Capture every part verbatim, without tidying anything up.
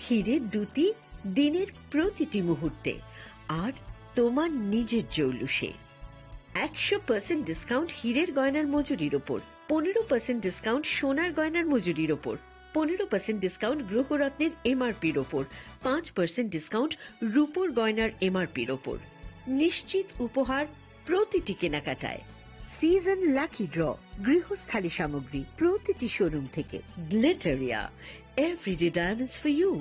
হিরে দ্যুতি দিনের প্রতিটি মুহূর্তে আর তোমার নিজের জৌলুসে। একশো পার্সেন্ট ডিসকাউন্ট হীরের গয়নার মজুরির ওপর, পনেরো পার্সেন্ট ডিসকাউন্ট সোনার গয়নার মজুরির ওপর, পনেরো পার্সেন্ট ডিসকাউন্ট গ্রহরত্নের এমআরপির ওপর, পাঁচ পার্সেন্ট ডিসকাউন্ট রূপোর গয়নার এমআরপির ওপর। নিশ্চিত উপহার প্রতিটি কেনাকাটায়। সিজন লাকি ড্র, গৃহস্থালী সামগ্রী প্রতিটি শোরুম থেকে। গ্লিটারিয়া, everyday diamonds for you.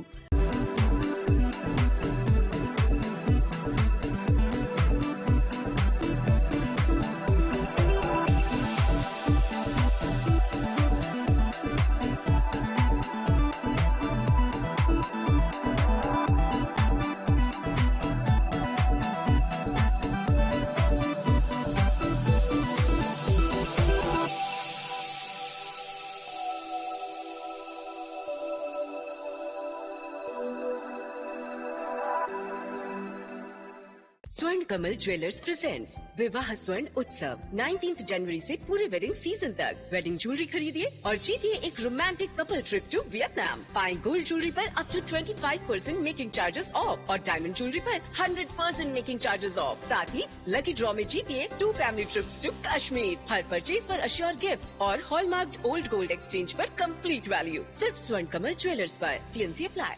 स्वर्ण कमल ज्वेलर्स प्रेजेंट्स विवाह स्वर्ण उत्सव, नाइनटीन्थ जनवरी से पूरे वेडिंग सीजन तक। वेडिंग ज्वेलरी खरीदिए और जीतिए एक romantic couple trip to Vietnam. पाएं गोल्ड ज्वेलरी पर up to twenty five percent making charges off और डायमंड ज्वेलरी पर hundred percent making charges off. साथ ही लकी ड्रॉ में जीतिए two family trips to Kashmir. हर परचेज पर अश्योर गिफ्ट और हॉलमार्क्ड ओल्ड गोल्ड एक्सचेंज पर कंप्लीट वैल्यू। सिर्फ स्वर्ण कमल ज्वेलर्स पर। T N C apply.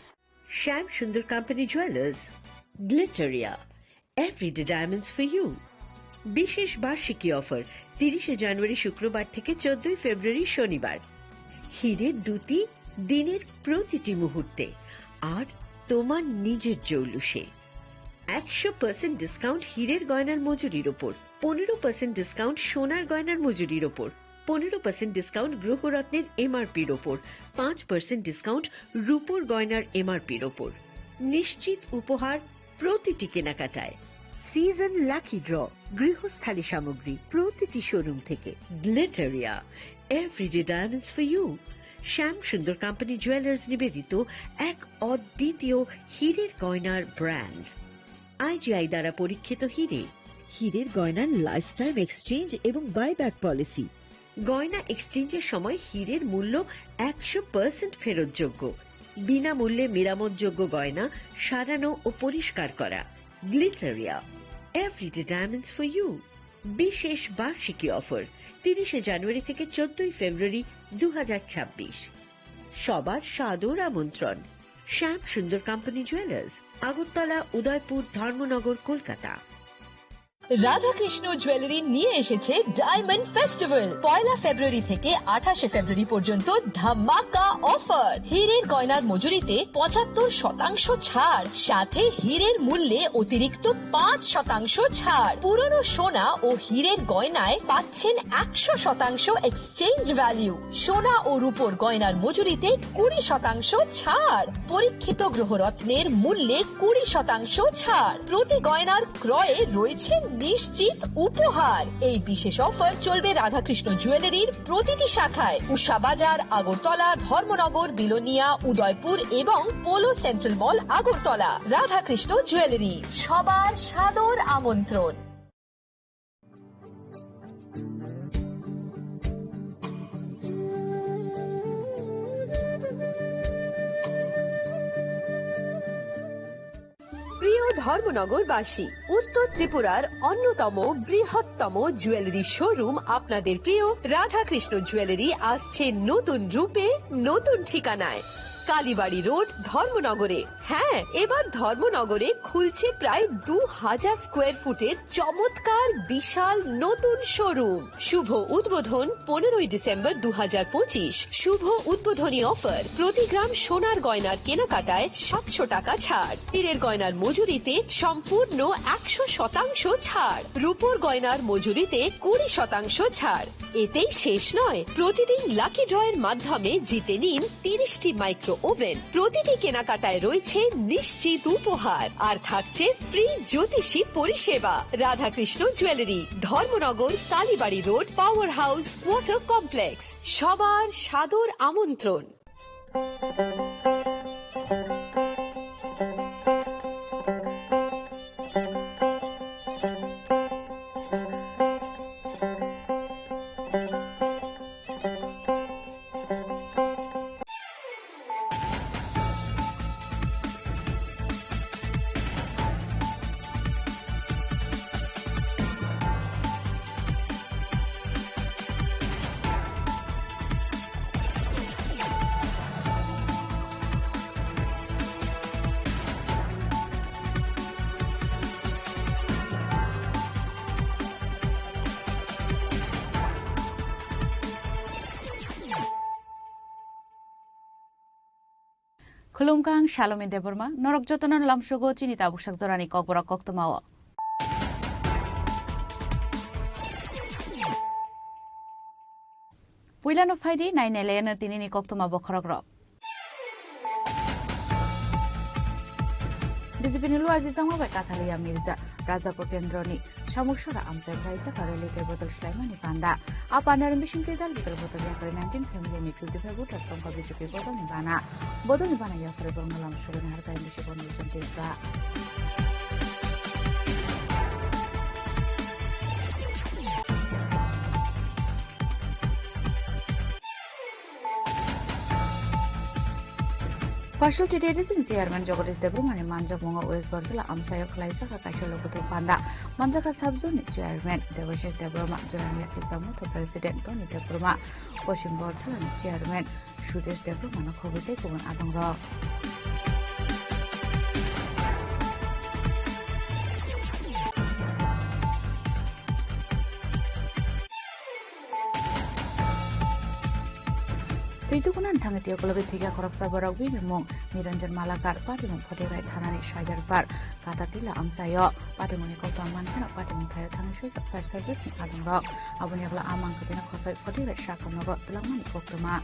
Shyam Sundar company jewellers, Glitteria, everyday diamonds for you. বিশেষ বার্ষিকী অফার, তিরিশে জানুয়ারি শুক্রবার থেকে চোদ্দই ফেব্রুয়ারি শনিবার। হিরে দ্যুতি দিনের প্রতিটি মুহূর্তে আর তোমার নিজের জৌলুসে। একশো পার্সেন্ট ডিসকাউন্ট হীরের গয়নার মজুরির ওপর, পনেরো পার্সেন্ট ডিসকাউন্ট সোনার গয়নার মজুরির ওপর, পনেরো পার্সেন্ট ডিসকাউন্ট গ্রহরত্নের এমআরপির ওপর, পাঁচ পার্সেন্ট ডিসকাউন্ট রূপোর গয়নার এমআরপির ওপর। নিশ্চিত উপহার প্রতিটি কেনাকাটায়। সিজন লাকি ড্র, গৃহস্থালী সামগ্রী প্রতিটি শোরুম থেকে। Glitteria, everyday diamonds for you. Shyam Sundar company jewellers নিবেদিত এক অদ্বিতীয় হীরের গয়নার ব্র্যান্ড। আইজিআই দ্বারা পরীক্ষিত হীরে। হীরের গয়নার লাইফ টাইম এক্সচেঞ্জ এবং বাইব্যাক পলিসি। গয়না এক্সচেঞ্জের সময় হীরের মূল্য একশো পার্সেন্ট ফেরতযোগ্য। বিনামূল্যে মেরামতযোগ্য গয়না সারানো ও পরিষ্কার করা। Glitteria, everyday diamonds for you. বিশেষ বার্ষিকী অফার, তিরিশে জানুয়ারি থেকে চোদ্দই ফেব্রুয়ারি দু হাজার ছাব্বিশ। সবার সাদর আমন্ত্রণ। শ্যাম সুন্দর কোম্পানি জুয়েলার্স, আগরতলা, উদয়পুর, ধর্মনগর, কলকাতা। রাধাকৃষ্ণ জুয়েলারি নিয়ে এসেছে ডায়মন্ড ফেস্টিভ্যাল। পয়লা ফেব্রুয়ারি থেকে আঠাশে ফেব্রুয়ারি পর্যন্ত ধামাকা অফার। হীরের গয়নার মজুরিতে পঁচাত্তর শতাংশ ছাড়, সাথে হীরের মূল্যে অতিরিক্ত পাঁচ শতাংশ ছাড়। পুরনো সোনা ও হীরের গয়নায় পাচ্ছেন একশো শতাংশ এক্সচেঞ্জ ভ্যালু। সোনা ও রূপোর গয়নার মজুরিতে কুড়ি শতাংশ ছাড়। পরীক্ষিত গ্রহরত্নের মূল্যে কুড়ি শতাংশ ছাড়। প্রতি গয়নার ক্রয়ে রয়েছে নিশ্চিত উপহার। এই বিশেষ অফার চলবে রাধাকৃষ্ণ জুয়েলারির প্রতিটি শাখায়, উষা বাজার, আগরতলা, ধর্মনগর, বিলোনিয়া, উদয়পুর এবং পোলো সেন্ট্রাল মল, আগরতলা। রাধাকৃষ্ণ জুয়েলারি, সবার সাদর আমন্ত্রণ। প্রিয় ধর্মনগরবাসী, উত্তর ত্রিপুরার অন্যতম বৃহত্তম জুয়েলারি শোরুম আপনাদের প্রিয় রাধাকৃষ্ণ জুয়েলারি আসছে নতুন রূপে, নতুন ঠিকানায়। কালীবাড়ি রোড, ধর্মনগরে। হ্যাঁ, এবার ধর্মনগরে খুলছে প্রায় দু হাজার স্কোয়ার ফুটের চমৎকার বিশাল নতুন শোরুম। শুভ উদ্বোধন পনেরোই ডিসেম্বর দু হাজার পঁচিশ। শুভ উদ্বোধনী অফার, প্রতি গ্রাম সোনার গয়নার কেনাকাটায় সাতশো টাকা ছাড়, হীরের গয়নার মজুরিতে সম্পূর্ণ একশো শতাংশ ছাড়, রূপোর গয়নার মজুরিতে কুড়ি শতাংশ ছাড়। এতেই শেষ নয়, প্রতিদিন লাকি ড্রয়ের মাধ্যমে জিতে নিন তিরিশটি মাইক্রো ওভেন। প্রতিটি কেনাকাটায় রয়েছে নিশ্চিত উপহার, আর থাকছে ফ্রি জ্যোতিষী পরিষেবা। Radhakrishna jewellery, Dharmanagar, Kalibari road, power house, water complex. সবার সাদর আমন্ত্রণ। Khulumkha ang Salome Debbarma, norok jotono lamsogo chini tabuksak jorani kokborok koktwmao. Puilano phaidi nai nailayano tinini koktwma bokhorokrok. B J P ni luajijakma bai Kathaliya Mirza, Rajapur kendroni Samuksora amchai khlaijak rally tei bodol swlaimani panda. A pandani bisingtwi dal bidal bodol yakarwi nineteen family ni fifty five voters tongkha B J P bodolni bana. Bodolni bana yakarwi borokno lamsogwi naharkha M D C Bonmulchand Tripura. Phasal T T A D C ni chairman Jagadish Debbarma ni manjakmungo West Barjala amchaio khlaijak kaisa lokothok panda. Manjakha sub-zone ni chairman Debashish Debbarma, Jorani Tipra Motha president Tony Debbarma, Poschim Barjala ni chairman Sudesh Debbarma no khobwi tei kubun adongrok. Twi tukunani thangwi tei ukulogwi thwikha khoroksa borok bini mung Niranjan Malakar, patimung Photirai thanani Saidarpar Katatila amchaio. Patimungni koktwma mankheno patimung thaio thangwi swijak fire service ni adongrok. Aboni yagulo a mangkwtwino khosoi Photirai sakha nogo twlangmani koktwma.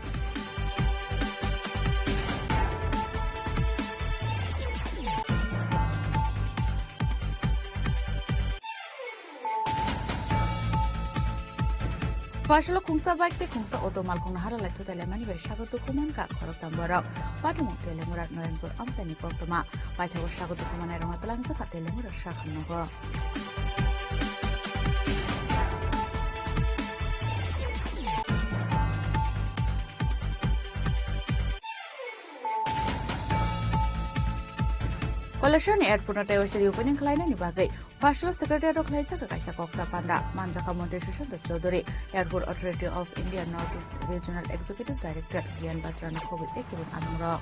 Phasalo khungsa bike tei khungsa auto malkhungno haralai thutai laimani bai sago dukhu mankha khoroktham borok. Patimung Telemura Noyanpur amchaini koktwma. Paithago sago dukhu manai rokno twlangjakha Telemura sakha nogo. Kailasharni airport no tei oisari opening khlainani bagwi First Secretariat o khlaijak kaisa koksa panda. Manjakha Montri Sushanta Chowdhury, Airport Authority of India North East Regional Executive Director Diyan Batra no khobwi tei kubun adongrok.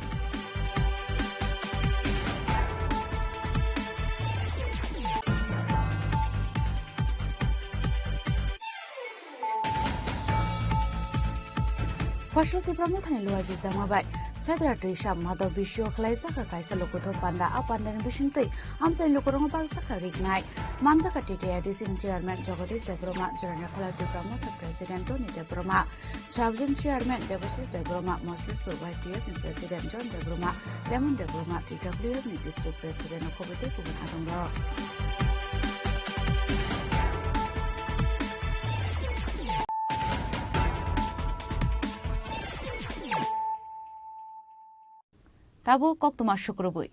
First Tipra Mothani luajijakma bai Sadra Twisam Madhav Bisio khlaijak kaisa lokothok panda. A pandani bisingtwi amchai lukurokno bakjakha riknai. Manjakha T T A D C ni chairman Jagadish Debbarma, Jorani Khola Tipra Motha president Tony Debbarma, sub-zone chairman Debashish Debbarma, Moslesh Y T F ni president John Debbarma, Lemon Debbarma, T W F ni district president no khobwi tei kubun adongrok. Tabuk koktwma sukrubwi.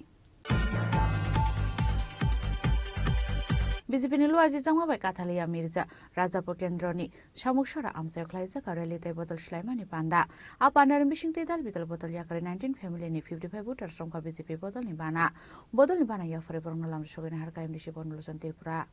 B J P ni luajijakma bai Kathaliya Mirza, Rajapur kendroni Samuksora amchaio khlaijak rally tei bodol swlaimani panda. A pandani bisingtwi dal bidal bodol yakarwi nineteen family ni fifty five voters tongkha B J P bodolni bana. Bodolni bana yaphari borokno lamsogwi naharkha M D C Bonmulchand Tripura.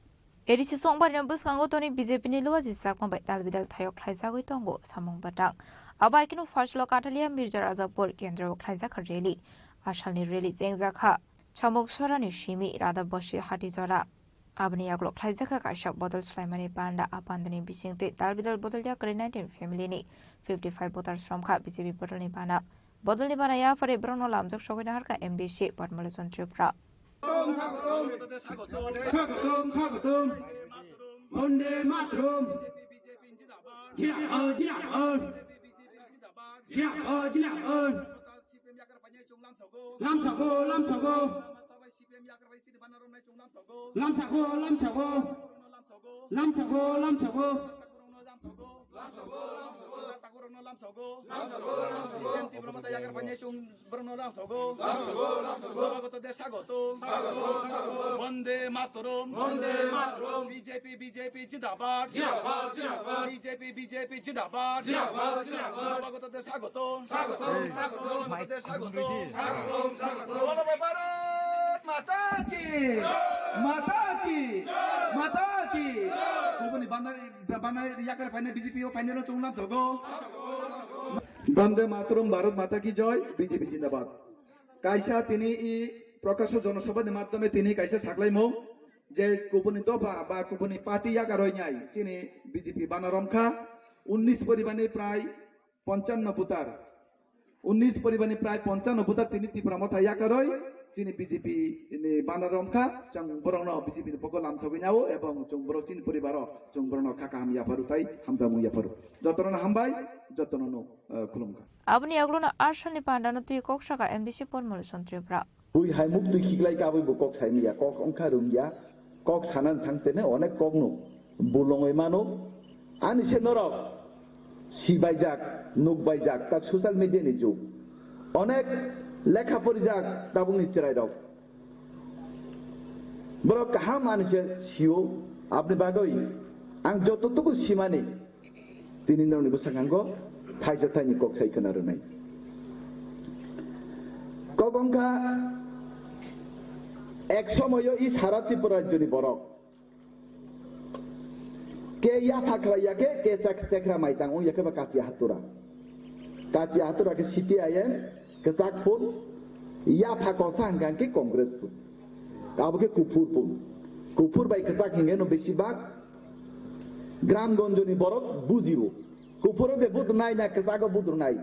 A D C songbarino bwskango toni B J P ni luajijakma bai dal bidal thaio khlaijagwi tongo samung bwtang. Abo hai kheno Phasalo Kathaliya Mirza Rajapur kendro o khlaijak rally. A salni rally chengjakha Samuksorani simi Radha Bosi Hatijora. Aboni yagulo khlaijakha kaisa bodol swlaimani panda. A pandani bisingtwi dal bidal bodol yakarwi nineteen family ni fifty five voters romkha B J P bodolni bana. Bodolni bana yaphari borokno lamjak sogwi naharkha M D C Padmalochon Tripura. Swagotom, swagotom. Bonde Mataram. Jindabad, jindabad. Jindabad, jindabad. Lamsogo, lamsogo. Lamsogo, lamsogo. Lamsogo, lamsogo. Lamsogo, lamsogo. Lamsogo, lamsogo. Borokno lamsogo. Lamsogo, lamsogo. Swagotom, swagotom. Bonde Mataram. Bonde Mataram. B J P, B J P, jindabad. Jindabad, jindabad. B J P, B J P, jindabad. Jindabad, jindabad. Swagotom, swagotom. Swagotom, swagotom. Swagotom, swagotom. Swagotom, swagotom. Bolo Bharat Mata ki! Mata ki! Mata ki! Kubuni bandar, bandar yakar phaina B J P o phaina chwng lamsogo. Bonde Mataram, Bharat Mata ki joy, B J P jindabad. Kaisa tini i Prakasho Jonosabha ni madhyome tini kaisa saklaimung je kubuni dopha ba kubuni party yakaroi nai chini B J P bana romkha unnish poribani prai ponchanno voter. Unnish poribar ni prai ponchano buta tini Tipra Motha yakaroi chini B J P ni banner romkha, chwng borokno B J P ni pogo lamsogwi nao ebong chwng borok chini poribaro chwng borokno kha kaham yapharu tai hamjakmung yapharu. Jotono hambai, jotono no, eh, khulumkha. Aboni aglono Arsalni pandano twi kok saka M D C Pormol Chon Tripura. Bui hai muk twi khiklai ka abui bo kok sai manya, kok wngkha rwngya, kok sanani thang tene onek kok no bulongoi mano. Ani se norok sibaijak, nukbaijak, tak social media ni jug. Onek lekha porijak tabukni chwrairok. Borok kaham ani se sio, aboni bagwi ang joto tuku simani. Tini norokni bwskango thaisa thaini kok sai khwna rwnai. Kok wngkha ek somoyo i sara Tripura rajyoni borok. Ke yapha khlai ya khe, ke chak-, chekra maitang wng ya khe ba kachi hatura. Kachi hatura khe C P I M, kwchak phul, yapha kosa hwnkha khe Congress phul. Abo khe kuphur phul. Kuphur bai kwchak hingeno besi bak Gramgonjoni borok bujio. Kuphuro de budrnai na kwchago budrnai.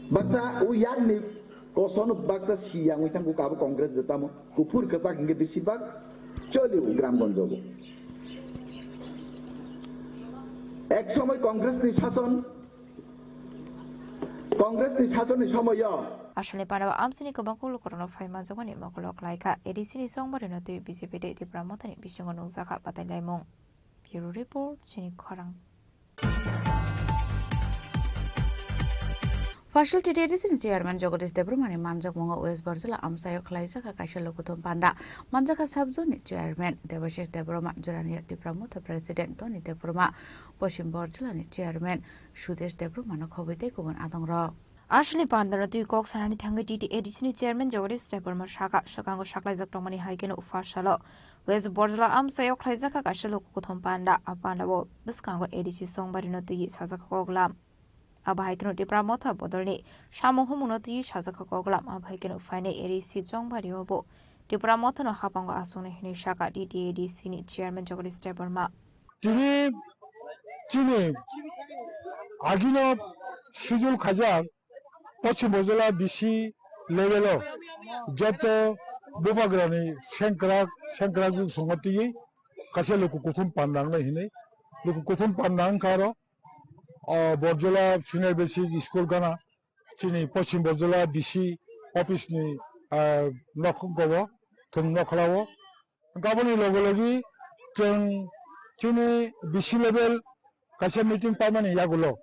Baksa o yakni kosono baksa siyang wngwi thangkuk abo Congress de tamo. Kuphur kwchak hingke bisi bak cholio Gramgonjogo. Ek somoi Congress ni sason, Congress ni sason ni somoyo. Aswlni panao amsini kwbangkuk lukurokno phai manjakmani mokolo khlaikha. A D C ni chongbarino twi B J P tei Tipra Mothani bisingo nukjakha batailaimung. Bureau Report, chini khorang. Facility T D C ni chairman Jagadish Debbarma ni manjakmungo West Borjala amchaio khlaijak kaisa lukuthum panda. Manjakha sub zone ni chairman Debashish Debbarma, Jorania Tipra Motha president Tony Debbarma, Poschim Borjala ni chairman Sudesh Debbarma no khobwi tei kubun adongrok. Aswlni pandano twi kok sanani thangwi T T A D C ni chairman Jagadish Debbarma saka, swkango saklaijak tongmani hai kheno ufasalo West Borjala amchaio khlaijakha kaisa lukukuthum panda. A pandao bwskango A D C chongbarino twiwi sajakha koklam. Abo hai kheno Tipra Motha bodolni samung humungno twiwi sajakha koklam. Abo hai kheno phainai A D C chongbario bo Tipra Mothano hapango achuknai hinwi saka T T A D C ni chairman Jagadish Debbarma. Tini chini agino schedule khaijak Poschim Borjala D C level o joto bubagrani sengkrak, sengkrak jwk songma twiwi kaisa luku kuthum panda wngnai hinwi. Luku kuthum panda wngkha aro, o, Borjala Senior Basic School gana chini Poschim Borjala D C office ni, ah, nok, gobo thwng nokhlao. Aboni loge logi chwng chini B C level kaisa meeting paimani yagulo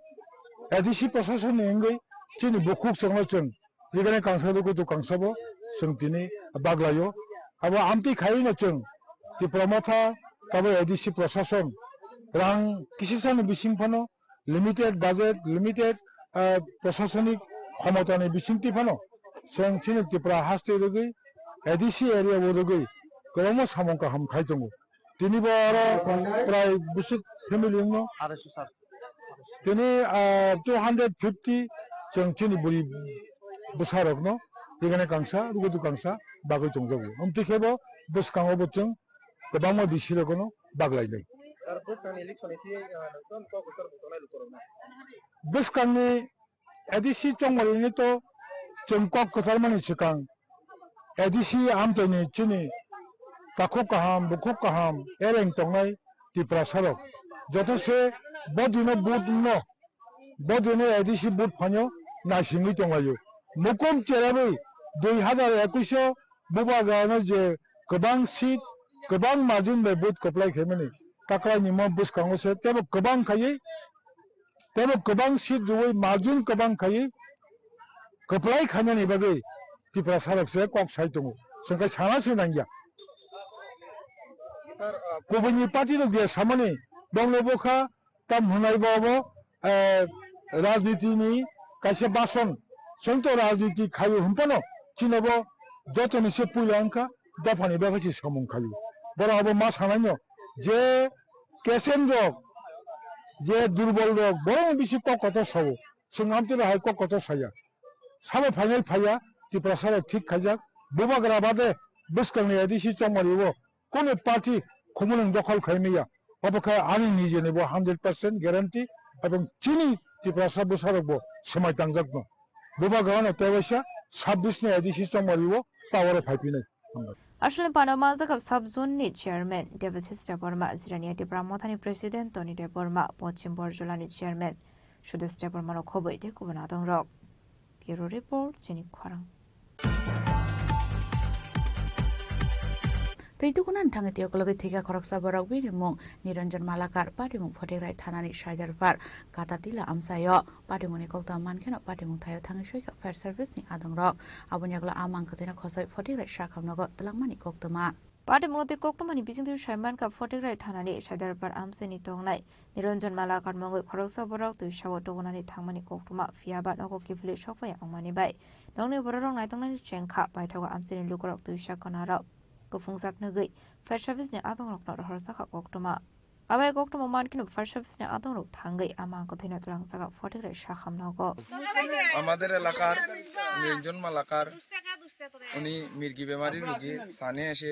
A D C proshasonni wngwi chini bukhuk chwngno chwng jigani kangsa dukutu kangsabo chwng tini baglaio. Abo amtwi khaino chwng Tipra Motha abo A D C proshason rang kisisani bising phano limited budget, limited, ah, prosasonik khomotani bisingtwi phano chwng chini Tripura haste rwgwi, A D C area o rwgwi kwbangma samung kaham khai tongo. Tini bo aro prai bwswk family wngno. Tini, ah, two hundred fifty chwng chini bwrwi bwsarokno rwgani kangsa, rwgwtwi kangsa bagwi tongjago. Amtwi khe bo bwskango bo chwng kwbangma D C rokno baglainai. Sir, bwskangni election ni phiya, ah, nokton kok kwchar butongnai lukurokno. Bwskangni A D C chongmarini to chwng kok kwcharmani swkang A D C amtwini chini takhuk kaham, bukhuk kaham, ereng tongnai Tiprasarok. Joto se bodino budno Bodino A D C vote phaino naisingwi tonglaio. Mukum cherabwi dui hazar ekush o bubagrano je kwbang seat, kwbang margin bai vote kwplai khaimani, taklaini mo bwskango se tebo kwbang khaiwi, tebo kwbang seat rwui margin kwbang khaiwi kwplai khainani bagwi Tiprasarok se kok sai tongo. Chwng khe sana se nangya. Kubuini party rok je samani bongno bwkha tam hwnai bo obo, eh, rajniti ni kaisa bason. Chwng to rajniti khaio hwnphano chini bo joto ni se puila wngkha dopha ni bagwi se samung khaio. Borok abo ma sanai no je kesen rok, je durbol rok, borok ni bisi kok kotor sao. Chwng amtwi hai kok kotor saya. Sabo phainai phaiya, Tiprasa rok thik khaijak. Bubagra bade bwskang ni A D C chongmari o Kunu party khumulwng dokhol khai maya, obo khe ani nijeni bo hundred percent guarantee, ebong chini Tiprasa bwsarok bo swmai tangjak no. Bubagra no tebaisa sabbish ni A D C chongmari o power o phai phinai. Hambai. Aswlni pano manjakha sub zone ni chairman Debasis Debbarma, Jirania Tipra Mothani president Tony Debbarma, Pochim Borjolani chairman Sudesh Debbarma rok khoboi tei kubun adongrok. Bureau report, chini khorang. Tei tukunan thangwi tei ukulogwi thwikha khoroksa borok bini mung Niranjan Malakar, patimung Photigrai thanani Saidarpar Katatila amchaio. Patimungni koktwma mankheno patimung thaio thangwi soikha fire service ni adongrok. Aboni yagulo a mang kwthaino khosoi Photigrai sakhamnogo twlangmani koktwma. Patimungno tei koktwmani bisingtwi saimankha Photigrai thanani Saidarpar amchaini tongnai Niranjan Malakar mungwi khoroksa borok twisao tubunani thangmani koktwma, phiyaba nogo kiphilwi sokphai wngmani bai nokni bororok naitongnani chengkha, paithago amchaini lukurok twisa kwnarok kuphungjak nugwi fire service ni adongrokno rohorjakha koktwma. Abai koktwma mankheno fire service ni adongrok thangwi a mang kwthaino twlangjakha Photigrai sakhamnogo. আমাদের এলাকার নিরঞ্জন মালাকার, উনি মির্গি বেমারি রোগী, সানে এসে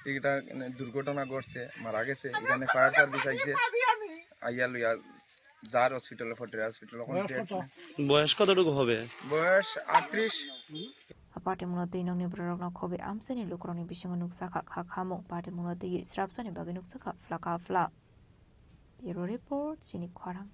এটা দুর্ঘটনা ঘটছে, মারা গেছে। এখানে ফায়ার সার্ভিস আইছে, আইয়া লইয়া যার হসপিটালে, ফটিয়ার হসপিটালে। বয়স কতটুকু হবে? বয়স আটত্রিশ। Apati muno twi nokni bororokno khobwi amchaini lukurokni bisingo nukjakha kha khamung, pati muno twi srapsani bagwi nukjakha phlaka phla. Bureau report, chini khorang.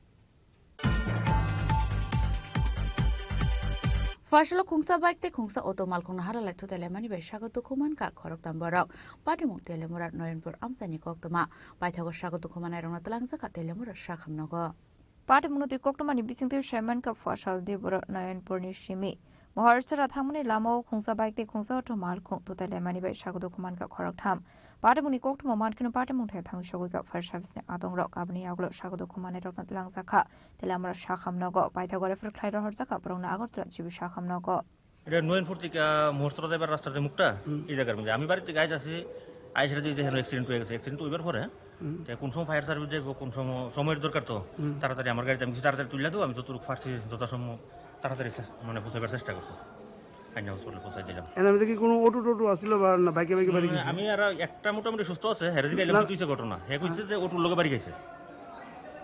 Phaisalo khungsa bike tei khungsa auto malkhungno haralai thutai laimani bai sago dukhu mankha khoroktham borok. Patimung Telemura Noyonpur amchaini koktwma. Paithago sago dukhu mannairokno twlangjakha Telemura sakhamnogo. Patimungno twi koktwmani bisingtwi saimankha Phaisal Debora Noyonpurni simi Moharchara thangmani lamao khungsa bike tei khungsa auto malkhung thutai laimani bai sago dukhu mankha khoroktham. Patimungni koktwma mankheno patimung thai thangwi sogwikha fire service ni adongrok. Aboni yagulo sago dukhu mannairokno twlangjakha Telemura sakhamnogo. Paithago refer khlai rohorjakha borokno Agartala G B sakhamnogo. এটা নয়নপুর থেকে মোহরছড়া যাইবার রাস্তার যে মুখটা, হুম। এই জায়গার মধ্যে। আমি বাড়ি থেকে আইতাছি, আইসা দিয়ে দেখেন অ্যাক্সিডেন্ট হয়ে গেছে। অ্যাক্সিডেন্ট হইবার পরে, হুম। তে কোন সময় ফায়ার সার্ভিস যাইবো, কোন সময় সময়ের দরকার তো, হুম। তাড়াতাড়ি আমার গাড়িতে আমি কিছু তাড়াতাড়ি তুলে দেবো, আমি যতটুকু পারছি যথাসম্ভব তাড়াতাড়ি চে-, মানে পৌঁছাইবার চেষ্টা করছি। আইনা হসপিটালে পৌঁছাই দিলাম। এর মধ্যে কি কোনো অটো টোটো আসছিল বা না বাইকে বাইকে বাড়ি হুম, গেছে? আমি আর একটা মোটামুটি সুস্থ আছে, হেরে দিকে না। এলাম তুইছে ঘটনা। হে কইছে যে অটোর লগে বাড়ি গেছে।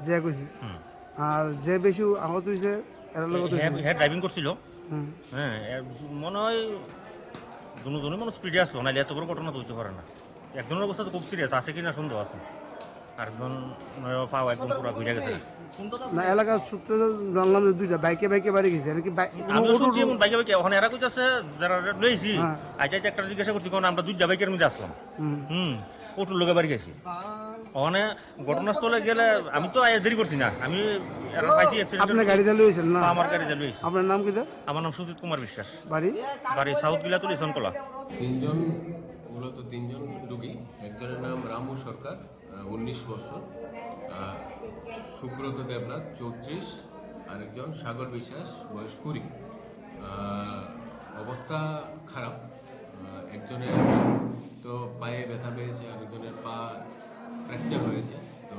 যে কইছে? হুম। আর যে বেশি আহত হইছে, এর লগে তো হে, হইছে। হে ড্রাইভিং করছিল। হুম। হ্যাঁ, এ, মনে হয় দুজনই মনে স্পিডে আসলো, নাহলে এত বড় ঘটনা তো হইতে পারে না। একজনের অবস্থা তো খুব সিরিয়াস, আছে কিনা সন্দেহ আছে। আরেকজন পাও একদম পুরো ঘুরে গেছে। না, এলাকার সূত্রে তো জানলাম যে দুইটা বাইকে বাইকে বাড়ি গেছে, আর কি বাই-, আমি কোনো শুনছি অটো এমন বাইকে বাইকে, ওখানে এরা কইতাছে, যারা লইছি, হ্যাঁ। আইতে আইতে একটা জিজ্ঞাসা করছি, কারণ আমরা দুইটা বাইকের মধ্যে আসলাম। হুম। হুম, অটোর লগে বাড়ি গেছি। ওখানে ঘটনাস্থলে গেলে আমি তো আয়া দেরি করছি না, আমি এরা পাইছি অ্যাক্সিডেন্ট। আপনি গাড়ি চালু হয়েছেন না? আমার গাড়ি চালু হয়েছে। আপনার নাম কি, স্যার? আমার নাম সুজিত কুমার বিশ্বাস। বাড়ি? বাড়ি সাউথ গিলাতুলি, ইসনকলা। তিনজন, মূলত তিনজন রুগী। একজনের নাম রামু সরকার, আহ, উনিশ বছর, আহ, সুব্রত দেবনাথ, চৌত্রিশ, আরেকজন সাগর বিশ্বাস, বয়স কুড়ি। আহ, অবস্থা খারাপ। আহ, একজনের তো পায়ে ব্যথা পেয়েছে, আরেকজনের পা ফ্র্যাকচার হয়েছে। তো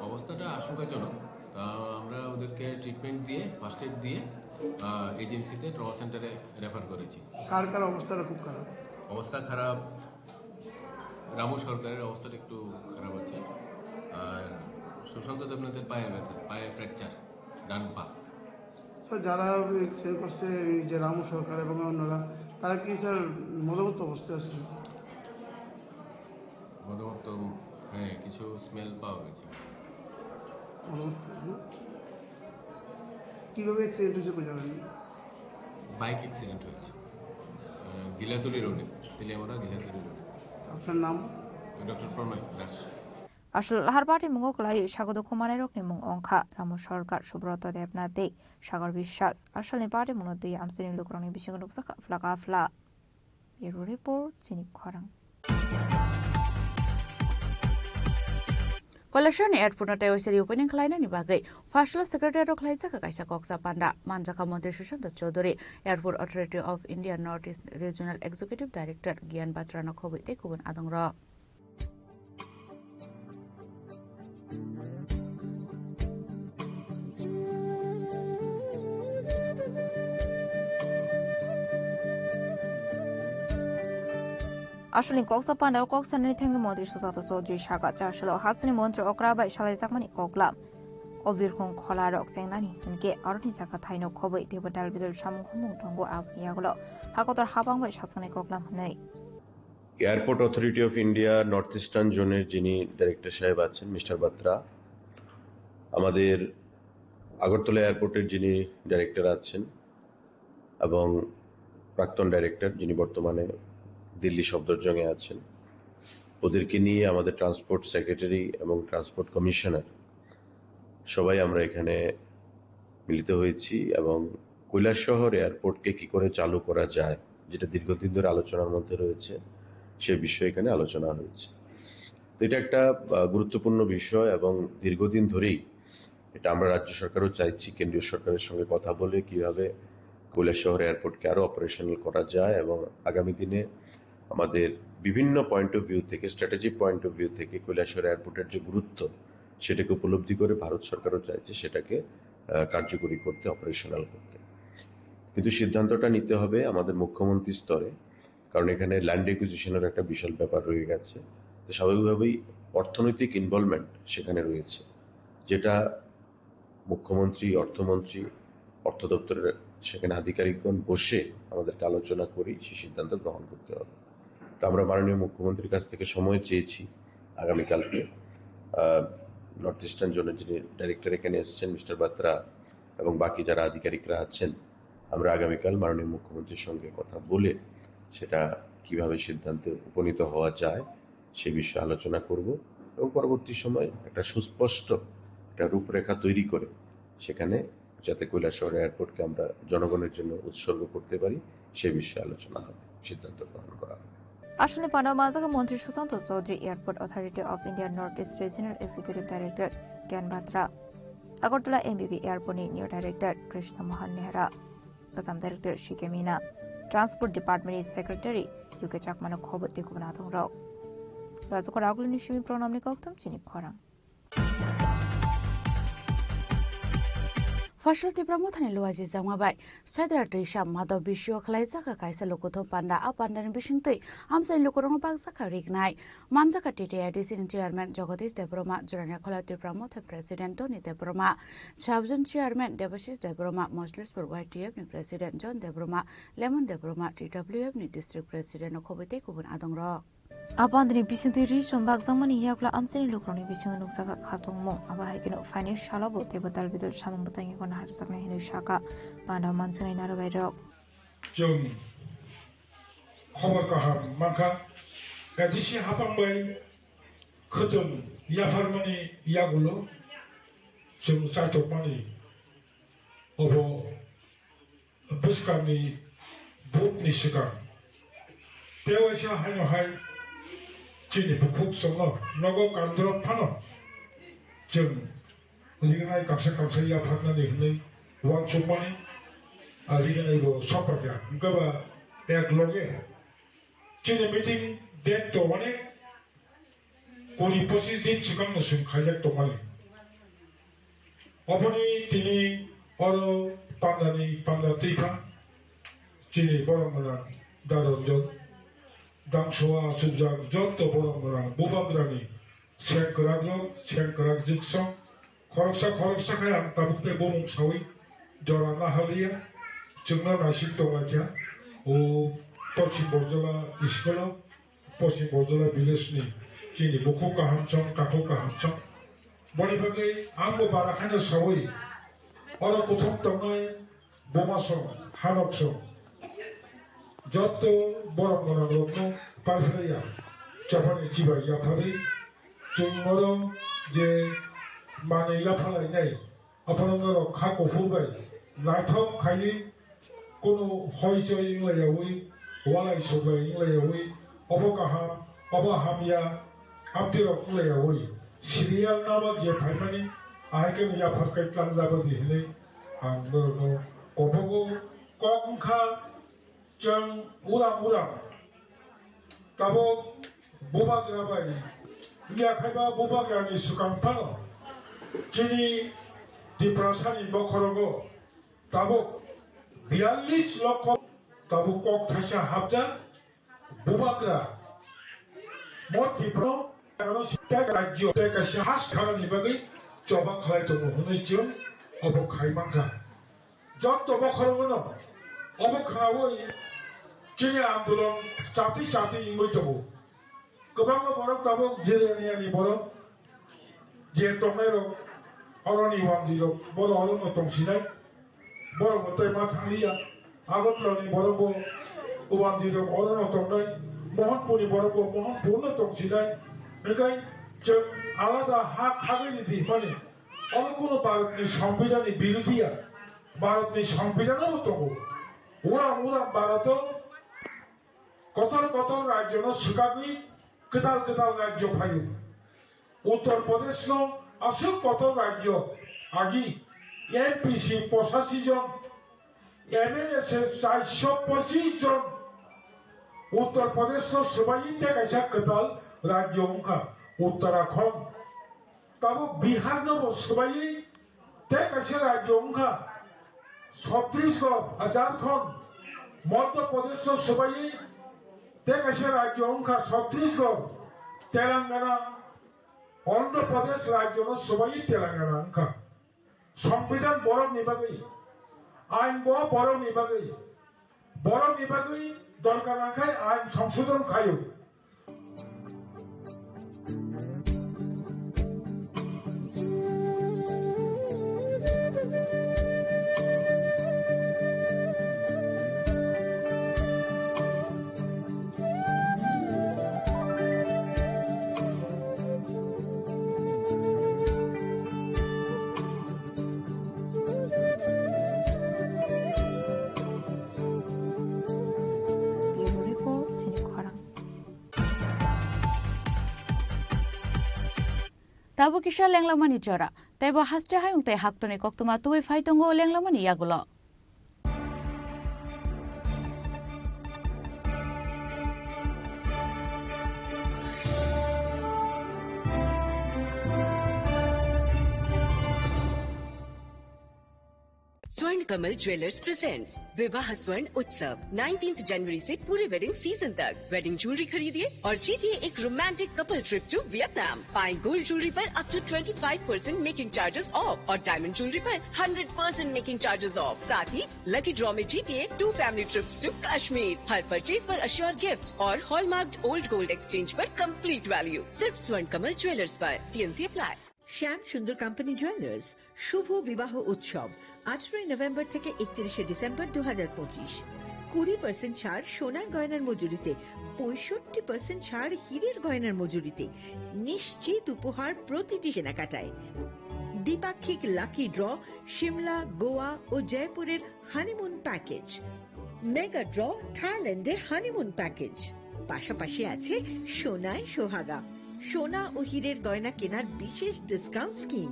অবস্থাটা আশঙ্কাজনক। তা আমরা ওদেরকে ট্রিটমেন্ট দিয়ে, ফার্স্ট এড দিয়ে, আহ, এজিএমসিতে ট্রমা সেন্টারে রেফার করেছি। কার কার অবস্থাটা খুব খারাপ? অবস্থা খারাপ, রামু সরকারের অবস্থাটা একটু খারাপ আছে। আর সুশান্ত দেবনাথের পায়ে ব্যথা, পায়ে ফ্র্যাকচার, ডান পা। স্যার, যারা অ্যাক্সিডেন্ট করছে, এই যে রামু সরকার এবং অন্যরা, তারা কি, স্যার, মদমত্ত অবস্থায় আছে? মদমত্ত, হ্যাঁ, কিছু স্মেল পাওয়া গেছে। মদমত্ত, হুম। কিভাবে অ্যাক্সিডেন্ট হয়েছে, বুঝা যায়নি? বাইক অ্যাক্সিডেন্ট হয়েছে। আহ, গিলাতলি রোডে, তেলিয়ামুড়া গিলাতলি রোডে। আপনার নাম? ডক্টর Pranay Das. Aswk lahar party mungo kwlaiwi sago dukhu manairokni mung wngkha Ramu Sarkar, Subroto Debnath tei Sagar Biswas. Aswkni party mungno twi amchaini lukurokni bisingo nukjakha phlaka phla. Bureau report, chini khorang. Kailasharni airport no tei waisa reopening khlainani bagwi Phaisalo secretariat o khlaijak kaisa koksa panda. Manjakha Montri Sushanta Chowdhury, Airport Authority of India North East Regional Executive Director Gyan Batra no khobwi tei kubun adongrok. Aswkni koksa pandao kok sanani thangwi Montri Sushanta Chowdhury sakha, Chasalo hapsini montri okra bai salaijakmani koklam. O birkhung khola rok chengnani hinkhe aroni jaga thaino khobwi teibo dalbidal samung humung tongo, aboni yagulo hakotor habang bai sasaknai koklam hwnwi. Airport Authority of India North Eastern জোনের যিনি ডাইরেক্টর সাহেব আছেন, মিস্টার বাত্রা, আমাদের আগরতলা এয়ারপোর্টের যিনি ডাইরেক্টর আছেন এবং প্রাক্তন ডাইরেক্টর যিনি বর্তমানে দিল্লি সফদরজংয়ে আছেন, ওদেরকে নিয়ে আমাদের ট্রান্সপোর্ট সেক্রেটারি এবং ট্রান্সপোর্ট কমিশনার সবাই আমরা এখানে মিলিত হয়েছি এবং কৈলাসহর এয়ারপোর্টকে কি করে চালু করা যায়, যেটা দীর্ঘদিন ধরে আলোচনার মধ্যে রয়েছে, সে বিষয়ে এখানে আলোচনা হয়েছে। তো এটা একটা, আহ, গুরুত্বপূর্ণ বিষয় এবং দীর্ঘদিন ধরেই এটা আমরা রাজ্য সরকারও চাইছি কেন্দ্রীয় সরকারের সঙ্গে কথা বলে কিভাবে কৈলাসহর এয়ারপোর্টকে আরো অপারেশনাল করা যায় এবং আগামী দিনে আমাদের বিভিন্ন পয়েন্ট অফ ভিউ থেকে, স্ট্র্যাটেজিক পয়েন্ট অফ ভিউ থেকে কৈলাসহর এয়ারপোর্টের যে গুরুত্ব, সেটাকে উপলব্ধি করে ভারত সরকারও চাইছে সেটাকে, আহ, কার্যকরী করতে, অপারেশনাল করতে। কিন্তু সিদ্ধান্তটা নিতে হবে আমাদের মুখ্যমন্ত্রী স্তরে, কারণ এখানে ল্যান্ড অ্যাকুইজিশনের একটা বিশাল ব্যাপার রয়ে গেছে। তো স্বাভাবিকভাবেই অর্থনৈতিক ইনভলভমেন্ট সেখানে রয়েছে, যেটা মুখ্যমন্ত্রী, অর্থমন্ত্রী, অর্থ দপ্তরের সেখানে আধিকারিকগণ বসে আমাদেরকে আলোচনা করেই সেই সিদ্ধান্ত গ্রহণ করতে হবে। তো আমরা মাননীয় মুখ্যমন্ত্রীর কাছ থেকে সময় চেয়েছি আগামীকালকে। আহ, নর্থ ইস্টার্ন জোনের যিনি ডাইরেক্টর এখানে এসেছেন, মিস্টার বাত্রা, এবং বাকি যারা আধিকারিকরা আছেন, আমরা আগামীকাল মাননীয় মুখ্যমন্ত্রীর সঙ্গে কথা বলে সেটা কিভাবে সিদ্ধান্তে উপনীত হওয়া যায়, সে বিষয়ে আলোচনা করব এবং পরবর্তী সময় একটা সুস্পষ্ট একটা রূপরেখা তৈরি করে সেখানে যাতে কৈলাসহর এয়ারপোর্টকে আমরা জনগণের জন্য উৎসর্গ করতে পারি, সে বিষয়ে আলোচনা হবে, সিদ্ধান্ত গ্রহণ করা হবে। Aswkni panda o manjak kha Montri Sushanta Chaudhary, Airport Authority of India North East Regional Executive Director Ken Batra, Agartala M B B Airport ni New Director Krishna Mohan Nehra, Assam Director C K Meena, Transport Department ni Secretary U K Chakma no khobor tei kubun adong rok. Rajukha Raguluni simi Pranamni koktham chini khorang. Fasal Tipra Mothani Luaji Jangma bai Sedra Twisa Madhav bisio khwlaijak kha kaisa lukuthum panda. A pandani bisingtwi amchaini lukurokno bakjak kha rignai. Manjak kha T T I D C ni Chairman Jagadish Debbarma, Jurani Khola Tipra Motha President Tony Debbarma, Sub Zone Chairman Debashish Debbarma, Mojlispur Y T F ni President John Debbarma, Lemon Debbarma, T W F ni District President no khobwi tei kubun adongrok. A pandani bisingtwi ri chum bakjakmani yakla amchaini lukurokni bisingo nukjakha khatungmung. Abo hai kheno phaini salo bo teibo dalbidal samung bwtangni gona harjaknai hinwi sakha panda manjaknai narobairok. Chwng khobor kaham mankha, A D C hapang bai khwtwng yapharmani yagulo chwng chaithokmani obo bwskangni vote ni swkang. Tei waisa haino hai chini bukhuk chwngno nogo kandrop phano chwng rignai kaksa kaksa yapharnani hwnwi uansukmani, ah, rignai bo soprakya. Hwnkhe ba ek loge chini meeting date tongmani kuri pochis din swkangno chwng khaijak tongmani. Oboni tini oro pandani panda twiphang chini borok mwnang Daronjon, dangsoa chukjak jotto borok mwnang bubagrani sengkwrakrok, sengkwrak jwksong, khoroksa khoroksa khe ang tabuk tei bumung saui jora nahaliya, chwngno naisik tonglaikha o Poschim Borjola school-o. Poschim Borjola village ni chini bukhuk kaham chong, takhuk kaham chong. Boni bagwi ang bo bara khaino saui, oro kuthuk tongnai buma song, hanok song, jotto borok gwnang rokno palphlaiya, chaphani chibai yapharwi chwng oro je manwi yaphalainai, Aphano norok kha kuphur bai naithok khaiwi, kunu hoi choi wng laiyawi, walai suklai wng laiyawi, obo kaham, obo hamya, amtwirok wng laiyawi, serial number je phaimani, ahai kheno yaphar kai tlangjabadi hinwi ang norokno kobogo kok wngkha. Chwng uram uram tabuk bubagra bai wngya khaiba bubagrani swkang phano chini Tiprasani bokhorogo tabuk biyallis lokho tabuk kok thaisa hapjak bubagra mo Tipra rajyo tei kaisa has khanani bagwi choba khlai tongo hwnwi chwng obo khai mankha. Jotto bokhorogono obo khnaui chini andolon chati chati wngwi tongo. Kwbangma borok tabuk Jiraniani borok je tongnairok oroni wamjirok borok orono tongsinai. Borok bo tei ma thangliya. Agartala ni borok bo Ubanjirok orono tongnai. Mohanpur ni borok bo Mohanpur no tongsinai. Hingkai chwng alada ha khagwi ni di mani. Omo kunu Bharat ni Songbidan ni birodhi ya. Bharat ni Songbidan o bo tongo. Uram uram Bharat o kotor kotor rajyo no swkagwi kwtal kwtal rajyo phaio. Uttar Pradeshno aswk kotor rajyo agi M P C pochashi jon, M L A se charsho pochis jon. Uttar Pradeshno swbaiwi tei kaisa kwtal rajyo wngkha Uttarakhand. Tabuk Biharno bo swbaiwi tei kaisa rajyo wngkha Chhattisgarh, Jharkhand, Madhya Pradeshno swbaiwi tei kaisa rajyo wngkha Chhattisgarh, Telangana, Andhra Pradesh rajyono swbaiwi Telangana wngkha. Songbidan borokni bagwi, ain bo borokni bagwi, borokni bagwi dorkar nangkhai ain songsodhon khaio. Bureau Report, chini khorang. Tabuk kisa lenglamani jora. Teibo haste hayung tei haktorni koktwma tubui phai tongo lenglamani yagulo. Swarna Kamal jewellers presents विवाह स्वर्ण उत्सव, nineteenth जनवरी से पूरे wedding season तक। Wedding jewellery खरीदिए और जीतिए एक romantic couple trip to Vietnam. पाएं गोल्ड ज्वेलरी पर up to twenty five percent making charges off और डायमंड ज्वेलरी पर hundred percent making charges off. साथ ही लकी ड्रॉ में जीतिए two family trips to Kashmir. हर परचेज पर अश्योर गिफ्ट और हॉलमार्क्ड ओल्ड गोल्ड एक्सचेंज पर कंप्लीट वैल्यू। सिर्फ स्वर्ण कमल ज्वेलर्स पर। T N C apply. Shyam Sundar company jewellers শুভ বিবাহ উৎসব, আঠারোই নভেম্বর থেকে একত্রিশে ডিসেম্বর দু হাজার পঁচিশ। কুড়ি পার্সেন্ট ছাড় সোনার গয়নার মজুরিতে, পঁয়ষট্টি পার্সেন্ট ছাড় হীরের গয়নার মজুরিতে, নিশ্চিত উপহার প্রতিটি কেনাকাটায়। দ্বিপাক্ষিক লাকি ড্র, সিমলা, গোয়া ও জয়পুরের হানিমুন প্যাকেজ, মেগা ড্র, থাইল্যান্ডে হানিমুন প্যাকেজ, পাশাপাশি আছে সোনায় সোহাগা, সোনা ও হীরের গয়না কেনার বিশেষ ডিসকাউন্ট স্কিম,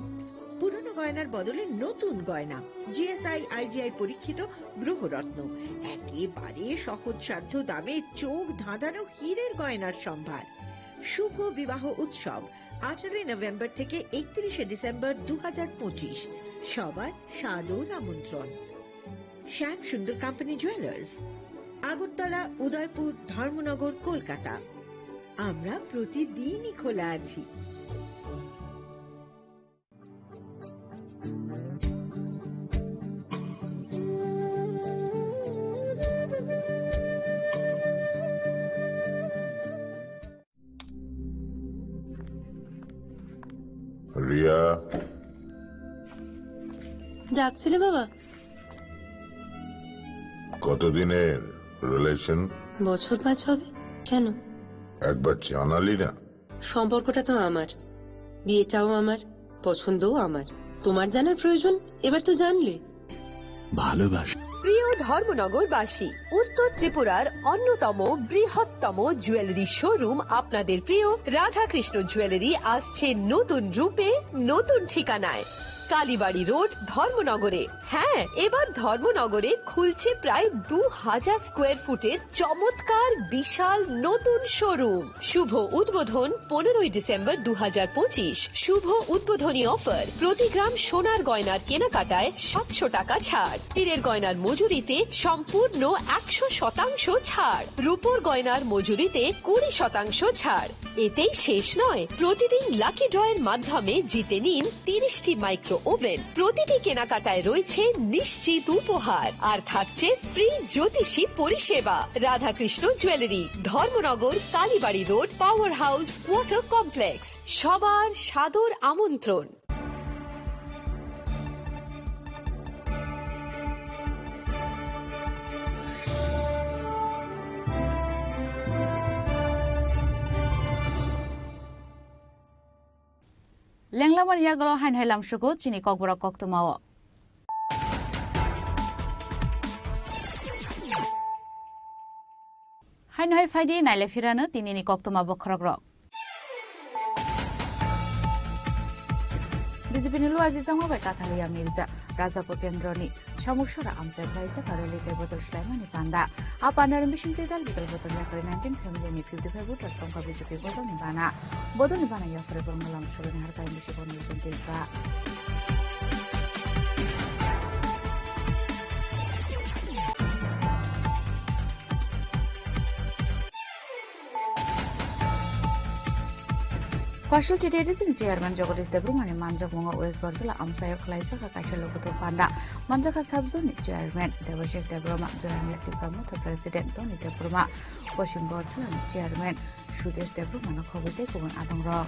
পুরনো গয়নার বদলে নতুন গয়না, জিএসআই আইজিআই পরীক্ষিত গ্রহরত্ন, একেবারে সহজসাধ্য দামে চোখ ধাঁধানো হীরের গয়নার সম্ভার। শুভ বিবাহ উৎসব, আঠারোই নভেম্বর থেকে একত্রিশে ডিসেম্বর দু হাজার পঁচিশ। সবার সাদর আমন্ত্রণ। শ্যাম সুন্দর কোম্পানি জুয়েলার্স, আগরতলা, উদয়পুর, ধর্মনগর, কলকাতা। আমরা প্রতিদিনই খোলা আছি। রিয়া। ডাকছিলে বাবা? কতদিনের রিলেশন? বছর পাঁচ হবে। কেন? একবার জানালি না। সম্পর্কটা তো আমার, বিয়েটাও আমার, পছন্দও আমার। তোমার জানার প্রয়োজন, এবার তো জানলে। ভালোবাসা। প্রিয় ধর্মনগরবাসী, উত্তর ত্রিপুরার অন্যতম বৃহত্তম জুয়েলারি শোরুম আপনাদের প্রিয় রাধাকৃষ্ণ জুয়েলারি আসছে নতুন রূপে, নতুন ঠিকানায়। কালীবাড়ি রোড, ধর্মনগরে। হ্যাঁ, এবার ধর্মনগরে খুলছে প্রায় দু হাজার স্কোয়ার ফুটের চমৎকার বিশাল নতুন শোরুম। শুভ উদ্বোধন পনেরোই ডিসেম্বর দু হাজার পঁচিশ। শুভ উদ্বোধনী অফার, প্রতি গ্রাম সোনার গয়নার কেনাকাটায় সাতশো টাকা ছাড়, হীরের গয়নার মজুরিতে সম্পূর্ণ একশো শতাংশ ছাড়, রূপোর গয়নার মজুরিতে কুড়ি শতাংশ ছাড়। এতেই শেষ নয়, প্রতিদিন লাকি ড্রয়ের মাধ্যমে জিতে নিন তিরিশটি মাইক্রো ওভেন। প্রতিটি কেনাকাটায় রয়েছে নিশ্চিত উপহার, আর থাকছে ফ্রি জ্যোতিষী পরিষেবা। Radhakrishna jewellery, Dharmanagar, Kalibari road, power house, water complex. সবার সাদর আমন্ত্রণ। Lenglamani yagulo haino hai lamsugo chini kokborok koktwmao. Haino hai phaidi naile phirano tinini koktwma bokhorokrok. B J P ni luaji jangma bai Kathalia Mirza, Raja Potendroni Samuksora amchai khlaijak aro rally tei bodol swlaimani panda. A pandani bisingtwi dal bidal bodol yakarwi nineteen family ni fifty five voter tongkha B J P bodolni bana. Bodolni bana yakarwi borokno lamsogwi naharkha M D C Bonirjan Tripura. Fasil T T A D C ni chairman Jagadish Debbarma ni manjakmungo West Borjala amchaio khlaijak kaisa lokuthum panda. Manjakha sub-zone ni chairman Debashish Debbarma, Joyamila Tipra Motha president Tony Debbarma, Poschim Borjala ni chairman Sudesh Debbarma no khobwi tei kubun adongrok.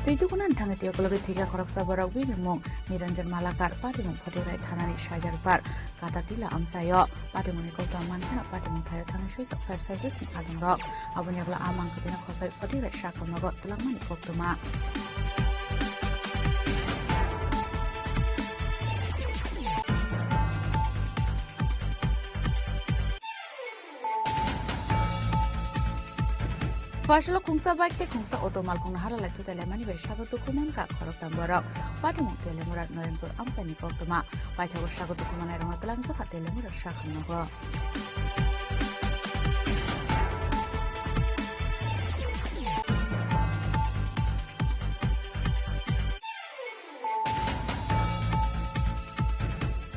Twi tukunani thangwi twi ukulogwi thwikha khoroksa borok, bini mung Niranjan Malakar, patimung Phothirai thanani Saidarpar Katatila amchaio. Patimungni koktham mankheno patimung thaio thangwi soitok fire service ni adongrok. Aboni ulo a mangkwthwino khosai Phothirai sakhamnogo twlangmani koktwma. Fasalo khungsa bike tei khungsa auto malkhungno hala lai thutai laimani bai sago dukhu mankha khoroktham borok. Patimung Telemura Norenpur amchaini koktwma. Paithago sago dukhu manai rokno twlangjakha Telemura sakhamnogo.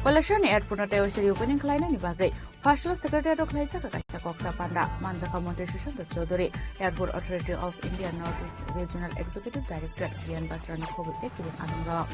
Koilashahar ni airport no tei oisteri opening khlainani bagwi Fasalo secretariat o khlaijak kaisa koksa panda. Manjakha Montri Sushanta Chowdhury, Airport Authority of India North East Regional Executive Director Diyan Batra no khobwi tei kubun adongrok.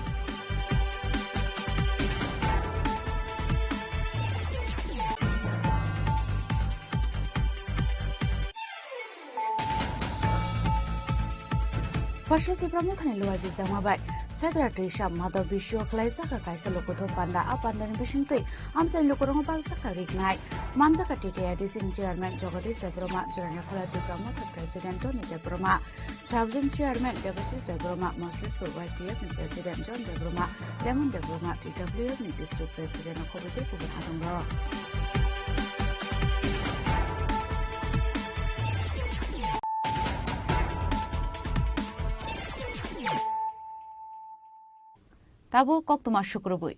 Fasal Tipra Mothani luaji jama bai Sadra Trisha Madhav Bisio khlaijak kaisa lokuthum panda. A pandani bisingtwi amchaini lukurokno bakjakha riknai. Manjakha T T A D C ni chairman Jagadish Debbarma, Jorani Khola Tipra Motha president Tony Debbarma, sub-zone chairman Debashish Debbarma, Mosreshpur Y T F ni president John Debbarma, Lemon Debbarma, T W F ni district president no khobwi tei kubun adongrok. Tabuk koktwma sukrubwi.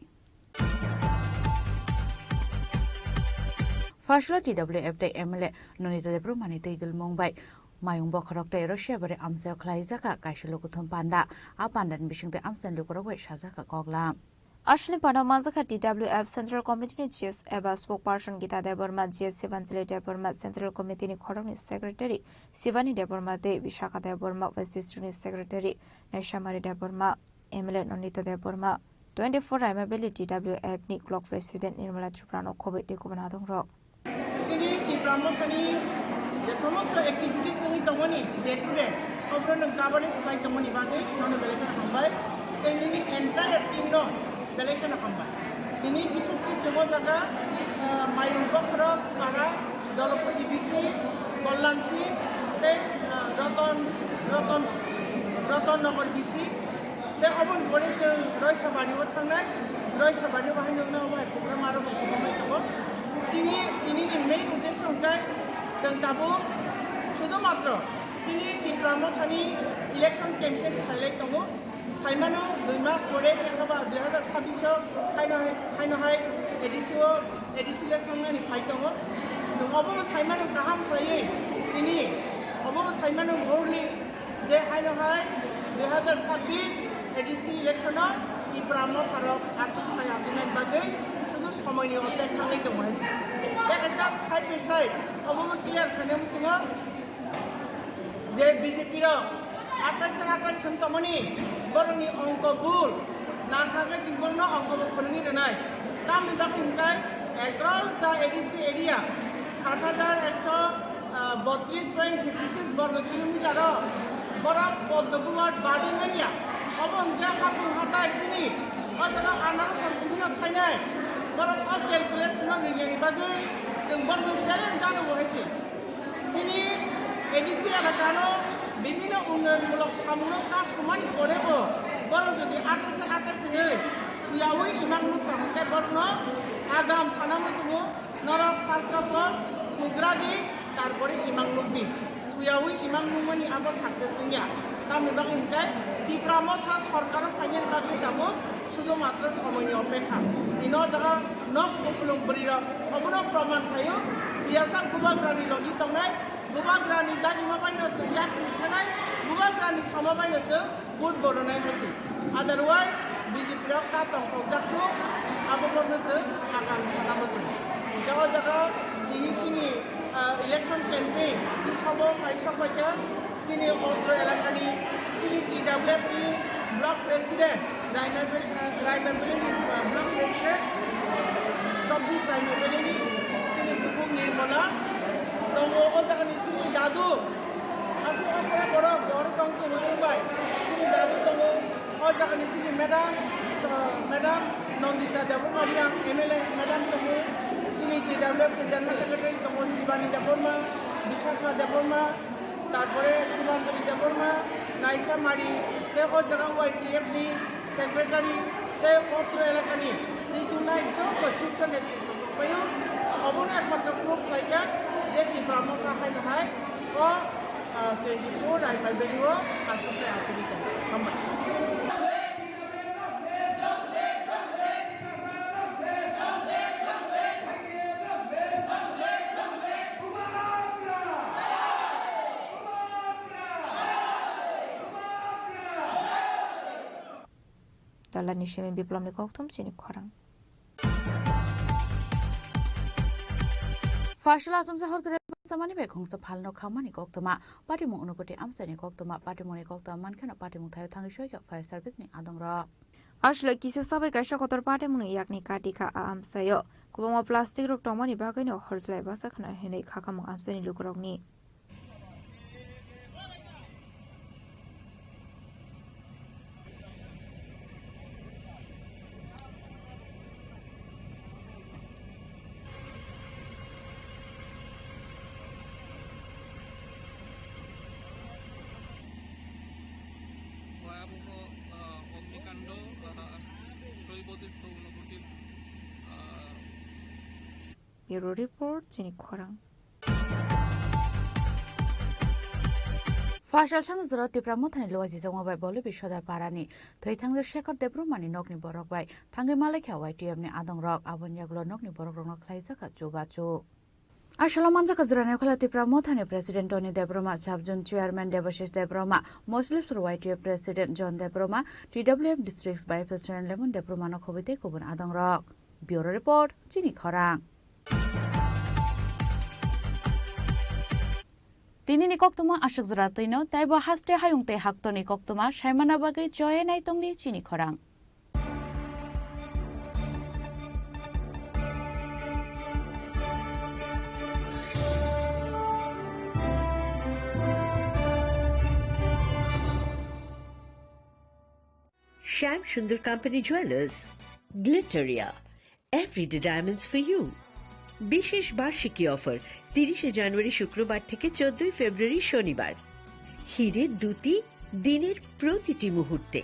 Fasalo T W F tei M L A Nonita Debbarmani twi dilmung bai mayung bokhorok tei Russia bari amchaio khlaijakha kaisa lokuthum panda. A pandani bisingtwi amchaini lukurok bai sajakha koklam. Aswlni panda manjakha T W F Central Committee ni G S eba spokesperson Gita Debbarma, G S Sivanjali Debbarma, Central Committee ni khoroknwi Secretary Sibani Debbarma tei Vishakha Debbarma, Vice District ni Secretary Naishamari Debbarma, M L A Nonita Debbarma, twenty four Raima Valley T W F ni Block President Nirmala Tripura no khobwi tei kubun adongrok. Chini Tipra Mothani je somosto activities wngwi tongmani day to day, oborok nwng coverage khlai tongmani bagwi nono belai kheno hambai. Tei nini entire team no belai kheno hambai. Tini bishesh khe chwng o jaga, ah, Mayung Bokhorok, Para, Dolopati bisi, Kollanchi, tei, ah, Roton, Roton, Roton Nogor bisi, tei oboni pore chwng Roisabari o thangnai. Joy Sabari bahai nokno bai program aro bo khoboknai tongo. Chini, tini ni main uddesho hwnkhe chwng tabuk sudhumatro chini Tipra Mothani election campaign khailai tongo. Saimano dui mas pore, khe ba dui hazar sabbish o haino hai, haino hai A D C o, A D C le thangnani phai tongo. Chwng obono saimano kaham khlaiwi tini, obono saimano borli je haino hai dui hazar sabbish A D C election o Tipra Motha rok atus phai asinani bagwi sudhu somoini opek thangwi tongo hai. Tei kaisa side by side obono clear khaina muchungo. Je B J P rok athais athais wng tongmani, borokni ongko bul, nangkha khe chwng borokno ongko bo phwrwngwi rwnai. Tamni bagwi hwnkhe across the A D C area sat hajar ekso botris point fifty six borgo kilometer o borok Padma Award badi manya. Obo hwnkhe hapung hatai chini o jaga anaro samsungno phainai. Borok o calculation no rinani bagwi chwng borokno challenge jano bo hai se. Chini A D C elakano bibhinno unnayonmulok samungno kasumani porebo borok jodi athais athais wngwi suyaui imang nukha hwnkhe borokno agam sana muchungo norok first of all thugra di, tarpore imang nukdi. Suyaui imang nukmani abo success wngya. Tamni bagwi hwnkhe Tipra Motha sorkaro phainani bagwi tabuk sudhumatro somoini opekha. Ino jaga nok kupulung bwrwi rok obono proman khlaio. Biyajak bubagrani logi tongnai, bubagrani dagima baino chwng yakni senai, bubagrani sama baino chwng vote bo rwnai hai se. Otherwise B J P rok ta tongthok jak thung, abo borno chwng agam sana bo chwng. Hwnkhe o jaga tini chini, ah, election campaign ni sobo paisok paikha. Chini Otro elakani chini T W F ni block president, Raimabel-, Raimabelini, uh, block president, Chobbish Raimabelini chini bukhuk Nirmala tongo, o jagani chini dadu, aswk aswk borok, borok tong tongo chwng bai, chini dadu tongo, o jagani chini madam, uh, madam Nandita Debbarma Reang M L A madam tongo, chini T W F ni general secretary tongo Shivani Debbarma, Vishakha Debbarma, Tarpore Sumanjali Debbarma, Naisa Mari, tei o jaga Y T F ni secretary, tei Otro elakani twi tongnai joto sirsa netrito rok phaio. Obono ekmatro proof khlaikha je Tipra Motha haino hai o, ah, twenty four Raimabeli o aswk khe aswk khe. Hambai. Dalani simi Biplomni kokthum chini khorang. Phaisala achomsa hor jora samani bai khongsa phalno khammani koktwma, patimung unukoti amchaini koktwma, patimungni koktwma mankheno patimung thaio thangwi soikha fire service ni adongrok. Aswlai kisa sabai kaisa kotor patimungni yakni kati kha a amchaio. Kwbangma plastic rok tongmani bagwino horjlai bwsa khna hinwi khakamung amchaini lukurokni. Bhayaboho, ah, Ognikaando, ah, Soiboditto Unokoti, ah, Bureau Report, chini khorang. Phaisal sano jora Tipra Mothani luajijakma bai Bolobi Sodar Parani thwithangja Shekhar Debbarmani nokni borok bai thangwi malaikha Y T F ni adongrok, aboni yagulo nokni borokrokno khlaijakha chubachu. Aswlao manjakha jora Naikhwla Tipra Mothani President Tony Debbarma, Sabjun Chairman Debashish Debbarma, Moslipsur Y T F President John Debbarma, T W F District Vice President Lemon Debbarmano khobwi tei kubun adongrok. Bureau Report, chini khorang. Tinini koktwma aswk jora twino, taibo haste hayung tei haktorni koktwma saimana bagwi choye naitongdi chini khorang. Shyam Sundar Company Jewelers, Glitteria, Everyday Diamonds for You. বিশেষ বার্ষিকী অফার, তিরিশে জানুয়ারি শুক্রবার থেকে চোদ্দই ফেব্রুয়ারি শনিবার। হিরে দ্যুতি দিনের প্রতিটি মুহূর্তে,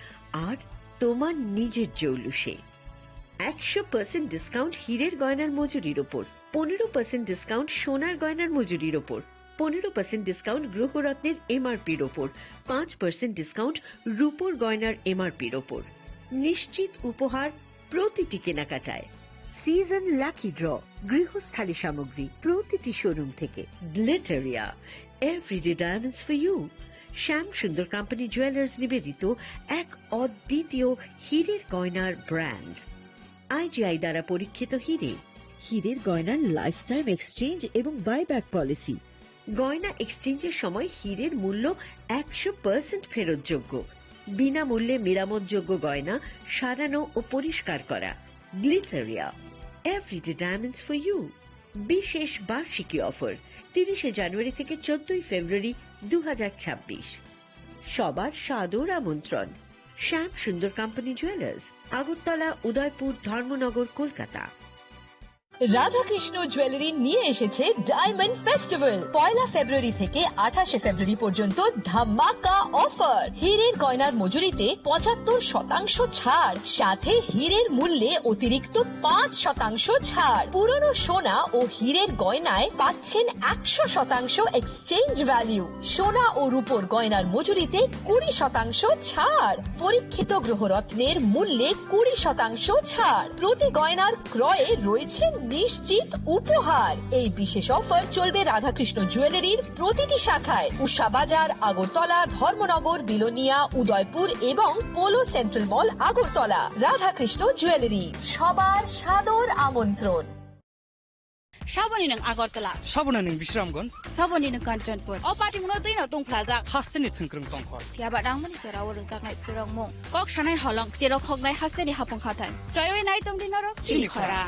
আর তোমার নিজের জৌলুসে। একশো পার্সেন্ট ডিসকাউন্ট হীরের গয়নার মজুরির ওপর, পনেরো পার্সেন্ট ডিসকাউন্ট সোনার গয়নার মজুরির ওপর, পনেরো পার্সেন্ট ডিসকাউন্ট গ্রহরত্নের এমআরপির ওপর, পাঁচ পার্সেন্ট ডিসকাউন্ট রূপোর গয়নার এমআরপির ওপর। নিশ্চিত উপহার প্রতিটি কেনাকাটায়। সিজন লাকি ড্র, গৃহস্থালী সামগ্রী প্রতিটি শোরুম থেকে। Glitteria, everyday diamonds for you. Shyam Sundar company jewellers নিবেদিত এক অদ্বিতীয় হীরের গয়নার ব্র্যান্ড। আইজিআই দ্বারা পরীক্ষিত হীরে। হীরের গয়নার লাইফ টাইম এক্সচেঞ্জ এবং বাইব্যাক পলিসি। গয়না এক্সচেঞ্জের সময় হীরের মূল্য একশো পার্সেন্ট ফেরতযোগ্য। বিনামূল্যে মেরামতযোগ্য গয়না সারানো ও পরিষ্কার করা। Glitteria, everyday diamonds for you. বিশেষ বার্ষিকী অফার, তিরিশে জানুয়ারি থেকে চোদ্দই ফেব্রুয়ারি দু হাজার ছাব্বিশ। সবার সাদর আমন্ত্রণ। শ্যাম সুন্দর কোম্পানি জুয়েলার্স, আগরতলা, উদয়পুর, ধর্মনগর, কলকাতা। রাধাকৃষ্ণ জুয়েলারি নিয়ে এসেছে ডায়মন্ড ফেস্টিভ্যাল। পয়লা ফেব্রুয়ারি থেকে আঠাশে ফেব্রুয়ারি পর্যন্ত ধামাকা অফার। হীরের গয়নার মজুরিতে পঁচাত্তর শতাংশ ছাড়, সাথে হীরের মূল্যে অতিরিক্ত পাঁচ শতাংশ ছাড়। পুরনো সোনা ও হীরের গয়নায় পাচ্ছেন একশো শতাংশ এক্সচেঞ্জ ভ্যালু। সোনা ও রূপোর গয়নার মজুরিতে কুড়ি শতাংশ ছাড়। পরীক্ষিত গ্রহরত্নের মূল্যে কুড়ি শতাংশ ছাড়। প্রতি গয়নার ক্রয়ে রয়েছে নিশ্চিত উপহার। এই বিশেষ অফার চলবে রাধাকৃষ্ণ জুয়েলারির প্রতিটি শাখায়, উষা বাজার, আগরতলা, ধর্মনগর, বিলোনিয়া, উদয়পুর এবং পোলো সেন্ট্রাল মল, আগরতলা। রাধাকৃষ্ণ জুয়েলারি, সবার সাদর আমন্ত্রণ। Saboni nwng Agartala. Saboni nwng Bisramganj. Saboni nwng Kanchanpur. O patimungno twino tungphlajak. Hasteni thwngkwrwng tongkhor. Phiya ba nangmani jorao rwjaknai phwrwngmung. Kok sanai holong, cherok hoknai hasteni hapung hathai. Chaywi nai tongdi norok chini khora.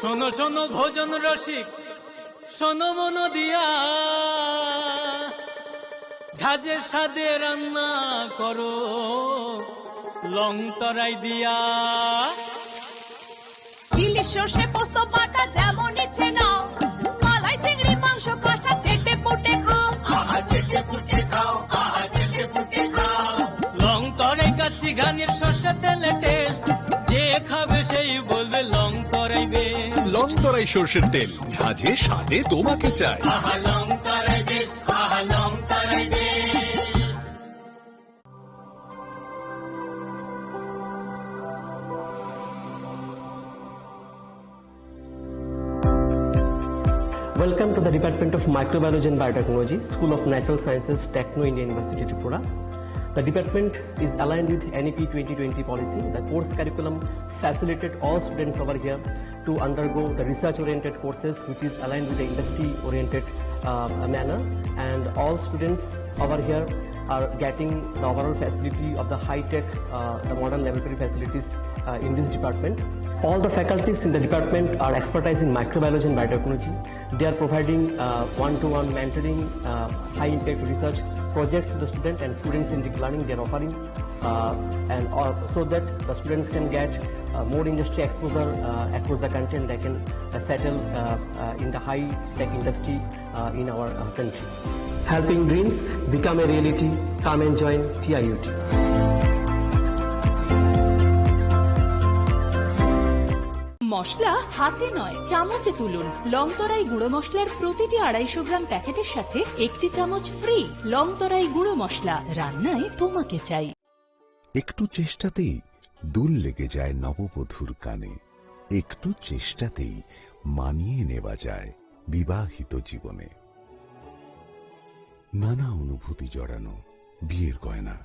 শোনো শোনো ভোজন রসিক, শোনো মন দিয়া, ঝাঁঝে স্বাদে রান্না করো লং তরাই দিয়া। ইলিশ সর্ষে পোস্ত বাটা যেমন ইচ্ছে নাও, মালাই চিংড়ি মাংস কষা চেটে পুটে খাও। আহা চেটে পুটে খাও, আহা চেটে পুটে খাও। লং তরাই কাচ্চি ঘানির সর্ষে তেলে টেস্ট, যে খাবে সেই বলবে লং তরাই বেশ। লং তরাই সর্ষের তেল, ঝাঁঝে স্বাদে তোমাকে চাই। আহা লং তরাই বেশ, আহা লং তরাই বেশ। Welcome to the Department of Microbiology and Biotechnology, School of Natural Sciences, Techno India University, Tripura. The department is aligned with N E P twenty twenty policy. The course curriculum facilitated all students over here to undergo the research-oriented courses, which is aligned with the industry-oriented, uh, manner. And all students over here are getting the overall facility of the high-tech, uh, the modern laboratory facilities, uh, in this department. All the faculties in the department are expertise in microbiology and biotechnology. They are providing, uh, one-to-one mentoring, uh, high-impact research projects to the student and students-centric learning they are offering, uh, and all, so that the students can get, uh, more industry exposure, uh, across the country, and they can, uh, settle, uh, uh, in the high-tech industry, uh, in our, uh, country. Helping dreams become a reality. Come and join T I U T. মশলা হাতে নয়, চামচে তুলুন। লংতরাই গুঁড়ো মশলার প্রতিটি আড়াইশো গ্রাম প্যাকেটের সাথে একটি চামচ ফ্রি। লংতরাই গুঁড়ো মশলা, রান্নায় তোমাকে চাই। একটু চেষ্টাতেই দুল লেগে যায় নববধূর কানে। একটু চেষ্টাতেই মানিয়ে নেওয়া যায় বিবাহিত জীবনে। নানা অনুভূতি জড়ানো বিয়ের গয়না।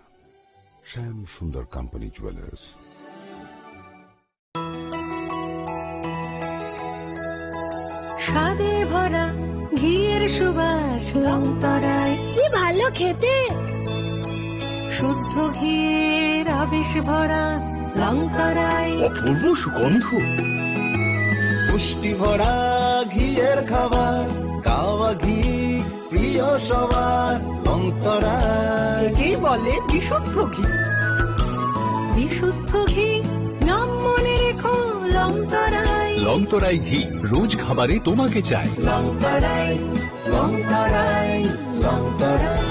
শ্যাম সুন্দর কোম্পানি জুয়েলার্স। স্বাদে ভরা ঘিয়ের সুবাস লংতরায়। কি ভালো খেতে। শুদ্ধ ঘিয়ের আবেশ ভরা লংতরায়। অপূর্ব সুগন্ধ। পুষ্টি ভরা ঘিয়ের খাবার, কাওয়া ঘি প্রিয় সবার লংতরায়। একেই বলে বিশুদ্ধ ঘি। বিশুদ্ধ ঘি, নাম মনে রেখো লংতরায়। লংতরাই ঘি, রোজ খাবারে তোমাকে চাই। লংতরায়, লংতরায়, Longtharai.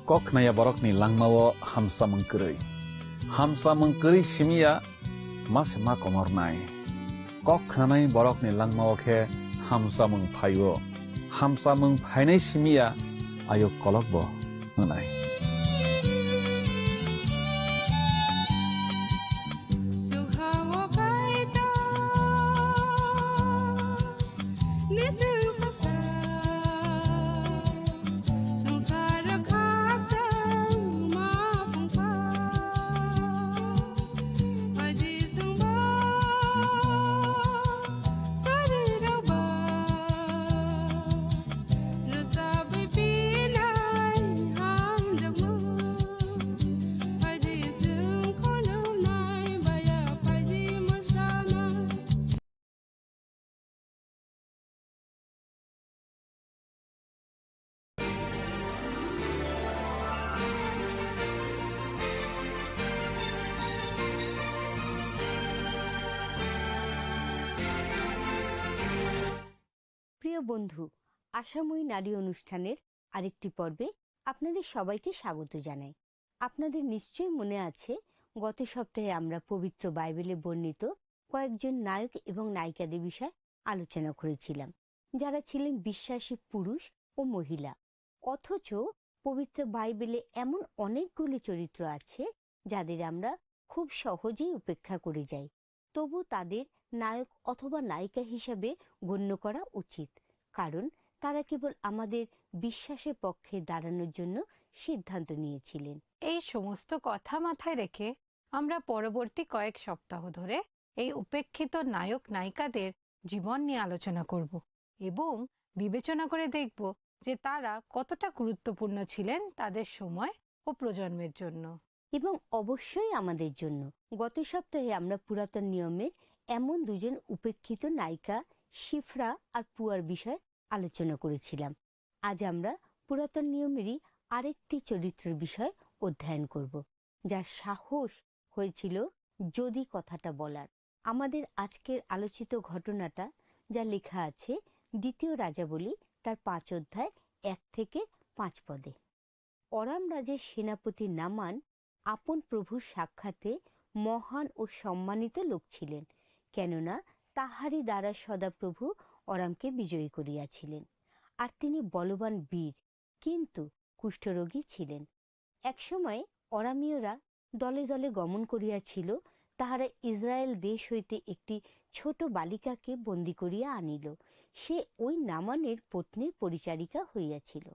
Kok khnaya borokni langmao hamsamung kwrwi. Hamsamung kwrwi simiya ma se ma komornai. Kok khnanai borokni langmao khe hamsamung phaio. Hamsamung phainai simiya ayuk kolokbo wngnai. প্রিয় বন্ধু, আশাময়ী নারী অনুষ্ঠানের আরেকটি পর্বে আপনাদের সবাইকে স্বাগত জানাই। আপনাদের নিশ্চয়ই মনে আছে, গত সপ্তাহে আমরা পবিত্র বাইবেলে বর্ণিত কয়েকজন নায়ক এবং নায়িকাদের বিষয়ে আলোচনা করেছিলাম, যারা ছিলেন বিশ্বাসী পুরুষ ও মহিলা। অথচ পবিত্র বাইবেলে এমন অনেকগুলি চরিত্র আছে, যাদের আমরা খুব সহজেই উপেক্ষা করে যাই। তবু তাদের নায়ক অথবা নায়িকা হিসাবে গণ্য করা উচিত, কারণ তারা কেবল আমাদের বিশ্বাসের পক্ষে দাঁড়ানোর জন্য সিদ্ধান্ত নিয়েছিলেন। এই সমস্ত কথা মাথায় রেখে আমরা পরবর্তী কয়েক সপ্তাহ ধরে এই উপেক্ষিত নায়ক নায়িকাদের জীবন নিয়ে আলোচনা করব এবং বিবেচনা করে দেখব যে তারা কতটা গুরুত্বপূর্ণ ছিলেন তাদের সময় ও প্রজন্মের জন্য। এবং অবশ্যই আমাদের জন্য। গত সপ্তাহে আমরা পুরাতন নিয়মের এমন দুজন উপেক্ষিত নায়িকা শিফরা আর পুয়ার বিষয়ে আলোচনা করেছিলাম। আজ আমরা পুরাতন নিয়মেরই আরেকটি চরিত্রের বিষয়ে অধ্যয়ন করব, যার সাহস হয়েছিল যদি কথাটা বলার। আমাদের আজকের আলোচিত ঘটনাটা, যা লেখা আছে দ্বিতীয় রাজাবলী, তার পাঁচ অধ্যায় এক থেকে পাঁচ পদে। অরাম রাজার সেনাপতি নামান আপন প্রভুর সাক্ষাতে মহান ও সম্মানিত লোক ছিলেন, কেননা তাহারই দ্বারা সদা প্রভু অরামকে বিজয়ী করিয়াছিলেন। আর তিনি বলবান বীর, কিন্তু কুষ্ঠরোগী ছিলেন। একসময় অরামীয়রা দলে দলে গমন করিয়াছিল, তাহারা ইসরায়েল দেশ হইতে একটি ছোট বালিকাকে বন্দী করিয়া আনিল। সে ওই নামানের পত্নীর পরিচারিকা হইয়াছিল।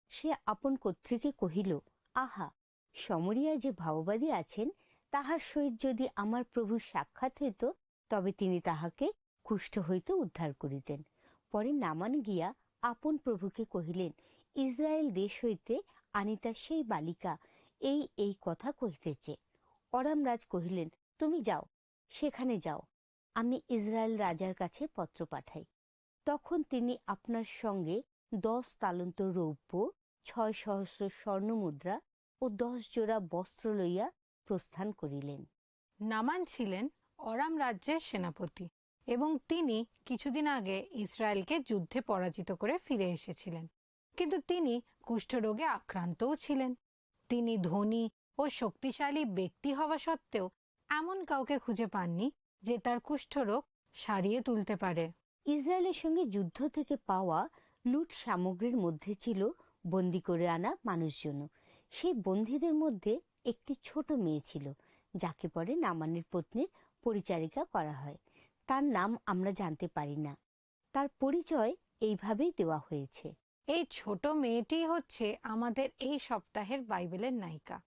সে আপন কর্ত্রীকে কহিল, "আহা, সমরিয়া যে ভাওবাদী আছেন, তাহার সহিত যদি আমার প্রভুর সাক্ষাৎ হইত, তবে তিনি তাহাকে কুষ্ঠ হইতে উদ্ধার করিতেন।" পরে নামান গিয়া আপন প্রভুকে কহিলেন, "ইসরায়েল দেশ হইতে আনিতা সেই বালিকা এই এই কথা কহিতেছে।" অরাম রাজ কহিলেন, "তুমি যাও, সেখানে যাও, আমি ইসরায়েল রাজার কাছে পত্র পাঠাই। তখন তিনি আপনার সঙ্গে দশ তালন্ত রৌপ্য, ছয় সহস্র স্বর্ণ মুদ্রা ও দশ জোড়া বস্ত্র লইয়া প্রস্থান করিলেন।" নামান ছিলেন অরাম রাজ্যের সেনাপতি এবং তিনি কিছুদিন আগে ইসরায়েলকে যুদ্ধে পরাজিত করে ফিরে এসেছিলেন। কিন্তু তিনি কুষ্ঠরোগে আক্রান্তও ছিলেন। তিনি ধনী ও শক্তিশালী ব্যক্তি হওয়া সত্ত্বেও এমন কাউকে খুঁজে পাননি যে তার কুষ্ঠরোগ সারিয়ে তুলতে পারে। ইসরায়েলের সঙ্গে যুদ্ধ থেকে পাওয়া লুট সামগ্রীর মধ্যে ছিল বন্দি করে আনা মানুষজন। সেই বন্দীদের মধ্যে একটি ছোট মেয়ে ছিল, যাকে পরে নামানের পত্নীর পরিচারিকা করা হয়। তার নাম আমরা জানতে পারি না। তার পরিচয় এইভাবেই দেওয়া হয়েছে। এই ছোট মেয়েটি হচ্ছে আমাদের এই সপ্তাহের বাইবেলের নায়িকা।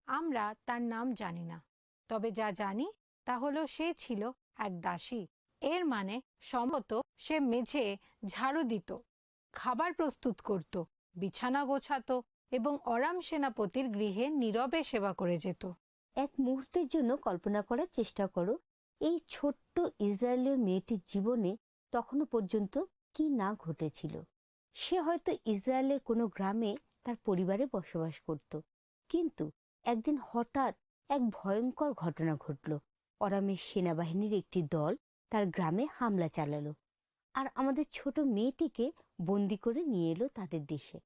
আমরা তার নাম জানি না, তবে যা জানি তা হলো সে ছিল এক দাসী। এর মানে সম্ভবত সে মেঝে ঝাড়ু দিত, খাবার প্রস্তুত করত, বিছানা গোছাতো এবং অরাম সেনাপতির গৃহে নীরবে সেবা করে যেত। এক মুহূর্তের জন্য কল্পনা করার চেষ্টা করো, এই ছোট্ট ইসরায়েলীয় মেয়েটির জীবনে তখনও পর্যন্ত কি না ঘটেছিল। সে হয়তো ইসরায়েলের কোনো গ্রামে তার পরিবারে বসবাস করত, কিন্তু একদিন হঠাৎ এক ভয়ঙ্কর ঘটনা ঘটল। অরামের সেনাবাহিনীর একটি দল তার গ্রামে হামলা চালালো আর আমাদের ছোট মেয়েটিকে বন্দি করে নিয়ে এলো তাদের দেশে।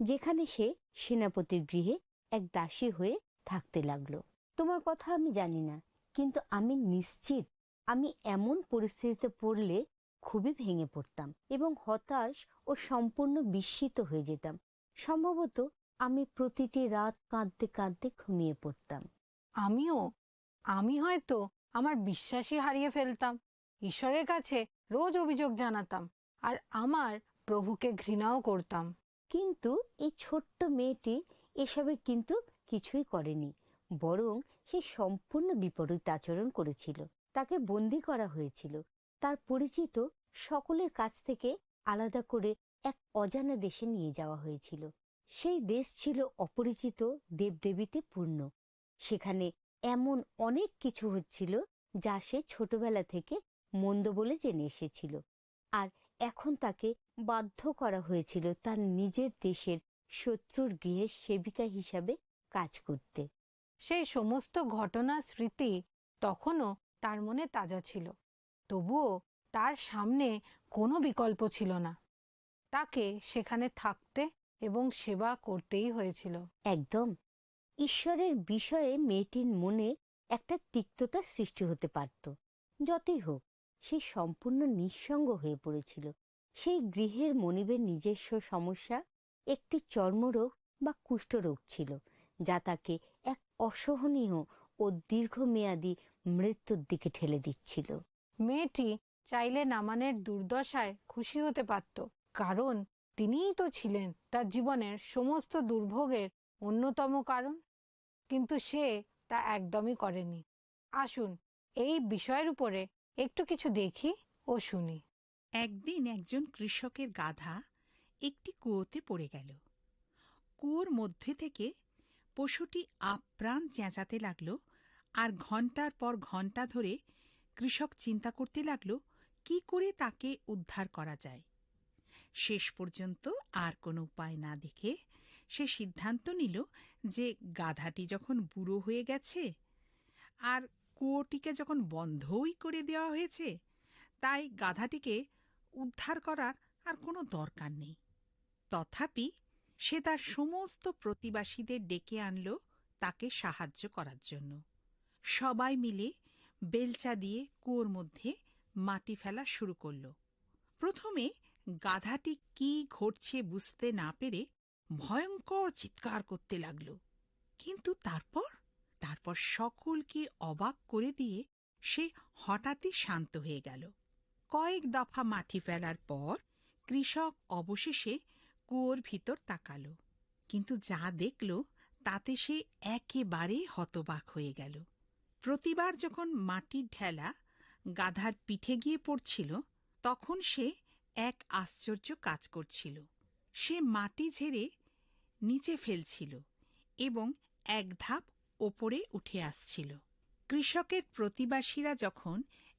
যেখানে সে সেনাপতির গৃহে এক দাসী হয়ে থাকতে লাগলো। তোমার কথা আমি জানি না, কিন্তু আমি নিশ্চিত আমি এমন পরিস্থিতিতে পড়লে খুবই ভেঙে পড়তাম এবং হতাশ ও সম্পূর্ণ বিস্মিত হয়ে যেতাম। সম্ভবত আমি প্রতিটি রাত কাঁদতে কাঁদতে ঘুমিয়ে পড়তাম। আমিও, আমি হয়তো আমার বিশ্বাসই হারিয়ে ফেলতাম, ঈশ্বরের কাছে রোজ অভিযোগ জানাতাম, আর আমার প্রভুকে ঘৃণাও করতাম। কিন্তু এই ছোট্ট মেয়েটি এসবের কিন্তু কিছুই করেনি, বরং সে সম্পূর্ণ বিপরীত আচরণ করেছিল। তাকে বন্দি করা হয়েছিল, তার পরিচিত সকলের কাছ থেকে আলাদা করে এক অজানা দেশে নিয়ে যাওয়া হয়েছিল। সেই দেশ ছিল অপরিচিত দেবদেবীতে পূর্ণ। সেখানে এমন অনেক কিছু হচ্ছিল যা সে ছোটবেলা থেকে মন্দ বলে জেনে এসেছিল। আর এখন তাকে বাধ্য করা হয়েছিল তার নিজের দেশের শত্রুর গৃহের সেবিকা হিসাবে কাজ করতে। সেই সমস্ত ঘটনার স্মৃতি তখনও তার মনে তাজা ছিল। তবুও তার সামনে কোনো বিকল্প ছিল না। তাকে সেখানে থাকতে এবং সেবা করতেই হয়েছিল। একদম। ঈশ্বরের বিষয়ে মেয়েটির মনে একটা তিক্ততা সৃষ্টি হতে পারত। যতই হোক, সে সম্পূর্ণ নিঃসঙ্গ হয়ে পড়েছিল। সেই গৃহের মনিবের নিজস্ব সমস্যা একটি চর্মরোগ বা কুষ্ঠরোগ ছিল, যা তাকে এক অসহনীয় ও দীর্ঘমেয়াদী মৃত্যুর দিকে ঠেলে দিচ্ছিল। মেয়েটি চাইলে নামানের দুর্দশায় খুশি হতে পারত, কারণ তিনিই তো ছিলেন তার জীবনের সমস্ত দুর্ভোগের অন্যতম কারণ। কিন্তু সে তা একদমই করেনি। আসুন, এই বিষয়ের উপরে একটু কিছু দেখি ও শুনি। একদিন একজন কৃষকের গাধা একটি কুয়োতে পড়ে গেল। কুয়োর মধ্যে থেকে পশুটি আপ্রাণ চেঁচাতে লাগলো, আর ঘন্টার পর ঘন্টা ধরে কৃষক চিন্তা করতে লাগলো কি করে তাকে উদ্ধার করা যায়। শেষ পর্যন্ত আর কোনো উপায় না দেখে সে সিদ্ধান্ত নিল যে গাধাটি যখন বুড়ো হয়ে গেছে আর কুয়োটিকে যখন বন্ধই করে দেওয়া হয়েছে, তাই গাধাটিকে উদ্ধার করার আর কোনো দরকার নেই। তথাপি সে তার সমস্ত প্রতিবাসীদের ডেকে আনল তাকে সাহায্য করার জন্য। সবাই মিলে বেলচা দিয়ে কুয়োর মধ্যে মাটি ফেলা শুরু করল। প্রথমে গাধাটি কি ঘটছে বুঝতে না পেরে ভয়ঙ্কর চিৎকার করতে লাগলো। কিন্তু তারপর, তারপর সকলকে অবাক করে দিয়ে সে হঠাৎই শান্ত হয়ে গেল। কয়েক দফা মাটি ফেলার পর কৃষক অবশেষে কুয়োর ভিতর তাকালো, কিন্তু যা দেখল তাতে সে একেবারে হতবাক হয়ে গেল। প্রতিবার যখন মাটির ঢেলা গাধার পিঠে গিয়ে পড়ছিল, তখন সে এক আশ্চর্য কাজ করছিল। সে মাটি ঝেড়ে নিচে ফেলছিল এবং এক ধাপ ওপরে উঠে আসছিল। কৃষকের প্রতিবাসীরা যখন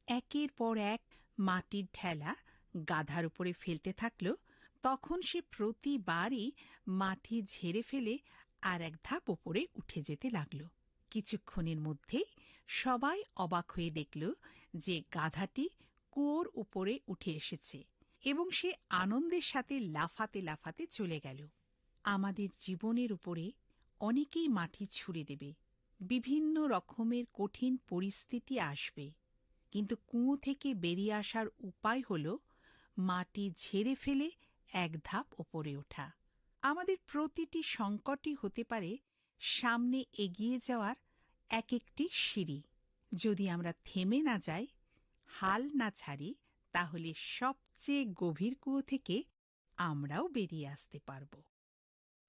একের পর এক মাটির ঢেলা গাধার উপরে ফেলতে থাকল, তখন সে প্রতিবারই মাটি ঝেড়ে ফেলে আর এক ধাপ ওপরে উঠে যেতে লাগল। কিছুক্ষণের মধ্যেই সবাই অবাক হয়ে দেখল যে গাধাটি কুয়োর উপরে উঠে এসেছে এবং সে আনন্দের সাথে লাফাতে লাফাতে চলে গেল। আমাদের জীবনের উপরে অনেকেই মাটি ছুড়ে দেবে, বিভিন্ন রকমের কঠিন পরিস্থিতি আসবে, কিন্তু কুয়ো থেকে বেরিয়ে আসার উপায় হলো মাটি ঝেড়ে ফেলে এক ধাপ ওপরে ওঠা। আমাদের প্রতিটি সংকটই হতে পারে সামনে এগিয়ে যাওয়ার এক একটি সিঁড়ি। যদি আমরা থেমে না যাই, হাল না ছাড়ি, তাহলে সবচেয়ে গভীর কুয়ো থেকে আমরাও বেরিয়ে আসতে পারব।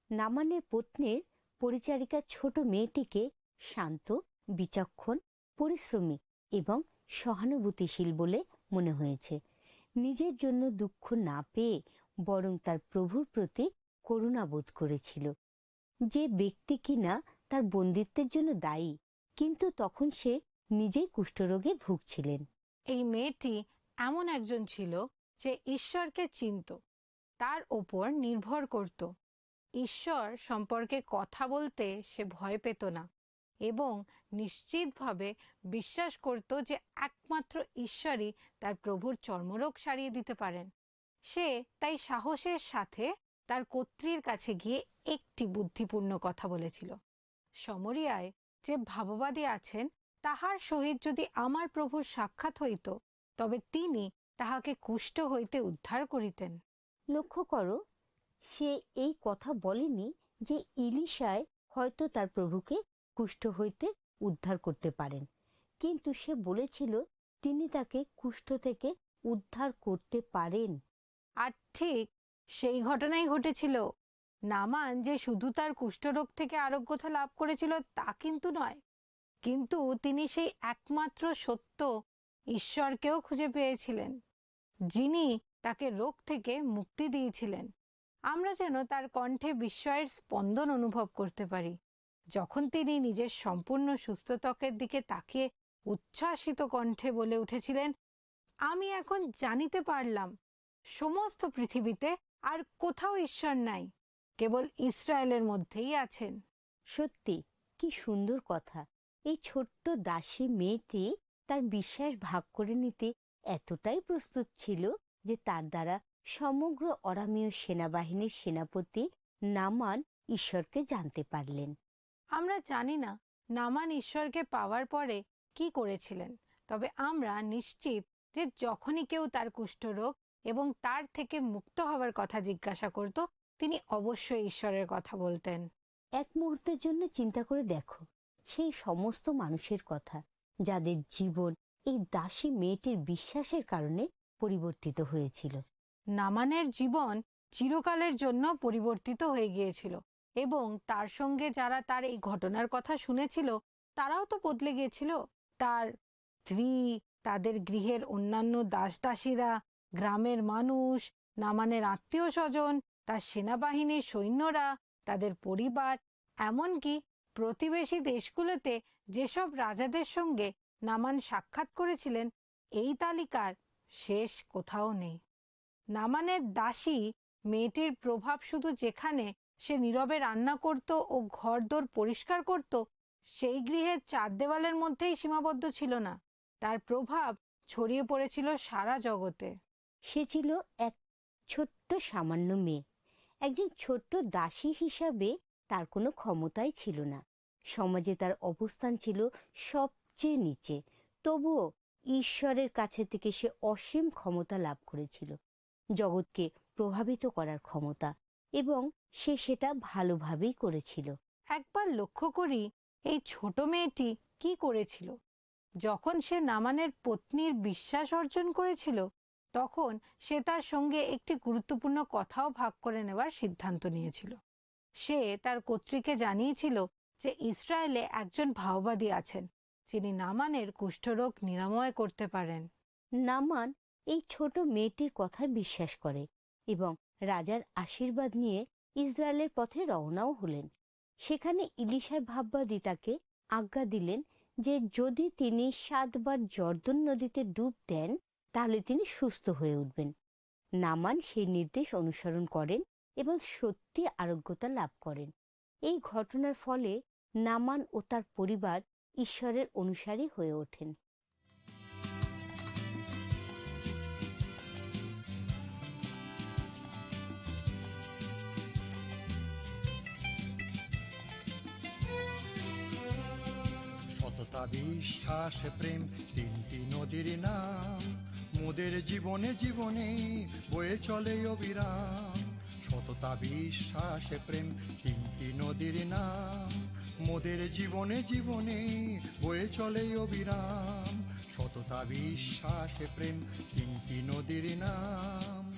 নামানের পত্নীর পরিচারিকা ছোট মেয়েটিকে শান্ত, বিচক্ষণ, পরিশ্রমী এবং সহানুভূতিশীল বলে মনে হয়েছে। নিজের জন্য দুঃখ না পেয়ে বরং তার প্রভুর প্রতি করুণা বোধ করেছিল, যে ব্যক্তি কিনা তার বন্দিত্বের জন্য দায়ী, কিন্তু তখন সে নিজেই কুষ্ঠরোগে ভুগছিলেন। এই মেয়েটি এমন একজন ছিল যে ঈশ্বরকে চিনত, তার ওপর নির্ভর করত। ঈশ্বর সম্পর্কে কথা বলতে সে ভয় পেত না এবং নিশ্চিতভাবে বিশ্বাস করত যে একমাত্র ঈশ্বরই তার প্রভুর চর্মরোগ সারিয়ে দিতে পারেন। সে তাই সাহসের সাথে তার কর্ত্রীর কাছে গিয়ে একটি বুদ্ধিপূর্ণ কথা বলেছিল। সমরিয়ায় যে ভাববাদী আছেন, তাহার সহিত যদি আমার প্রভুর সাক্ষাৎ হইত, তবে তিনি তাহাকে কুষ্ঠ হইতে উদ্ধার করিতেন। লক্ষ্য করো, সে এই কথা বলেনি যে ইলিশায় হয়তো তার প্রভুকে কুষ্ঠ হইতে উদ্ধার করতে পারেন, কিন্তু সে বলেছিল তিনি তাকে কুষ্ঠ থেকে উদ্ধার করতে পারেন। আর ঠিক সেই ঘটনাই ঘটেছিল। নামান যে শুধু তার কুষ্ঠরোগ থেকে আরোগ্যতা লাভ করেছিল তা কিন্তু নয়, কিন্তু তিনি সেই একমাত্র সত্য ঈশ্বরকেও খুঁজে পেয়েছিলেন, যিনি তাকে রোগ থেকে মুক্তি দিয়েছিলেন। আমরা যেন তার কণ্ঠে বিস্ময়ের স্পন্দন অনুভব করতে পারি, যখন তিনি নিজের সম্পূর্ণ সুস্থ ত্বকের দিকে তাকিয়ে উচ্ছ্বাসিত কণ্ঠে বলে উঠেছিলেন, "আমি এখন জানিতে পারলাম, সমস্ত পৃথিবীতে আর কোথাও ঈশ্বর নাই, কেবল ইসরায়েলের মধ্যেই আছেন।" সত্যি, কি সুন্দর কথা। এই ছোট্ট দাসী মেয়েটি তার বিশ্বাস ভাগ করে নিতে এতটাই প্রস্তুত ছিল যে তার দ্বারা সমগ্র অরামীয় সেনাবাহিনীর সেনাপতি নামান ঈশ্বরকে জানতে পারলেন। আমরা জানি না নামান ঈশ্বরকে পাওয়ার পরে কি করেছিলেন, তবে আমরা নিশ্চিত যে যখনই কেউ তার কুষ্ঠরোগ এবং তার থেকে মুক্ত হওয়ার কথা জিজ্ঞাসা করত, তিনি অবশ্যই ঈশ্বরের কথা বলতেন। এক মুহূর্তের জন্য চিন্তা করে দেখো সেই সমস্ত মানুষের কথা, যাদের জীবন এই দাসী মেয়েটির বিশ্বাসের কারণে পরিবর্তিত হয়েছিল। নামানের জীবন চিরকালের জন্য পরিবর্তিত হয়ে গিয়েছিল এবং তার সঙ্গে যারা তার এই ঘটনার কথা শুনেছিল, তারাও তো বদলে গিয়েছিল। তার স্ত্রী, তাদের গৃহের অন্যান্য দাসদাসীরা, গ্রামের মানুষ, নামানের আত্মীয় স্বজন, তার সেনাবাহিনীর সৈন্যরা, তাদের পরিবার, এমনকি প্রতিবেশী দেশগুলোতে যেসব রাজাদের সঙ্গে নামান সাক্ষাৎ করেছিলেন, এই তালিকার শেষ কোথাও নেই। নামানের দাসী মেয়েটির প্রভাব শুধু যেখানে সে নীরবে রান্না করত ও ঘরদোর পরিষ্কার করত, সেই গৃহের চার দেওয়ালের মধ্যেই সীমাবদ্ধ ছিল না। তার প্রভাব ছড়িয়ে পড়েছিল সারা জগতে। সে ছিল এক ছোট্ট সামান্য মেয়ে। একজন ছোট্ট দাসী হিসাবে তার কোনো ক্ষমতাই ছিল না। সমাজে তার অবস্থান ছিল সবচেয়ে নিচে। তবুও ঈশ্বরের কাছে থেকে সে অসীম ক্ষমতা লাভ করেছিল, জগৎকে প্রভাবিত করার ক্ষমতা, এবং সে সেটা ভালোভাবেই করেছিল। একবার লক্ষ্য করি এই ছোট মেয়েটি কি করেছিল। যখন সে নামানের পত্নীর বিশ্বাস অর্জন করেছিল, তখন সে তার সঙ্গে একটি গুরুত্বপূর্ণ কথাও ভাগ করে নেওয়ার সিদ্ধান্ত নিয়েছিল। সে তার কর্ত্রীকে জানিয়েছিল যে ইসরায়েলে একজন ভাওবাদী আছেন, যিনি নামানের কুষ্ঠরোগ নিরাময় করতে পারেন। নামান এই ছোট মেয়েটির কথায় বিশ্বাস করে এবং রাজার আশীর্বাদ নিয়ে ইসরায়েলের পথে রওনাও হলেন। সেখানে ইলিশার ভাববাদী তাকে আজ্ঞা দিলেন যে যদি তিনি সাতবার জর্দন নদীতে ডুব দেন, তাহলে তিনি সুস্থ হয়ে উঠবেন। নামান সেই নির্দেশ অনুসরণ করেন এবং সত্যি আরোগ্যতা লাভ করেন। এই ঘটনার ফলে নামান ও তার পরিবার ঈশ্বরের অনুসারী হয়ে ওঠেন। সততা, বিশ্বাস, প্রেম, তিনটি নদীর নাম। মোদের জীবনে জীবনে বয়ে চলে অবিরাম। সততা, বিশ্বাস, প্রেম, তিনটি নদীর নাম। মোদের জীবনে জীবনে বয়ে চলে অবিরাম। সততা, বিশ্বাস, প্রেম, তিনটি নদীর নাম।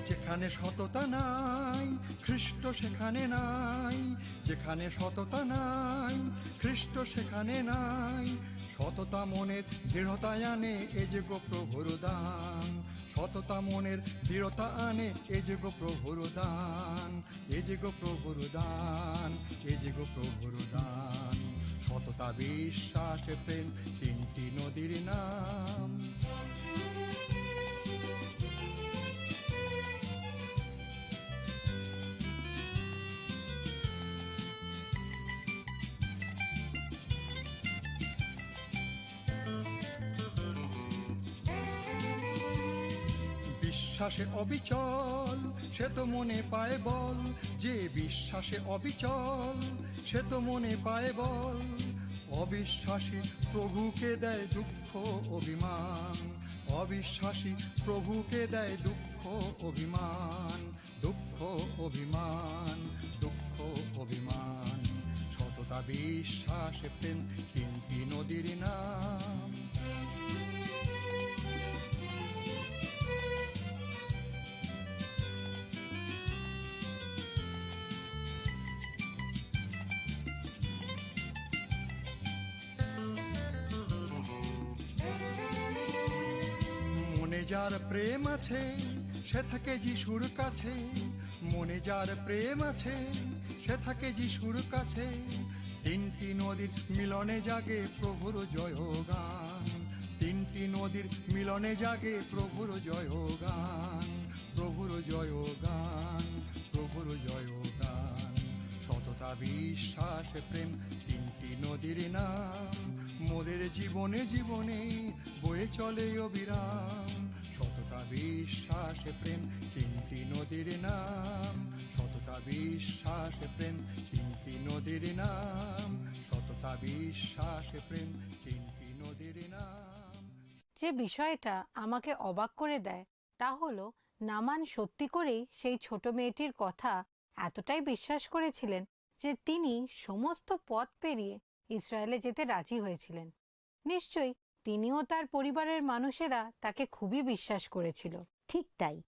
যেখানে সততা নাই, খ্রিস্ট সেখানে নাই। যেখানে সততা নাই, খ্রিস্ট সেখানে নাই। সততা মনের দৃঢ়তা আনে, এ যে গো প্রভুর দান। সততা মনের দৃঢ়তা আনে, এ যে গো প্রভুর দান। এ যে গো প্রভুর দান, এ যে গো প্রভুর দান। সততা, বিশ্বাস, প্রেম, তিনটি নদীর নাম। বিশ্বাসে অবিচল, সে তো মনে পায় বল। যে বিশ্বাসে অবিচল, সে তো মনে পায় বল। অবিশ্বাসী প্রভুকে দেয় দুঃখ, অভিমান। অবিশ্বাসী প্রভুকে দেয় দুঃখ, অভিমান। দুঃখ, অভিমান, দুঃখ, অভিমান। সততা, বিশ্বাস, প্রেম, তিনটি নদীর নাম। মনে যার প্রেম আছে, সে থাকে যিশুর কাছে। মনে যার প্রেম আছে, সে থাকে যিশুর কাছে। তিনটি নদীর মিলনে জাগে প্রভুর জয়গান। তিনটি নদীর মিলনে জাগে প্রভুর জয়গান। প্রভুর জয়গান, প্রভুর জয়গান। সততা, বিশ্বাস, প্রেম, তিনটি নদীর নাম। মোদের জীবনে জীবনে বয়ে চলে অবিরাম। সততা, বিশ্বাস, প্রেম, তিনটি নদীর নাম। সততা, বিশ্বাস, প্রেম, তিনটি নদীর নাম। সততা, বিশ্বাস, প্রেম, তিনটি নদীর নাম। যে বিষয়টা আমাকে অবাক করে দেয়, তা হলো নামান সত্যি করেই সেই ছোট মেয়েটির কথা এতটাই বিশ্বাস করেছিলেন যে তিনি সমস্ত পথ পেরিয়ে ইসরায়েলে যেতে রাজি হয়েছিলেন। নিশ্চয়ই তিনিও তার পরিবারের মানুষেরা তাকে খুবই বিশ্বাস করেছিল। ঠিক তাই,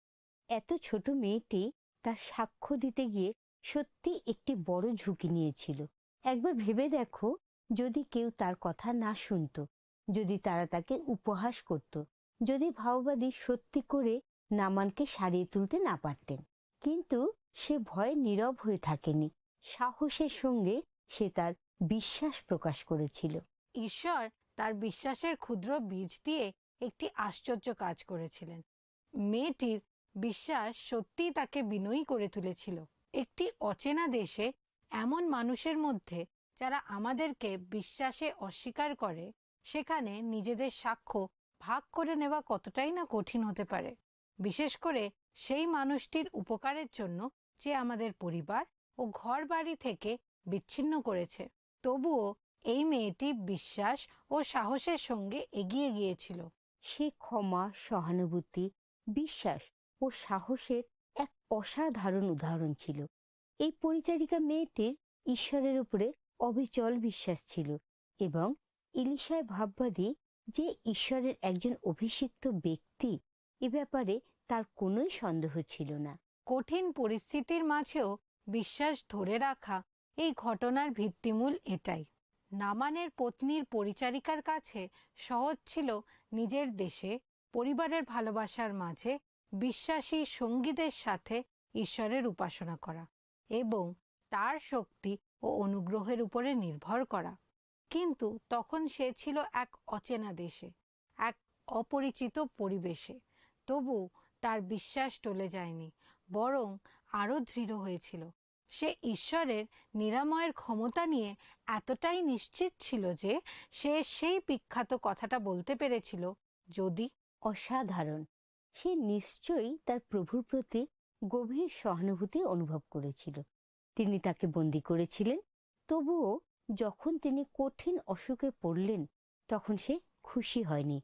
এত ছোট মেয়েটি তার সাক্ষ্য দিতে গিয়ে সত্যি একটি বড় ঝুঁকি নিয়েছিল। একবার ভেবে দেখো, যদি কেউ তার কথা না শুনতো, যদি তারা তাকে উপহাস করত, যদি ভাওবাদী সত্যি করে নামানকে সারিয়ে তুলতে না পারতেন। কিন্তু সে ভয়ে নীরব হয়ে থাকেনি, সাহসের সঙ্গে সে তার বিশ্বাস প্রকাশ করেছিল। ঈশ্বর তার বিশ্বাসের ক্ষুদ্র বীজ দিয়ে একটি আশ্চর্য কাজ করেছিলেন। মেয়েটির বিশ্বাস সত্যিই তাকে বিনয়ী করে তুলেছিল। একটি অচেনা দেশে এমন মানুষের মধ্যে যারা আমাদেরকে বিশ্বাসে অস্বীকার করে, সেখানে নিজেদের সাক্ষ্য ভাগ করে নেওয়া কতটাই না কঠিন হতে পারে, বিশেষ করে সেই মানুষটির উপকারের জন্য যে আমাদের পরিবার ও ঘর বাড়ি থেকে বিচ্ছিন্ন করেছে। তবুও এই মেয়েটি বিশ্বাস ও সাহসের সঙ্গে এগিয়ে গিয়েছিল। সে ক্ষমা, সহানুভূতি, বিশ্বাস ও সাহসের এক অসাধারণ উদাহরণ ছিল। এই পরিচারিকা মেয়েটির ঈশ্বরের উপরে অবিচল বিশ্বাস ছিল এবং ইলিশায় ভাববাদী যে ঈশ্বরের একজন অভিষিক্ত ব্যক্তি, এ ব্যাপারে তার কোনোই সন্দেহ ছিল না। কঠিন পরিস্থিতির মাঝেও বিশ্বাস ধরে রাখা এই ঘটনার ভিত্তিমূল এটাই। নামানের পত্নীর পরিচারিকার কাছে সহজ ছিল নিজের দেশে পরিবারের ভালোবাসার মাঝে বিশ্বাসী সঙ্গীদের সাথে ঈশ্বরের উপাসনা করা এবং তার শক্তি ও অনুগ্রহের উপরে নির্ভর করা। কিন্তু তখন সে ছিল এক অচেনা দেশে, এক অপরিচিত পরিবেশে। তবু তার বিশ্বাস টলে যায়নি, বরং আরও দৃঢ় হয়েছিল। সে ঈশ্বরের নিরাময়ের ক্ষমতা নিয়ে এতটাই নিশ্চিত ছিল যে সে সেই বিখ্যাত কথাটা বলতে পেরেছিল, "যদি।" অসাধারণ। সে নিশ্চয়ই তার প্রভুর প্রতি গভীর সহানুভূতি অনুভব করেছিল। তিনি তাকে বন্দী করেছিলেন, তবুও যখন তিনি কঠিন অসুখে পড়লেন, তখন সে খুশি হয়নি,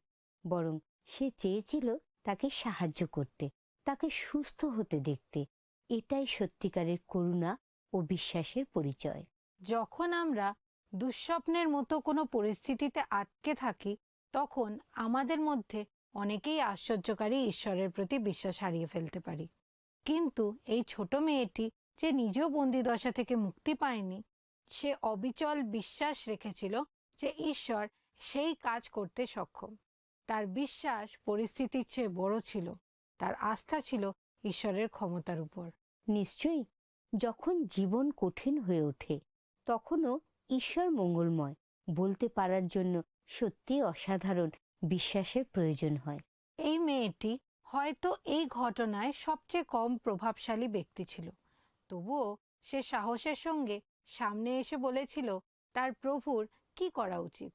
বরং সে চেয়েছিল তাকে সাহায্য করতে, তাকে সুস্থ হতে দেখতে। এটাই সত্যিকারের করুণা ও বিশ্বাসের পরিচয়। যখন আমরা দুঃস্বপ্নের মতো কোনো পরিস্থিতিতে আটকে থাকি, তখন আমাদের মধ্যে অনেকেই আশ্চর্যকারী ঈশ্বরের প্রতি বিশ্বাস হারিয়ে ফেলতে পারি। কিন্তু এই ছোট মেয়েটি, যে নিজেও বন্দিদশা থেকে মুক্তি পায়নি, সে অবিচল বিশ্বাস রেখেছিল যে ঈশ্বর সেই কাজ করতে সক্ষম। তার বিশ্বাস পরিস্থিতির চেয়ে বড় ছিল, তার আস্থা ছিল ঈশ্বরের ক্ষমতার উপর। নিশ্চয়ই, যখন জীবন কঠিন হয়ে ওঠে, তখনও ঈশ্বর মঙ্গলময় বলতে পারার জন্য সত্যি অসাধারণ বিশ্বাসের প্রয়োজন হয়। এই মেয়েটি হয়তো এই ঘটনায় সবচেয়ে কম প্রভাবশালী ব্যক্তি ছিল, তবুও সে সাহসের সঙ্গে সামনে এসে বলেছিল তার প্রভুর কি করা উচিত।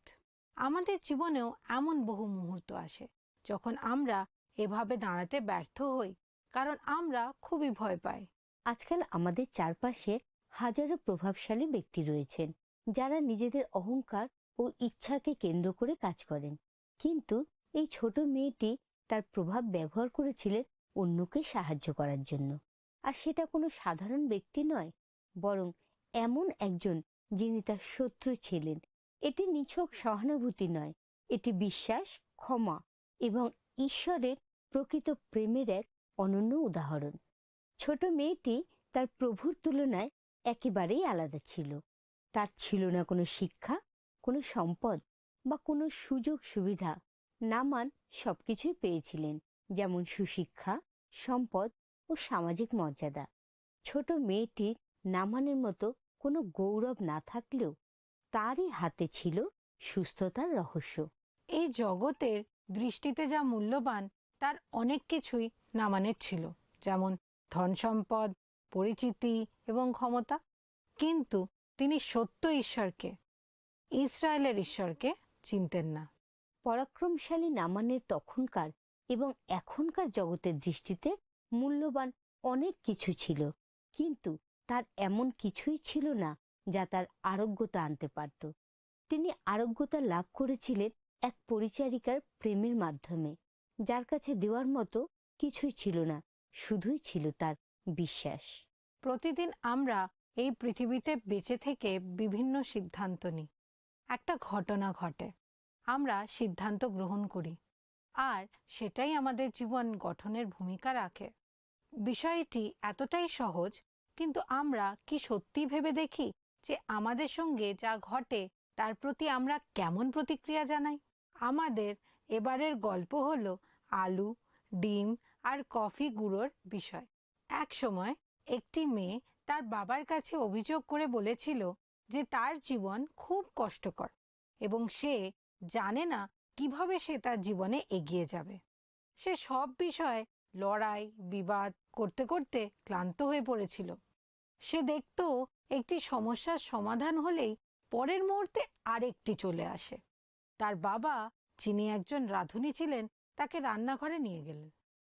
আমাদের জীবনেও এমন বহু মুহূর্ত আসে, যখন আমরা এভাবে দাঁড়াতে ব্যর্থ হই, কারণ আমরা খুবই ভয় পাই। আজকাল আমাদের চারপাশে হাজারো প্রভাবশালী ব্যক্তি রয়েছেন, যারা নিজেদের অহংকার ও ইচ্ছাকে কেন্দ্র করে কাজ করেন। কিন্তু এই ছোট মেয়েটি তার প্রভাব ব্যবহার করেছিলেন অন্যকে সাহায্য করার জন্য। আর সেটা কোনো সাধারণ ব্যক্তি নয়, বরং এমন একজন যিনি তার শত্রু ছিলেন। এটি নিছক সহানুভূতি নয়, এটি বিশ্বাস, ক্ষমা এবং ঈশ্বরের প্রকৃত প্রেমের এক অনন্য উদাহরণ। ছোট মেয়েটি তার প্রভুর তুলনায় একেবারেই আলাদা ছিল। তার ছিল না কোনো শিক্ষা, কোনো সম্পদ বা কোনো সুযোগ সুবিধা। নামান সবকিছুই পেয়েছিলেন, যেমন সুশিক্ষা, সম্পদ ও সামাজিক মর্যাদা। ছোট মেয়েটির নামানের মতো কোনো গৌরব না থাকলেও তারই হাতে ছিল সুস্থতার রহস্য। এই জগতের দৃষ্টিতে যা মূল্যবান, তার অনেক কিছুই নামানের ছিল, যেমন ধন সম্পদ, পরিচিতি এবং ক্ষমতা। কিন্তু তিনি সত্য ঈশ্বরকে, ইসরায়েলের ঈশ্বরকে চিনতেন না। পরাক্রমশালী নামানের তখনকার এবং এখনকার জগতের দৃষ্টিতে মূল্যবান অনেক কিছু ছিল, কিন্তু তার এমন কিছুই ছিল না যা তার আরোগ্যতা আনতে পারত। তিনি আরোগ্যতা লাভ করেছিলেন এক পরিচারিকার প্রেমের মাধ্যমে, যার কাছে দেওয়ার মতো কিছুই ছিল না, শুধুই ছিল তার বিশ্বাস। প্রতিদিন আমরা এই পৃথিবীতে বেঁচে থেকে বিভিন্ন সিদ্ধান্ত নিই। একটা ঘটনা ঘটে, আমরা সিদ্ধান্ত গ্রহণ করি, আর সেটাই আমাদের জীবন গঠনের ভূমিকা রাখে। বিষয়টি এতটাই সহজ, কিন্তু আমরা কি সত্যি ভেবে দেখি যে আমাদের সঙ্গে যা ঘটে তার প্রতি আমরা কেমন প্রতিক্রিয়া জানাই? আমাদের এবারের গল্প হলো আলু, ডিম আর কফি গুঁড়োর বিষয়। এক সময় একটি মেয়ে তার বাবার কাছে অভিযোগ করে বলেছিল যে তার জীবন খুব কষ্টকর এবং সে জানে না কিভাবে সে তার জীবনে এগিয়ে যাবে। সে সব বিষয়ে লড়াই, বিবাদ করতে করতে ক্লান্ত হয়ে পড়েছিল। সে দেখত একটি সমস্যার সমাধান হলেই পরের মুহূর্তে আরেকটি চলে আসে। তার বাবা, যিনি একজন রাঁধুনি ছিলেন, তাকে রান্নাঘরে নিয়ে গেলেন।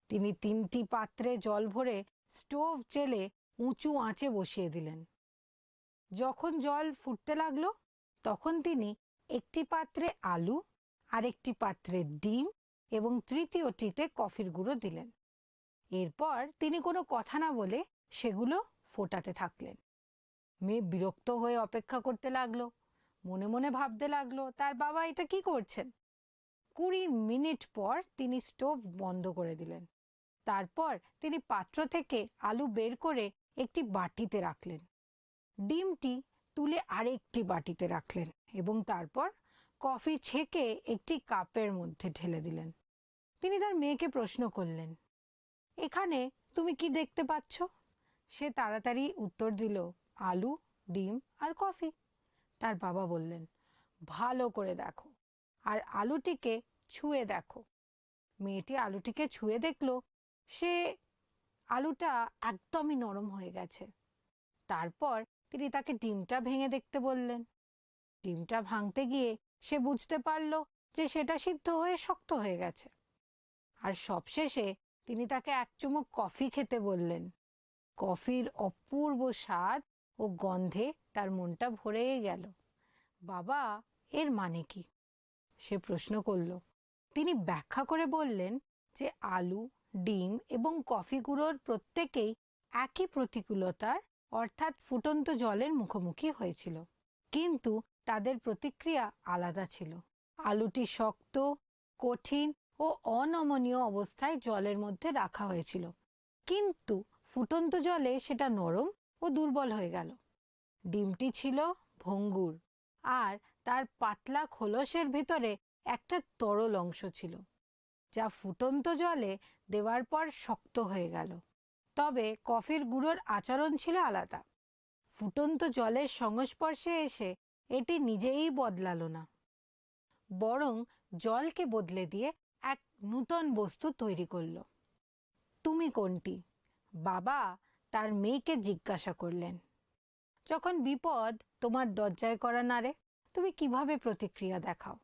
তিনি তিনটি পাত্রে জল ভরে স্টোভ জেলে উঁচু আঁচে বসিয়ে দিলেন। যখন জল ফুটতে লাগলো, তখন তিনি একটি পাত্রে আলু, আরেকটি পাত্রে ডিম এবং তৃতীয়টিতে কফির গুঁড়ো দিলেন। এরপর তিনি কোনো কথা না বলে সেগুলো ফোটাতে থাকলেন। মেয়ে বিরক্ত হয়ে অপেক্ষা করতে লাগলো, মনে মনে ভাবতে লাগলো, তার বাবা এটা কি করছেন? কুড়ি মিনিট পর তিনি স্টোভ বন্ধ করে দিলেন। তারপর তিনি পাত্র থেকে আলু বের করে একটি বাটিতে রাখলেন, ডিমটি তুলে আরেকটি বাটিতে রাখলেন এবং তারপর কফি ছেঁকে একটি কাপের মধ্যে ঢেলে দিলেন। তিনি তার মেয়েকে প্রশ্ন করলেন, "এখানে তুমি কি দেখতে পাচ্ছ?" সে তাড়াতাড়ি উত্তর দিল, "আলু, ডিম আর কফি।" তার বাবা বললেন, "ভালো করে দেখো, আর আলুটিকে ছুঁয়ে দেখো।" মেয়েটি আলুটিকে ছুঁয়ে দেখল, সে আলুটা একদমই নরম হয়ে গেছে। তারপর তিনি তাকে ডিমটা ভেঙে দেখতে বললেন। ডিমটা ভাঙতে গিয়ে সে বুঝতে পারল যে সেটা সিদ্ধ হয়ে শক্ত হয়ে গেছে। আর সবশেষে তিনি তাকে এক চুমুক কফি খেতে বললেন। কফির অপূর্ব স্বাদ ও গন্ধে তার মনটা ভরে গেল। "বাবা, এর মানে কি?" সে প্রশ্ন করল। তিনি ব্যাখ্যা করে বললেন যে আলু, ডিম এবং কফি গুঁড়োর প্রত্যেকেই একই প্রতিকূলতার, অর্থাৎ ফুটন্ত জলের মুখোমুখি হয়েছিল, কিন্তু তাদের প্রতিক্রিয়া আলাদা ছিল। আলুটি শক্ত, কঠিন ও অনমনীয় অবস্থায় জলের মধ্যে রাখা হয়েছিল, কিন্তু ফুটন্ত জলে সেটা নরম ও দুর্বল হয়ে গেল। ডিমটি ছিল ভঙ্গুর, আর তার পাতলা খোলসের ভিতরে একটা তরল অংশ ছিল, যা ফুটন্ত জলে দেওয়ার পর শক্ত হয়ে গেল। তবে কফির গুঁড়োর আচরণ ছিল আলাদা। ফুটন্ত জলের সংস্পর্শে এসে এটি নিজেই বদলালো না, বরং জলকে বদলে দিয়ে এক নূতন বস্তু তৈরি করল। "তুমি কোনটি?" বাবা তার মেয়েকে জিজ্ঞাসা করলেন। "যখন বিপদ তোমার দরজায় কড়া নাড়ে, তুমি কিভাবে প্রতিক্রিয়া দেখাও?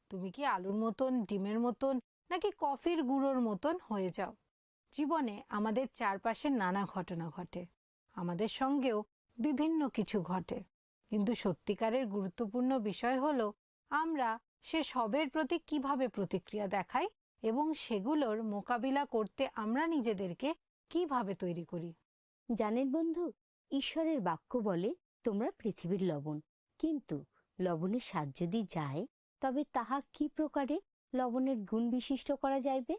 তুমি কি আলুর মতন, ডিমের মতন, নাকি কফির গুঁড়োর মতন হয়ে যাও?" জীবনে আমাদের চারপাশে নানা ঘটনা ঘটে, আমাদের সঙ্গেও বিভিন্ন কিছু ঘটে। কিন্তু সত্যিকারের গুরুত্বপূর্ণ বিষয় হলো আমরা সে সবের প্রতি কিভাবে প্রতিক্রিয়া দেখাই এবং সেগুলোর মোকাবিলা করতে আমরা নিজেদেরকে কিভাবে তৈরি করি। জানেন বন্ধু, ঈশ্বরের বাক্য বলে, "তোমরা পৃথিবীর লবণ।" কিন্তু লবণের স্বাদ যদি যায়, তবে তাহা কি প্রকারে লবণের গুণ বিশিষ্ট করা যাইবে?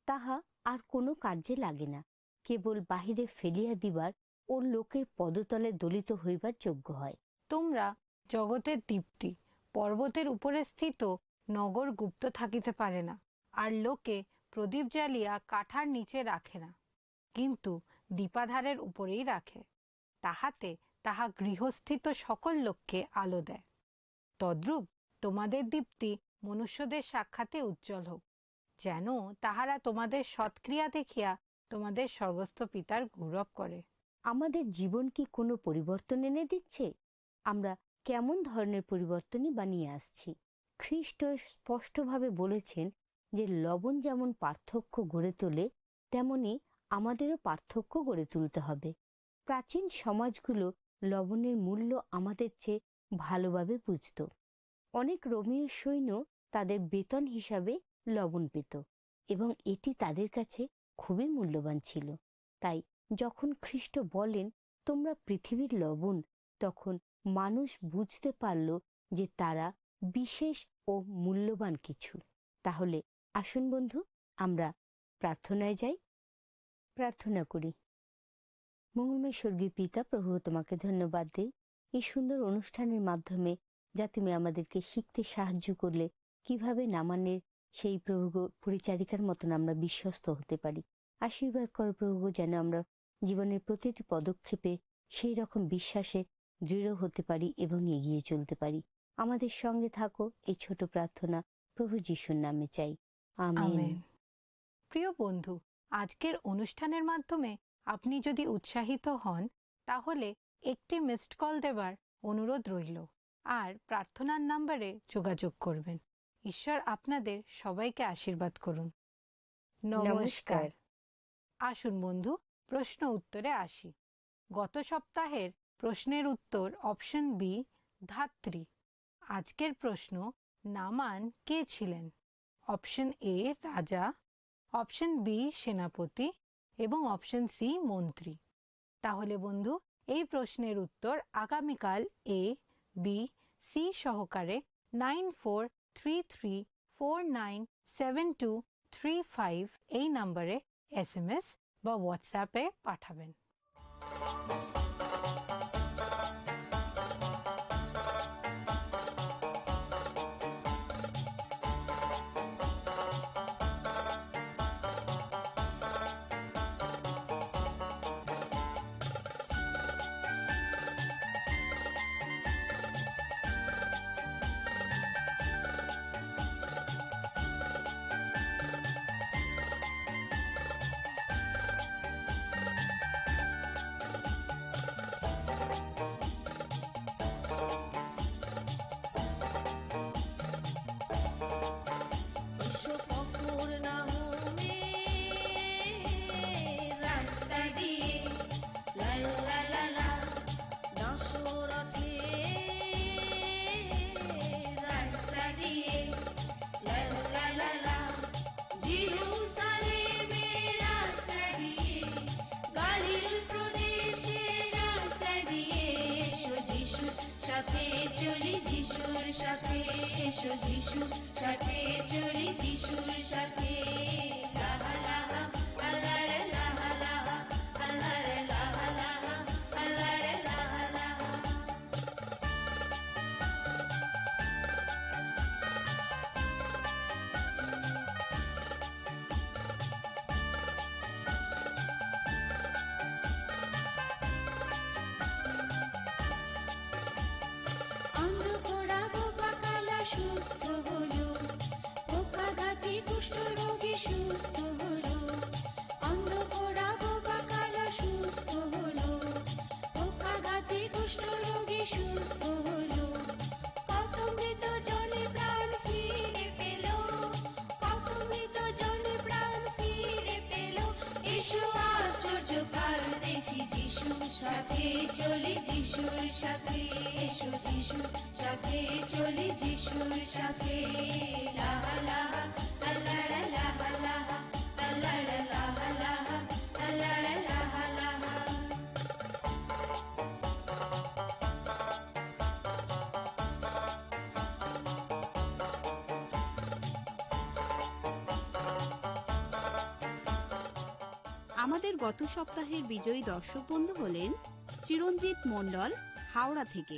তাহা আর কোনো কার্যে লাগে না, কেবল বাহিরে ফেলিয়া দিবার ও লোকের পদতলে দলিত হইবার যোগ্য হয়। তোমরা জগতের দীপ্তি। পর্বতের উপরে স্থিত নগর গুপ্ত থাকিতে পারে না, আর লোকে প্রদীপ জ্বালিয়া কাঠার নিচে রাখে না, কিন্তু দীপাধারের উপরেই রাখে, তাহাতে তাহা গৃহস্থিত সকল লোককে আলো দেয়। তদ্রূপ তোমাদের দীপ্তি মনুষ্যদের সাক্ষাতে উজ্জ্বল হোক, যেন তাহারা তোমাদের সৎক্রিয়া দেখিয়া তোমাদের স্বর্গস্থ পিতার গৌরব করে। আমাদের জীবন কি কোনো পরিবর্তন এনে দিচ্ছে? আমরা কেমন ধরনের পরিবর্তনই বা নিয়ে আসছি? খ্রিস্ট স্পষ্টভাবে বলেছেন যে লবণ যেমন পার্থক্য গড়ে তোলে, তেমনি আমাদেরও পার্থক্য গড়ে তুলতে হবে। প্রাচীন সমাজগুলো লবণের মূল্য আমাদের চেয়ে ভালোভাবে বুঝত। অনেক রোমীয় সৈন্য তাদের বেতন হিসাবে লবণ পেত এবং এটি তাদের কাছে খুবই মূল্যবান ছিল। তাই যখন খ্রিস্ট বলেন, "তোমরা পৃথিবীর লবণ," তখন মানুষ বুঝতে পারল যে তারা বিশেষ ও মূল্যবান কিছু। তাহলে আসুন বন্ধু, আমরা প্রার্থনায় যাই, প্রার্থনা করি। মঙ্গলময় স্বর্গীয় পিতা, প্রভু, তোমাকে ধন্যবাদ দেই এই সুন্দর অনুষ্ঠানের মাধ্যমে, যা তুমি আমাদেরকে শিখতে সাহায্য করলে, কিভাবে নামানের সেই, প্রভু গো, পরিচারিকার মতন আমরা বিশ্বস্ত হতে পারি। আশীর্বাদ করো, প্রভু গো, যেন আমরা জীবনের প্রতিটি পদক্ষেপে সেই রকম বিশ্বাসে দৃঢ় হতে পারি এবং এগিয়ে চলতে পারি। আমাদের সঙ্গে থাকো, এই ছোট প্রার্থনা প্রভু যিশুর নামে চাই। আমেন। আমেন। প্রিয় বন্ধু, আজকের অনুষ্ঠানের মাধ্যমে আপনি যদি উৎসাহিত হন, তাহলে একটি মিসড কল দেবার অনুরোধ রইল, আর প্রার্থনার নম্বরে যোগাযোগ করবেন। ঈশ্বর আপনাদের সবাইকে আশীর্বাদ করুন। নমস্কার। নমস্কার। আসুন বন্ধু, প্রশ্ন উত্তরে আসি। গত সপ্তাহের প্রশ্নের উত্তর অপশন বি, ধাত্রী। আজকের প্রশ্ন, নামান কে ছিলেন? অপশন এ, রাজা, অপশন বি, সেনাপতি, এবং অপশন সি, মন্ত্রী। তাহলে বন্ধু, এই প্রশ্নের উত্তর আগামীকাল এ, বি, সি সহকারে nine four three three four nine seven two three five এই নম্বরে এসএমএস বা WhatsApp-এ পাঠাবেন। আমাদের গত সপ্তাহের বিজয়ী দর্শক বন্ধু হলেন চিরঞ্জিত মণ্ডল, হাওড়া থেকে।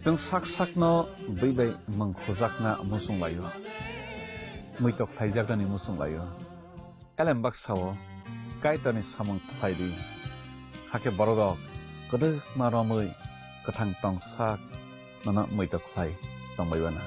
Chwng sak sakno bui bai mung khujakna muchung laio, muitok khlaijaknani muchung laio. Elem baksa-o Kaitorni samung khlai di, hakhe borok rok kwdwkma romwi kwthang tong sak nono muitok khlai tongbai bana.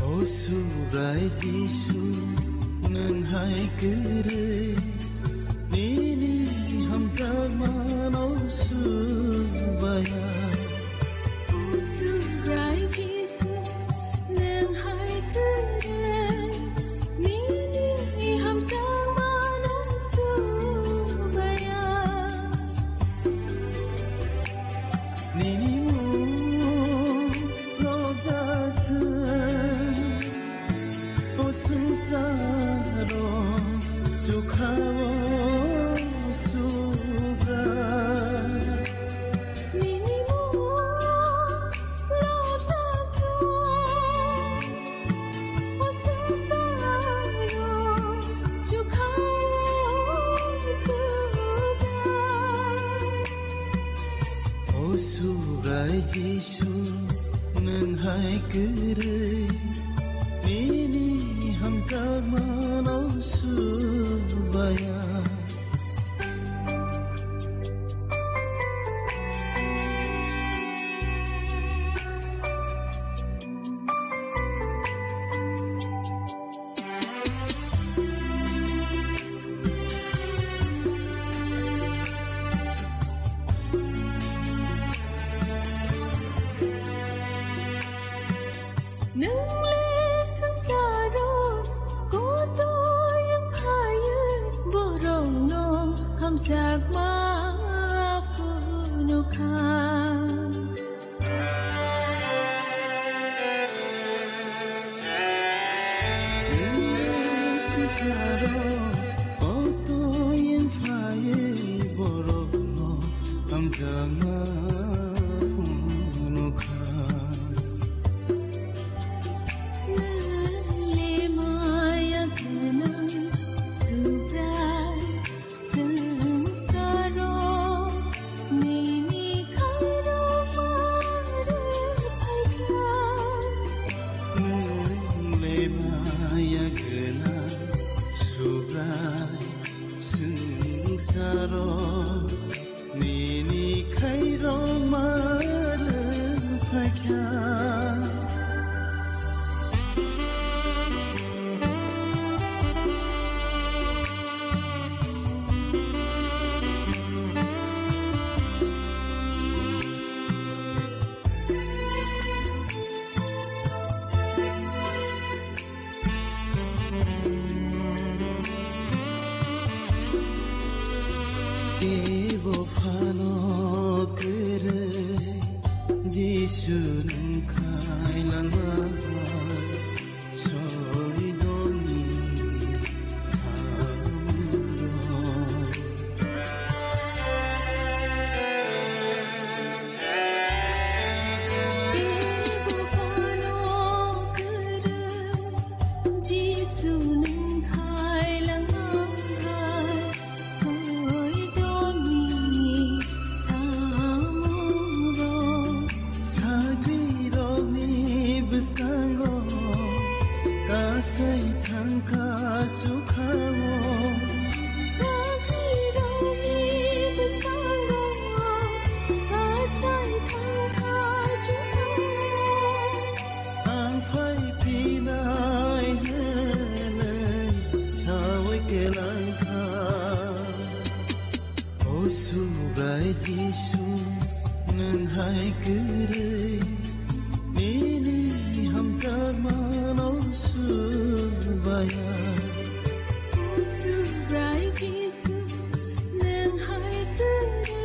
O Subrai Jisu, nwng hai kwrwi, nini hamjakmano subaya. O Subrai Jisu, nwng hai kwrwi, nini hamjakmano subaya. Nini mung rok da thung, o swngcharo chukha-o Subrai. Nini mung rok da thung, o swngcharo chukha-o Subrai. O Subrai Jisu, nwng hai kwrwi, nini hamjakmano subaya. Nwng le swngcharo kotoi wng phaiwi borok. Kwrwi nini hamjakmano swbaya. Subrai Jisu, nwng hai kwrwi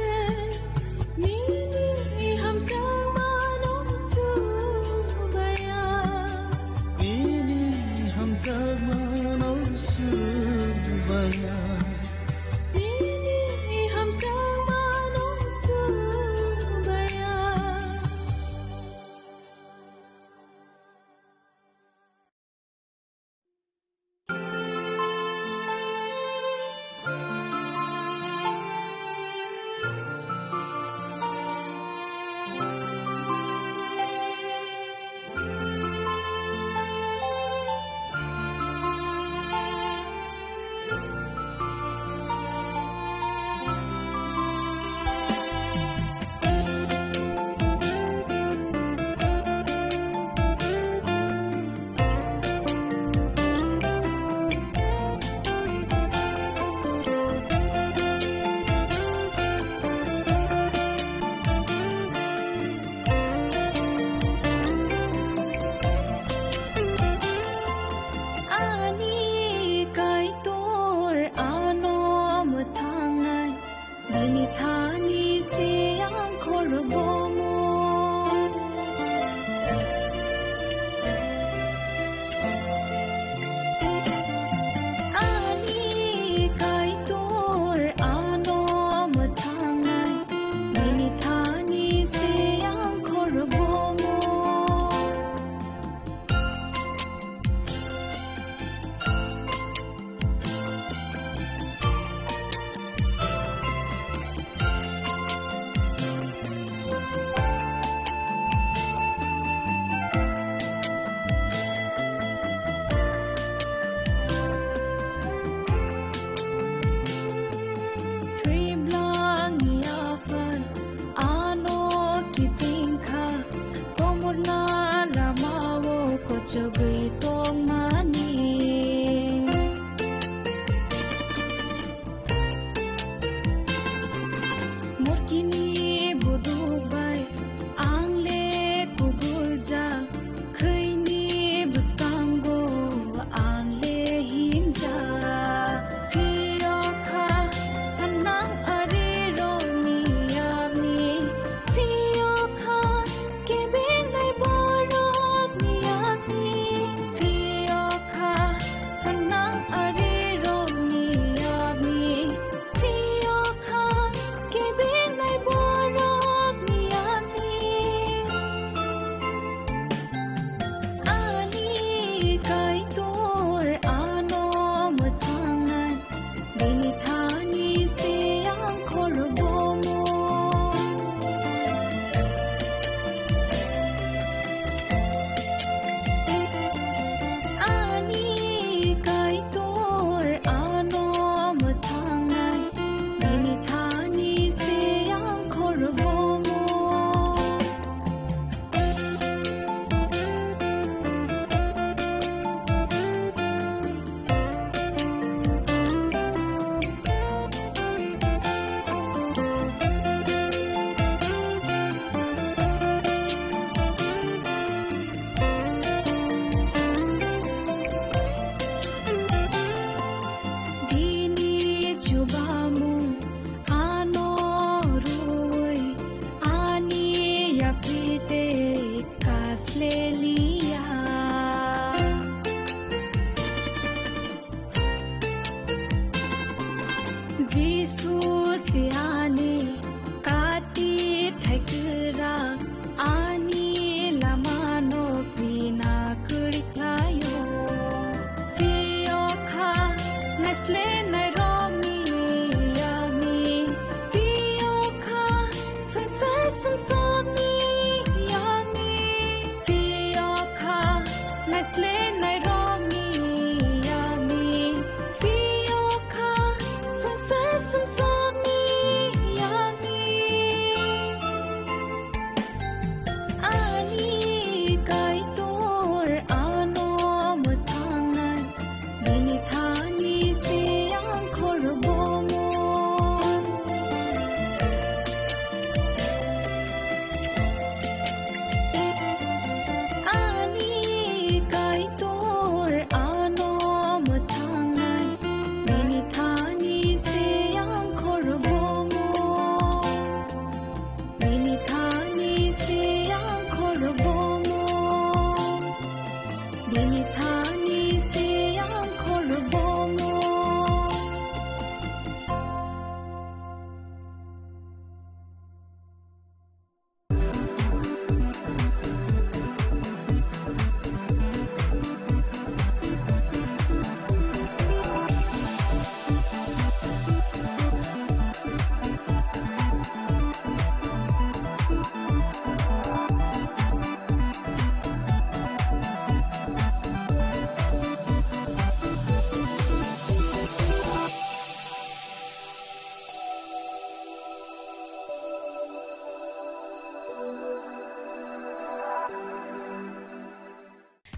nini hamjakmano swbaya. Nini hamjakmano swbaya. Nini hamjakmano swbaya.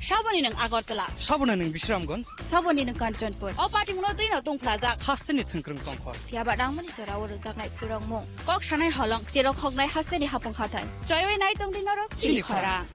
Saboni nwng Agartala. Saboni nwng Bisramganj. Saboni nwng Kanchanpur. O party mungno twi no tongphlajak. Hasteni thwngkwrwng tongkhor. Phiya ba nangmani jora o rwjaknai phurokmung. Kok sanai holong, cherok hoknai hasteni hapung hathai. Choiwi nai tongdi norok chini khorang.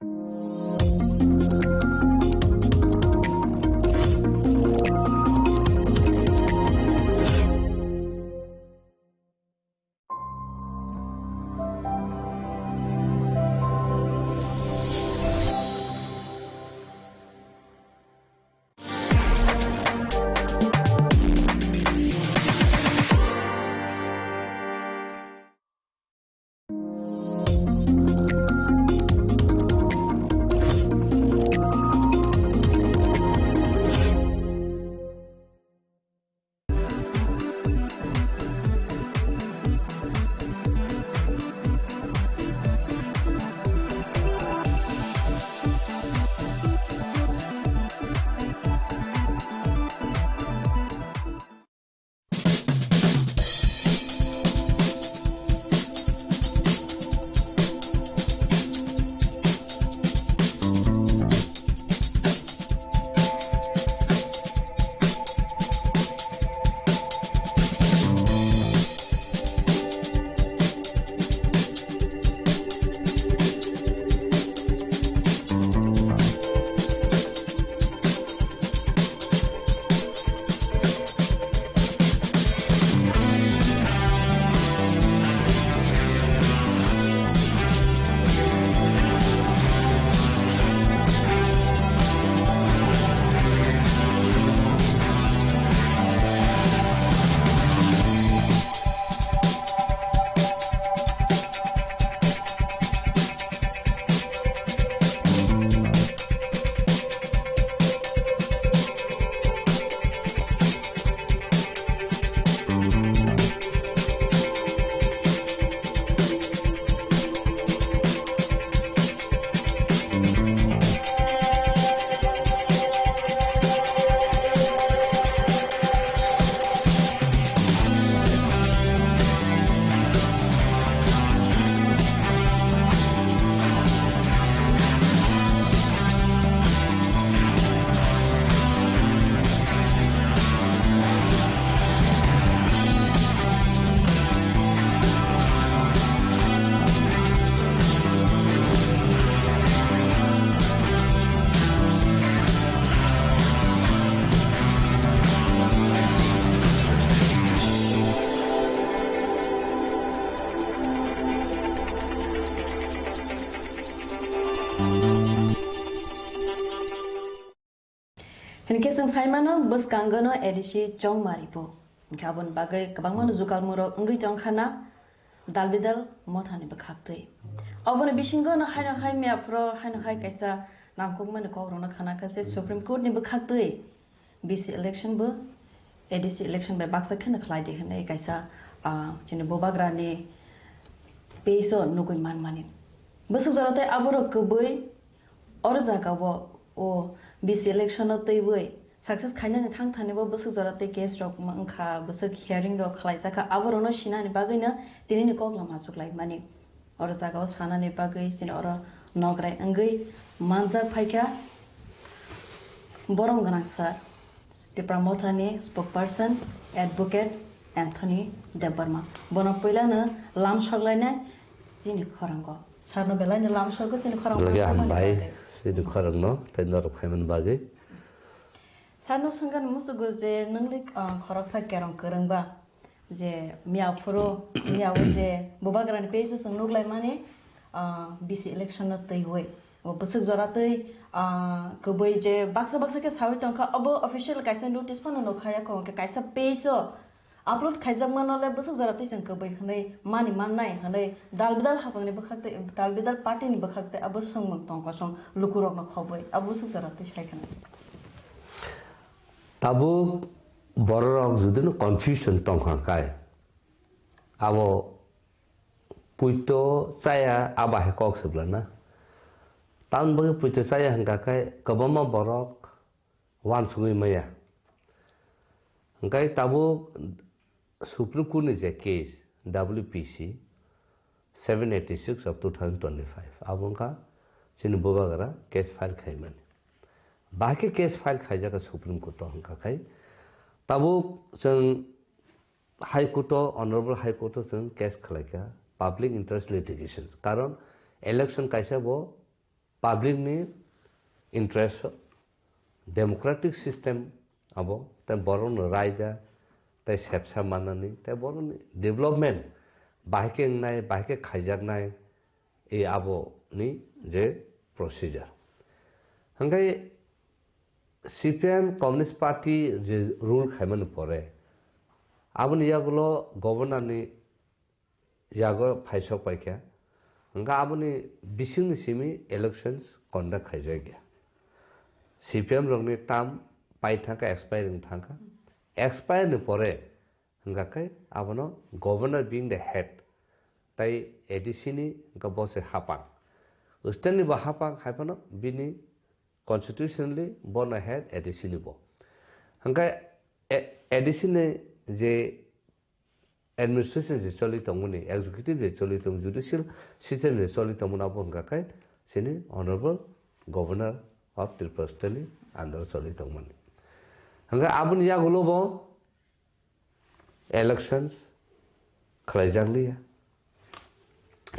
Hinkhe chwng sai mano, bwskango no A D C chongmari bo. Hinkhe aboni bagwi kwbangma no jukalmungrok wngwi tongkha na dalbidal mothani bwkhaktwi. Oboni bisingo no haino hai miyaphoro haino hai kaisa nangkukmani kokrokno khanakha je Supreme Court ni bwkhaktwi B C election bo A D C election bai baksa kheno khlai di hwnwi kaisa, ah, chini bubagrani page o nugwi manmani. Bwswk jora tei aborok kwbwi oro jagao o B C election o twiwi success khainani thang thani bo bwswk jora tei case rok wngkha, bwswk hearing rok khlaijakha, aborokno sinani bagwino tinini kok lama achuk laimani. Oro jagao sanani bagwi chini oro nograi wngwi manjak phaikha borom gwnang sir, Tipra Mothani spokesperson Advocate Anthony Debbarma. Bono puilano lam soklainai chini khorango. Sarno belaino lam sokgo chini khorango. Logi hambai chini khorangno tei norok phaimani bagwi. Sarno swngani muchugo je nwngli, ah, khoroksa kerong kwrwngba. Je miya phuru, miya o je bubagrani page o chwng nuklaimani, ah, B C election no twiwi. O bwswk jora twi, ah, kwbwi je baksa baksa khe sawi tongkha, obo official kaisa notice phano nukha ya, khe kaisa page o upload khaijakmano le bwswk jora twi chwng kwbwi hwnwi mani mannai hwnwi dal bidal haphangni bwkhak twi, dal bidal party ni bwkhak twi abo swngmung tongkha chwng lukurokno khobwi, abo bwswk jora twi sai khna. Tabuk bororok judino confusion tongkha kai, abo puito chaya, abo hai kok swplana. Tamni bagwi puito chaya hwnkha khe kwbangma borok uansugwi maya. Hwnkhe tabuk Supreme Court ni je case W P C seven eighty six of two thousand twenty-five, abo wngkha chini bubagra case file khaimani. Bahai khe case file khaijak Supreme Court o hwnkha khai. Tabuk chwng High Court o, Honorable High Court o chwng case khlaikha public interest litigations. Karon election kaisa bo public ni interest, democratic system abo, tei borok no raida, tei sepsa manani, tei borok ni development bahai khe wngnai, bahai khe khaijaknai, e abo ni je procedure. Hingke C P I M Communist Party je rule khaimani pore, aboni yagulo governor ni yago phaisok paikha. Hingke aboni bisingni simi elections conduct khaijakya. C P M rokni term pai thangkha, expiring thangkha. Expire ni pore hingka khe abono governor being the head, tai A D C ni hingka bo se hapang. State ni bo hapang hai phano bini constitutionally bono head A D C ni bo. Hingke A-, A D C ni je administration je choli tongmani, executive je choli tong, judicial system je choli tongmani abo hingka khe chini Honorable Governor of Tripura State ni under choli tongmani. Hingke aboni yagulo bo elections khlaijakliya,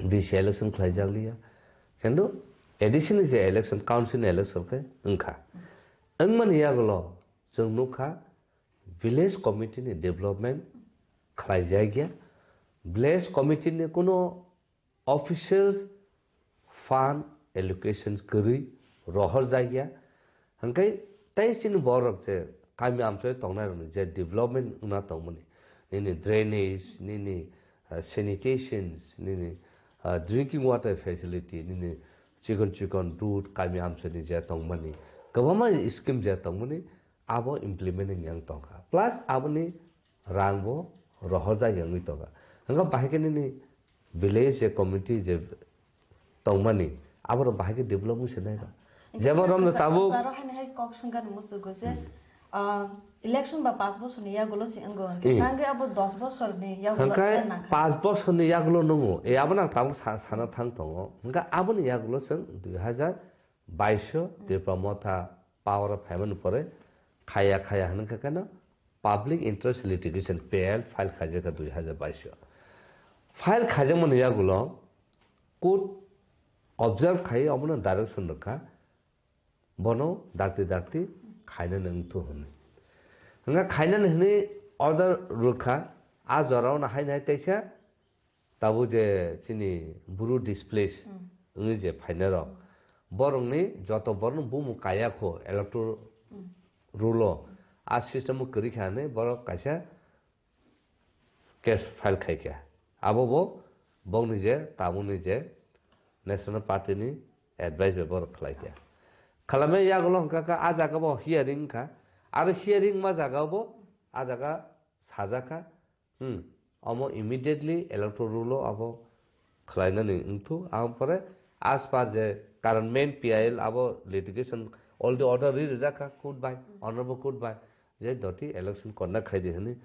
B C election khlaijakliya, kintu A D C ni je election, council ni election khe wngkha. Wngmani yagulo chwng nukha village committee ni development khlaijakya, village committee ni kuno officials fund allocations kwrwi rohorjakya, hingke tei chini borok je kami amchoi tongnai rokni je development wngna tongmani, nini drainage, nini, uh, sanitations, nini, uh, drinking water facility, nini chikon chikon road kami amchoi ni je tongmani, kwbangma scheme je tongmani, abo implement wngya wng tongkha. Plus aboni rang bo rohorjak wngwi tongkha. Hingkhe bahai khe nini village je committee je tongmani, aborok bahai khe develop wngse nai ba. Jebo romno tabuk. Aro haino hai kok swngkha nung musugo je, Hmm. ah, election ba panch bosorni yagulo se wngo hwnkhe. Hmm. Tangkhe abo dos bosorni yagulo Hingkhe wngna kha. Panch bosorni yagulo nungo. E, abono ang tabuk sa-, sana thang tongo. Hingkhe aboni yagulo chwng dui hazar baish o Hmm. Tipra Motha power o phaimani pore khaya khaya hwnwi khe keno Public Interest Litigation, P I L, file khaijak kha dui hazar baish o. File khaijakmani yagulo court observe khai omono direction rwkha, bono dakti dakti khainani wngthu hwnwi. Hwnga khainani hwnwi order rwkha, a jorao no haino hai teisa Tabuk je chini bru displace Hmm. wngwi je phainai rok, Hmm. borokni joto borokno bumung kaya kho electoral Hmm. rule o, a system o kwrwi kha hinwi borok kaisa case file khai kha. Abo bo bokni je tabukni je National Party ni advice bai borok khlai kha. Khlaimai yagulo hwnkha kha a jaga bo hearing wngkha, aro hearing ma jaga bo a jaga sajak kha, Hmm. Omo immediately electoral rule o abo khlainani wngthu. Aboni pore as per je current main P I L abo litigation already order ri rijak kha court bai, Hmm. honorable court bai, je doti election conduct khai di hwnwi.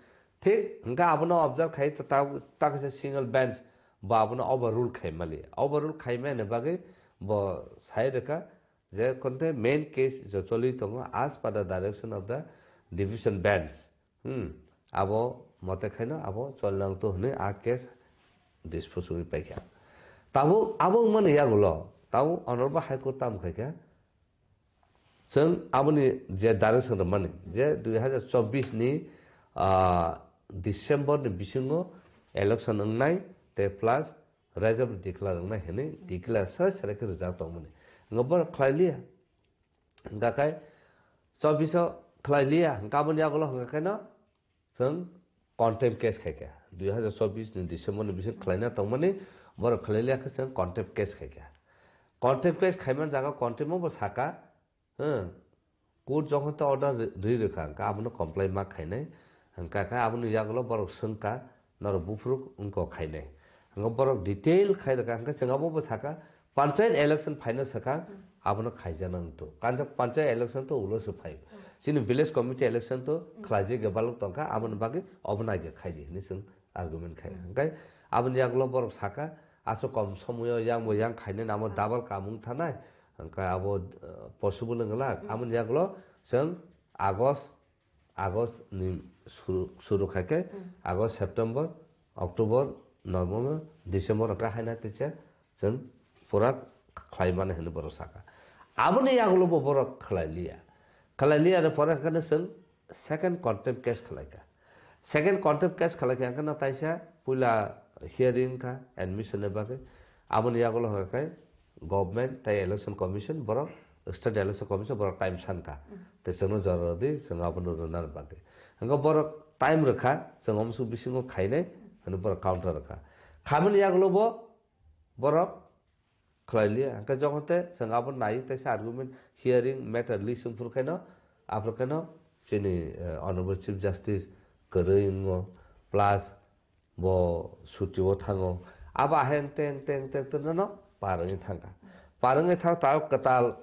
Thik hwnkhe abono observe khai ta, ta, ta kaisa single bench bo abono overrule khai mali. Overrule khai mani bagwi bo sai rwkha je konte main case je choli tongo as per the direction of the division bench. Hmm, abo mote khaino abo cholnang to hwnwi a case dispose wngwi paikha. Tabuk abo wngmani yagulo, tabuk Honorable High Court tamo khaikha, chwng aboni je direction rwmani, je dui hazar chobbish ni, ah, December ni bisingo election wngnai, tei plus result declare wngnai hwnwi declare sere sere khe rijak tongmani. Wngkha borok khlai liya. Hingkha khe chobbish o khlai liya, hingkha aboni yagulo hingkha khe no chwng contempt case khai kha. Dui hazar chobbish ni December ni bising khlaina tongmani, borok khlai liya khe chwng contempt case khai kha. Contempt case khaimani jaga contempt o bo saka, hmm, court jokhon to order ri-, ri rwkha, hingkha abono comply ma khainai, hingkha khe aboni yagulo borok swngkha, norok buphuruk wngkha khainai. Hingkha borok detail khai rwkha, hingkha chwng abo bo saka, panchayat election phaina swkang, Hmm. abono khaijana wngto. Kanjak panchayat election to ulo se phai. Hmm. Chini village committee election to Hmm. khlaijak ya balok tongkha, aboni bagwi obono age khaidi hinwi chwng argument khai. Hmm. Hingkha aboni yagulo borok saka, aswk kom somoyo yang bo yang khainai namo Hmm. double kamung thanai, Hwnkhe abo, uh, possible wngla. Hmm. Aboni yagulo chwng August, August ni suru, suru khai khe, Hmm. August, September, October, November, December hwnkhe haina teisa chwng pura khlai mani hwnwi borok saka. Aboni yagulo bo borok khlai liya. Khlai liya ni pore hwnkhe chwng second contempt case khlai kha. Second contempt case khlai kha hwnkhe no taisa puila hearing kha admission ni bagwi. Aboni yagulo hwnkhe government tei election commission borok, state election commission borok time san kha. Hmm. Tei chwngno jora rwdi, chwng abono rwna bagwi. Hwnkhe borok time rwkha, chwng omsuk bisingo khainai, hwnwi borok counter rwkha. Khamani yagulo bo borok khlai liya. Hwnkhe jokhon tei chwng abo nai teisa argument hearing matter list wngphuru khaino, aphuru khaino chini, eh, Honorable Chief Justice kwrwi wngo, plus bo suti o thango. Abo ahai teng teng teng teng no par wngwi thangkha. Par wngwi thang ta kwtal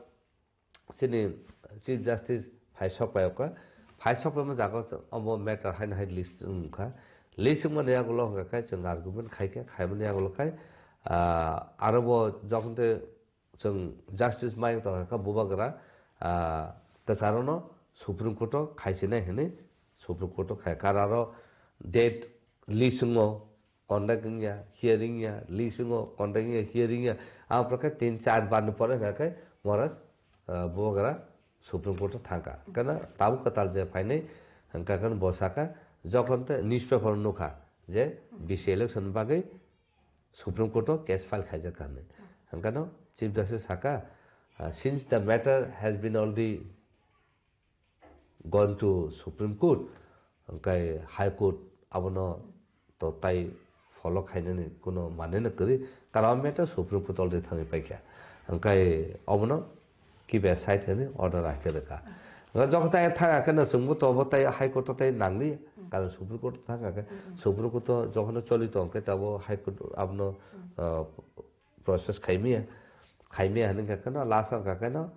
chini Chief Justice phai sok pai kha. Phai sok paima jaga obo matter haino hai list wngkha. List wngmani yagulo hwnkha khe chwng argument khai kha, khaimani yagulo khai, ah, aro bo jokhon tei chwng justice mai tongkha bubagra, ah, kwcharno Supreme Court o khaisinai hwnwi Supreme Court o khai. Kararo date list wngo, conduct wngya, hearing ya, list wngo, conduct wngya, hearing ya. Abo khe tin char bar ni pore hwnkha khe Maharaj, ah, bubagra Supreme Court o thangkha. Kana tabuk kwtal je phainai hwnkha khe bo saka, jokhon tei newspaper o nukha je B C election bagwi Supreme Court o case file khaijak kha hwnwi. Hwnkhe no Chief Justice saka, uh, since the matter has been already gone to Supreme Court, hwnkhe High Court abono to tai follow khainani kuno maneno kwrwi, karon matter Supreme Court already thangwi paikha. Hwnkhe obono kibe side hwnwi order ahai khe rwkha. Hwnkhe jokhon tai thang khe no chwngbo to bo tai High Court o tai nangli, Hmm. karon Supreme Court thang khe, Hmm, hmm. Supreme Court o jokhon choli tong khe tabo High Court abono, Hmm. uh, process khaimaya, khaimaya hwnwi kha kheno last o kha kheno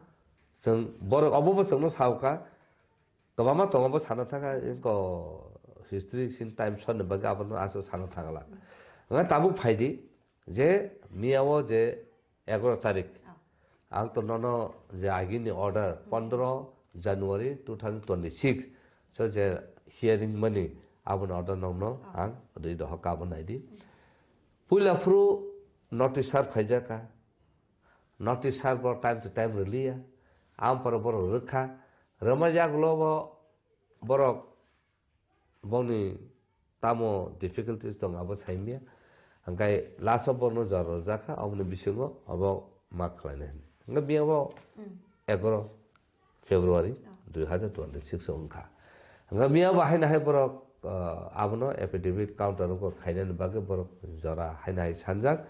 chwng borok obo bo chwngno sao kha, kwbangma tongo bo sana thang kha, history sin time sonni bagwi abono aswk sana thang la. Hwnkhe tabuk phaidi je miyao je egaroh tarik. Oh. Ang to nono je agini order, Hmm. pondro January two thousand twenty-six so je hearing mani aboni order nokno Oh. ang rwi doho kabo naidi. Hmm. Puila phuru notice serve khaijak kha. Notice serve bo time to time rwliya. Ang pore borok rwkha. Rwma yagulo bo borok bongni tamo difficulties tong abo saimya. Hwnkhe last o borokno jora rwjak kha, aboni bisingo abo ma khlainai hwnwi. Hwnkhe biyabo Mm. egaroh February Oh. dui hazar twenty six o wngkha. Hwnkhe miyabo haino hai borok, ah, abono affidavit counter o khainani bagwi borok jora haino hai sanjak.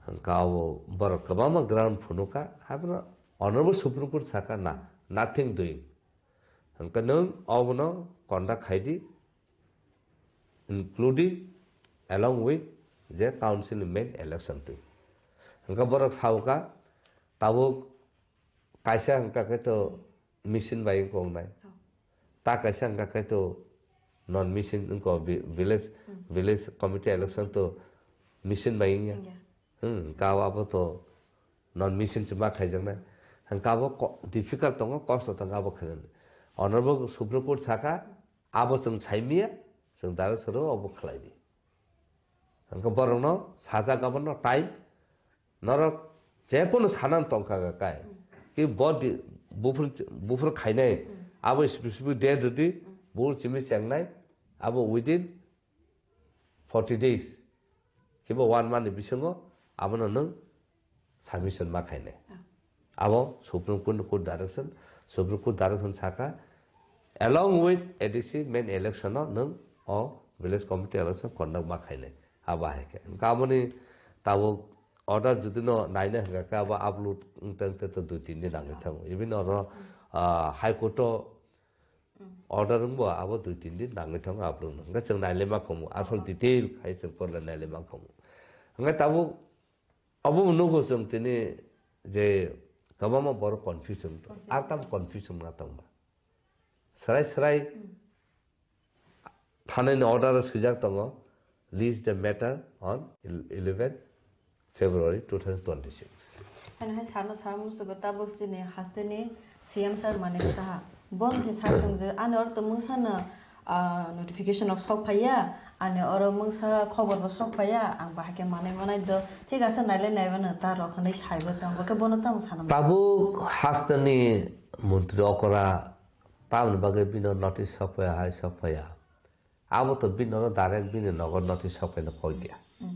Hwnkhe abo borok kwbangma ground phunukha, abono Honorable Supreme Court sakha na, nothing doing. Hwnkhe nwng obono conduct khaidi, including along with je council ni main election twi. Hwnkhe borok saukha, tabuk kaisa hwnkha khe to machine bai wngkha wngnai. Oh. Ta kaisa hwnkha khe to non machine wngkha vi-, village, Hmm. village committee election to machine bai wngya. Wngya. Hmm, ka abo to non machine se ma khaijaknai. Hwnkhe abo ko-, difficult tongo, kosto tongo abo khainani. Honorable Supreme Court saka, abo chwng saimaya, chwng direct soro obo khlaidi. Hwnkhe borokno sajak abono time, norok jekunu sanani tongkha kai. Hmm. Ki bo di-, buphur, buphur khainai, Hmm. abo specific date rwdi, Hmm. buphur simi chengnai, abo within forty days, kiba one month ni bisingo abono nwng submission ma khainai. Ah. Abo Supreme Court ni court direction, Supreme Court direction saka, along with A D C main election o nwng o village committee election conduct ma khainai. Abo hai khe. Hwnkhe aboni tabuk order jodi no naina hwnkha khe abo upload wngtang te to dui tin din nangwi thango. Even oro, ah, High Court o Mm. Order wngbo abo dui tin din nangwi thango aphuru no. Hwnkhe chwng nailai ma khomu, asol Oh. detail khai chwng porlai nailai ma khomu. Hwnkhe tabuk obo nugo chwng tini je kwbangma borok confuse wng tong. Confuse. Ar tam confuse wngna tongba. Srai srai Mm. thanani order o swijak tongo, list the matter on eleven February two thousand twenty-six. Ano hai sana sa musugo tabuk chini hasteni C M sir Manik Saha. Bon se sa tong je ani or to mungsa no, ah, notification rok sok phaiya, ani oro mungsa khobor bo sok phaiya, ang bahai khe manai manai do. Thik ase, naile naiba no ta rok hinwi saibo tong, bo khe bono tamo sana. Tabuk hasteni montri okora tamni bagwi bino notice sok phaiya, hai sok phaiya. Abo to bini nogo direct bini nogo notice sok phaina kok ya. Hmm.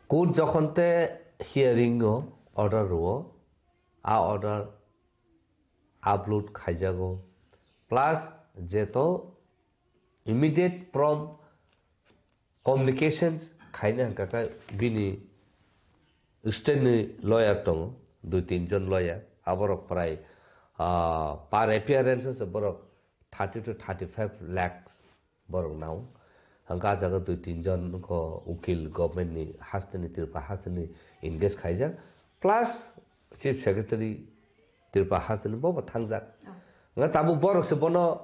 Court jokhon te hearing o order rwo, a order upload khaijago. Plus jeto immediate prompt communications khaina hwnkha khe bini state ni lawyer tongo, dui tin jon lawyer, aborok prai, ah, per appearance se borok thirty to thirty five lakhs borok nao. Hwnkhe ah jaga dui tin jon wngkha ukil government ni hasteni, Tripura hasteni engage khaijak, plus chief secretary Tripura hasteni bo bo thangjak. Oh. Hwnkhe tabuk borok se bono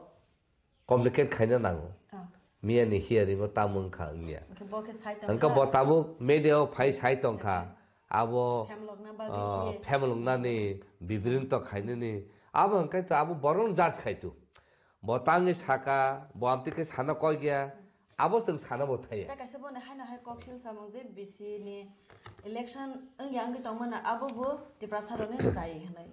communicate khaina nango. Oh. Miya ni hearing o tamo wngkha wngya. Hwnkhe bo khe sai tong Hwnkhe kha. Bo tabuk media o phai sai tong kha. Abo, Phemlokna bagwi ah, se. Phemloknani, bibrinto khainani. Abo hwnkhe to abo borok judge khai tu. Bo tangwi saka, bo amtwi khe sana koi gya, abo chwng sana bo thaya. Tei kaisa bono haino hai koksil samung je B C ni election wngya wngwi tongmano abo bo Tiprasa rokni dai hinwi.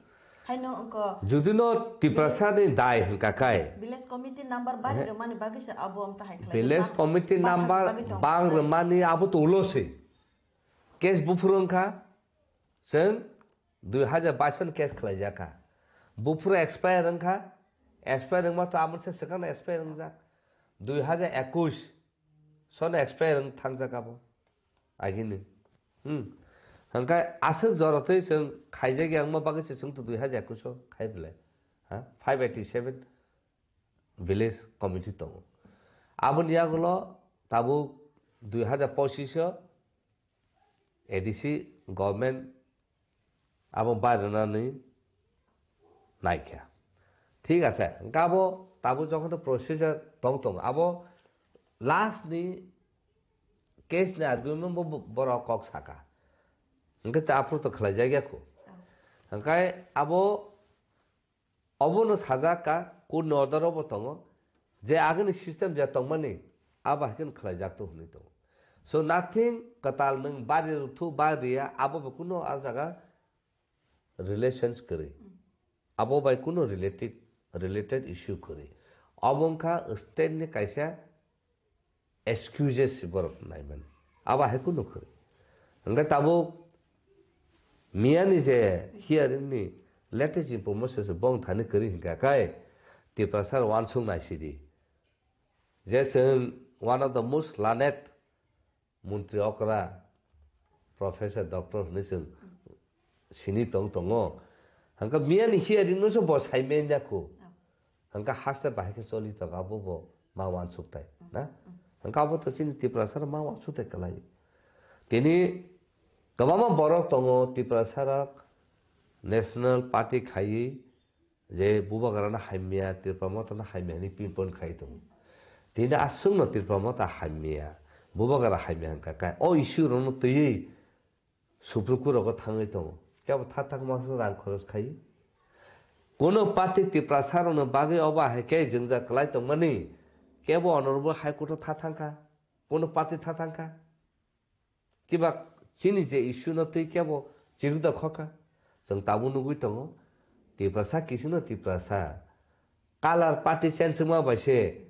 Haino wngkha Judino Tiprasa ni dai hwnkha kai. Village committee number bari Ehe. Rwmani bagwi se abo amta hai khlai. Village committee number bang rwmani abo to ulo se. Case buphuru wngkha, chwng dui hajar bais ni case khlaijak kha. Buphuru expire wngkha, expire wngma to amoni se swkang expire wngjak. Dui hajar ekush sono expire wng thangjak abo. Agini. Hmm. Hwnkhe aswk jorotwi chwng khaijak ya wngma bagwi se chwng to dui hajar ekush o khai belai. Ha? Five eighty seven village committee tongo. Aboni yagulo tabuk dui hajar pochish o A D C government abo bairwnani naikha. Thik ase, hwnkhe abo tabuk jokhon to procedure tong tong, abo last ni case ni argument bo borok kok saka. Hwnkhe ta aphuru to khlai jak ya kho. Hwnkhe abo Obono sajak ka, court ni order obo tongo, je agini system je tongmani, abo hai kheno khlai jak to hwnwi tongo. So nothing kwtal nwng bari rwthu ba riya, abo bo kuno a jaga relations kwrwi. Abo bai kuno related, related issue kwrwi. Obo wngkha state ni kaisa excuses borok naimani. Abo hai kunu kwrwi. Hwnkhe tabuk miyani je hearing ni latest information se bong thani kwrwi hwnkha khe Tiprasa rok uansuk naisidi. Je chwng one of the most learned montri okra, professor, doctor hwnwi chwng sini tong tongo. Hwnkhe miyani hearing no se bo sai manya kho. Oh. Hwnkhe haste bahai khe choli tongo, abo bo ma uansuk tai, na? Mm. Hwnkhe abo to chini Tiprasa rok ma uansuk tai kwlai. Tini kwbangma borok tongo Tiprasa rok National Party khaiwi je Bubagra no hamya, Tipra Motha no hamya hwnwi pinpoint khai tongo. Tini aswk no Tipra Motha hamya, Bubagra hamya hwnkha khe o issue rok no twiwi Supreme Court rogo thangwi tongo. Kebo tha thang masa rang khoros khai. Kuno party Tiprasa rokno bagwi obo hai khe jwngjal kwlai tongmani. Kebo honorable High Court o tha thangkha. Kuno party tha thangkha. Kiba chini je issue no twi kebo chirikda khokha. Chwng tabuk nugwi tongo. Tiprasa kisu no Tiprasa. Color party change wngma bai se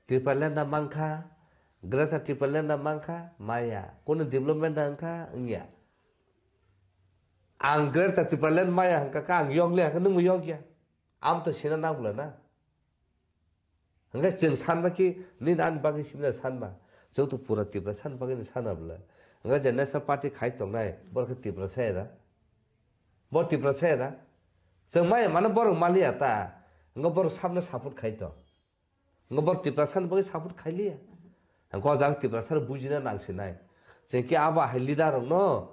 Tipraland na mankha, Greater Tipraland na mankha, maya. Kunu development na wngkha, wngya. Ang Greater Tipraland maya hwnkha khe ang yokli hwnkhe nwngbo yokya. Amo to sina nang bwla na. Hwnkhe chwng sanma khe nini ani bagwi simi na sanma. Chwng to pura Tiprasa ni bagwi no sana bwla. Hwnkhe je National Party khai tongnai, borok khe Tiprasa era. Bo Tiprasa era. Chwng maya mano borok maliya ta. Hwnkhe borok sabno support khai to. Hwnkhe borok Tiprasa ni bagwi support khai liya. Hwnkhe o jaga Tiprasa rok bujina nang sinai. Chwng khe abo hai leader rokno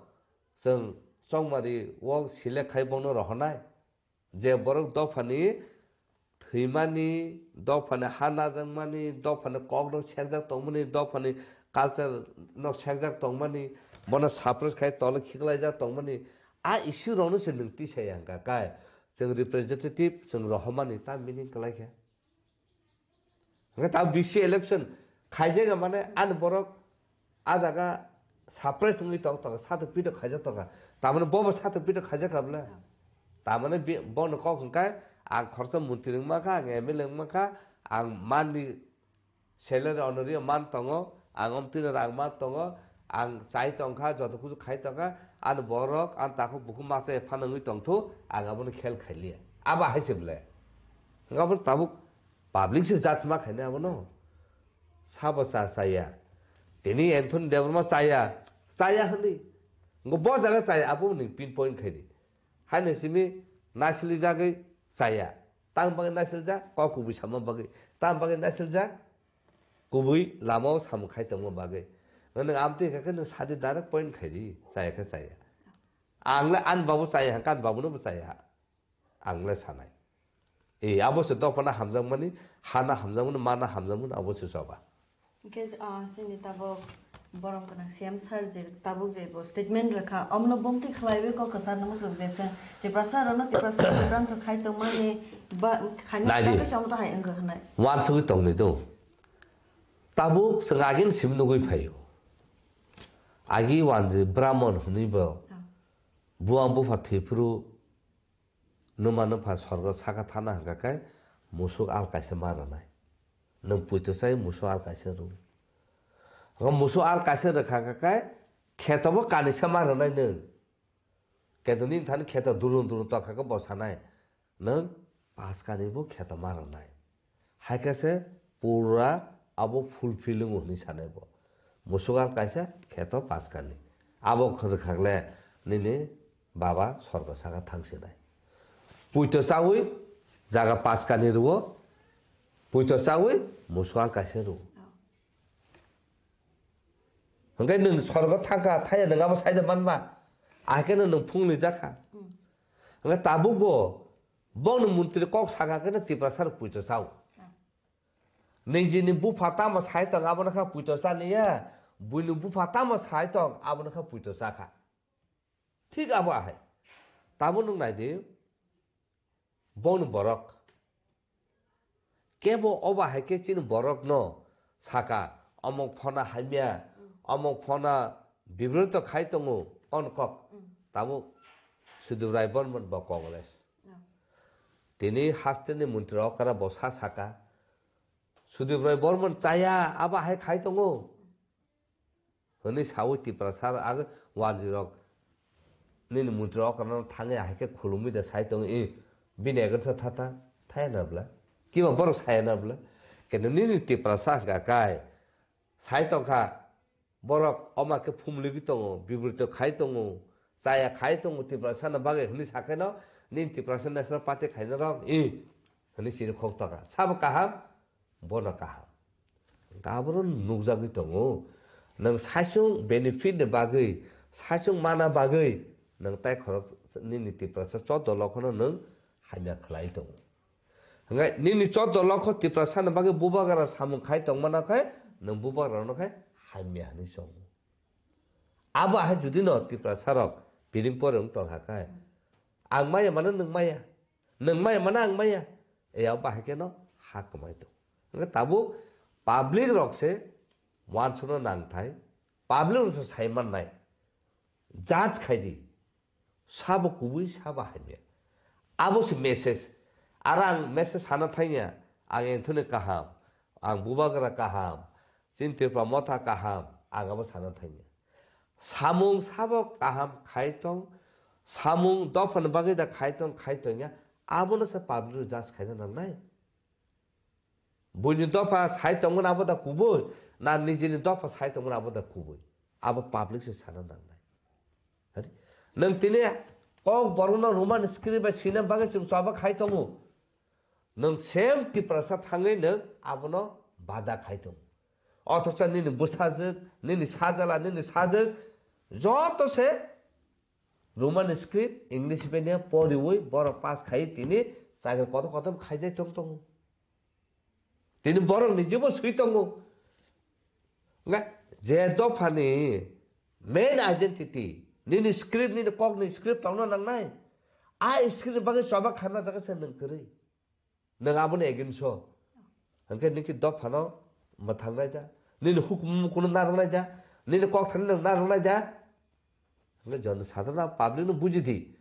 chwng chongmari o select khai bongno rohornai. Je borok dophani thwimani, dophani ha najakmani, dophani kokno sekjak tongmani, dophani culture no sekjak tongmani, Bono suppress khai tolo khiklaijak tongmani a issue rokno se nwng tisaya hwnkha kai. Chwng representative chwng rohormani ta meaning kwlai khe. Hwnkhe ta B C election khaijak mane ani borok a jaga suppress wngwi tong tong sato pito khaijak tongkha. Tamani bobo sato pito khaijak kha bwle. Tamani bi-, bono kok hwnkhe ang khoroksa montri wngma kha, ang M L A wngma kha, ang manni salary honorio man tongo, ang omtwino rang man tongo, ang chai tongkha, joto kuchu khai tongkha, ani borok, ani takhuk bukhuk masa phano wngwi tongthu, ang abono khel khailiya. Abo hai se bwle. Hwnkhe abono tabuk public se judge ma khainai abono. Sabo cha chaya. Tini Anthony Debbarma chaya, chaya hwnwi. Hwnkhe bo jaga chaya, abo ni pinpoint khaidi. Haino simi naisilijagwi chaya. Tang bagwi naisilijak, kok kubui sama bagwi. Tang bagwi naisilijak, kubui lamao samung khai tongma bagwi. Nwng amtwi kha khe nwng sadi direct point khaidi, chaya khe chaya. Ang le ani babu chaya, hwnkhe ani babuno bo chaya. Ang le sanai. E, abo se dophano hamjakmani, hano hamjakmani, mano hamjakmani, abo se choba. Hwnkhe, ah, chini tabuk borom gwnang C M sir je tabuk je bo statement rwkha, omno bongtwi khlaiwi kok kwcharno muchung je chwng Tiprasa rokno Tiprasa bibranto khai tongmani ba, khaina Naidi. Bagwi se omo to hai wngkha hwnwi. Wansugwi tongni do. Tabuk chwng agini simi nugwi phaio. Agi wanjwi Brahmon hwnwi bo. Ah. Buang bupha thwiphuru Numa nupha sorgo saka thana hwnkha khe musuk al kaisa ma rwnai. Nwng puito chai musuk al kaisa rw. Hwnkhe musuk al kaisa rwkha khe kheto bo kanisa ma rwnai nwng. Keto nini thani kheto durung durung tongkha khe bo sanai. Nwng paskani bo kheto ma rwnai. Hai khe se pura abo fulfill wngo hwnwi sanai bo. Musuk al kaisa kheto paskani. Abo khwrwkha le nini baba sorgo saka thangsinai. Puito chawi jaga paskani rwo, puito chawi musuk al kaisa rwo. Oh. Hwnkhe nwng sorgo thangkha, thaya nwng abo saida manma. Ahai khe nwng phungni jakha. Hmm. Hwnkhe tabuk bo, bongni montri kok saka khe Tiprasa rok puito chao. Hmm. Nijini bupha tamo sai tong abono kha puito chaliya, buini bupha tamo sai tong abono kha puito chakha. Thik abo ahai. Tamo nwng nai di, bongni borok. Kebo obo hai khe chini borokno saka, omok phona hamya, omok phona bibroto khai tongo, on kok. Tamo Sudip Rai Bormon bo Congress. Tini hasteni montri okra bo sa saka, Sudip Roy Bormon chaya, abo hai khai tongo. Hwnwi sawi Tiprasa ag wanjwi rok nini montri rok no thangwi hai khe khulumwi da sai tongo, "I, bini agor sa thata, thaya na bwla? Kiba borok saya na bwla?" Kendo nini Tiprasa hwnkha kai sai tongkha, borok oma khe phumligi tongo, bibrito khai tongo, chaya khai tongo Tiprasa no bagwi hwnwi sakheno, nini Tiprasa National Party khaina rok, "I," hwnwi sini khok toka. Sabo kaham? Bono kaham. Hwnkhe abono nukjagwi tongo. Nwng saichung benefit ni bagwi, saichung mana bagwi, nwng tai khorok nini Tiprasa choudo lokhono nwng hamya khlai tongo. Hwnkhe nini choudo lokho Tiprasa ni bagwi bubagra samung khai tongmano khe, nwng bubagra no khe hamya hwnwi chongo. Abo hai judi no Tiprasa rok biring pore wng tongkha khe, ang maya mano nwng maya. Nwng maya mano ang maya, e abo bahai khe no ha kwmai tong. Hwnkhe tabuk public rok se uansukna nang thai, public rok se sai mannai, judge khai di, sabo kubui sabo hamya. Abo se message. Aro ang message sana thangya, ang Anthony kaham, ang Bubagra kaham, chini Tripura Motha kaham, ang abo sana thangya. Samung sabo kaham khai tong, samung dophani bagwi da khai tong, khai tongya, abono se public rok judge khaina nangnai. Buini dopha sai tongmani abo da kubui, na nijini dopha sai tongmani abo da kubui. Abo public se sana nangnai. Hari? Nwng tini kok borokno Roman script bai swina bagwi chwng choba khai tongo. Nwng same Tiprasa thangwi nwng abono bada khai tongo. Othocho nini bwsajwk, nini sajala, nini sajwk, joto se Roman script, English medium poriwi borok pass khai tini chakri kotor kotor khaijai tong tongo. Tini borok ni jibo swi tongo. Nga je dophani Main identity, nini script, nini kokni script tongna nangnai. A script bagwi choba khaima jaga se nwng kwrwi. Nwng aboni against o. Hwnkhe nini dophano mwthangnai da. Nini hukumu kuno narwknai da. Nini kok thani nwng narwknai da. Hwnkhe jon sadharana public no buji di.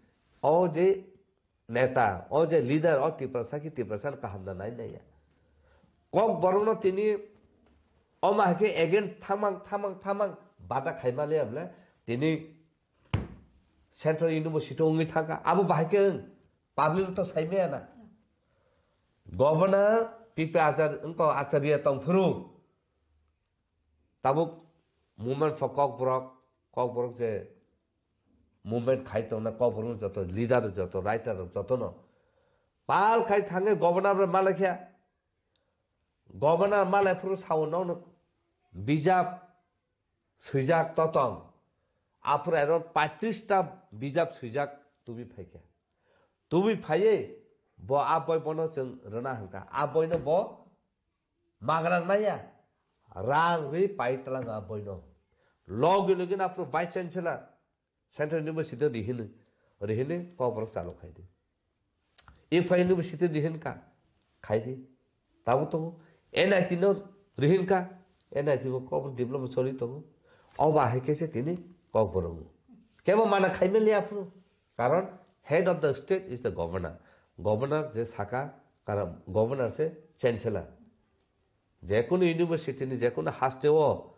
O je neta, o je leader, o Tiprasa ki Tiprasa no kaham da nai nai ya. Kok borok no tini oma hai khe against thamang, thamang, thamang bata khaima le able tini Central University wngwi thangkha. Abo bahai khe wng, public to saimaya na. Governor P P Achar-, wngkha Acharya tongphuru. Tabuk movement for Kokborok, Kokborok je movement khai tongna Kokborok joto leader, joto writer, joto no pal khai thangwi governor bai malai khe. Governor malai phuru sao nono bijap swijak totong. Aphuru aro paitris ta bijap swijak tubi phaikha. Tubi phaiwi bo a boi bono chwng rwna hwnkha. A boino bo magra naya. Rang ri pai twlang a boino. Logi logi na aphuru vice chancellor. Central University rihini, rihini Kokborok chalo khai di. Ifa University rihin ka, khai di. Tabo tongo. N I T no rihin ka, N I T bo Kokborok develop choli tongo. Oba hai khe se tini Kokborok. Kebo mana khai meli aphuru. Karon head of the state is the governor. Governor je saka, karon governor se chancellor. Jekunu university ni jekunu haste o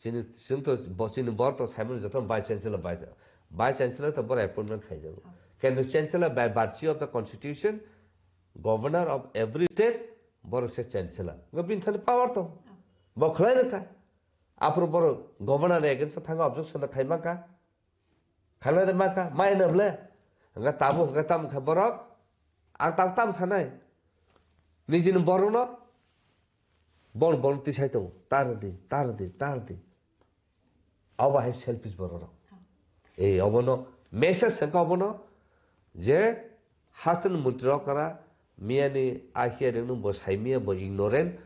chini, chwng to bo-, chini bor to saimano joto vice chancellor, vice, vice chancellor to bor appointment khaijago. Kintu chancellor by virtue of the constitution, governor of every state, bor se chancellor. Ngo bini thani power to. Bo khlai rwkha. Aphuru bor governor ni against o thangwi objection khai mankha. Khalai de maka, mai na ble. Hingke tabu, hingke tam khe borok. Ang tam tam sanai. Nijini borokno. Bon, bon tisai tongo. Tar di, tar di, tar di. Abo hai selfish borok rok. Ei, obono message hingke obono je Hasteni montri rok kara, miyani a hearing no bo sai miya, bo ignorant.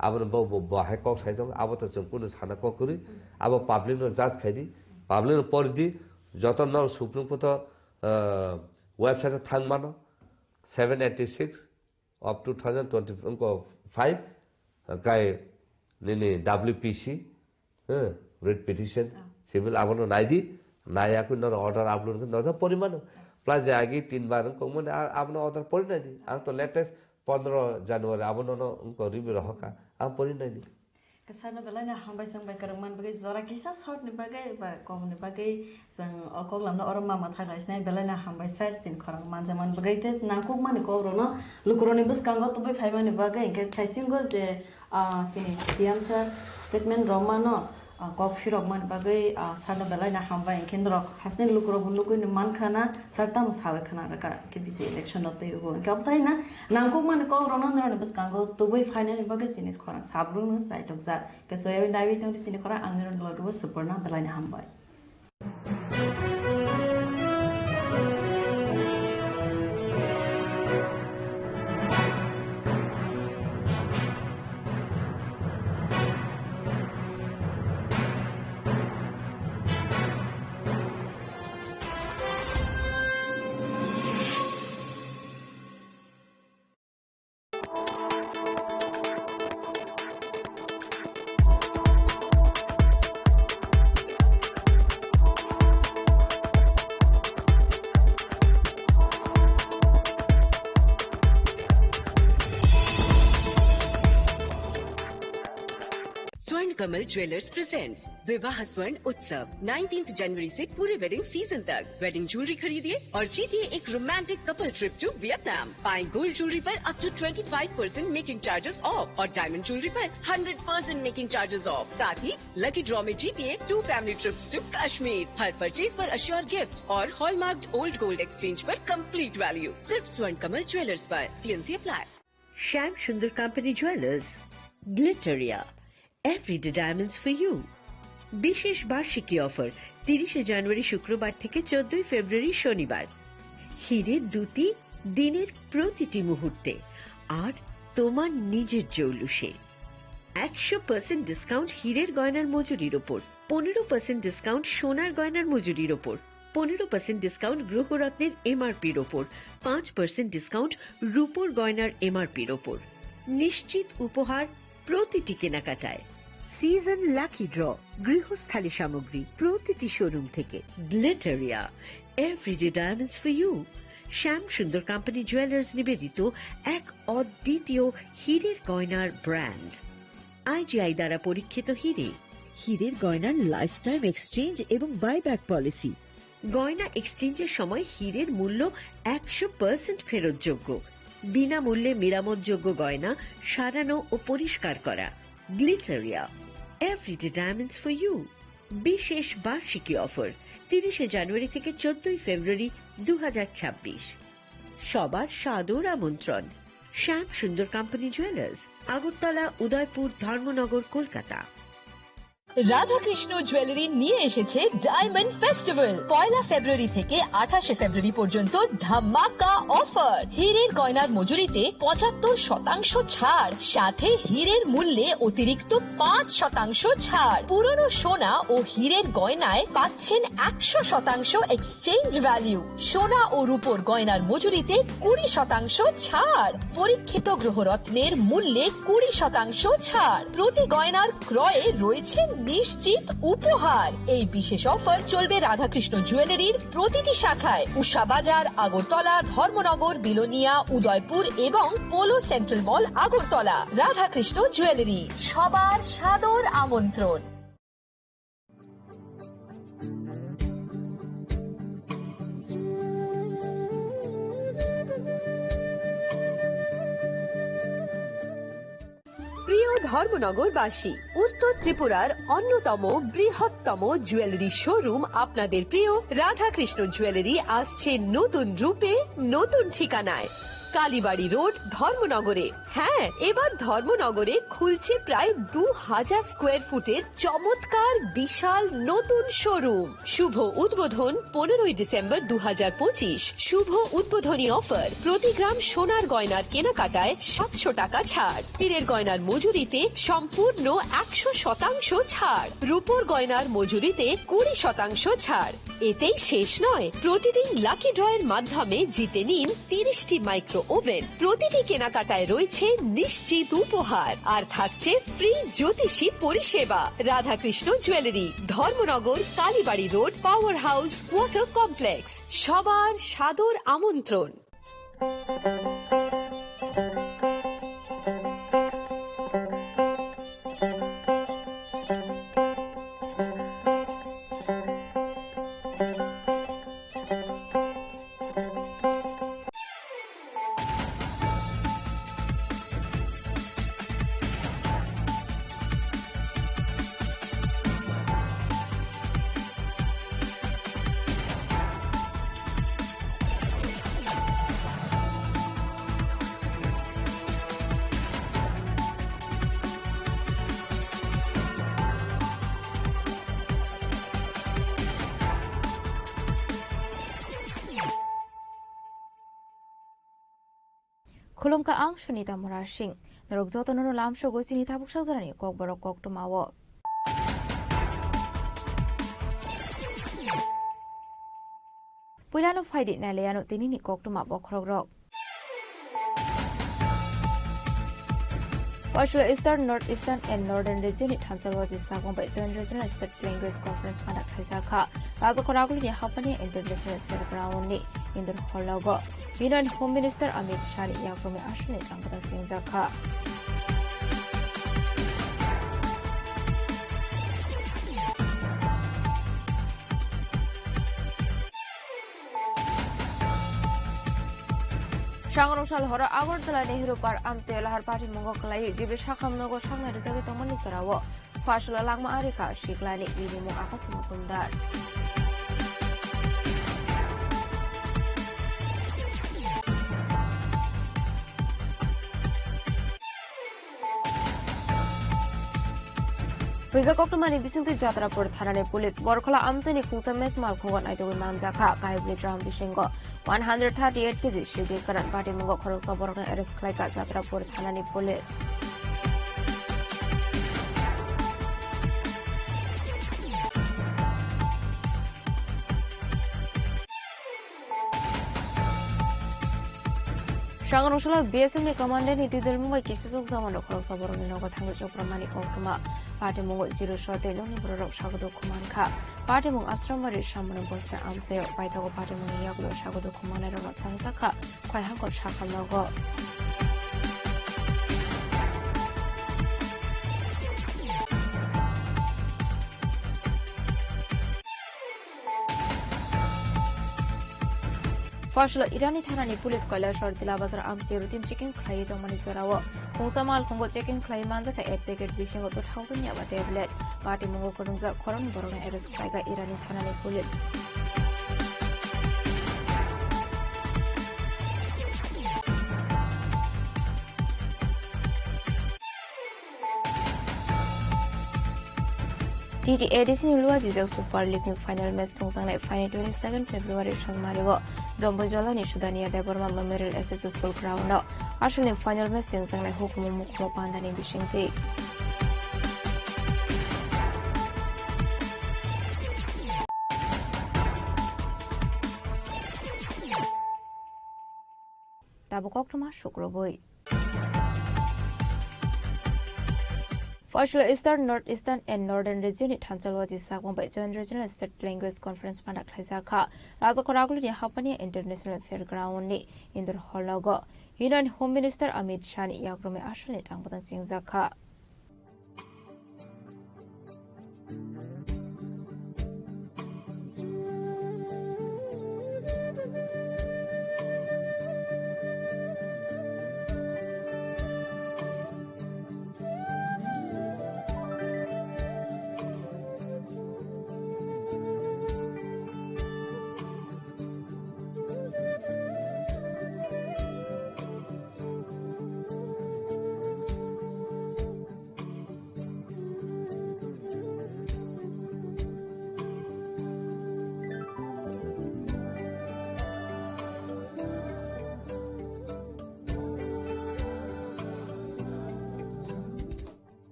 Abono bo, bo, bo hai kok sai tongo, abo to chwng kunu sana kok kwrwi. Abo public no judge khai di, public no pori di, joto no Supreme Court o, ah, website o thang mano, seven eighty-six of two thousand twenty-five, kai nini W P C, He, writ petition, civil abono nai di, nai akui noro order upload khe nojak porimano. Plus je agi tin bar wng kongmani, a-, abono order pori nai di. Ang to latest pondro January abono no wng kong ribwi rohorkha. Ang pori nai di. Kasano belai no hambai song bai kwrwng man bagwi jora kisa short ni bagwi ba kom ni bagwi chwng o kok lamno oro ma mwthang lai sinai belai no hambai sir sin khorang manja man bagwi tei nangkuk mani kok rokno lukurokni bwskango tubui phaimani bagwi hwnkhe thaisingo je Ah, chini C M sir statement rok mano, ah, kok phirok man bagwi, ah, sir no belai no hambai, hwnkhe norok hasni lukurok bo nugwi no mankha na, sir tamo sawi khna rwkha, hwnkhe bisi election no twi o, hwnkhe obwtai na nangkuk mani kok rok no norok ni bwskango tubui phainani bagwi chini khorang sabrung no chaitokjak, hwnkhe soyawi naiwi tongdi chini khorang ang norok ni logi o Suporna belai no hambai. Swarna Kamal jewellers presents विवाह स्वर्ण उत्सव, nineteenth जनवरी से पूरे wedding season तक। Wedding jewellery खरीदिए और जीतिए एक romantic couple trip to Vietnam. पाएं गोल्ड ज्वेलरी पर up to twenty five percent making charges off और डायमंड ज्वेलरी पर hundred percent making charges off. साथ ही लकी ड्रॉ में जीतिए two family trips to Kashmir. हर परचेज पर अश्योर गिफ्ट और हॉलमार्क्ड ओल्ड गोल्ड एक्सचेंज पर कंप्लीट वैल्यू। सिर्फ स्वर्ण कमल ज्वेलर्स पर। T N C apply. Shyam Sundar company jewellers, Glitteria, everyday diamonds for you. বিশেষ বার্ষিকী অফার, তিরিশে জানুয়ারি শুক্রবার থেকে চোদ্দই ফেব্রুয়ারি শনিবার। হিরে দ্যুতি দিনের প্রতিটি মুহূর্তে, আর তোমার নিজের জৌলুসে। একশো পার্সেন্ট ডিসকাউন্ট হীরের গয়নার মজুরির ওপর। পনেরো পার্সেন্ট ডিসকাউন্ট সোনার গয়নার মজুরির ওপর, পনেরো পার্সেন্ট ডিসকাউন্ট গ্রহরত্নের এমআরপির ওপর, পাঁচ পার্সেন্ট ডিসকাউন্ট রূপোর গয়নার এমআরপির ওপর। নিশ্চিত উপহার প্রতিটি কেনাকাটায়। সিজন লাকি ড্র, গৃহস্থালী সামগ্রী প্রতিটি শোরুম থেকে। Glitteria, everyday diamonds for you. Shyam Sundar company jewellers নিবেদিত এক অদ্বিতীয় হীরের গয়নার ব্র্যান্ড। আইজিআই দ্বারা পরীক্ষিত হীরে। হীরের গয়নার লাইফ টাইম এক্সচেঞ্জ এবং বাইব্যাক পলিসি। গয়না এক্সচেঞ্জের সময় হীরের মূল্য একশো পার্সেন্ট ফেরতযোগ্য। বিনামূল্যে মেরামতযোগ্য গয়না সারানো ও পরিষ্কার করা। Glitteria, everyday diamonds for you. বিশেষ বার্ষিকী অফার, তিরিশে জানুয়ারি থেকে চোদ্দই ফেব্রুয়ারি দু হাজার ছাব্বিশ। সবার সাদর আমন্ত্রণ। শ্যাম সুন্দর কোম্পানি জুয়েলার্স, আগরতলা, উদয়পুর, ধর্মনগর, কলকাতা। রাধাকৃষ্ণ জুয়েলারি নিয়ে এসেছে ডায়মন্ড ফেস্টিভ্যাল। পয়লা ফেব্রুয়ারি থেকে আঠাশে ফেব্রুয়ারি পর্যন্ত ধামাকা অফার। হীরের গয়নার মজুরিতে পঁচাত্তর শতাংশ ছাড়, সাথে হীরের মূল্যে অতিরিক্ত পাঁচ শতাংশ ছাড়। পুরনো সোনা ও হীরের গয়নায় পাচ্ছেন একশো শতাংশ এক্সচেঞ্জ ভ্যালু। সোনা ও রূপোর গয়নার মজুরিতে কুড়ি শতাংশ ছাড়। পরীক্ষিত গ্রহরত্নের মূল্যে কুড়ি শতাংশ ছাড়। প্রতি গয়নার ক্রয়ে রয়েছে নিশ্চিত উপহার। এই বিশেষ অফার চলবে রাধাকৃষ্ণ জুয়েলারির প্রতিটি শাখায়, উষা বাজার, আগরতলা, ধর্মনগর, বিলোনিয়া, উদয়পুর এবং পোলো সেন্ট্রাল মল, আগরতলা। রাধাকৃষ্ণ জুয়েলারি, সবার সাদর আমন্ত্রণ। প্রিয় ধর্মনগরবাসী, উত্তর ত্রিপুরার অন্যতম বৃহত্তম জুয়েলারি শোরুম আপনাদের প্রিয় রাধাকৃষ্ণ জুয়েলারি আসছে নতুন রূপে, নতুন ঠিকানায়। কালীবাড়ি রোড, ধর্মনগরে। হ্যাঁ, এবার ধর্মনগরে খুলছে প্রায় দু হাজার স্কোয়ার ফুটের চমৎকার বিশাল নতুন শোরুম। শুভ উদ্বোধন পনেরোই ডিসেম্বর দু হাজার পঁচিশ। শুভ উদ্বোধনী অফার, প্রতি গ্রাম সোনার গয়নার কেনাকাটায় সাতশো টাকা ছাড়, হীরের গয়নার মজুরিতে সম্পূর্ণ একশো শতাংশ ছাড়, রূপোর গয়নার মজুরিতে কুড়ি শতাংশ ছাড়। এতেই শেষ নয়, প্রতিদিন লাকি ড্রয়ের মাধ্যমে জিতে নিন তিরিশটি মাইক্রো ওভেন। প্রতিটি কেনাকাটায় রয়েছে নিশ্চিত উপহার, আর থাকছে ফ্রি জ্যোতিষী পরিষেবা। Radhakrishna jewellery, Dharmanagar, Kalibari road, power house, water complex. সবার সাদর আমন্ত্রণ। Khulumkha ang Sunita Murasing. Norok jotono no lamsogo chini tabuk sajorani kokborok koktwmao. Puilano phaidi nailaiano tinini koktwma bokhorokrok. Pashula Eastern, North Eastern and Northern Region ni thansa logis nagong bai Joint Regional State Language Conference phana khlaijak kha. Rajakhor agulini Hapania International Fair Ground ni indoor hall nogo Union Home Minister Amit Shah ni yakungni aswkni tangkata singjakha. Sangrong sal horo Agartala Nehru Park amtwi lahar patimungo kwlaiwi G B Sakham nogo saknai rwjagwi tongmani jorao Pashula langma arikha siklani bini mung Akash Majumdar. Puisa koktwmani bisingtwi Jatrapur thanani police Borkhola amchaini khungsa mech malkhungo naitugwi manjakha. Kaibni drum bisingo one hundred thirty eight kg sidi kwran patimungo khoroksa borokno arrest khlaikha Jatrapur thanani police. Swkang rwchapmung B S F ni commander ni twidulmung bai kisijak jawan rok khoroksa borokni nogo thangwi chopramani koktwma. Patimungo Jiru Sot tei nokni bororok sago dukhu mankha. Patimung Ashramari Samrong Bosra amchaio paithago patimungni yagulo sago dukhu mannairokno changjakha Khwaihangkot sakha nogo. Phoshlo Irani thanani police Kailasor Dila Bazar amchaio routine checking khlaiwi tongmani jorao. Khungsa malkhungo checking khlaiwi manjakha ek packet bisingo two thousand yaba tablet. Patimungo kwrwngjak khoroknwi borokno arrest khlaikha Irani thanani police. T T A D C ni luajijak Super League ni final match thungjaknai phaini twenty second February Songmari o Jomboijola ni Sudania Debbarma Memorial S S O School ground o aswk ni final match chengjaknai hukumu mukumu panda ni bisingtwi. Tabuk koktwma sukrubwi. Phoshlo Eastern, North Eastern and Northern Region ni thansa luaji sakmung bai Joint Regional State Language Conference panda khlaijak kha. Rajakhor agulini Hapania International Fairground ni indoor hall nogo Union Home Minister Amit Shah ni yakrumwi asalni tangbatang chingjak kha.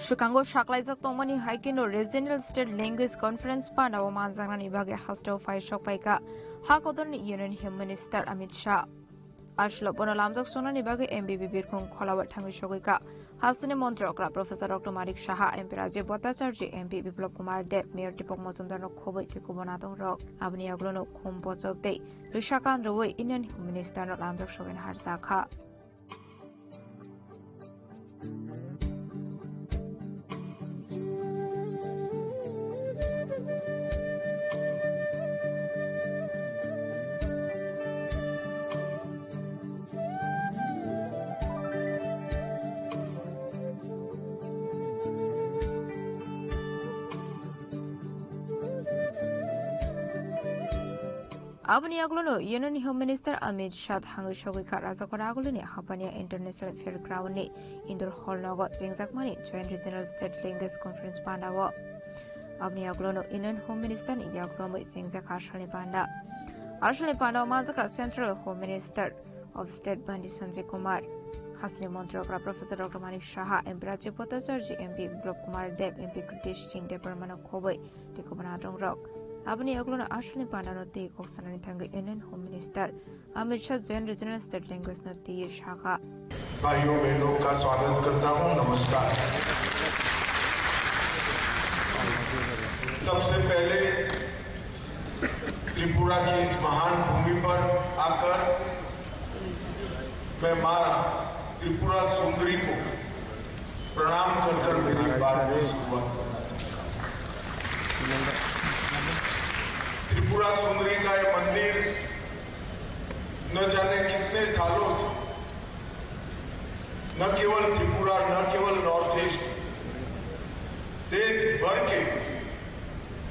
Swkango saklaijak tongmani hai kheno Regional State Language Conference panao manjaknani bagwi hasteo phai sok phaikha ha kotorni Union Home Minister Amit Shah. Aswkno bono lamjak sonani bagwi M P P Birkhung Kholao thangwi sogwi kha. Hasteni montri okra Professor Doctor Manik Saha, M P Rajiv Bhattacharjee, M P Biplab Kumar Deb, Mayor Deepak Majumdarno khobwi tei kubun adongrok. Aboni yagulono khum bochok tei rwsa kan rwui Union Home Ministerno lamjak sogwi naharjak kha. Aboni yagulono Union Home Minister Amit Shah thangwi sogwi kha Rajakhor agulini Hapania International Fairground ni indoor hall nogo chengjakmani Joint Regional State Language Conference pandao. Aboni yagulono Union Home Minister ni yagulo mui chengjak asalni panda. Asalni pandao manjakha Central Home Minister of State Bhante Sanjay Kumar, Hasteni Montri okra Professor Doctor Manik Saha, M P Rajiv Bhattacharjee, M P Biplab Kumar Deb, M P Kritish Singh Debbarmano khobwi tei kubun adongrok. Aboni yagulono asalni pandano tei kok sanani thangwi Union Home Minister Amit Shah Joint Regional State Language no twiwi sakha. भाइयों बहनों का स्वागत करता हूं, नमस्कार। सबसे पहले त्रिपुरा की इस महान भूमि पर आकर मैं माँ त्रिपुरा सुंदरी को प्रणाम कर कर मेरी बात की शुरुआत करना चाहता हूं। त्रिपुरा सुंदरी का ये मंदिर न जाने कितने सालों से न केवल त्रिपुरा, न केवल नॉर्थ ईस्ट, देश भर के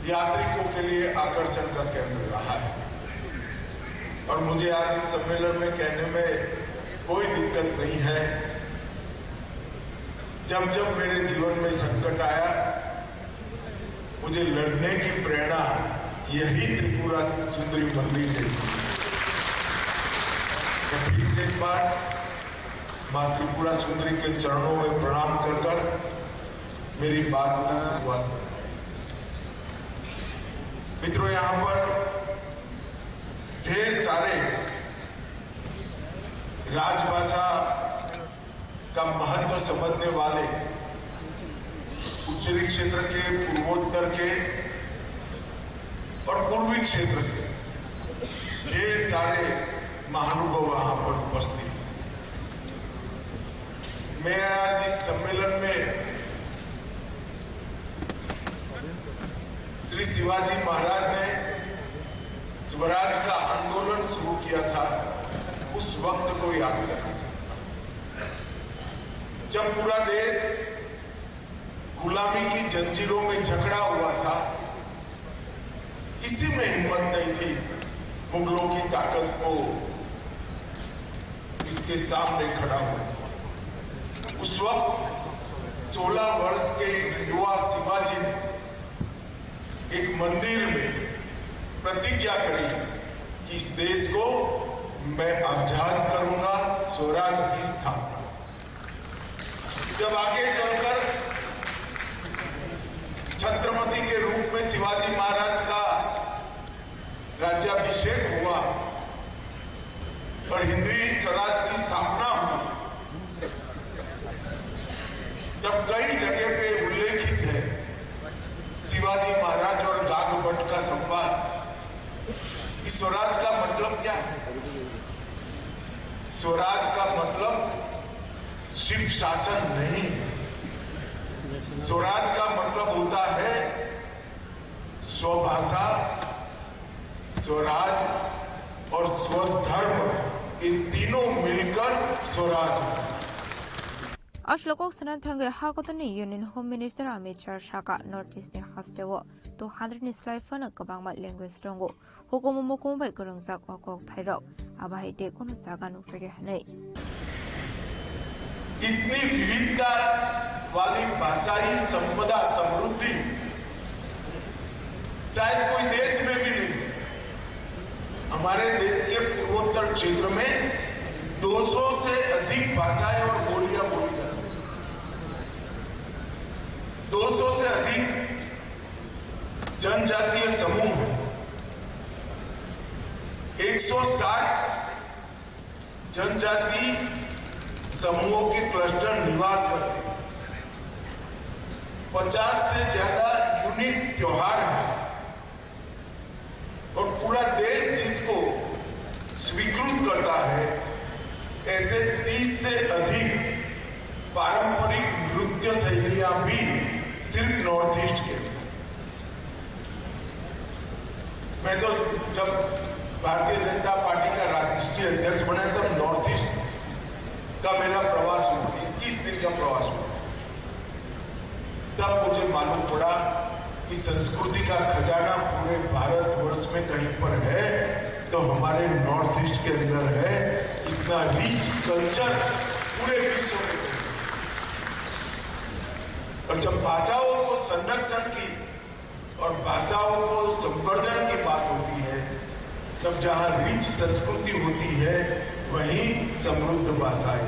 यात्रिकों के लिए आकर्षण का केंद्र रहा है। और मुझे आज इस सम्मेलन में कहने में कोई दिक्कत नहीं है, जब जब मेरे जीवन में संकट आया, मुझे लड़ने की प्रेरणा यही त्रिपुरा सुंदरी मंदिर देती है। तो फिर से एक बार माँ त्रिपुरा सुंदरी के चरणों में प्रणाम कर कर मेरी बात की शुरुआत करूं। मित्रों, यहाँ पर ढेर सारे राजभाषा का महत्व समझने वाले उत्तरी क्षेत्र के, पूर्वोत्तर के और पूर्वी क्षेत्र के ढेर सारे महानुभाव वहां पर उपस्थित हैं। मैं आज इस सम्मेलन में श्री शिवाजी महाराज ने स्वराज का आंदोलन शुरू किया था, उस वक्त को याद करना चाहता हूं, जब पूरा देश गुलामी की जंजीरों में जकड़ा हुआ था। किसी में हिम्मत नहीं थी मुगलों की ताकत को इसके सामने खड़ा हुआ। उस वक्त सोलह वर्ष के युवा शिवाजी ने एक मंदिर में प्रतिज्ञा करी कि इस देश को मैं आजाद करूंगा, स्वराज की स्थापना। जब आगे चलकर छत्रपति के रूप में शिवाजी महाराज का राज्याभिषेक हुआ और हिंदवी स्वराज की स्थापना हुई, तब कई जगह पे उल्लेखित है शिवाजी महाराज और गाग भट्ट का संवाद। इस स्वराज का मतलब क्या है? स्वराज का मतलब सिर्फ शासन नहीं है। स्वराज का मतलब होता है स्वभाषा, स्वराज और स्वधर्म, इन तीनों मिलकर स्वराज होता है। Aswk kok swnam thangwi ha kotorni Union Home Minister Amit Shah sakha, North East ni hasteo two hundred ni slai phano kwbangma language tongo. Hukumu mukumu bai kwrwngjak o kok thairok, abo hai tei kunu jaga nukjagya hwnwi. इतनी विविधता वाली भाषाई संपदा, समृद्धि शायद कोई देश में भी नहीं। हमारे देश के पूर्वोत्तर क्षेत्र में दो सौ से अधिक भाषाएं और बोलियां बोली जाती हैं। दो सौ से अधिक जनजातीय समूह हैं। एक सौ साठ जनजाति समूहों के क्लस्टर निवास करते हैं। पचास से ज्यादा यूनिक त्योहार हैं और पूरा देश जिसको स्वीकृत करता है, ऐसे तीस से अधिक पारंपरिक नृत्य शैलियां भी सिर्फ नॉर्थ ईस्ट के अंदर। मैं तो जब भारतीय जनता पार्टी का राष्ट्रीय अध्यक्ष बना, तब नॉर्थ ईस्ट का मेरा प्रवास हुआ, इक्कीस दिन का प्रवास हुआ। तब मुझे मालूम पड़ा कि संस्कृति का खजाना पूरे भारतवर्ष में कहीं पर है, तो हमारे नॉर्थ ईस्ट के अंदर है। इतना रिच कल्चर पूरे विश्व में नहीं। और जब भाषाओं को संरक्षण की और भाषाओं को संवर्धन की बात होती है, तब जहां रिच संस्कृति होती है, वहीं समृद्ध भाषाएं।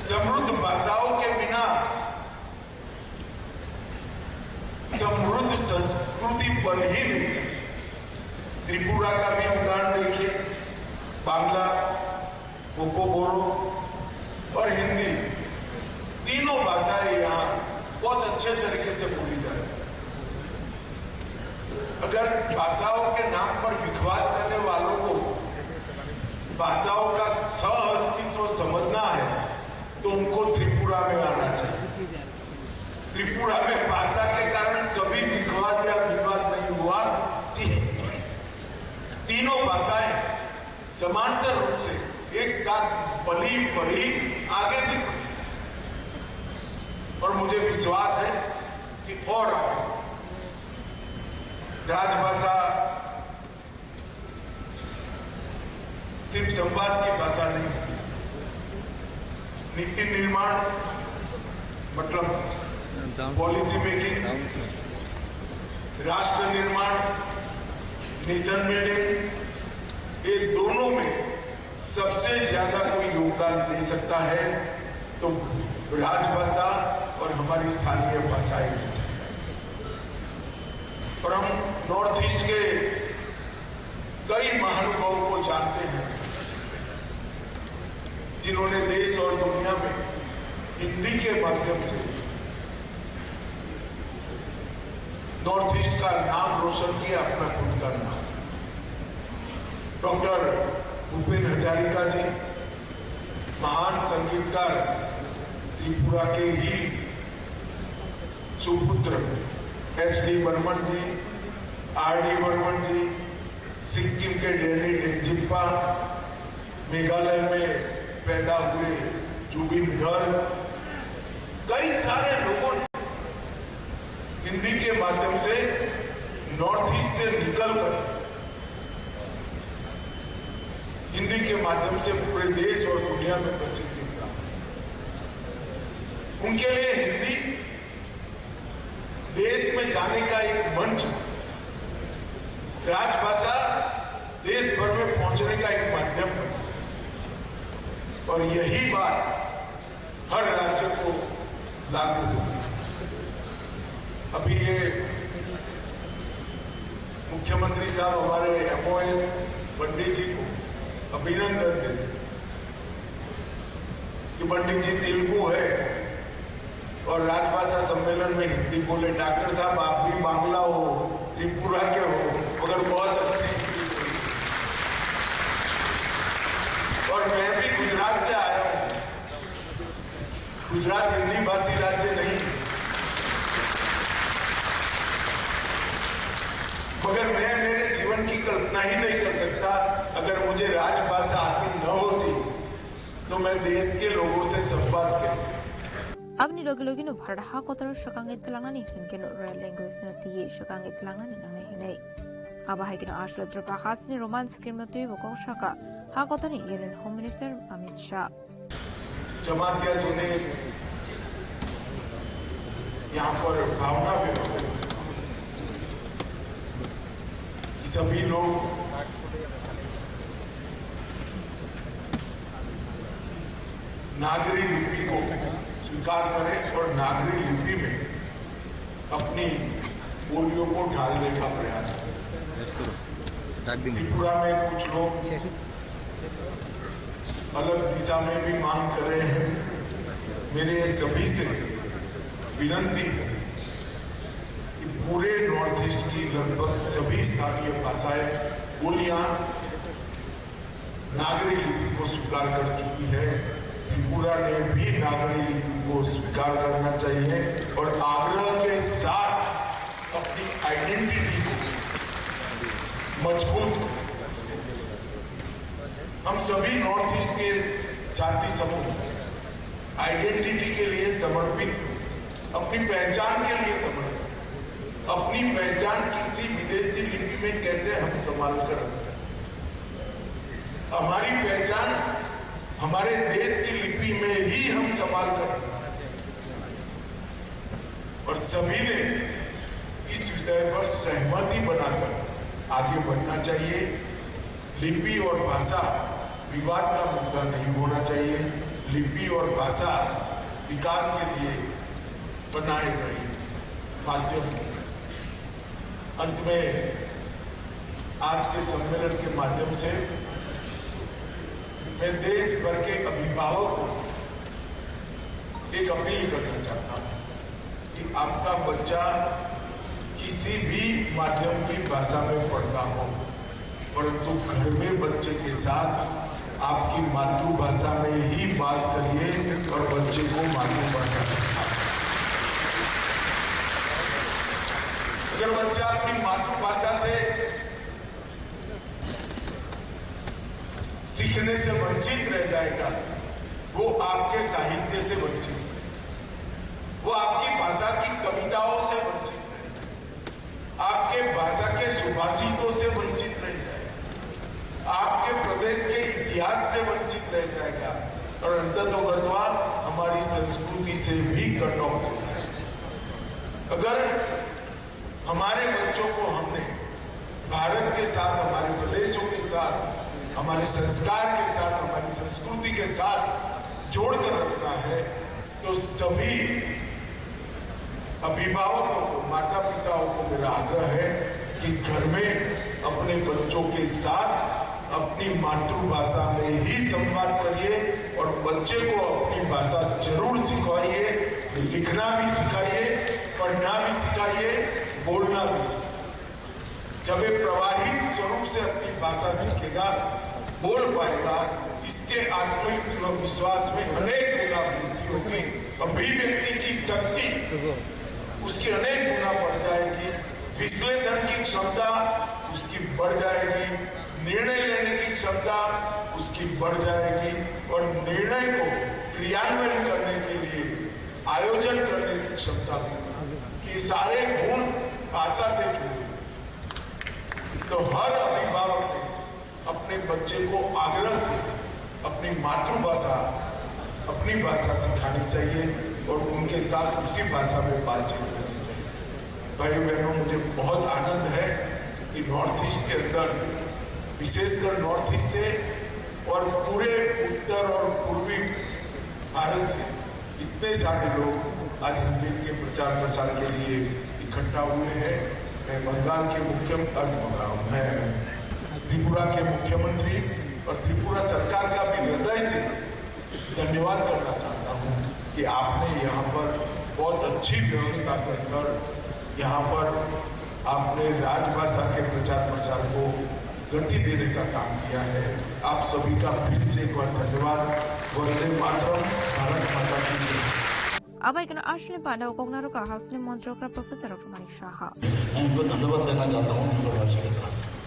समृद्ध भाषाओं के बिना समृद्ध संस्कृति बन ही नहीं सकती। त्रिपुरा का भी उदाहरण देखिए, बांग्ला, कोको बोरो और हिंदी, तीनों भाषाएं यहाँ बहुत अच्छे तरीके से बोली जाती हैं। अगर भाषाओं के नाम पर विवाद करने वालों को भाषाओं का सह अस्तित्व समझना है, तो उनको त्रिपुरा त्रिपुरा में भाषा के कारण कभी विवाद या विवाद नहीं हुआ। ती-, तीनों भाषाएं समांतर रूप से एक साथ पली बढ़ी, आगे भी बढ़ी। और मुझे विश्वास है कि और आगे। राजभाषा सिर्फ संवाद की भाषा नहीं, नीति निर्माण, मतलब पॉलिसी मेकिंग, राष्ट्र निर्माण, नेशन बिल्डिंग, ये दोनों में सबसे ज्यादा कोई योगदान दे सकता है तो राजभाषा और हमारी स्थानीय भाषाएं दे सकता है। और हम नॉर्थ ईस्ट के कई महानुभावों को जानते हैं, जिन्होंने देश और दुनिया में हिंदी के माध्यम से नॉर्थ ईस्ट का नाम रोशन किया, अपना खुद का नाम। डॉक्टर भूपेन हजारिका जी, महान संगीतकार, त्रिपुरा के ही सुपुत्र एस डी बर्मन जी, आर डी बर्मन जी, सिक्किम के डैनी डेंगजिप्पा, मेघालय में पैदा हुए जुबिन गर्ग, कई सारे लोगों ने हिंदी के माध्यम से नॉर्थ ईस्ट से निकलकर हिंदी के माध्यम से पूरे देश और दुनिया में प्रसिद्धि प्राप्त की। उनके लिए हिंदी देश में जाने का एक मंच, राजभाषा देश भर में पहुंचने का एक माध्यम बन गया। और यही बात हर राज्य को लागू होगी। अभी ये मुख्यमंत्री साहब हमारे एमओएस पंडित जी को अभिनंदन देते कि पंडित जी तेलुगु है और राजभाषा सम्मेलन में हिंदी बोले। डॉक्टर साहब, आप भी बांग्ला हो, त्रिपुरा के हो, मगर बहुत अच्छी हिंदी बोली। और मैं भी गुजरात से आया हूँ। गुजरात हिंदी भाषी राज्य नहीं, मगर मैं मेरे जीवन की कल्पना ही नहीं कर सकता अगर मुझे राजभाषा आती न होती तो मैं देश के लोगों से संवाद कैसे? Aboni logi logi no Bharat ha kotor swkangwi twlangnani hinkhe no real language no twiwi swkangwi twlangnani nangnai hinwi. Abo hai kheno Ashok Tripura hasteni Roman script no twiwi bo kok saka ha kotorni Union Home Minister Amit Shah. Jamatia जी ने यहाँ पर भावना व्यक्त की, सभी लोग नागरी लिपि को स्वीकार करें और नागरी लिपि में अपनी बोलियों को ढालने का प्रयास करें। त्रिपुरा में कुछ लोग अलग दिशा में भी मांग कर रहे हैं। मेरे सभी से विनती है कि पूरे नॉर्थ ईस्ट की लगभग सभी स्थानीय भाषाएं, बोलियां नागरी लिपि को स्वीकार कर चुकी है। त्रिपुरा ने भी नागरी लिपि को स्वीकार करना चाहिए और आग्रह के साथ अपनी आइडेंटिटी को मजबूत, हम सभी नॉर्थ ईस्ट के जाति समूह आइडेंटिटी के लिए समर्पित, अपनी पहचान के लिए समर्पित, अपनी पहचान किसी विदेशी लिपि में कैसे हम संभाल कर रख सकते हैं। हमारी पहचान हमारे देश की लिपि में ही हम संभाल कर रख सकते हैं। और सभी ने इस विषय पर सहमति बनाकर आगे बढ़ना चाहिए। लिपि और भाषा विवाद का मुद्दा नहीं होना चाहिए। लिपि और भाषा विकास के लिए बनाए गए माध्यम। अंत में आज के सम्मेलन के माध्यम से मैं देश भर के अभिभावकों को एक अपील करना चाहता हूँ कि आपका बच्चा किसी भी माध्यम की भाषा में पढ़ता हो, परंतु घर में बच्चे के साथ आपकी मातृभाषा में ही बात करिए और बच्चे को मातृभाषा सिखाएं। अगर बच्चा अपनी मातृभाषा से सीखने से वंचित रह जाएगा, वो आपके साहित्य से वंचित रहेगा, वो आपकी भाषा की कविताओं से वंचित रहेगा, आपके भाषा के सुभाषितों से वंचित रह जाएगा, आपके प्रदेश के इतिहास से वंचित रह जाएगा और अंततोगत्वा हमारी संस्कृति से भी कट ऑफ हो जाएगा। अगर हमारे बच्चों को हमने भारत के साथ, हमारे प्रदेशों के साथ, हमारे संस्कार के साथ, हमारी संस्कृति के साथ जोड़कर रखना है, तो सभी अभिभावकों को, माता पिताओं को मेरा आग्रह है कि घर में अपने बच्चों के साथ अपनी मातृभाषा में ही संवाद करिए और बच्चे को अपनी भाषा जरूर सिखाइए, लिखना भी सिखाइए, पढ़ना भी सिखाइए, बोलना भी सिखाइए। जब ये प्रवाहित स्वरूप से अपनी भाषा सीखेगा, बोल पाएगा, इसके आत्मविश्वास में अनेक गुना वृद्धि होगी। अभिव्यक्ति की शक्ति उसकी अनेक गुना बढ़ जाएगी, विश्लेषण की क्षमता उसकी बढ़ जाएगी, निर्णय लेने की क्षमता उसकी बढ़ जाएगी और निर्णय को क्रियान्वयन करने के लिए आयोजन करने की क्षमता भी। ये सारे गुण भाषा से जुड़े। तो हर अभिभावक ने अपने बच्चे को आग्रह से अपनी मातृभाषा, अपनी भाषा सिखानी चाहिए और उनके साथ उसी भाषा में बातचीत करनी चाहिए। भाइयों बहनों, मुझे बहुत आनंद है कि नॉर्थ ईस्ट के अंदर, विशेषकर नॉर्थ ईस्ट से और पूरे उत्तर और पूर्वी भारत से इतने सारे लोग आज हिंदी के प्रचार प्रसार के लिए इकट्ठा हुए हैं। मैं बंगाल के मुख्य-, अ, मैं त्रिपुरा के मुख्यमंत्री और त्रिपुरा सरकार का भी हृदय से धन्यवाद करना चाहता हूँ कि आपने यहाँ पर बहुत अच्छी व्यवस्था कर कर यहाँ पर आपने राजभाषा के प्रचार प्रसार को गति देने का काम किया है। आप सभी का फिर से एक बार धन्यवाद। वंदे मातरम। भारत माता की जय। Abai kano asli panda o kokna rwkha hasteni montri okra Professor Doctor Manik Saha. मैं इनको धन्यवाद देना चाहता हूँ, उनको राष्ट्र के तरफ से।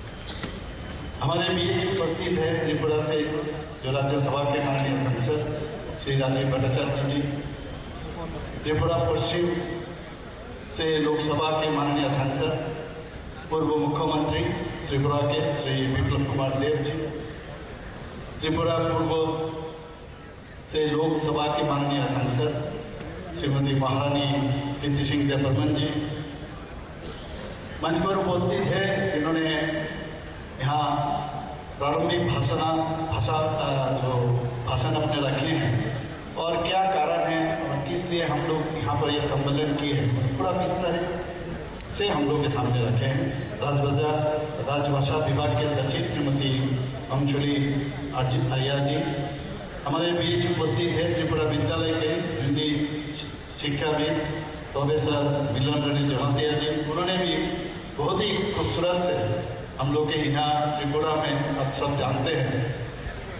हमारे बीच उपस्थित है त्रिपुरा से जो राज्यसभा के माननीय सांसद श्री राजीव भट्टाचार्य जी, त्रिपुरा पश्चिम से लोकसभा के माननीय सांसद, पूर्व मुख्यमंत्री त्रिपुरा के श्री विप्लव कुमार देव जी, त्रिपुरा पूर्व से लोकसभा के माननीय सांसद श्रीमती महारानी प्रीति सिंह देबबर्मन जी, मंच पर उपस्थित है, जिन्होंने यहाँ प्रारंभिक भाषण, भाषा, अ, जो भाषण अपने रखे हैं और क्या कारण है और किस लिए हम लोग यहाँ पर ये सम्मेलन किए हैं, पूरा विस्तारित से हम लोग के सामने रखे हैं। राजभाषा, राजभाषा विभाग के सचिव श्रीमती अंशुली आर्य-, आर्या जी, हमारे बीच उपस्थित है त्रिपुरा विद्यालय के हिंदी शिक्षाविद प्रोफेसर मिलन रानी जमातिया जी, उन्होंने भी बहुत ही खूबसूरत से हम लोग के यहाँ त्रिपुरा में, आप सब जानते हैं,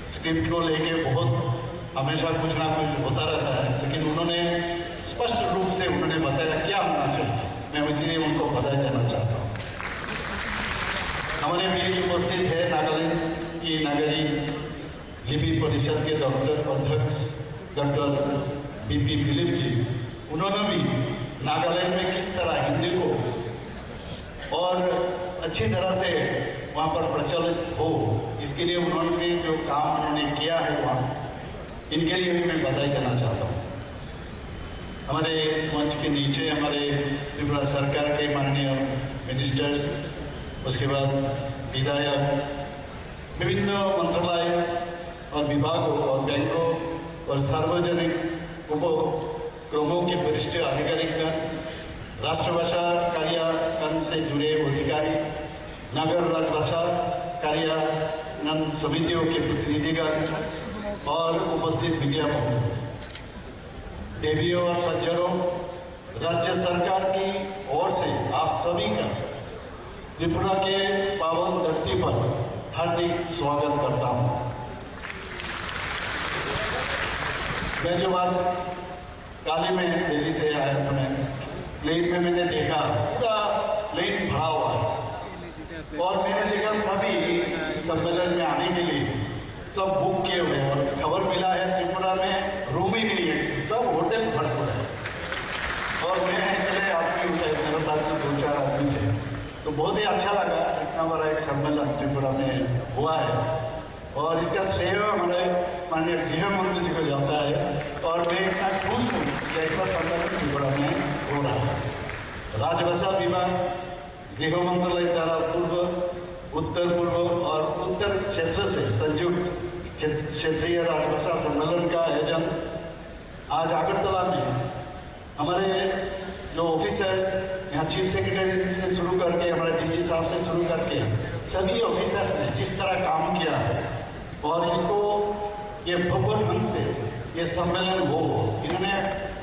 स्क्रिप्ट को लेके बहुत हमेशा कुछ ना कुछ होता रहता है, लेकिन उन्होंने स्पष्ट रूप से उन्होंने बताया क्या होना चाहिए। मैं इसीलिए उनको बधाई देना चाहता हूँ। हमारे बीच उपस्थित है नागालैंड की नागरी लिपि परिषद के डॉक्टर अध्यक्ष डॉक्टर बीपी फिलिप जी, उन्होंने भी नागालैंड में किस तरह हिंदी को और अच्छी तरह से वहाँ पर प्रचलित हो, इसके लिए उन्होंने जो काम उन्होंने किया है वहाँ, इनके लिए भी मैं बधाई देना चाहता हूँ। हमारे मंच के नीचे हमारे त्रिपुरा सरकार के माननीय मिनिस्टर्स, उसके बाद विधायक, विभिन्न मंत्रालय और विभागों और बैंकों और सार्वजनिक उपक्रमों के वरिष्ठ अधिकारीगण, राष्ट्रभाषा कार्यान्वयन से जुड़े अधिकारी, नगर राजभाषा कार्यान्वयन समितियों के प्रतिनिधिगण और उपस्थित मीडिया बंधु, देवियों और सज्जनों, राज्य सरकार की ओर से आप सभी का त्रिपुरा के पावन धरती पर हार्दिक स्वागत करता हूं। मैं जो आज काल ही मैं दिल्ली से आया था, मैं प्लेन में मैंने देखा पूरा लाइन भरा हुआ है। और मैंने देखा सभी इस सम्मेलन में आने के लिए सब बुक किए हुए हैं और खबर मिला है त्रिपुरा में रूम ही नहीं है, सब होटल भरपूर है। और मैं अकेले आदमी हूँ, शायद मेरे साथ में दो चार आदमी थे, तो बहुत ही अच्छा लगा। इतना बड़ा एक सम्मेलन त्रिपुरा में हुआ है। और इसका श्रेय हमारे माननीय गृह मंत्री जी को जाता है। और मैं इतना खुश हूँ कि ऐसा सम्मेलन त्रिपुरा में हो रहा है। राजभाषा विभाग, गृह मंत्रालय द्वारा पूर्व, उत्तर पूर्व और उत्तर क्षेत्र से संयुक्त क्षेत्र-, क्षेत्रीय राजभाषा सम्मेलन का आयोजन आज अगरतला में हमारे जो ऑफिसर्स, यहाँ चीफ सेक्रेटरी से शुरू करके, हमारे डीजी साहब से शुरू करके, सभी ऑफिसर्स ने जिस तरह काम किया है और इसको ये भव्य ढंग से ये सम्मेलन हो, इन्होंने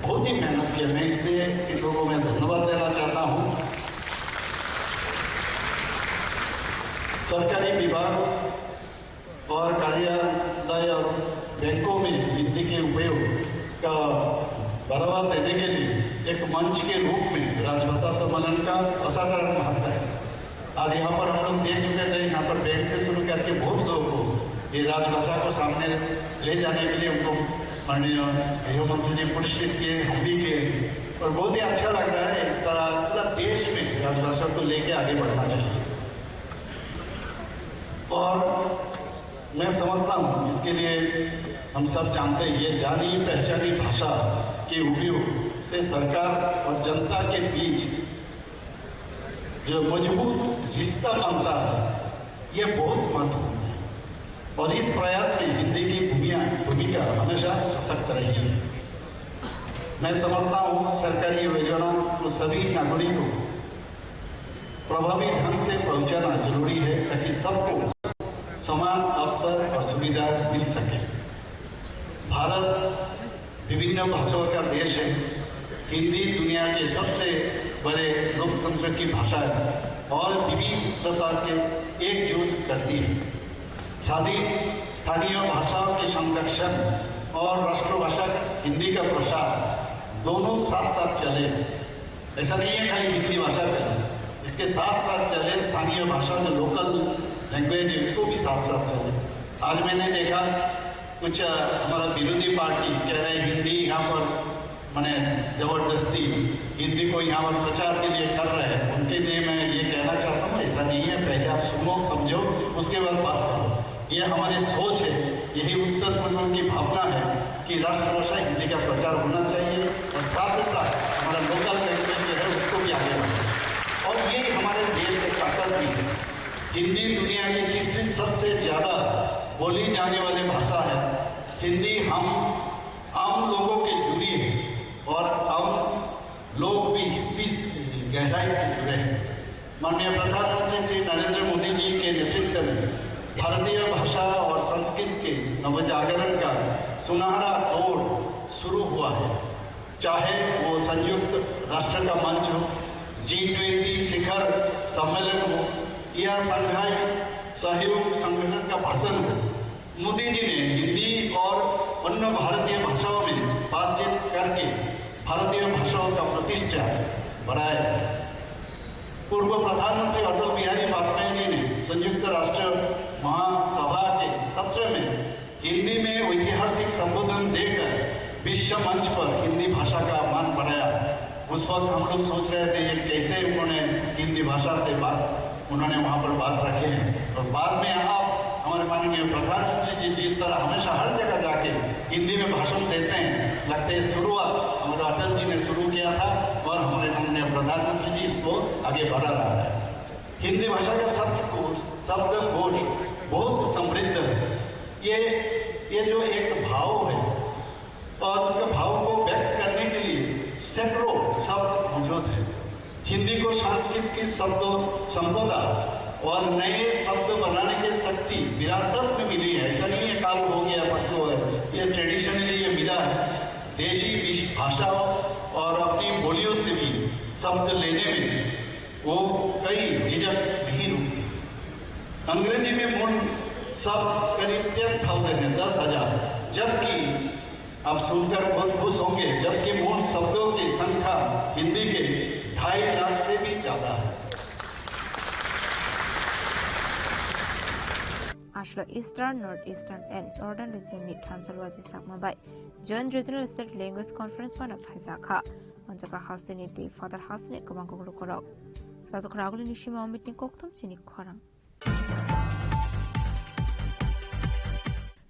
बहुत ही मेहनत किया। मैं इसलिए इन लोगों में धन्यवाद देना चाहता हूँ। सरकारी विभाग और कार्यालय और बैंकों में हिंदी के उपयोग का बढ़ावा देने के लिए एक मंच के रूप में राजभाषा सम्मेलन का असाधारण महत्व है। आज यहाँ पर हम लोग देख चुके थे, यहाँ पर बैंक से शुरू करके बहुत लोगों को ये राजभाषा को सामने ले जाने के लिए उनको माननीय गृह मंत्री जी पुरस्कृत किए, हम भी किए, और बहुत ही अच्छा लग रहा है। इस तरह पूरा देश में राजभाषा को लेके आगे बढ़ना चाहिए। और मैं समझता हूँ, इसके लिए हम सब जानते हैं, ये जानी पहचानी भाषा के उपयोग से सरकार और जनता के बीच जो मजबूत रिश्ता बनता है, ये बहुत महत्वपूर्ण है। और इस प्रयास में हिंदी की भूमिया-, भूमिका हमेशा सशक्त रही है। मैं समझता हूँ, सरकारी योजना को सभी नागरिकों प्रभावी ढंग से पहुंचाना जरूरी है, ताकि सबको समान अवसर और सुविधा मिल सके। भारत विभिन्न भाषाओं का देश है। हिंदी दुनिया के सबसे बड़े लोकतंत्र की भाषा है और विविधता के एकजुट करती है। शादी, स्थानीय भाषाओं के संरक्षण और राष्ट्रभाषा हिंदी का प्रसार दोनों साथ साथ चले। ऐसा नहीं है खाली हिंदी भाषा चले, इसके साथ साथ चले स्थानीय भाषा, जो लोकल लैंग्वेज है, उसको भी साथ साथ चले। आज मैंने देखा कुछ, अ, हमारा विरोधी पार्टी कह रहे हिंदी यहाँ पर माने जबरदस्ती हिंदी को यहाँ पर प्रचार के लिए कर रहे हैं, उनके लिए मैं ये कहना चाहता हूँ, ऐसा नहीं है। पहले आप सुनो, समझो, उसके बाद बात करो। ये हमारी सोच है, यही उत्तर पूर्व की भावना है कि राष्ट्रभाषा हिंदी का प्रचार होना चाहिए और साथ ही साथ हमारा लोकल लैंग्वेज जो है उसको भी आगे बढ़ाना। और यही हमारे देश की ताकत भी है। हिंदी दुनिया की तीसरी सबसे ज्यादा बोली जाने वाली भाषा है। हिंदी हम आम लोगों के जुड़ी है और हम लोग भी इतनी गहराई से जुड़े हैं। माननीय प्रधानमंत्री श्री नरेंद्र मोदी जी के नेतृत्व में भारतीय भाषा और संस्कृत के नवजागरण का सुनहरा दौर शुरू हुआ है। चाहे वो संयुक्त राष्ट्र का मंच हो, जी ट्वेंटी शिखर सम्मेलन हो या शंघाई सहयोग संगठन का भाषण हो, मोदी जी ने हिंदी और अन्य भारतीय भाषाओं में बातचीत करके भारतीय भाषाओं का प्रतिष्ठा बढ़ाया। पूर्व प्रधानमंत्री अटल बिहारी वाजपेयी जी ने संयुक्त राष्ट्र महासभा के सत्र में हिंदी में ऐतिहासिक संबोधन देकर विश्व मंच पर हिंदी भाषा का मान बढ़ाया। उस वक्त हम लोग सोच रहे थे, ये कैसे उन्होंने हिंदी भाषा से बात, उन्होंने वहाँ पर बात रखे हैं। और बाद में आप हमारे माननीय प्रधानमंत्री जी जिस तरह हमेशा हर जगह जाके हिंदी में भाषण देते हैं, लगते हैं शुरुआत हमारे अटल जी ने शुरू किया था और हमारे माननीय प्रधानमंत्री जी इसको आगे बढ़ा रहा है। हिंदी भाषा का शब्दकोश, शब्दकोश बहुत समृद्ध है। ये, ये जो एक भाव है और उसके भाव को व्यक्त करने के लिए सैकड़ों शब्द मौजूद है। हिंदी को संस्कृत की शब्दों संपदा और नए शब्द बनाने की शक्ति विरासत में मिली है। ऐसा नहीं है काल हो गया, परसों है, ये ट्रेडिशनली ये मिला है। देशी विश-, भाषाओं और अपनी बोलियों से भी शब्द लेने में वो कई झिझक नहीं रुकती। अंग्रेजी में मूल शब्द करीब टेन थाउजेंड है, दस हजार, जबकि आप सुनकर बहुत खुश होंगे, जबकि मूल शब्दों की संख्या हिंदी के ढाई लाख से भी ज्यादा है। Aslo Eastern, North Eastern and Northern region ni thansa waji sakma bai Joint Regional State Language Conference phano khlaijak kha. Manjaka hasteni tei Father hasteni kwbang koklokorok. Rajakhor agulini sima meeting kokthum chini khorang.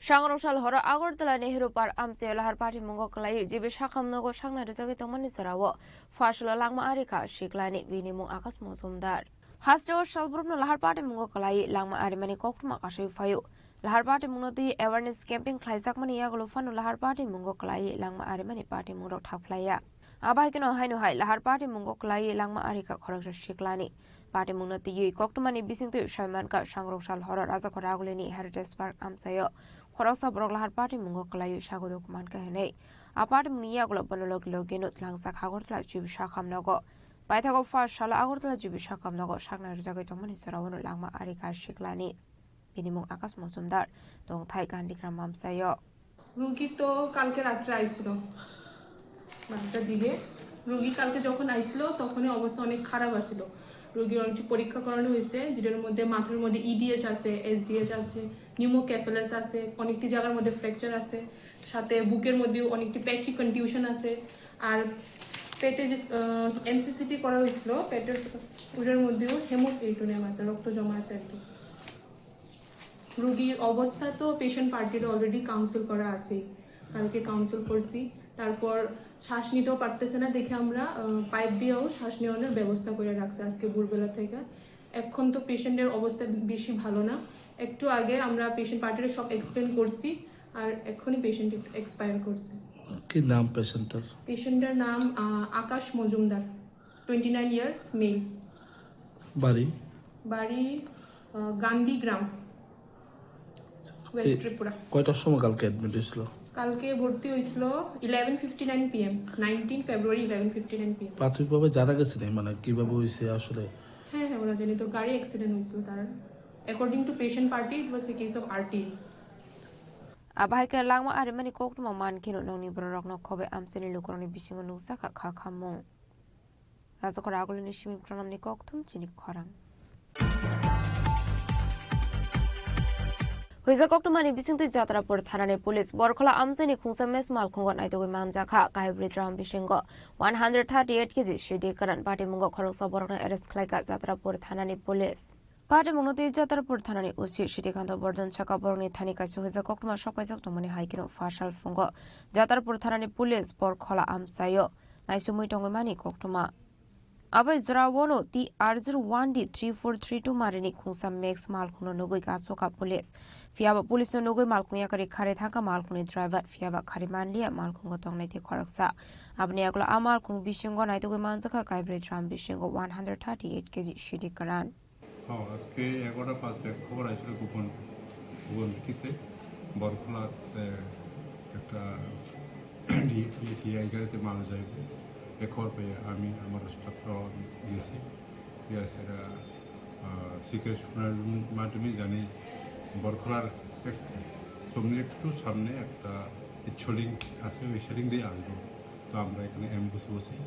Sangrok sal horo Agartala Nehru Park amchaio lahar patimungo kwlaiwi G B Sakham nogo saknai rwjagwi tongmani jorao Fasalo langma arikha siklani, bini mung Akash Mojumdar. Hasteo salbrumno lahar patimungo kwlaiwi langma arimani koktwma kasui phaio. Lahar patimungno twi awareness camping khlaijakmani yagulo phano lahar patimungo kwlaiwi langma arimani patimungrok thakphlaiya. Abo hai kheno haino hai lahar patimungo kwlaiwi langma arikha khoroksa siklani. Patimungno twiwi koktwmani bisingtwi saimankha Sangrok sal horo Rajakhor agulini Heritage Park amchaio khoroksa borok lahar patimungo kwlaiwi sagoduk mankha hinwi. A patimungni yagulo bono logi logino tlangjak Agartala G B Sakham nogo. Paithago first salo Agartala G B Sakham nogo saknai rwjagwi tongmani jorao no langma arikha siklani. Bini mung Akash Mojumdar, tongthai Gandhigram amchaio. রুগী তো কালকে রাত্রে আইছিল বারোটার দিকে। রুগী কালকে যখন আইছিল তখনই অবস্থা অনেক খারাপ আছিল। রুগীর অনেকটি পরীক্ষা করানো হয়েছে, যেটার মধ্যে মাথার মধ্যে ইডিএইচ আছে, এসডিএইচ আছে, নিউমোকেফালাস আছে, অনেকটি জায়গার মধ্যে ফ্র্যাকচার আছে, সাথে বুকের মধ্যেও অনেকটি প্যাচি কনটিউশন আছে। আর পেটে যে এমসিসিটি করা হয়েছিল, পেটের ওটার মধ্যেও হেমোপেরিটোনিয়াম আছে, রক্ত জমা আছে আর কি। রোগীর অবস্থা তো পেশেন্ট পার্টির অলরেডি কাউন্সিল করা আছে, কালকে কাউন্সিল করছি। তারপর শ্বাস নিতেও পারতেছে না দেখে আমরা পাইপ দিয়েও শ্বাস নেওয়ানোর ব্যবস্থা করে রাখছে আজকে ভোরবেলা থেকে। এখন তো পেশেন্টের অবস্থা বেশি ভালো না। একটু আগে আমরা পেশেন্ট পার্টির সব এক্সপ্লেন করছি, আর এখনই পেশেন্ট এক্সপায়ার করছে। কি নাম পেশেন্টের? পেশেন্টের নাম আহ, Akash Majumdar, twenty nine years, male. বাড়ি? বাড়ি আহ, গান্ধীগ্রাম, ওয়েস্ট ত্রিপুরা। কয়টার সময় কালকে অ্যাডমিট হয়েছিল? কালকে ভর্তি হয়েছিল eleven fifty nine PM, nineteen February, eleven fifty nine PM. প্রাথমিকভাবে জানা গেছে নি, মানে, কিভাবে হয়েছে আসলে? হ্যাঁ হ্যাঁ, ওরা জানি তো, গাড়ি অ্যাক্সিডেন্ট হয়েছিল তার। According to patient party, it was a case of RTI. Abo hai khe langma arimani koktwma man kheno nokni bororokno khobai amchaini lukurokni bisingo nukjakha kha khamung. Rajakhor agulini simi pranamni kokthum chini khorang. Huijak koktwmani bisingtwi Jatrapur thanani police Borkhola amchaini khungsa mech malkhungo naitugwi manjakha. Kaibri drum bisingo one hundred thirty eight kg sidi kwran patimungo khoroksa borokno arrest khlaikha Jatrapur thanani police. Patimungno twi Jatarpur thanani O C Srikanto Bordon saka borokni thani kaisa huijak koktwma sokpaijak tongmani hai kheno pha sal phungo Jatarpur thanani police Borkhola amchaio naisumui tongwi mani koktwma. Abai jorao no T R zero one D three four three two marini khungsa Max malkhungno nugwi kasoka police. Phiyaba police no nugwi malkhung yakari khari thangkha malkhungni driver, phiyaba khari manliya malkhungo tongnai tei khoroksa. Aboni yagulo a malkhung bisingo naitugwi manjakha kaibrwi drum bisingo one hundred thirty eight kg sidi kwran. হ্যাঁ, আজকে এগারোটা পাঁচে এক খবর আসছিল গোপন, গোপন ভিত্তিতে বরখলাতে একটা ডি-, ডিআই গাড়িতে মাল যাইবে। এ খবর পেয়ে আমি আমার স্টাফরাও গেছি। গিয়ে সেটা, আহ, সিক্রেট শোনার মাধ্যমে জানি বরখলার এক, চমনি একটু সামনে একটা ছোলিং আছে, ওই ছোলিং দিয়ে আসবো। তো আমরা এখানে অ্যাম্বুশ বসি।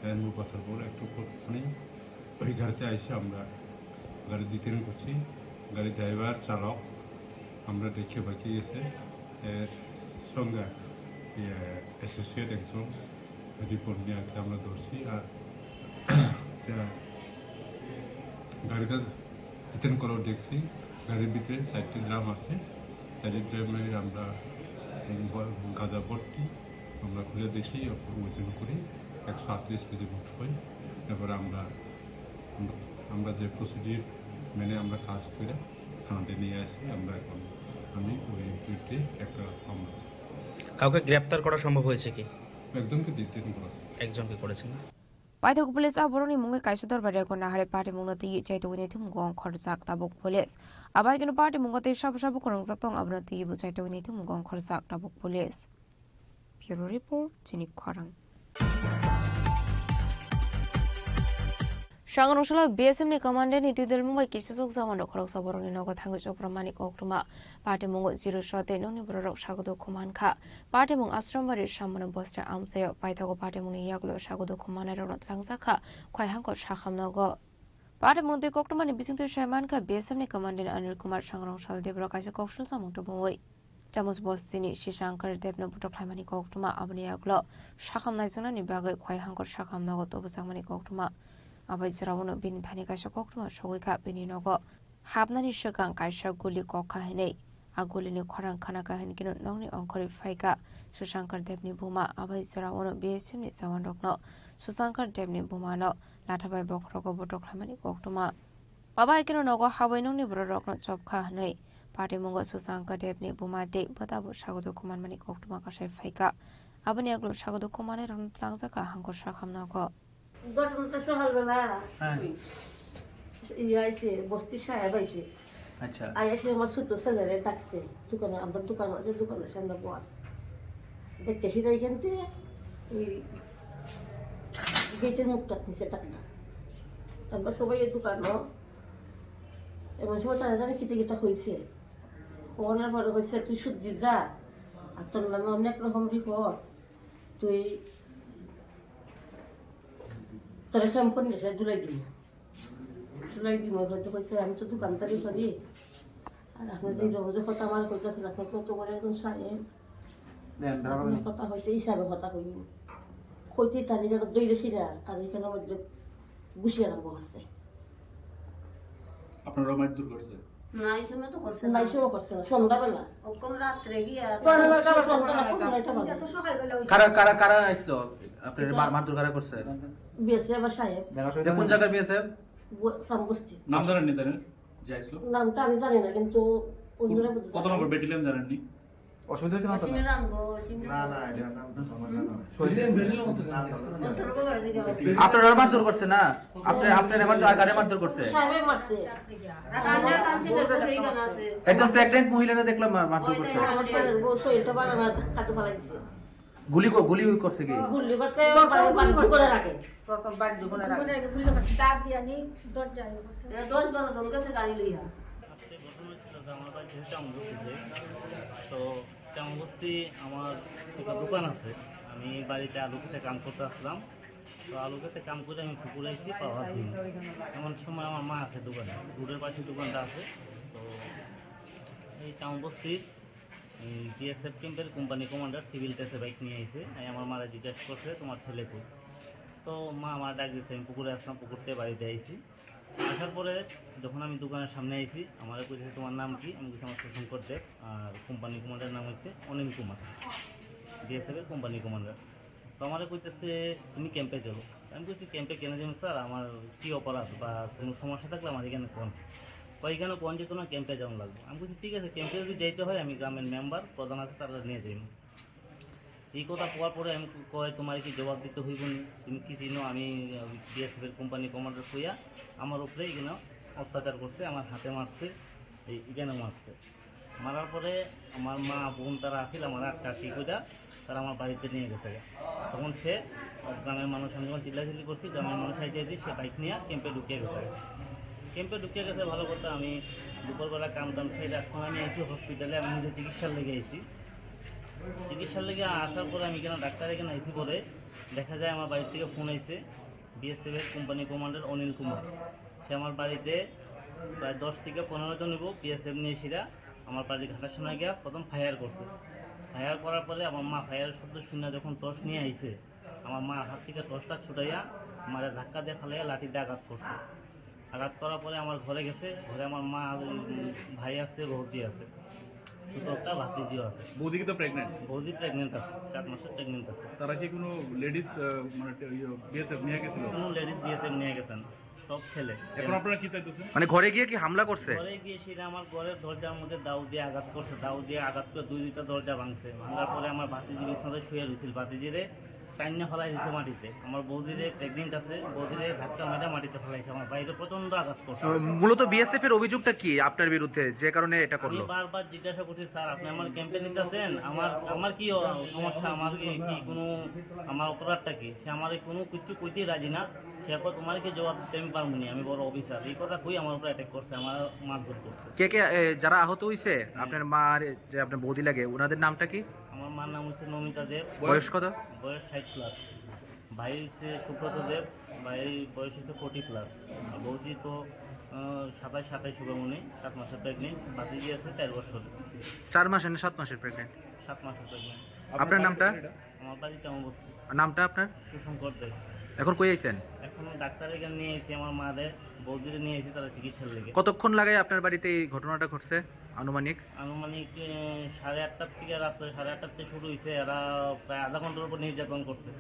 অ্যাম্বুশ বসার পর একটু পরক্ষণেই ওই গাড়িতে আইসে আমরা গাড়ি ডিটেন করছি। গাড়ি ড্রাইভার, চালক আমরা দেখে বাকি গেছে। এর সঙ্গে, ইয়ে, অ্যাসোসিয়েট একজন রিপোর্ট নিয়ে আর কি আমরা ধরছি। আর, আহ, গাড়িটা ডিটেন করাও দেখছি। গাড়ির ভিতরে চারটি ড্রাম আছে। চারটি ড্রামে আমরা এই ব-, গাঁজা ভর্তি। আমরা খুলে দেখি, ওজন করি, একশো আটত্রিশ কেজি মোট হয়। এরপরে আমরা, আমরা যে প্রসিডিউর মেনে আমরা কাজ করে থানাতে নিয়ে আসি। আমরা এখন, আমি ওই বিরুদ্ধে একটা মামলা। কাউকে গ্রেপ্তার করা সম্ভব হয়েছে কি? একজনকে ডিটেন করা হয়েছে। একজনকে করেছেন না? Paithak police a borokni mungwi kaisa dorbar rego nahare patimungno twi chaitugwi naithumung ongkhorjak tabuk police. Abai kheno patimung tei sabo sabo kwrwngjak tong abono twibo chaitugwi naithumung ongkhorjak tabuk police. Bureau report, chini khorang. Sangrong salo B S F ni commander ni twidulmung bai kisijak jawan rok khoroksa borokni nogo thangwi chopramani koktwma. Patimungo zero shot tei nokni bororok sago dukhu mankha. Patimung Asrambari Samano Bosra amchaio paithago patimungni yagulo sago dukhu mannairokno twlangjakha Khwaihangko sakham nogo. Pate mungtwi koktwmani bisingtwi sai mankha B S F ni commandant Anil Kumar Sangrong Sal Debra kaisa koksul samung tubui. Chamus bostini Sishankar Debno butok khlaimani koktwma aboni yagulo sakham naijaknani bagwi khwai hangkor sakham nogo tubujagmani koktwma. Abai joraono bini thani kaisa koktwma sogwi kha bini nogo. Hapnani swkang kaisa guli kokha hinwi. A gulini khorang khanakha hinkhe nokni ongkhorwi phaikha Susankar Debni buma. Abai joraono B S F ni jawanrokno Susankar Debni bumano lathabai bokhorogo botok khlaimani koktwma. Abai kheno nogo habai nokni bororokno chopkha hinwi patimungo Susankar Debni buma tei bwtabo sagodukhu manmani koktwma kasai phaikha. Aboni yagulo sagodukhu manwirokno twlangjakha hangkor sakham nogo. ঘটনাটা সকালবেলা হ্যাঁ। ইয়ে আইছে, বস্তির সাহেব আইছে। আচ্ছা। আইয়া সে আমার ছোট ছেলেরে ডাকছে, দোকানে, আমরা দোকান আছে, দোকানের সামনে বল। দেখতে সেটা এখান থেকে এই গেটের মুখটা নিচে টাকলা। আমরা সবাই এই দোকানও, এমন সময় তারা জানে কিতা কিতা হয়েছে। হওয়ার পরে হয়েছে, "তুই শুদ্ধি যা, আর তোর নামে অনেক রকম রিপোর্ট, তুই তোরা সম্পূর্ণ এটা জুলাই দিন।" জুলাই দিন হয়তো কইছে, "আমি তো দোকানদারি করি, আর আপনি যে রোজে কথা আমার কইতেছেন, আপনি কত বড় একজন সাহেব, আপনার কথা হইতে হিসাবে কথা কইবেন।" কইতে তারিখ আর দুই রেসিরা তারিখ কেন মধ্যে বসে আরম্ভ করছে। আপনারা মারধর করছে? না, এই সময় তো করছে না, না। এই সময় করছে না, সন্ধ্যাবেলা। ও কোন রাত্রে গিয়া? পরে নয়টা বাজে, সন্ধ্যা নয়টা বাজে। এটা তো সকালবেলা হইছে। কারা, কারা, কারা আইছিল? আপনার এটা মার-, মারধর কারা করছে? বিএসএফ আর সাহেব। এটা কোন জায়গার বিএসএফ? ব-, সামবস্তি। নাম জানেননি তাদের? যে আইছিল? নামটা আমি জানি না, কিন্তু অন্যরা বুঝতে কত নম্বর পারে। ব্যাটালিয়ন জানেননি? অসুবিধা হয়েছে না তো? অসুবিধা না গো, অসুবিধা না। না, না, এটা নাম তো আমার জানা নাই। আপনারা মারধর করছে না? আপনি, আপনারা মারধর, আর কারে মারধর করছে? সাহেবে মারছে। একজন প্রেগন্যান্ট মহিলারে দেখলাম মা-, মারধর করছে। আমার ছেলের বউ শরীরটা বাড়ানো, ধাক্কাতে ফালাই দিছে। গুলি কো-, গুলি করছে কি? গুলি করছে, বাড়ি, বাড়ি ঢুকে রাখে। প্রথম বাড়ি ঢুকে রাখে। ঢুকে রাখে, গুলি করছে। ডাক দিয়ে আনি দরজায় বসে। এরা দশ বারো জন গেছে গাড়ি লইয়া। আজকে ঘটনা ছিল যে আমার বাড়ি থেকে চাউল বসতে যাই। তো চাউল বস্তি আমার একটা দোকান আছে, আমি বাড়িতে আলু খেতে কাম করতে আসলাম। তো আলু খেতে কাম করে আমি পুকুরে আইছি পাওয়ার দিন। এমন সময় আমার মা আছে দোকানে, রোডের পাশে দোকানটা আছে। তো এই চাউল বস্তির বিএসএফ ক্যাম্পের কোম্পানি কমান্ডার সিভিল ড্রেসে বাইক নিয়ে আইছে। আমি আমার মারা জিজ্ঞাসা করছে, "তোমার ছেলে কই?" তো মা আমার ডাক দিচ্ছে, আমি পুকুরে আসলাম, পুকুর থেকে বাড়িতে আইছি। আসার পরে যখন আমি দোকানের সামনে আইছি, আমারে কইছে, "তোমার নাম কি?" আমি কইছি, "আমার সুশঙ্কর দেব, আর কোম্পানি কমান্ডার নাম হচ্ছে অনিল কুমার, বিএসএফ এর কোম্পানি কমান্ডার।" তো আমারে কইতেছে, "তুমি ক্যাম্পে চলো।" আমি কইছি, "ক্যাম্পে কেন যাবো স্যার? আমার কি অপরাধ বা কোনো সমস্যা থাকলে আমার এখানে কোন?" কয়, "এখানে কোন যেত না, ক্যাম্পে যাওয়া লাগবে।" আমি কইছি, "ঠিক আছে, ক্যাম্পে যদি যাইতে হয় আমি গ্রামের মেম্বার প্রধান আছে, তারা নিয়ে যাইবো।" এই কথা কওয়ার পরে আমি কয়, "তোমার কি জবাব দিতে হইব নি? তুমি কি চিনো আমি বিএসএফ এর কোম্পানি কমান্ডার?" কইয়া আমার উপরে এখানে অত্যাচার করছে, আমার হাতে মারছে, এই এখানে মারছে। মারার পরে আমার মা বোন তারা আছিল, আমার আটকাছি কইরা তারা আমার বাড়িতে নিয়ে গেছে। তখন সে গ্রামের মানুষ, আমি যখন চিল্লাচিল্লি করছি, গ্রামের মানুষ আইতে আইতে সে বাইক নিয়ে ক্যাম্পে ঢুকিয়ে গেছে। ক্যাম্পে ঢুকিয়ে গেছে ভালো কথা, আমি দুপুরবেলা কাম টাম সেরে এখন আমি আইছি হসপিটালে, আমি নিজে চিকিৎসার লেগে আইছি। চিকিৎসার লেগে আসার পরে আমি এখানে ডাক্তার এখানে আইছি পরে দেখা যায় আমার বাড়ি থেকে ফোন আইছে বিএসএফ এর কোম্পানি কমান্ডার অনিল কুমার। সে আমার বাড়িতে প্রায় দশ থেকে পনেরো জন হইব বিএসএফ নিয়ে সেরা আমার বাড়ি ঘাটার সময় গিয়া প্রথম ফায়ার করছে। ফায়ার করার পরে আমার মা ফায়ারের শব্দ শুনে যখন টর্চ নিয়ে আইছে, আমার মার হাত থেকে টর্চটা ছুটাইয়া মারে ধাক্কা দিয়ে ফালাইয়া লাঠি দিয়ে আঘাত করছে। আঘাত করার পরে আমার ঘরে গেছে, ঘরে আমার মা, উম, ভাই আছে, বৌদি আছে, ছোট একটা ভাতিজিও আছে। বৌদি কি তো প্রেগনেন্ট? বৌদি প্রেগনেন্ট আছে, সাত মাসের প্রেগনেন্ট আছে। তারা কি কোনো লেডিস, আহ, মানে, ইয়ে, বিএসএফ নিয়ে গেছিল? কোনো লেডিস বিএসএফ নিয়ে গেছেন, সব ছেলে। এখন আপনারা কি চাইতেছেন? মানে, ঘরে গিয়ে কি হামলা করছে? ঘরে গিয়ে সেটা আমার ঘরের দরজার মধ্যে দাও দিয়ে আঘাত করছে, দাও দিয়ে আঘাত করে দুই দুইটা দরজা ভাঙছে। ভাঙার পরে আমার ভাতিজি বিছনাতে শুয়ে রয়েছিল, ভাতিজিরে টাইন্না ফালাই দিছে মাটিতে। আমার বৌদিরে প্রেগনেন্ট আছে, বৌদিরে ধাক্কা মেরে মাটিতে ফালাইছে। আমার বাইরে প্রচন্ড আঘাত করছে। আহ, মূলত বিএসএফ এর অভিযোগটা কি আপনার বিরুদ্ধে, যে কারণে এটা আমি করলো? বারবার জিজ্ঞাসা করছি, "স্যার, আপনি আমার ক্যাম্পে নিতেছেন, আমার, আমার কি অ-, সমস্যা, আমার কি, কি কোনো আমার অপরাধটা কি?" সে আমার কোনো কিছু কইতেই রাজি না। সে কয়, "তোমার কি জবাব দিতে আমি পারবো নি, আমি বড় অফিসার।" এই কথা কই আমার উপরে অ্যাটাক করছে, আমার মারধর করছে। কে কে, এ, যারা আহত হইছে, হুম। আপনার মা আর যে আপনার বৌদি লাগে, ওনাদের নামটা কি? আমার মার নাম হচ্ছে নমিতা দেব। বয়স কত? বয়স ষাট প্লাস। ভাই হচ্ছে সুব্রত দেব, ভাইয়ের বয়স হচ্ছে ফোর্টি প্লাস। আর বৌদি তো আহ, সাতাশ সাতাশ শুভমণি, সাত মাসের প্রেগনেন্ট। ভাতিজি আছে চার বছর। চার মাসের না সাত মাসের প্রেগনেন্ট? সাত মাসের প্রেগনেন্ট। আপনার নামটা? আমার বাড়ি তেমন বস্তু। নামটা আপনার? সুশঙ্কর দেব। এখন কই আইছেন? এখন ডাক্তারের কাছে নিয়ে এসেছি, আমার মাদের বৌদিরে নিয়ে এসেছি তারা চিকিৎসার লেগে। কতক্ষণ লাগে আপনার বাড়িতে এই ঘটনাটা ঘটছে আনুমানিক? আনুমানিক আহ, সাড়ে আটটার থেকে, রাত্রে সাড়ে আটটার থেকে শুরু হয়েছে। এরা প্রায় আধা ঘন্টার উপর নির্যাতন করছে।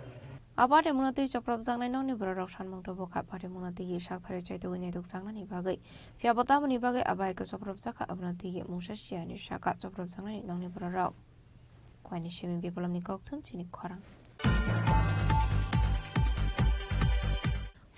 Abo tei mwnatwi chopropjaknai nokni bororok sanmung tubu kha, pari mwnatwi sakthari chaitugwi naidukjaknani bagwi. Phiya bo tamoni bagwi abo hai khe chopropjak kha, abono twi mungsa siyani saka chopropjaknani nokni bororok. Kuaini simi Bipolomni kokthum chini khorang.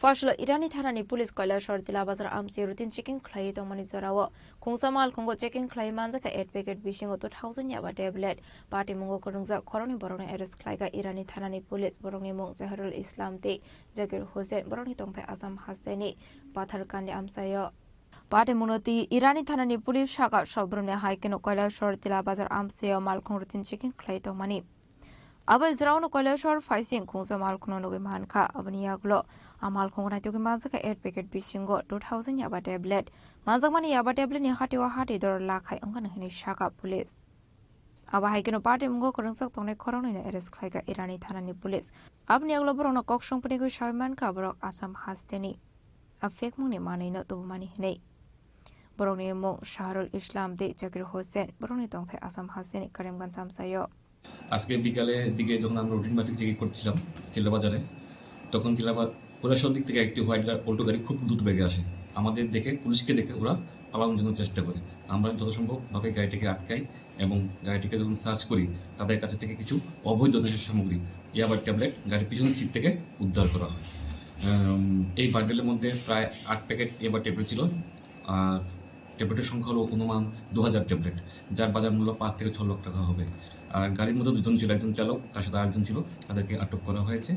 Phaslo Irani thanani police Kailasor Tila Bazar amchio routine checking khlaiwi tongmani jorao khungsa malkhungo checking khlaiwi manjakha eight packet bisingo two thousand yaba tablet. Patimungo kwrwngjak khoroknwi borokno arrest khlaikha Irani thanani police, borokni mung Zaharul Islam tei Zakir Hussain, borokni tongthai Assam hasteni Patharkandi amchaio. Patimungno twi Irani thanani police saka Salbrumni hai kheno Kailasor Tila Bazar amchaio malkhung routine checking khlai tongmani. Abo jora ono Kailasor phaising khungsa malkhungno nugwi mankha. Aboni yagulo a malkhungo naitugwi manjakha eight packet bisingo two thousand yaba tablet. Manjakmani yaba tabletni hatio hati dor lakhai wngkha hinwi saka police. Abo hai kheno patimungo kwrwngjak tongnai khoroknwino arrest khlaikha Irani thanani police. Aboni yagulo borokno kok songpani gwi sawi mankha borok Assam hasteni a phekmungni manwino tubumani hinwi. Borokni mung Shahrul Islam tei Zakir Hussain, borokni tongthai Assam hasteni Karimganj amchaio. আজকে বিকালের দিকে যখন আমরা রুটিন মাফিক চেকিং করছিলাম টিলা বাজারে, তখন টিলা বা-, কৈলাসহর দিক থেকে একটি হোয়াইট গাড়ি, অল্টো গাড়ি খুব দ্রুত বেগে আসে। আমাদের দেখে, পুলিশকে দেখে ওরা পালানোর জন্য চেষ্টা করে। আমরা যথাসম্ভবভাবে গাড়িটিকে আটকাই এবং গাড়িটিকে যখন সার্চ করি, তাদের কাছ থেকে কিছু অবৈধ নেশা সামগ্রী, ইয়াবার ট্যাবলেট গাড়ির পিছনের সিট থেকে উদ্ধার করা হয়। আম, এই বান্ডেলের মধ্যে প্রায় আট প্যাকেট ইয়াবার ট্যাবলেট ছিল। আর ট্যাবলেটের সংখ্যা হলো অনুমান দু হাজার ট্যাবলেট, যার বাজার মূল্য পাঁচ থেকে ছ লাখ টাকা হবে। আর গাড়ির মধ্যে দুজন ছিল, একজন চালক, তার সাথে আরেকজন ছিল, তাদেরকে আটক করা হয়েছে।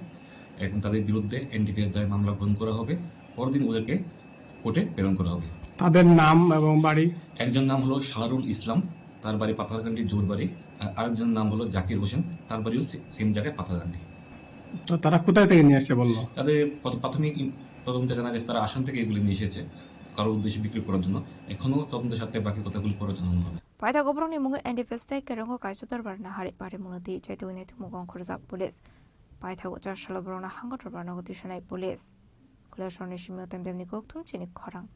এখন তাদের বিরুদ্ধে এনডিপিএস ধারায় মামলা গ্রহণ করা হবে। পরদিন ওদেরকে কোর্টে প্রেরণ করা হবে। তাদের নাম এবং বাড়ি? একজন নাম হলো শাহরুল ইসলাম, তার বাড়ি পাথারকান্দি জোরবাড়ি। আর আরেকজনের নাম হলো জাকির হোসেন, তার বাড়িও সে-, সেম জায়গায় পাথারকান্দি। তো তারা কোথায় থেকে নিয়ে এসছে বললো? তাদের প্রাথ-, প্রাথমিক ইন-, তদন্তে জানা গেছে তারা আসাম থেকে এগুলি নিয়ে এসেছে কারোর উদ্দেশ্যে বিক্রি করার জন্য। এখনো তদন্তের সাথে বাকি কথাগুলি পরে জানানো হবে। Paithago borokni mungo N D P S tei Kerongo kaisa dorbar nahari pari mwnwi twi chaitugwi naithumung ongkhorjak police. Paithago chasalo borokno hango dorbar nogo twisanai police. Kulasorni simio temdemni kokthum chini khorang.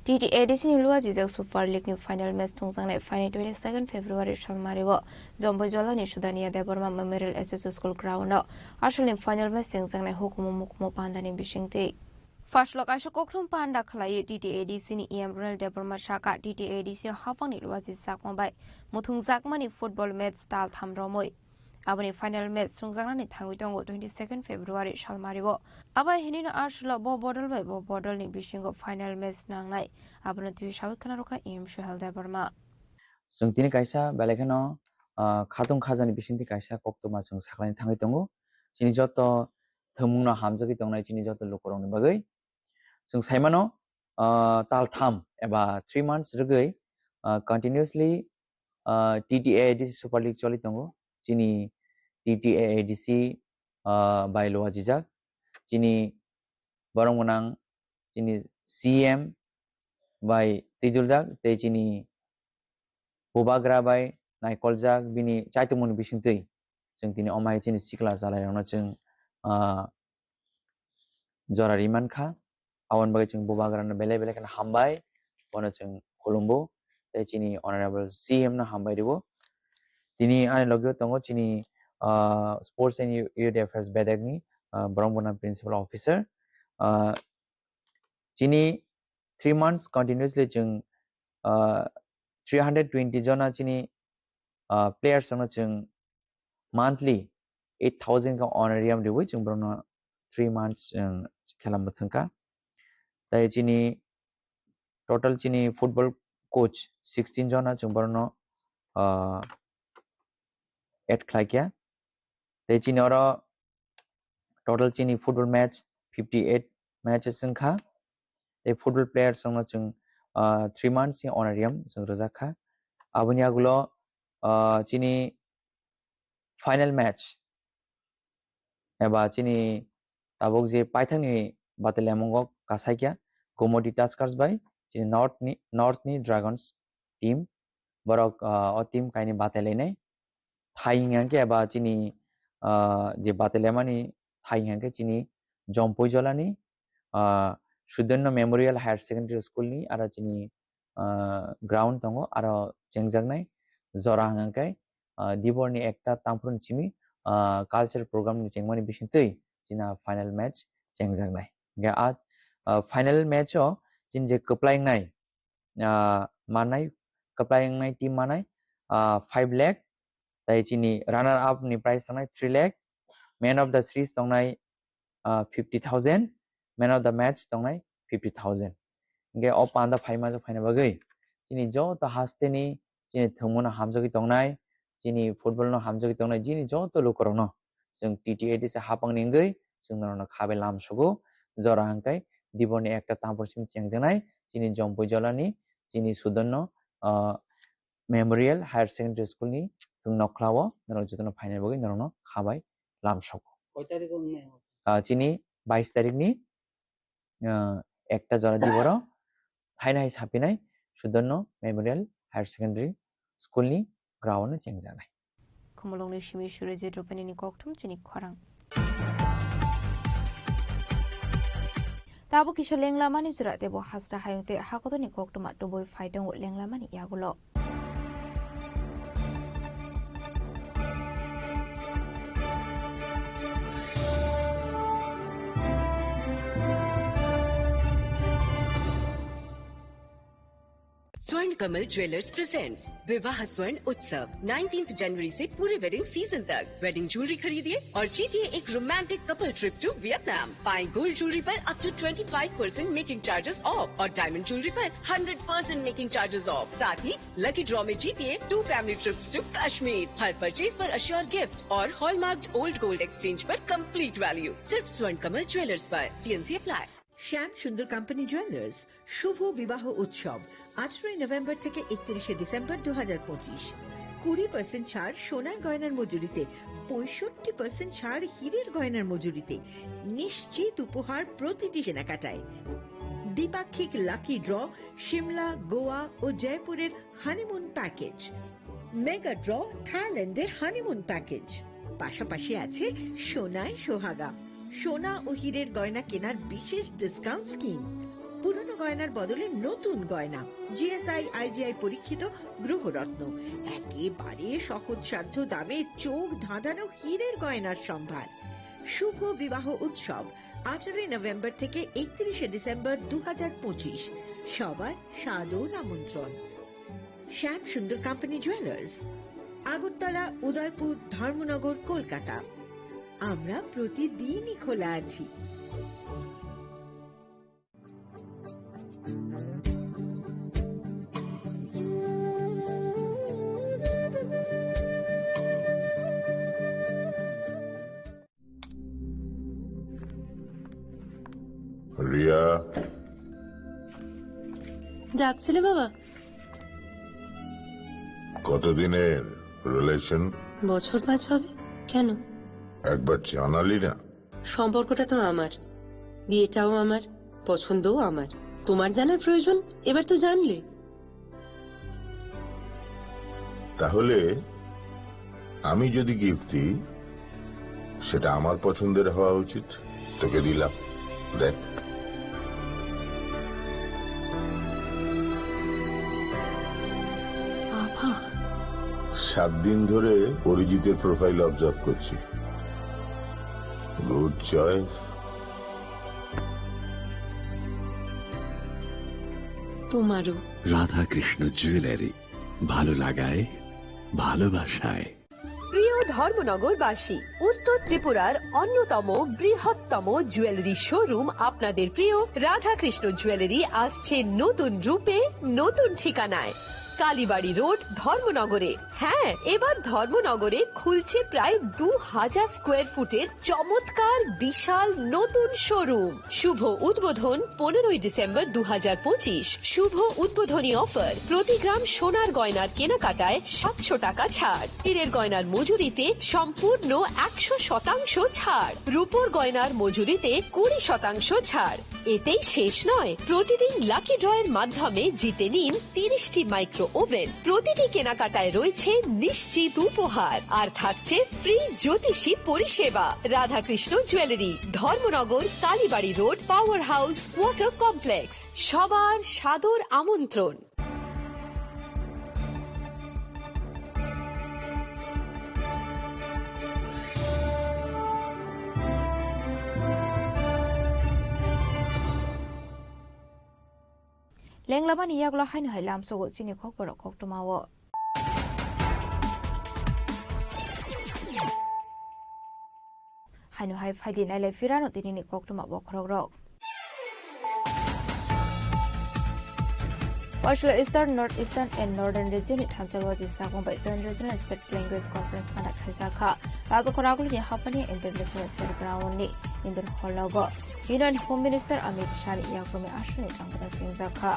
T T A D C ni luajijak Super League ni final match thungjaknai phaini twenty second February salmario Jomboijwala ni Sudania Debbarma Memorial S S School ground o asalni final match chengjaknai hukumu mukumu pandani bisingtwi. First lo kaisa kokthum panda khlaiwi T T A D C ni E M Ronald Debbarma saka T T A D C hapangni luajijakma bai muthungjakmani football match tal tham romwi. Aboni final match srwngjaknani thangwi tongo twenty second February salmario. Abo hinino aswklo bo bodol bai bo bodolni bisingo final match nangnai. Abono twiwi sawi khna rwkha E M Suhel Debbarma. Chwng tini kaisa belai kheno, ah, khatung khajani bisingtwi kaisa koktwma chwng sakhlaina thangwi tongo. Chini joto thwngmungno hamjagwi tongnai chini joto lukurokni bagwi. Chwng saimano, ah, tal tham eba three months rwgwi, ah, continuously, ah, T T A A D C Super League choli tongo. Chini T T A A D C, ah, bai luajijak. Chini borok gwnang chini C M bai twijuljak tei chini bubagra bai naikoljak bini chaitokmani bisingtwi chwng tini omo hai chini sikla chalairokno chwng, ah, jora ri mankha. Aboni bagwi chwng bubagrano belai belai kheno hambai, bono chwng khulumbo tei chini honorable C M no hambai rwo. Tini ani logio tongo chini, ah, Sports and Youth Affairs bedekni, ah, borok bono principal officer. Ah, chini three months continuously chwng, ah, three hundred twenty jona chini, ah, players rokno chwng monthly eight thousand ka honorarium riwi chwng borokno three months, um, khela mwthwngkha. Tai chini total chini football coach sixteen jona chwng borokno, ah, add khlaikha. Tei chini oro total chini football match fifty eight matches wngkha. Tei football players rokno chwng, ah, three months ni honorarium chwng rwjak kha. Aboni agulo, ah, chini final match eba chini tabuk je paithakni batelemungo kasaikya Gomoti Tuskers bai chini North ni, North ni Dragons team. Borok, ah, o team kaini bateleini thai hingkha khe eba chini, ah, je batelemani thai hingkha khe chini Jompui Jolani, ah, Sudarno Memorial Higher Secondary School ni aro chini, ah, ground tongo, aro chengjaknai jora hingkha khe, ah, Diborni ekta tamphru ni simi, ah, culture program ni chengmani bisingtwi china final match chengjaknai. Hingkhe a, ah, final match o chini je kwplai wngnai, ah, manai, kwplai wngnai team manai, ah, five lakh, tai chini runner up ni prize tongnai three lakh, man of the series tongnai, ah, fifty thousand, man of the match tongnai fifty thousand. Hingke o panda phaima jok phaina bagwi chini joto hasteni chini thwngmano hamjagwi tongnai, chini football no hamjagwi tongnai, chini joto lukurokno chwng T T A D C hapangni wngwi chwng norokno khabai lamsogo. Jora hwnkhe Diborni ekta tamphru simi chengjaknai chini Jompui Jolani, chini Sudarno, ah, Memorial Higher Secondary School ni thwng nokhlao norok jotono phaina bagwi norokno khabai lamsogo. Koi tarikh o wngnai? Ah, chini bais tarikh ni, ah, ekta jora Diboro haino hai sapinai Sudarno Memorial Higher Secondary School ni ground o chengjaknai. Khumulwngni simi Surajit Rupani ni kokthum chini khorang. Tabuk kisa lenglamani jora tebo hasra hayung tei hakotorni koktwma tubui phai tongo lenglamani yagulo. स्वर्ण Kamal jewellers presents विवाह स्वर्ण उत्सव nineteenth जनवरी से पूरे wedding season तक। Wedding jewellery खरीदिए और जीतिए एक romantic couple trip to Vietnam. पाएं गोल्ड ज्वेलरी पर up to twenty five percent making charges off और डायमंड ज्वेलरी पर hundred percent making charges off. साथ ही लकी ड्रॉ में जीतिए two family trips to Kashmir. हर परचेज पर अश्योर गिफ्ट और हॉलमार्क्ड ओल्ड गोल्ड एक्सचेंज पर कंप्लीट वैल्यू। सिर्फ स्वर्ण कमल ज्वेलर्स पर। T N C apply. Shyam Sundar company jewellers শুভ বিবাহ উৎসব, আঠারোই নভেম্বর থেকে একত্রিশে ডিসেম্বর দু হাজার পঁচিশ। কুড়ি পার্সেন্ট ছাড় সোনার গয়নার মজুরিতে, পঁয়ষট্টি পার্সেন্ট ছাড় হীরের গয়নার মজুরিতে। নিশ্চিত উপহার প্রতিটি কেনাকাটায়। দ্বিপাক্ষিক লাকি ড্র সিমলা, গোয়া ও জয়পুরের হানিমুন প্যাকেজ। মেগা ড্র থাইল্যান্ডে হানিমুন প্যাকেজ। পাশাপাশি আছে সোনায় সোহাগা, সোনা ও হীরের গয়না কেনার বিশেষ ডিসকাউন্ট স্কিম। পুরনো গয়নার বদলে নতুন গয়না, জিএসআই, আইজিআই পরীক্ষিত গ্রহরত্ন, একেবারে সহজসাধ্য দামে চোখ ধাঁধানো হীরের গয়নার সম্ভার। শুভ বিবাহ উৎসব, আঠারোই নভেম্বর থেকে একত্রিশে ডিসেম্বর দু হাজার পঁচিশ। সবার সাদর আমন্ত্রণ। শ্যাম সুন্দর কোম্পানি জুয়েলার্স, আগরতলা, উদয়পুর, ধর্মনগর, কলকাতা। আমরা প্রতিদিনই খোলা আছি। রিয়া। ডাকছিলে বাবা? কতদিনের রিলেশন? বছর পাঁচ হবে। কেন? একবার জানালি না। সম্পর্কটা তো আমার, বিয়েটাও আমার, পছন্দও আমার। তোমার জানার প্রয়োজন, এবার তো জানলে। তাহলে আমি যদি গিফট দিই, সেটা আমার পছন্দের হওয়া উচিত। তোকে দিলাম, দেখ। বাবা। সাত দিন ধরে অরিজিতের প্রোফাইল অবজার্ভ করছি। Good choice. তোমারও। রাধাকৃষ্ণ জুয়েলারি, ভালো লাগায়, ভালোবাসায়। প্রিয় ধর্মনগরবাসী, উত্তর ত্রিপুরার অন্যতম বৃহত্তম জুয়েলারি শোরুম আপনাদের প্রিয় রাধাকৃষ্ণ জুয়েলারি আসছে নতুন রূপে, নতুন ঠিকানায়। কালীবাড়ি রোড, ধর্মনগরে। হ্যাঁ, এবার ধর্মনগরে খুলছে প্রায় দু হাজার স্কোয়ার ফুটের চমৎকার বিশাল নতুন শোরুম। শুভ উদ্বোধন পনেরোই ডিসেম্বর দু হাজার পঁচিশ। শুভ উদ্বোধনী অফার, প্রতি গ্রাম সোনার গয়নার কেনাকাটায় সাতশো টাকা ছাড়, হীরের গয়নার মজুরিতে সম্পূর্ণ একশো শতাংশ ছাড়, রূপোর গয়নার মজুরিতে কুড়ি শতাংশ ছাড়। এতেই শেষ নয়, প্রতিদিন লাকি ড্রয়ের মাধ্যমে জিতে নিন তিরিশটি মাইক্রো ওভেন। প্রতিটি কেনাকাটায় রয়েছে নিশ্চিত উপহার, আর থাকছে ফ্রি জ্যোতিষী পরিষেবা। Radhakrishna jewellery, Dharmanagar, Kalibari road, power house, water complex. সবার সাদর আমন্ত্রণ। Lenglamani yagulo haino hai lamsogo chini kokborok koktwmao. Haino hai phaidi nailai phirano tinini koktwma bokhorokrok. Pashla Eastern, North Eastern and Northern Region ni thamsa waji sakong bai Joint Regional State Language Conference phana khaijak kha. Rajakhor agulini Hapani International Fairground ni indoor hall nogo Union Home Minister Amit Shah ni yakumi aswkni tangmani chengjak kha.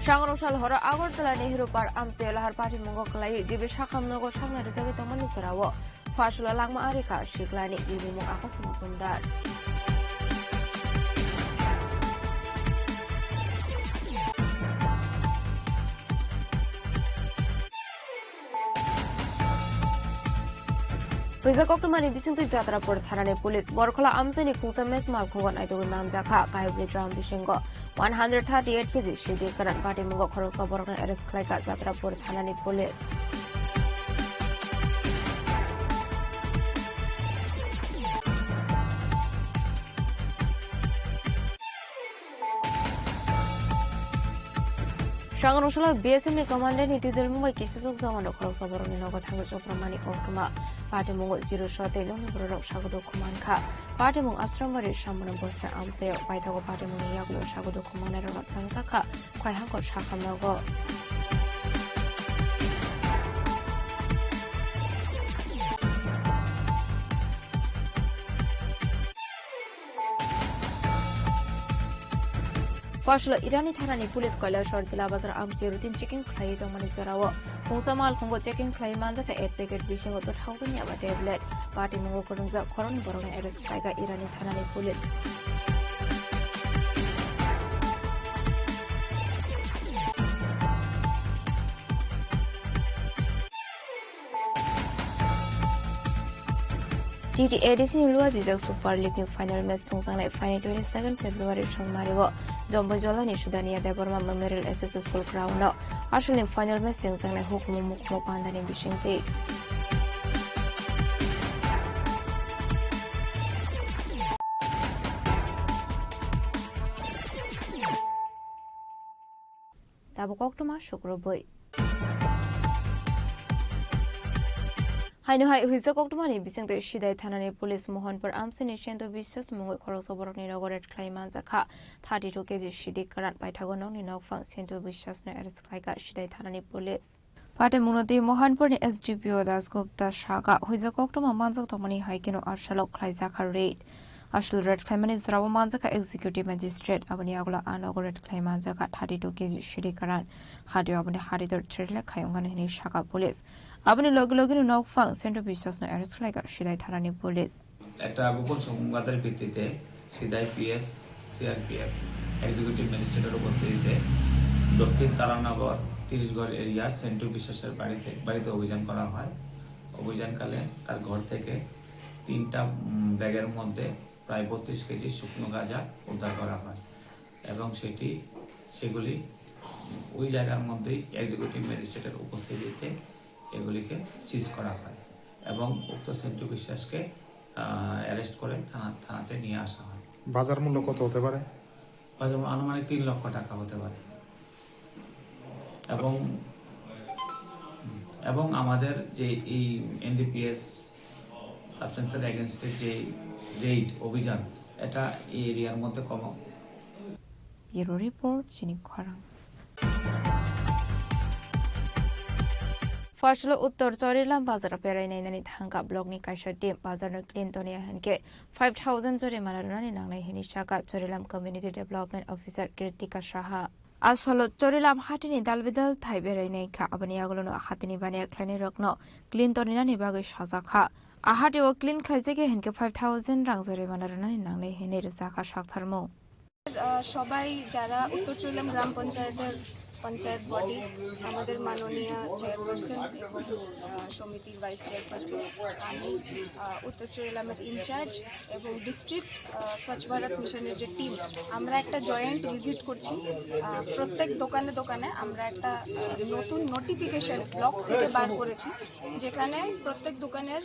Sangrong sal horo Agartala Nehru Park amchai lahar patimungo kwlaiwi G B Sakham nogo saknai rwjagwi tongmani jorao Pashla langma arikha siklani bini mung Akash Mojumdar. Puisa koktwmani bisingtwi Jatrapur thanani police Borkhola amchaini khungsa mes malkhungo naitugwi manjakha. Kaibwi drum bisingo one hundred thirty-eight K G sidi kwran patimungo khoroksa borokno arrest khlaikha Jatrapur thanani police. Sangrong salo B S F ni commander ni twidulmung bai kisa chukjago no khoroksa borokni nogo thangwi chukpramani koktwma. Patimungo zero shot tei nokni bororok sago dukhu mankha. Patimung Ashram Bari Sambono Bosra amchaio paithago patimungni yagulo sago dukhu mannairokno changjakha. Khwai hangkor sakha nogo. Pashla Irani thanani police Kailasahar Tila Bazar amchaio routine checking khlaiwi tongmani jorao khungsa malkhungo checking khlaiwi manjakha eight packet bisingo two thousand yaba tablet. Patimungo kwrwngjak khoroknwi borokno arrest khlaikha Irani thanani police. T T A D C ni luajijak Super League ni final match thungjaknai phaini twenty second February Songmari o Jomboijola ni Sudania Debbarma Memorial S S School ground o. Aswk ni final match thungjaknai hukumu mukumu pandani bisingtwi. Tabuk koktwma sukrubwi. Haino hai huijak koktwmani bisingtwi Sidai thanani police Mohanpur amchaini Sentu Biswas mungwi khoroksa borokni nogo raid khlai manjakha. Thirty two K G sidi kwran paithago nokni nokphang Sentu Biswasno arrest khlaikha Sidai thanani police. Patimungno twi Mohanpurni S D P O Das Gupta sakha, huijak koktwma manjak tongmani hai kheno Arsalo khlaijakha raid. Aswk raid khlaimani jorao manjakha executive magistrate, aboni yagulo a nogo raid khlai manjakha thirty two K G sidi kwran. Hatio aboni haritor three lakh khai wngkha hinwi sakha police. Aboni logi logino nokphang Sentu Biswasno arrest khlaikha Sidai thanani police. একটা গোপন সংবাদের ভিত্তিতে সিদাই PS, CRPF executive ম্যাজিস্ট্রেটের উপস্থিতিতে দক্ষিণ তারানগর তিরিশ ঘর এরিয়ার সেন্টু বিশ্বাসের বাড়িতে, বাড়িতে অভিযান করা হয়। অভিযানকালে তার ঘর থেকে তিনটা, উম, ব্যাগের মধ্যে প্রায় বত্রিশ কেজি শুকনো গাঁজা উদ্ধার করা হয় এবং সেটি, সেগুলি ওই জায়গার মধ্যেই এক্সিকিউটিভ ম্যাজিস্ট্রেটের উপস্থিতিতে এগুলিকে সিজ করা হয় এবং উক্ত সেন্টু বিশ্বাসকে, আহ, অ্যারেস্ট করে থানা, থানাতে নিয়ে আসা হয়। বাজার মূল্য কত হতে পারে? বাজার মূল্য আনুমানিক তিন লক্ষ টাকা হতে পারে। এবং, এবং আমাদের যে এই এনডিপিএস সাবস্টেন্সের এগেনস্টে যে রেইড অভিযান, এটা এই এরিয়ার মধ্যে কম। Bureau Report, Chini Khorang. Phasalo Uttor Chorilam bazar berai nainani thangkha blockni kaisa team. Bazarno clean toniya hinkhe five thousand jorimana rwnani nangnai hwnwi sakha Chorilam Community Development Officer Kritika Saha. Asalo Chorilam hatini dalbidal thai berai naikha, aboni yagulono hatini baniya khlainairokno clean toninani bagwi sajakha. A hatio clean khlaijagya hinkhe five thousand rang jorimana rwnani nangnai hwnwi rwjakha saktharmung. আহ, সবাই যারা উত্তর চুইলাম গ্রাম পঞ্চায়েতের পঞ্চায়েত বডি, আমাদের মাননীয় চেয়ারপারসন এবং আহ, সমিতির vice chairperson, আমি আহ, উত্তর চুইলামের ইনচার্জ এবং ডিস্ট্রিক্ট স্বচ্ছ ভারত মিশনের যে টিম, আমরা একটা জয়েন্ট ভিজিট করছি। আহ, প্রত্যেক দোকানে দোকানে আমরা একটা আহ, নতুন নোটিফিকেশন ব্লক থেকে বার করেছি, যেখানে প্রত্যেক দোকানের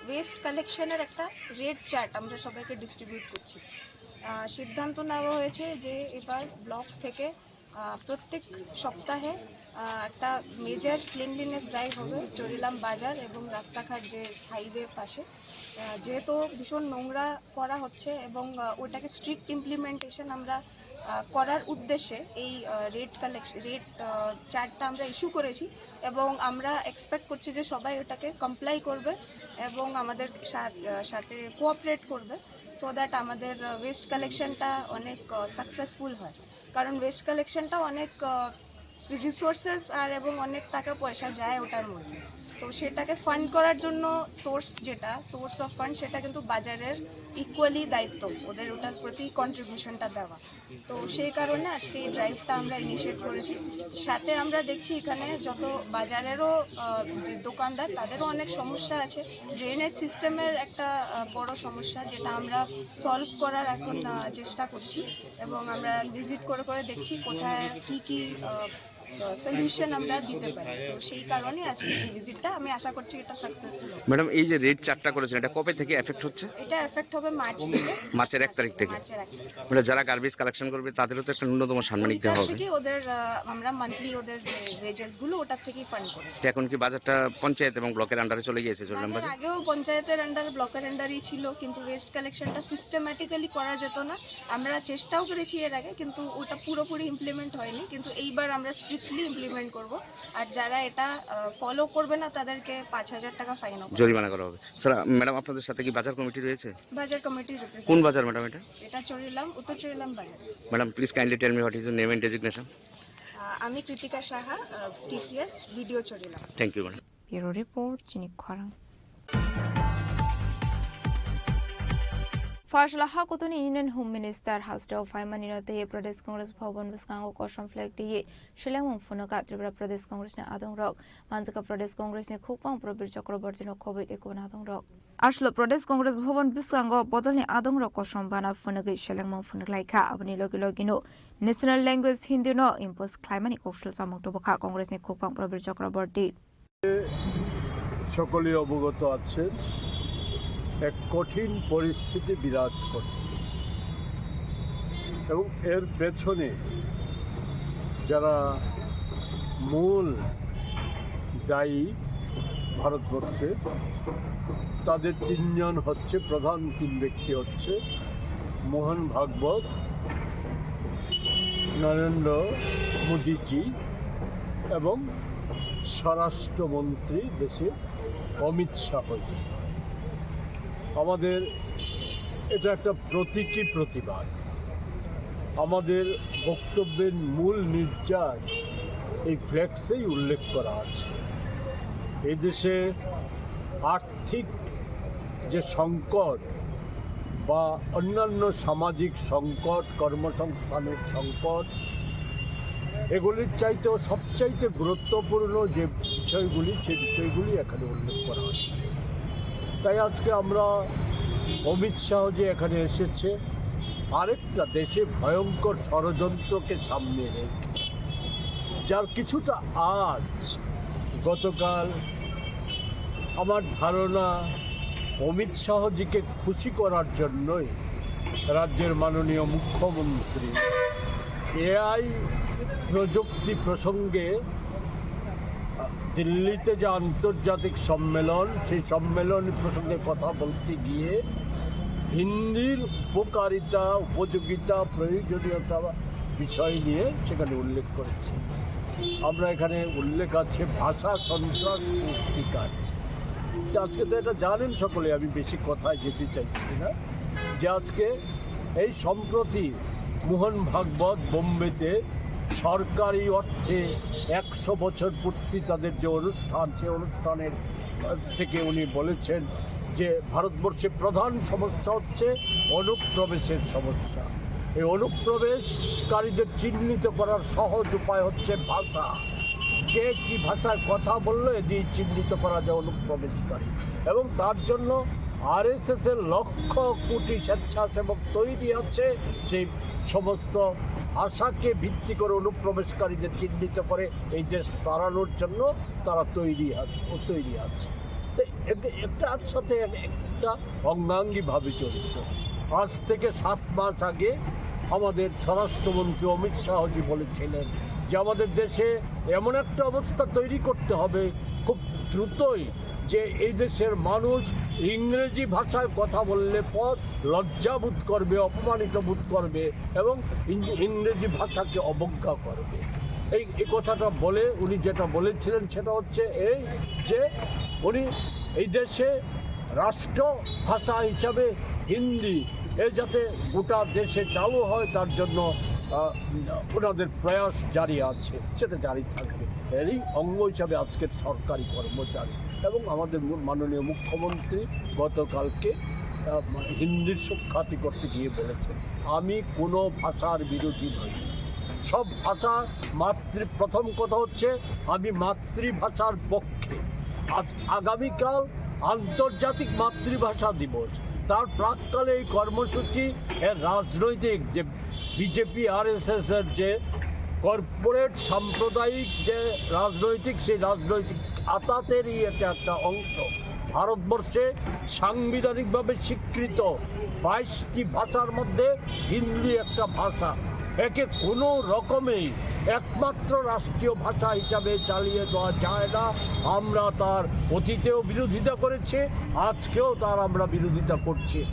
ওয়েস্ট কালেকশনের একটা রেট চার্ট আমরা সবাইকে ডিস্ট্রিবিউট করছি। আহ, সিদ্ধান্ত নেওয়া হয়েছে যে এবার ব্লক থেকে আহ, প্রত্যেক সপ্তাহে আহ, একটা মেজর ক্লিনলিনেস ড্রাইভ হবে চরিলাম বাজার এবং রাস্তাঘাট, যে হাইওয়ে পাশে। আহ, যেহেতু ভীষণ নোংরা করা হচ্ছে এবং আহ, ওটাকে স্ট্রিক্ট ইমপ্লিমেন্টেশন আমরা আহ, করার উদ্দেশ্যে এই রেট কালেকশন, রেট চার্টটা আমরা ইস্যু করেছি এবং আমরা এক্সপেক্ট করছি যে সবাই ওটাকে কমপ্লাই করবে এবং আমাদের সাথ- আহ, সাথে কোঅপারেট করবে, সো দ্যাট আমাদের ওয়েস্ট কালেকশনটা অনেক সাকসেসফুল হয়। কারণ ওয়েস্ট কালেকশনটা অনেক রিসোর্সেস আর এবং অনেক টাকা পয়সা যায় ওটার মধ্যে। তো সেটাকে ফান্ড করার জন্য সোর্স, যেটা সোর্স অফ ফান্ড, সেটা কিন্তু বাজারের ইকুয়ালি দায়িত্ব, ওদের ওটার প্রতি কন্ট্রিবিউশনটা দেওয়া। তো সেই কারণে আজকে এই ড্রাইভটা আমরা ইনিশিয়েট করেছি। সাথে আমরা দেখছি এখানে যত বাজারেরও আহ, যে দোকানদার, তাদেরও অনেক সমস্যা আছে। ড্রেনেজ সিস্টেমের একটা আহ, বড় সমস্যা, যেটা আমরা সলভ করার এখন আহ, চেষ্টা করছি এবং আমরা ভিজিট করে করে দেখছি কোথায় কি কি সলিউশন আমরা দিতে পারি। তো সেই কারণে আজকে এই ভিজিটটা, আমি আশা করছি এটা সাকসেসফুল হবে। ম্যাডাম, এই যে রেট চার্টটা করেছেন, এটা কবে থেকে এফেক্ট হচ্ছে? এটা এফেক্ট হবে মার্চ থেকে। মার্চের এক তারিখ থেকে? মার্চের এক তারিখ। মানে যারা গার্বেজ কালেকশন করবে, তাদেরও তো একটা ন্যূনতম সাম্মানিক ওইটার দেওয়া হবে। থেকে ওদের আহ, আমরা মান্থলি ওদের যে ওয়েজেস গুলো, ওটার থেকেই ফান্ড করি। তো এখন কি বাজারটা পঞ্চায়েত এবং ব্লকের আন্ডারে চলে গিয়েছে, চরিলাম বাজার বাজার? আগেও পঞ্চায়েতের আন্ডারে, ব্লকের আন্ডারেই ছিল, কিন্তু ওয়েস্ট কালেকশনটা সিস্টেম্যাটিক্যালি করা যেত না। আমরা চেষ্টাও করেছি এর আগে, কিন্তু ওটা পুরোপুরি ইমপ্লিমেন্ট হয়নি। কিন্তু এইবার আমরা স্ট্রিক্টলি ইমপ্লিমেন্ট করব। আর যারা এটা ফলো করবে না, তাদেরকে পাঁচ হাজার টাকা ফাইন হবে। জরিমানা করা হবে। স্যার, ম্যাডাম, আপনাদের সাথে কি বাজার কমিটি রয়েছে? বাজার কমিটির রিপ্রেজেন্টেটিভ। কোন বাজার, ম্যাডাম, এটা? এটা চরিলাম, উত্তর চরিলাম বাজার। Madam, please kindly tell me what is your name and designation? আহ, আমি কৃতিকা সাহা, টিসিএস, ভিডিও চরিলাম। Thank you, madam. Bureau Report, Chini Khorang. Phasalo hakutuni Union Home Minister hasteo phaimani no tei Pradesh Congress Bhavan bwskango kosom flag twi selengmung phunukha Tripura Pradesh Congress ni adongrok, manjaka Pradesh Congress ni khukbang Prabir Chakraborty no khobwi tei kubun adongrok. Aslo Pradesh Congress Bhavan bwskango bodolni adongrok kosom bana phunugwi selengmung phunuklaikha, aboni logi logino National Language Hindi no impose khlaimani kok salsa mung tubukha Congress ni khukbang Prabir Chakraborty. সকলেই অবগত আছেন, এক কঠিন পরিস্থিতি বিরাজ করছে এবং এর পেছনে যারা মূল দায়ী ভারতবর্ষে, তাদের তিনজন হচ্ছে, প্রধান তিন ব্যক্তি হচ্ছে মোহন ভাগবত, নরেন্দ্র মোদীজি এবং স্বরাষ্ট্রমন্ত্রী দেশে অমিত শাহজি। আমাদের এটা একটা প্রতীকী প্রতিবাদ। আমাদের বক্তব্যের মূল নির্যাস এই ফ্লেক্সেই উল্লেখ করা আছে। এই দেশে আর্থিক যে সংকট বা অন্যান্য সামাজিক সংকট, কর্মসংস্থানের সংকট, এগুলির চাইতেও সবচাইতে গুরুত্বপূর্ণ যে বিষয়গুলি, সে বিষয়গুলি এখানে উল্লেখ করা হয়েছে। তাই আজকে আমরা অমিত শাহ যে এখানে এসেছে, আরেকটা দেশে ভয়ঙ্কর ষড়যন্ত্রকে সামনে রেখে, যার কিছুটা আঁচ গতকাল, আমার ধারণা, অমিত শাহজিকে খুশি করার জন্যই রাজ্যের মাননীয় মুখ্যমন্ত্রী এআই প্রযুক্তি প্রসঙ্গে দিল্লিতে যে আন্তর্জাতিক সম্মেলন, সেই সম্মেলন প্রসঙ্গে কথা বলতে গিয়ে হিন্দির উপকারিতা, উপযোগিতা, প্রয়োজনীয়তা বিষয় নিয়ে সেখানে উল্লেখ করেছি। আমরা এখানে উল্লেখ আছে ভাষা সন্ত্রাস সৃষ্টিকারী। তো আজকে তো এটা জানেন সকলে, আমি বেশি কথায় যেতে চাইছি না, যে আজকে এই সম্প্রতি মোহন ভাগবত বোম্বেতে সরকারি অর্থে একশো বছর পূর্তি তাদের যে অনুষ্ঠান, সে অনুষ্ঠানের, আহ, থেকে উনি বলেছেন যে ভারতবর্ষে প্রধান সমস্যা হচ্ছে অনুপ্রবেশের সমস্যা। এই অনুপ্রবেশকারীদের চিহ্নিত করার সহজ উপায় হচ্ছে ভাষা। কে কি ভাষায় কথা বললো, এটি চিহ্নিত করা যায় অনুপ্রবেশকারী। এবং তার জন্য আরএসএস এর লক্ষ কোটি স্বেচ্ছাসেবক তৈরি আছে, সেই সমস্ত ভাষাকে ভিত্তি করে অনুপ্রবেশকারীদের চিহ্নিত করে এই দেশ তাড়ানোর জন্য তারা তৈরি আ-, তৈরি আছে। তো একে-, একটার সাথে এক-, একটা অঙ্গাঙ্গিভাবে জড়িত। আজ থেকে সাত মাস আগে আমাদের স্বরাষ্ট্রমন্ত্রী অমিত শাহজি বলেছিলেন যে আমাদের দেশে এমন একটা অবস্থা তৈরি করতে হবে খুব দ্রুতই, যে এই দেশের মানুষ ইংরেজি ভাষায় কথা বললে পর লজ্জাবোধ করবে, অপমানিত বোধ করবে এবং ইং-, ইংরেজি ভাষাকে অবজ্ঞা করবে। এই, এই কথাটা বলে উনি যেটা বলেছিলেন সেটা হচ্ছে এই যে উনি এই দেশে রাষ্ট্র ভাষা হিসাবে হিন্দি এ যাতে গোটা দেশে চালু হয়, তার জন্য, আহ, ওনাদের প্রয়াস জারি আছে, সেটা জারি থাকবে। এরই অঙ্গ হিসাবে আজকের সরকারি কর্মচারী এবং আমাদের মু-, মাননীয় মুখ্যমন্ত্রী গতকালকে, আহ, হিন্দির সুখ্যাতি করতে গিয়ে বলেছেন, "আমি কোনো ভাষার বিরোধী নই, সব ভাষা মাতৃ-, প্রথম কথা হচ্ছে আমি মাতৃভাষার পক্ষে।" আজ, আগামীকাল আন্তর্জাতিক মাতৃভাষা দিবস, তার প্রাক্কালে এই কর্মসূচি এর রাজনৈতিক যে বিজেপি আরএসএস এর যে কর্পোরেট সাম্প্রদায়িক যে রাজনৈতিক, সেই রাজনৈতিক আতাতেরই এটা একটা অংশ। ভারতবর্ষে সাংবিধানিকভাবে স্বীকৃত বাইশটি ভাষার মধ্যে হিন্দি একটা ভাষা। একে কোনো রকমেই একমাত্র রাষ্ট্রীয় ভাষা হিসাবে চালিয়ে দেওয়া যায় না। আমরা তার অতীতেও বিরোধিতা করেছি, আজকেও তার আমরা বিরোধিতা করছি।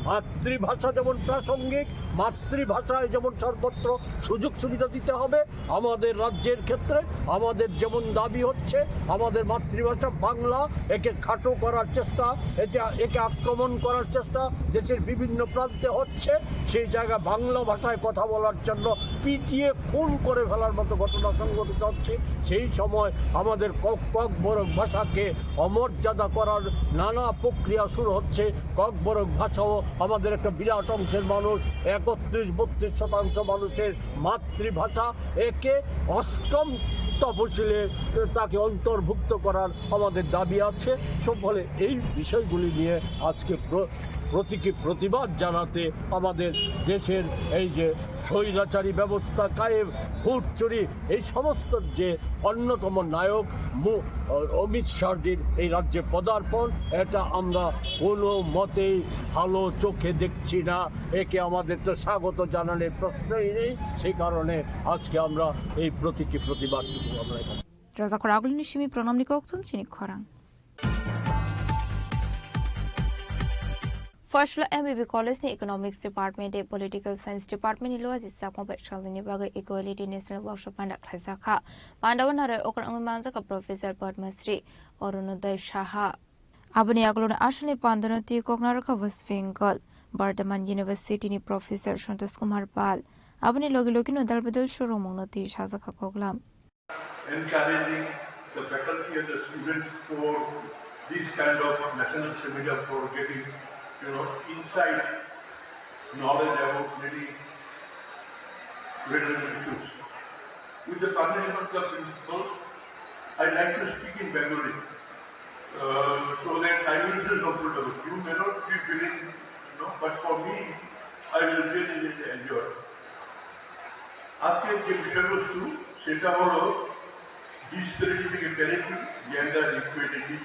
মাতৃভাষা যেমন প্রাসঙ্গিক, মাতৃভাষায় যেমন সর্বত্র সুযোগ সুবিধা দিতে হবে, আমাদের রাজ্যের ক্ষেত্রে আমাদের যেমন দাবি হচ্ছে, আমাদের মাতৃভাষা বাংলা, একে খাটো করার চেষ্টা, একে, একে আক্রমণ করার চেষ্টা দেশের বিভিন্ন প্রান্তে হচ্ছে। সেই জায়গায় বাংলা ভাষায় কথা বলার জন্য পিটিয়ে খুন করে ফেলার মতো ঘটনা সংঘটিত হচ্ছে। সেই সময় আমাদের ক-, ককবরক ভাষাকে অমর্যাদা করার নানা প্রক্রিয়া শুরু হচ্ছে। ককবরক ভাষাও আমাদের একটা বিরাট অংশের মানুষ, একত্রিশ বত্রিশ শতাংশ মানুষের মাতৃভাষা, একে অষ্টম তফসিলে তাকে অন্তর্ভুক্ত করার আমাদের দাবি আছে। সব ফলে এই বিষয়গুলি নিয়ে আজকে প্র-, প্রতীকী প্রতিবাদ জানাতে আমাদের দেশের এই যে স্বৈরাচারী ব্যবস্থা কায়েম, ভোট চুরি, এই সমস্ত যে অন্যতম নায়ক মু-, অমিত শাহজির এই রাজ্যে পদার্পণ, এটা আমরা কোনো মতেই ভালো চোখে দেখছি না। একে আমাদের তো স্বাগত জানানোর প্রশ্নই নেই, সেই কারণে আজকে আমরা এই প্রতীকী প্রতিবাদটুকু আমরা এখানে Roja khorang agulini simi pranamni kokthum chini khorang. First floor M B B College ni Economics Department tei Political Science Department ni luaji chakma bai salnini bagwi Equality National Workshop panda khlaijakha. Panda o narai okra wngwi manjakha Professor Padma Shri Arunodoy Saha. Aboni aguloni asalni pandano twi kok narwkha West Bengal Bardhaman University ni Professor Santosh Kumar Pal. Aboni logi logino dalbadal shoromungno twi sajakha koklam. Encouraging the faculty and the students for this kind of national seminar, for getting, you know, insight, knowledge about many relevant issues. With the permission of the principal, I like to speak in Bengali, uh, so that I will feel comfortable. You may not be feeling, you know, but for me, I will really, really enjoy. আজকের যে বিষয়বস্তু, সেটা হলো disparity থেকে parity, gender equality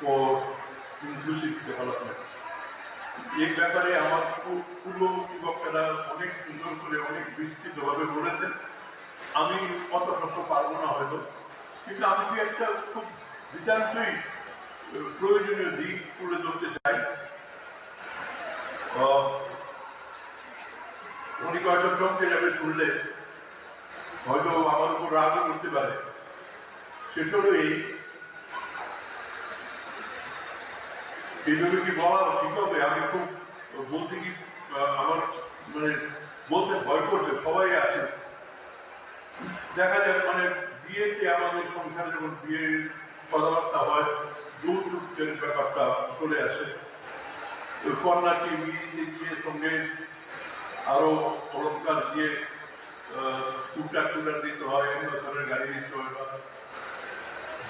for inclusive development। এই ব্যাপারে আমার পূ-, পূর্ববর্তী বক্তারা অনেক সুন্দর করে, অনেক বিস্তৃতভাবে বলেছেন। আমি অত শত পারবো না হয়তো। কিন্তু আমি কি একটা খুব নিতান্তই, আহ, প্রয়োজনীয় দিক তুলে ধরতে চাই। আহ, উনি হয়তো চমকে যাবে শুনলে, হয়তো আমার উপর রাগও করতে পারে। সেটা হলো এই, এইভাবে কি বলা ঠিক হবে? আমি খুব বলতে কি, আহ, আমার মানে বলতে ভয় করছে, সবাই আছে। দেখা যাক, মানে, বিয়েতে আমাদের সংসারে যখন বিয়ের কথাবার্তা হয়, যৌতুকের ব্যাপারটা চলে আসে। ওই কন্যাকে বিয়েতে গিয়ে সঙ্গে আরো অলংকার দিয়ে, আহ, স্কুটার টুটার দিতে হয়, অন্য ধরনের গাড়ি দিতে হয়।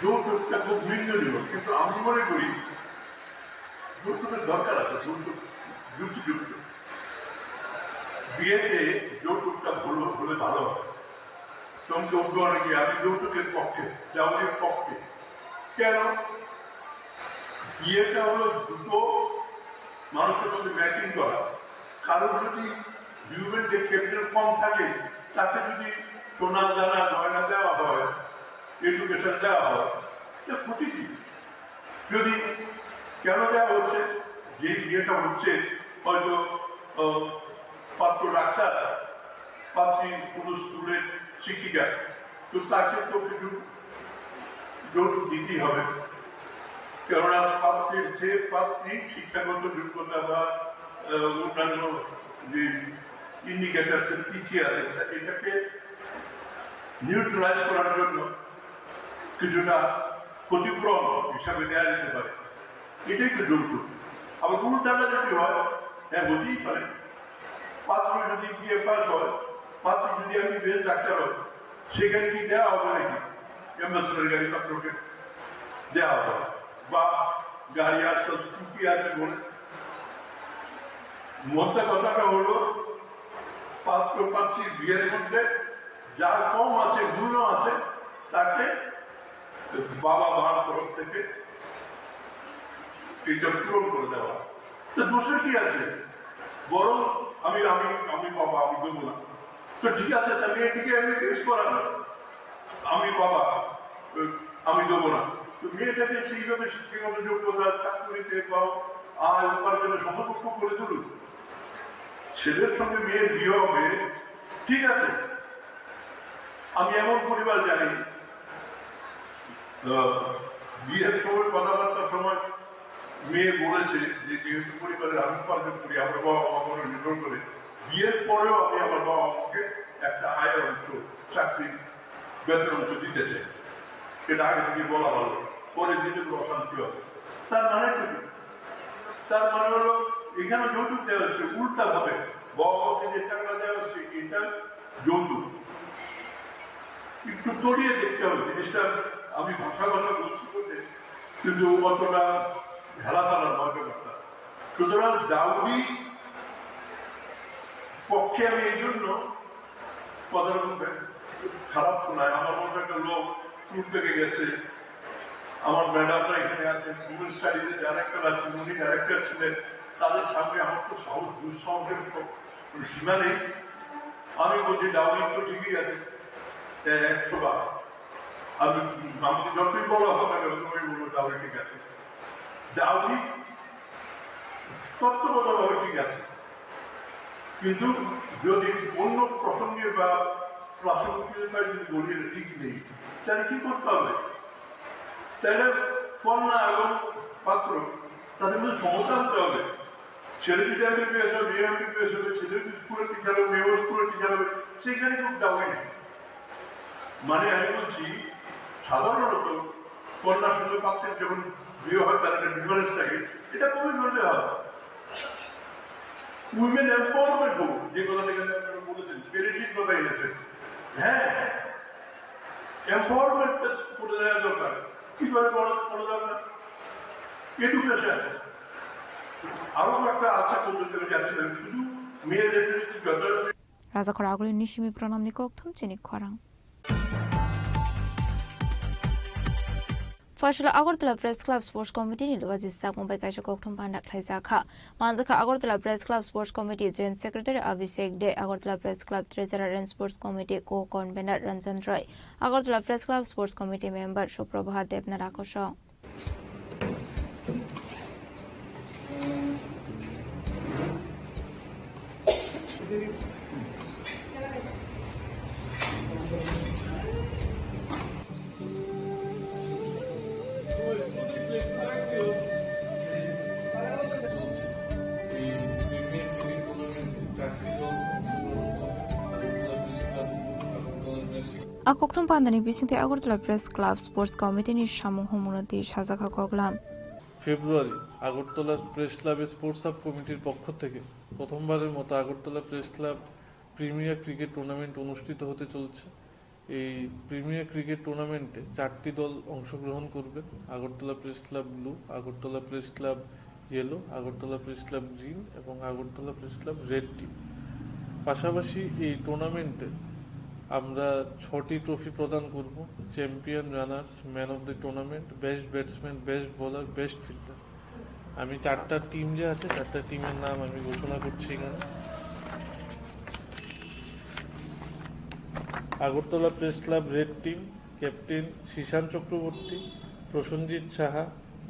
যৌতুকটা খুব নিন্দনীয়, কিন্তু আমি মনে করি যৌতুকের দরকার আছে, যৌতুক যুক্তিযুক্ত। বিয়েতে যৌতুকটা হলো, হলে ভালো হয়। চমকে উঠবে অনেকে, "আমি যৌতুকের পক্ষে, ডাউরির পক্ষে।" কেন? বিয়েটা হলো দুটো মানুষের মধ্যে ম্যাচিং করা। কারোর যদি হিউম্যান যে ক্যাপিটাল কম থাকে, তাকে যদি সোনা দানা গয়না দেওয়া হয়, এডুকেশন দেওয়া হয়, এটা ক্ষতি কি? যদি কেন দেওয়া হচ্ছে? যে বিয়েটা হচ্ছে, হয়তো, আহ, পাত্র ডাক্তার, পাত্রী কোনো স্কুলের শিক্ষিকা, তো তাকে তো কিছু যৌতুক দিতেই হবে। কেননা পাত্রীর, যে পাত্রী শিক্ষাগত যোগ্যতা বা, আহ, অন্যান্য যে ইন্ডিকেটার্স এর পিছিয়ে আছে, তা এটাকে নিউট্রালাইজ করার জন্য কিছুটা ক্ষতিপূরণ হিসাবে দেওয়া যেতে পারে। এটাই তো যৌতুক। আবার উল্টাটা যদি হয়, হ্যাঁ, হতেই পারে। পাত্র যদি বিএ পাস হয়, পাত্রী যদি এমবিবিএস ডাক্তার হয়, সেখানে কি দেওয়া হবে নাকি অ্যাম্বাসেডর গাড়ি পাত্রকে? দেওয়া হবে। বা গাড়ি আজকাল স্কুটি আছে বলে। মোদ্দা কথাটা হলো, পাত্র পাত্রীর বিয়ের মধ্যে যার কম আছে, মূল্য আছে, তাকে বাবা মার তরফ থেকে এটা পূরণ করে দেওয়া। তো দোষের কি আছে? বরং আমি, আমি, আমি বাবা, আমি দেবো না। তো ঠিক আছে, তা মেয়েটিকে আমি ফেস করানো, আমি বাবা, আমি দেবো না। তো মেয়েটাকে সেইভাবে শিক্ষাগত যোগ্যতা, চাকরিতে বা আয় উপার্জনের সমকক্ষ করে তুলুন। ছেলের সঙ্গে মেয়ের বিয়ে হবে, ঠিক আছে। আমি এমন পরিবার জানি, আহ, বিয়ের সময়, কথাবার্তার সময় মেয়ে বলেছে যে, "যেহেতু পরিবারের আমি উপার্জন করি, আমার বাবা মা আমার উপর নির্ভর করে, বিয়ের পরেও আমি আমার বাবা মাকে একটা আয়ের অংশ, চাকরির বেতন অংশ দিতে চাই।" এটা আগে থেকে বলা ভালো, পরে দিতে কোনো অশান্তি হবে। তার মানে কি? তার মানে হলো, এখানে যৌতুক দেওয়া হচ্ছে উল্টা ভাবে, বাবা মাকে যে টাকা দেওয়া হচ্ছে, এটা যৌতুক। একটু তলিয়ে দেখতে হবে জিনিসটা। আমি ভাষা ভাষা বলছি বটে, কিন্তু অতটা হেলাফেলা নয় ব্যাপারটা। সুতরাং ডাউরি পক্ষে আমি এই জন্য কথাটা খুব খারাপ শোনায়। আমার মতো একটা লোক ট্যুর থেকে গেছে, আমার ম্যাডামরা এখানে আছেন, উইমেন স্টাডিজের ডাইরেক্টর আছেন, উনি ডাইরেক্টর ছিলেন, তাদের সামনে আমার তো সাহস, দুঃসাহসের কোনো সীমা নেই। আমি বলছি, "ডাউরি তো ঠিকই আছে, এ, একশো বার।" আমি, আমাকে যতই বলা হোক না কেন, ততই বলবো, "ডাউরি ঠিক আছে।" ডাউরি তত্ত্বগতভাবে ঠিক আছে, কিন্তু যদি অন্য প্রসঙ্গে বা প্রাসঙ্গিকতায় যদি বলি, এটা ঠিক নেই, তাহলে কি করতে হবে? তাহলে কন্যা এবং পাত্র, তাদের মধ্যে সমতা আনতে হবে। ছেলে যদি এমবিবিএস হয়, মেয়ে এমবিবিএস হবে, ছেলে যদি স্কুলের টিচার হবে, মেয়েও স্কুলের টিচার হবে, সেখানে খুব দাবি নেই। মানে, আমি বলছি, সাধারণত কন্যার সঙ্গে পাত্রের যখন বিয়ে হয়, তার একটা ডিফারেন্স থাকে, এটা কবে বললে হয়? উইমেন এম্পাওয়ারমেন্ট হোক, যে কথাটা এখানে আপনারা বলেছেন, প্যারিটির কথা এনেছেন, হ্যাঁ, এম্পাওয়ারমেন্ট করে দেওয়া দরকার। কিভাবে বড়, বড় দরকার? এডুকেশন। আরো একটা আছে পদ্ধতি, আমি যাচ্ছি না, শুধু মেয়েদের যদি যত Rajakhor agulini simi pranamni kokthum chini khorang. Phaisalo Agartala Press Club Sports Committee ni luwa jisakmung bai kaisa kokthum panda khlaijak kha. Manjakha Agartala Press Club Sports Committee Joint Secretary Abhishek De, Agartala Press Club Treasurer and Sports Committee Co-Convener Ranjan Roy, Agartala Press Club Sports Committee Member Suprabha Debnath Rakosong. A kokthum pandani bisingtwi Agartala Press Club Sports Committee ni samung humungno twi sajak kha koklam. February, Agartala Press Club Sports Sub Committee-র পক্ষ থেকে প্রথমবারের মতো Agartala press club premier cricket tournament অনুষ্ঠিত হতে চলেছে। এই premier cricket টুর্নামেন্টে চারটি দল অংশগ্রহণ করবে: Agartala press club blue, Agartala press club yellow, Agartala press club green এবং Agartala press club red team. পাশাপাশি এই টুর্নামেন্টে আমরা ছটি ট্রফি প্রদান করব: champion runners, man of the tournament, best batsman, best bowler, best fielder. আমি চারটা টিম যে আছে, চারটা টিমের নাম আমি ঘোষণা করছি এখানে। Agartala press club red team, captain শীশান চক্রবর্তী, প্রসেনজিৎ সাহা,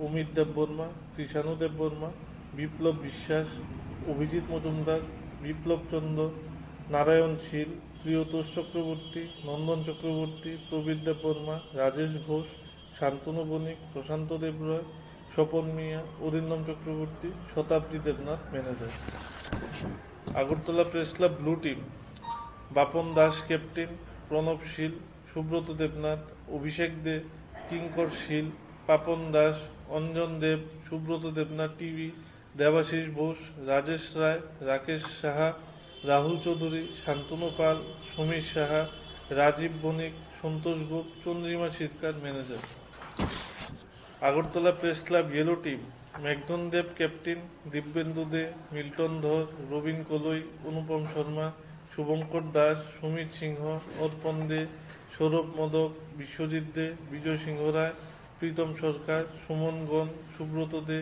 অমিত দেববর্মা, কৃষাণু দেববর্মা, বিপ্লব বিশ্বাস, অভিজিৎ মজুমদার, বিপ্লব চন্দ্র, নারায়ণ শীল, প্রিয়তোষ চক্রবর্তী, নন্দন চক্রবর্তী, প্রবীর দেববর্মা, রাজেশ ঘোষ, শান্তনু বণিক, প্রশান্ত দেবরায়, স্বপন মিয়া, Arindam Chakraborty, Shatabdi Debnath, manager. Agartala press club blue team, Bapan Das captain, Pranab Shil, Subrata Debnath, Abhishek Dey, Kinkar Shil, Papan Das, Anjan Deb, Subrata Debnath TV, Debashis Bose, Rajesh Roy, Rakesh Saha, Rahul Chowdhury, Shantanu Pal, Samir Saha, Rajib Banik, Santosh Gope, Chandrima Sarkar, manager. Agartala press club yellow team, Meghdhan Deb captain, Dibyendu Dey, Milton Dhar, Robin কলই, অনুপম শর্মা, শুভঙ্কর দাস, সুমিত সিংহ, অর্পণ দে, সৌরভ মোদক, বিশ্বজিৎ দে, বিজয় সিংহ রায়, প্রীতম Sarkar, Suman Gan, Subrata Dey,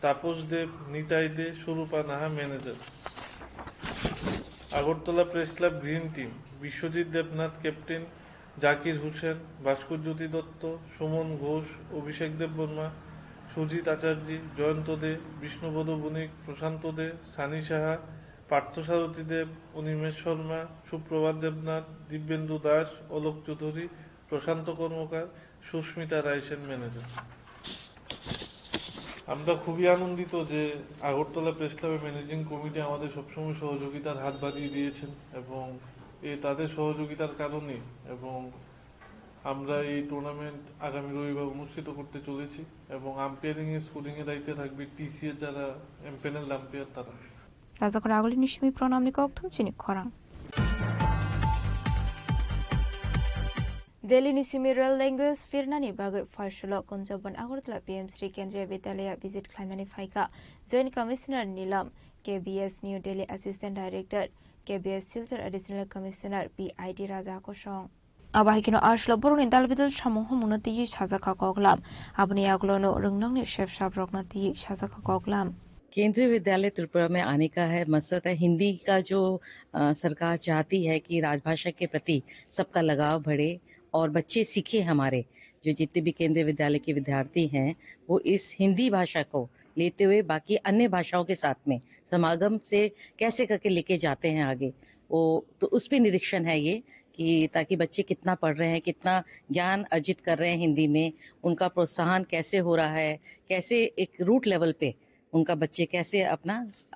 Tapas Deb, Nitai Dey, Swarupa Naha, manager. Agartala press club green team, Biswajit Debnath captain, Zakir Hossain, Bhaskar Jyoti Dutta, Suman Ghosh, Abhishek Debbarma, Sujit Acharya, Jayanta Dey, Bishnupada Banik, Prashanta Dey, Sunny Saha, Parthasarathi Deb, Animesh Sharma, Suprabhat Debnath, Dibyendu Das, Alok Chowdhury, Prashanta Karmakar, Susmita Raisen, manager. আমরা খুবই আনন্দিত যে আগরতলা প্রেস ক্লাবের ম্যানেজিং কমিটি আমাদের সবসময় সহযোগিতার হাত বাড়িয়ে দিয়েছেন এবং এ তাদের সহযোগিতার কারণে এবং আমরা এই টুর্নামেন্ট আগামী রবিবার অনুষ্ঠিত করতে চলেছি এবং আম্পায়ারিং এ স্কোরিং এ দায়িত্বে থাকবে টিসিএ যারা এমপ্যানেলড আম্পায়ার তারা। Rajakhor agulini simi pranamni kokthum chini khorang. Delhi ni simi real language phirnani bagwi phaisalo Kunjabon Agartala P M Sri Kendriya Vidyalaya visit khlainani phaikha Joint Commissioner Nilam, K B S New Delhi Assistant Director, K B S Silchar Additional Commissioner P I T Raja Kosong. Abo hai kheno aslo borokni dal bidal samung humungno twiwi sajakha koklam. Aboni yagulono rwngnokni sep saprokno twiwi sajakha koklam. केंद्रीय विद्यालय त्रिपुरा में आने का है मकसद है हिंदी का जो अ, सरकार चाहती है कि राजभाषा के प्रति सबका लगाव बढ़े और बच्चे सीखें हमारे जो जितने भी केंद्रीय विद्यालय के विद्यार्थी हैं वो इस हिंदी भाषा को लेते हुए बाकी अन्य भाषाओं के साथ में समागम से कैसे करके लेके जाते हैं आगे वो तो उस पे निरीक्षण है ये कि ताकि बच्चे कितना पढ़ रहे हैं कितना ज्ञान अर्जित कर रहे हैं हिंदी में उनका प्रोत्साहन कैसे हो रहा है कैसे एक रूट लेवल पे उनका बच्चे कैसे अपना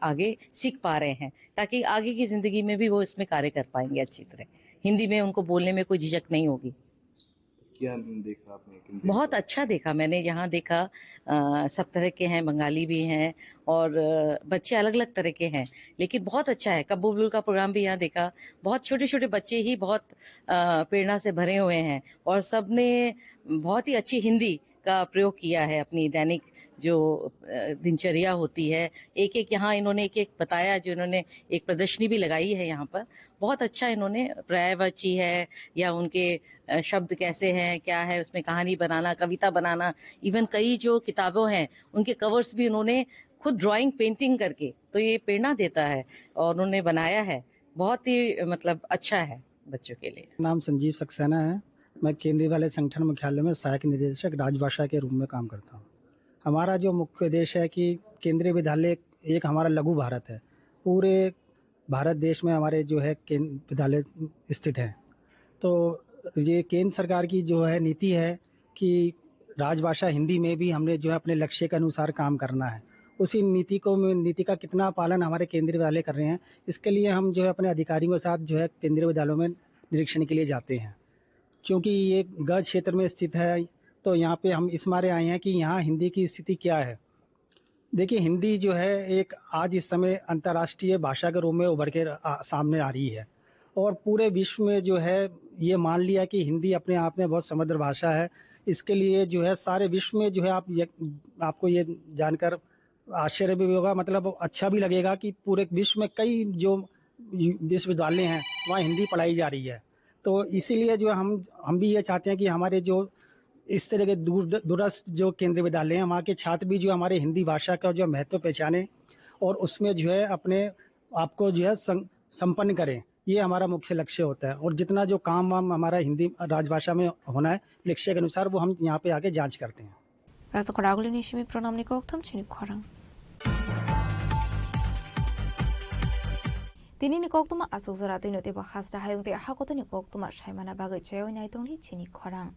आगे सीख पा रहे हैं ताकि आगे की जिंदगी में भी वो इसमें कार्य कर पाएंगे अच्छी तरह हिंदी में उनको बोलने में कोई झिझक नहीं होगी। क्या देखा आपने किन बहुत अच्छा देखा मैंने यहाँ देखा अ, सब तरह के हैं बंगाली भी हैं और अ, बच्चे अलग अलग तरह के हैं लेकिन बहुत अच्छा है कब्बू बुलबुल का प्रोग्राम भी यहाँ देखा बहुत छोटे छोटे बच्चे ही बहुत अ, प्रेरणा से भरे हुए हैं और सबने बहुत ही अच्छी हिंदी का प्रयोग किया है अपनी दैनिक जो अ, दिनचर्या होती है, एक-एक यहाँ इन्होंने एक-एक बताया, जो इन्होंने एक प्रदर्शनी भी लगाई है यहाँ पर। बहुत अच्छा इन्होंने पर्यायवाची है या उनके अ, शब्द कैसे हैं, क्या है, उसमें कहानी बनाना, कविता बनाना, even कई जो किताबों हैं, उनके कवर्स भी उन्होंने खुद ड्राइंग, पेंटिंग करके, तो ये प्रेरणा देता है और उन्होंने बनाया है, बहुत ही, मतलब, अच्छा है बच्चों के लिए। नाम संजीव सक्सेना है। मैं केंद्रीय विद्यालय संगठन मुख्यालय में सहायक निदेशक राजभाषा के रूप में काम करता हूँ। हमारा जो मुख्य उद्देश्य है कि केंद्रीय विद्यालय एक हमारा लघु भारत है। पूरे भारत देश में हमारे जो है कें-, विद्यालय स्थित हैं। तो ये केंद्र सरकार की जो है नीति है कि राजभाषा हिंदी में भी हमने जो है अपने लक्ष्य के अनुसार काम करना है। उसी नीति को, नीति का कितना पालन हमारे केंद्रीय विद्यालय कर रहे हैं, इसके लिए हम जो है अपने अधिकारियों के साथ जो है केंद्रीय विद्यालयों में निरीक्षण के लिए जाते हैं। क्योंकि ये गज क्षेत्र में स्थित है, तो यहाँ पे हम इस मारे आए हैं कि यहाँ हिंदी की स्थिति क्या है। देखिए, हिंदी जो है एक आज इस समय अंतर्राष्ट्रीय भाषा के रूप में उभर के आ, सामने आ रही है और पूरे विश्व में जो है ये मान लिया कि हिंदी अपने आप में बहुत समृद्ध भाषा है। इसके लिए जो है सारे विश्व में जो है आप ये, आपको ये जानकर आश्चर्य भी होगा, मतलब अच्छा भी लगेगा कि पूरे विश्व में कई जो विश्वविद्यालय हैं वहाँ हिंदी पढ़ाई जा रही है। तो इसीलिए जो हम हम भी ये चाहते हैं कि हमारे जो इस तरह के दूर दूरस्थ जो केंद्रीय विद्यालय हैं वहाँ के छात्र भी जो हमारे हिंदी भाषा का जो महत्व पहचाने और उसमें जो है अपने आप को जो है सं, संपन्न करें, ये हमारा मुख्य लक्ष्य होता है। और जितना जो काम वाम हमारा हिंदी राजभाषा में होना है लक्ष्य के अनुसार, वो हम यहाँ पे आके जांच करते हैं। Rajakhor agulini simi pranamni koktham chini khorang. Tinini koktuma asuk jora twi no teibo hasta hayung tei hakotoni koktuma saimana bagwi chayoi nai tongni chini khorang.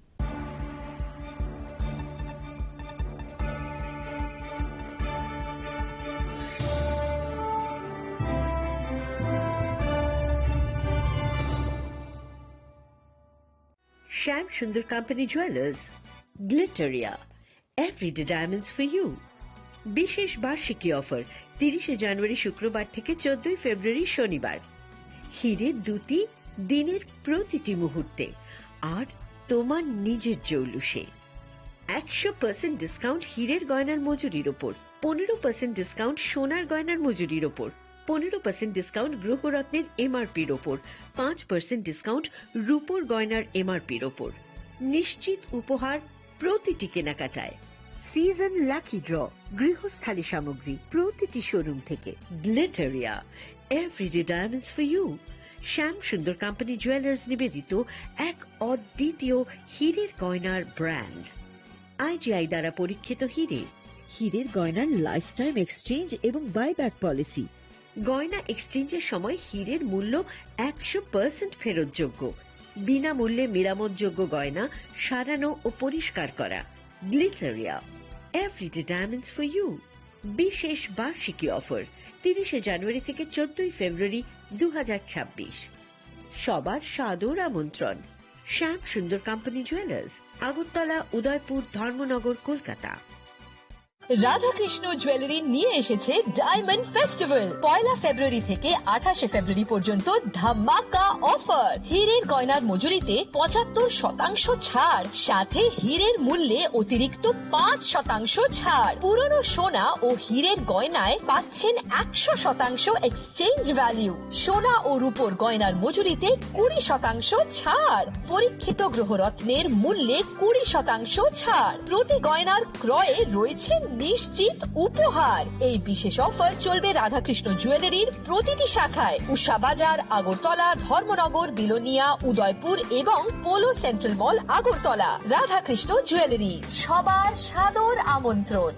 Shyam Sundar Company Jewelers, Glitteria, Everyday Diamonds for You। বিশেষ বার্ষিকী অফার, তিরিশে জানুয়ারি শুক্রবার থেকে চোদ্দই ফেব্রুয়ারি শনিবার। হিরে দুটি দিনের প্রতিটি মুহূর্তে আর তোমার নিজের জৌলুসে। একশো পার্সেন্ট ডিসকাউন্ট হীরের গয়নার মজুরির ওপর, পনেরো পার্সেন্ট ডিসকাউন্ট সোনার গয়নার মজুরির ওপর, পনেরো পার্সেন্ট ডিসকাউন্ট গ্রহরত্নের এমআরপির ওপর, পাঁচ পার্সেন্ট ডিসকাউন্ট রূপোর গয়নার এমআরপির ওপর। নিশ্চিত উপহার প্রতিটি কেনাকাটায়। সিজন লাকি ড্র, গৃহস্থালী সামগ্রী প্রতিটি শোরুম থেকে। গ্লিটারিয়া, Everyday Diamonds for You। Shyam Sundar company jewellers নিবেদিত এক অদ্বিতীয় হীরের গয়নার ব্র্যান্ড। আইজিআই দ্বারা পরীক্ষিত হিরে। হিরের গয়নার লাইফ টাইম এক্সচেঞ্জ এবং বাইব্যাক পলিসি। গয়না এক্সচেঞ্জের সময় হিরের মূল্য একশো পার্সেন্ট ফেরতযোগ্য। বিনামূল্যে মেরামতযোগ্য গয়না সারানো ও পরিষ্কার করা। গ্লিটারিয়া, Everyday Diamonds for You। বিশেষ বার্ষিকী অফার, তিরিশে জানুয়ারি থেকে চোদ্দই ফেব্রুয়ারি দু হাজার ছাব্বিশ। সবার সাদর আমন্ত্রণ। শ্যাম সুন্দর কোম্পানি জুয়েলার্স, আগরতলা, উদয়পুর, ধর্মনগর, কলকাতা। রাধাকৃষ্ণ জুয়েলারি নিয়ে এসেছে ডায়মন্ড ফেস্টিভ্যাল। পয়লা ফেব্রুয়ারি থেকে আঠাশে ফেব্রুয়ারি পর্যন্ত ধামাকা অফার। হীরের গয়নার মজুরিতে পঁচাত্তর শতাংশ ছাড়, সাথে হীরের মূল্যে অতিরিক্ত পাঁচ শতাংশ ছাড়। পুরনো সোনা ও হীরের গয়নায় পাচ্ছেন একশো শতাংশ এক্সচেঞ্জ ভ্যালু। সোনা ও রূপোর গয়নার মজুরিতে কুড়ি শতাংশ ছাড়। পরীক্ষিত গ্রহরত্নের মূল্যে কুড়ি শতাংশ ছাড়। প্রতি গয়নার ক্রয়ে রয়েছে নিশ্চিত উপহার। এই বিশেষ অফার চলবে রাধাকৃষ্ণ জুয়েলারির প্রতিটি শাখায়, উষা বাজার, আগরতলা, ধর্মনগর, বিলোনিয়া, উদয়পুর এবং পোলো সেন্ট্রাল মল, আগরতলা। রাধাকৃষ্ণ জুয়েলারি, সবার সাদর আমন্ত্রণ।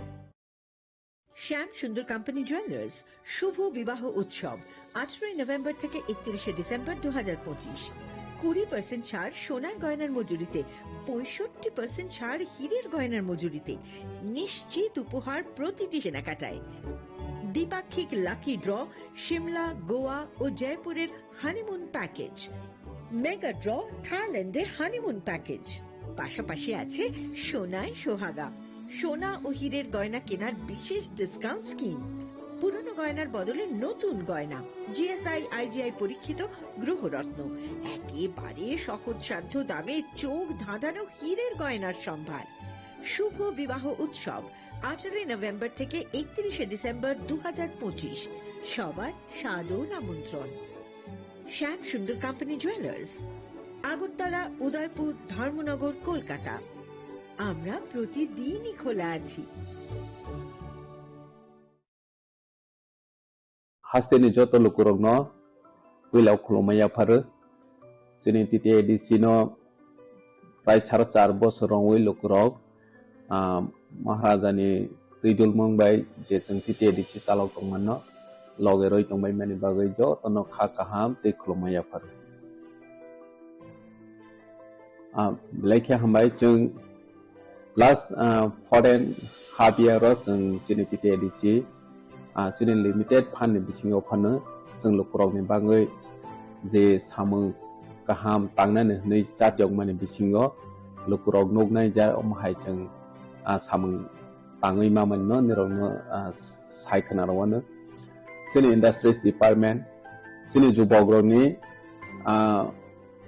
শ্যাম সুন্দর কোম্পানি জুয়েলার্স, শুভ বিবাহ উৎসব, আঠারোই নভেম্বর থেকে একত্রিশে ডিসেম্বর দু হাজার পঁচিশ। কুড়ি পার্সেন্ট ছাড় সোনার গয়নার মজুরিতে, পঁয়ষট্টি পার্সেন্ট ছাড় হীরের গয়নার মজুরিতে। নিশ্চিত উপহার প্রতিটি কেনাকাটায়। দ্বিপাক্ষিক লাকি ড্র, সিমলা, গোয়া ও জয়পুরের হানিমুন প্যাকেজ। মেগা ড্র, থাইল্যান্ডে হানিমুন প্যাকেজ। পাশাপাশি আছে সোনায় সোহাগা, সোনা ও হীরের গয়না কেনার বিশেষ ডিসকাউন্ট স্কিম। পুরনো গয়নার বদলে নতুন গয়না, জিএসআই, আইজিআই পরীক্ষিত গ্রহরত্ন, একেবারে সহজসাধ্য দামে চোখ ধাঁধানো হীরের গয়নার সম্ভার। শুভ বিবাহ উৎসব, আঠারোই নভেম্বর থেকে একত্রিশে ডিসেম্বর দু হাজার পঁচিশ, সবার সাদর আমন্ত্রণ। শ্যাম সুন্দর কোম্পানি জুয়েলার্স, আগরতলা, উদয়পুর, ধর্মনগর, কলকাতা। আমরা প্রতিদিনই খোলা আছি। Hasteni joto lukurokno puila khulumma yapharo. Chini T T A D C no prai saro char bosor wngwi lukurok, ah, Maharajani twidulmung bai je chwng T T A D C chalok tongmano loge roi tongbai mani bagwi jotono kha kaham tei khulumma yapharo. Ah, belai khe hambai chwng last, ah, four and half year o chwng chini T T A D C, ah, chini limited fund ni bisingo phano chwng lukurokni bagwi je samung kaham tangnani hwnwi chatiyokmani bisingo lukurok nuknai ja omo hai chwng, ah, samung tangwi mamani no nirokno, ah, sai khna rwano. Chini industries department, chini jubokrokni, ah,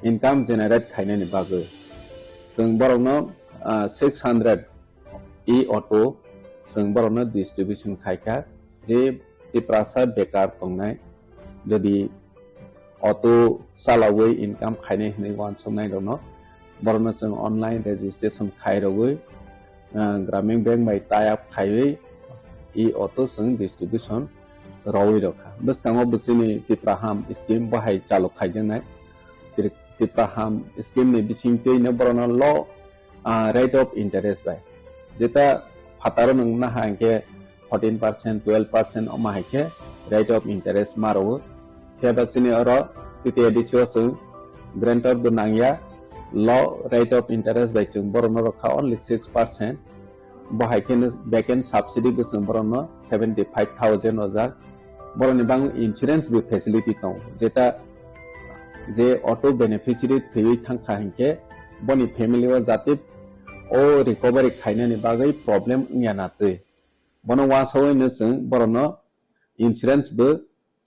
income generate khainani bagwi. Chwng borokno, ah, six hundred e-auto chwng borokno distribution khaikha, je Tiprasa bekar tongnai, jodi auto chalawi income khainai hwnwi uansuknai rokno, borokno chwng online registration khairogwi, ah, Gramin Bank bai tie up khaiwi e-auto chwng distribution rwi rokha. Bwskango bo chini Tipraham scheme bo hai chalok khaijaknai. Tri-, Tipraham scheme ni bisingtwi no borokno low, ah, rate of interest bai. Jeta phataro nwng naha hwnkhe fourteen percent, twelve percent omo hai khe rate of interest ma rwo. Phiya ba chini oro T T A D C o chwng guarantor bo nangya, low rate of interest bai chwng borokno rwkha only six percent. Bo hai khe no back end subsidy bo chwng borokno seventy five thousand rwjak. Borokni bagwi insurance bo facility tongo, jeta je auto beneficiary thwiwi thangkha hinkhe boni family o jate o recovery khainani bagwi problem wngya na twi. Bono uansugwi no chwng borokno insurance bo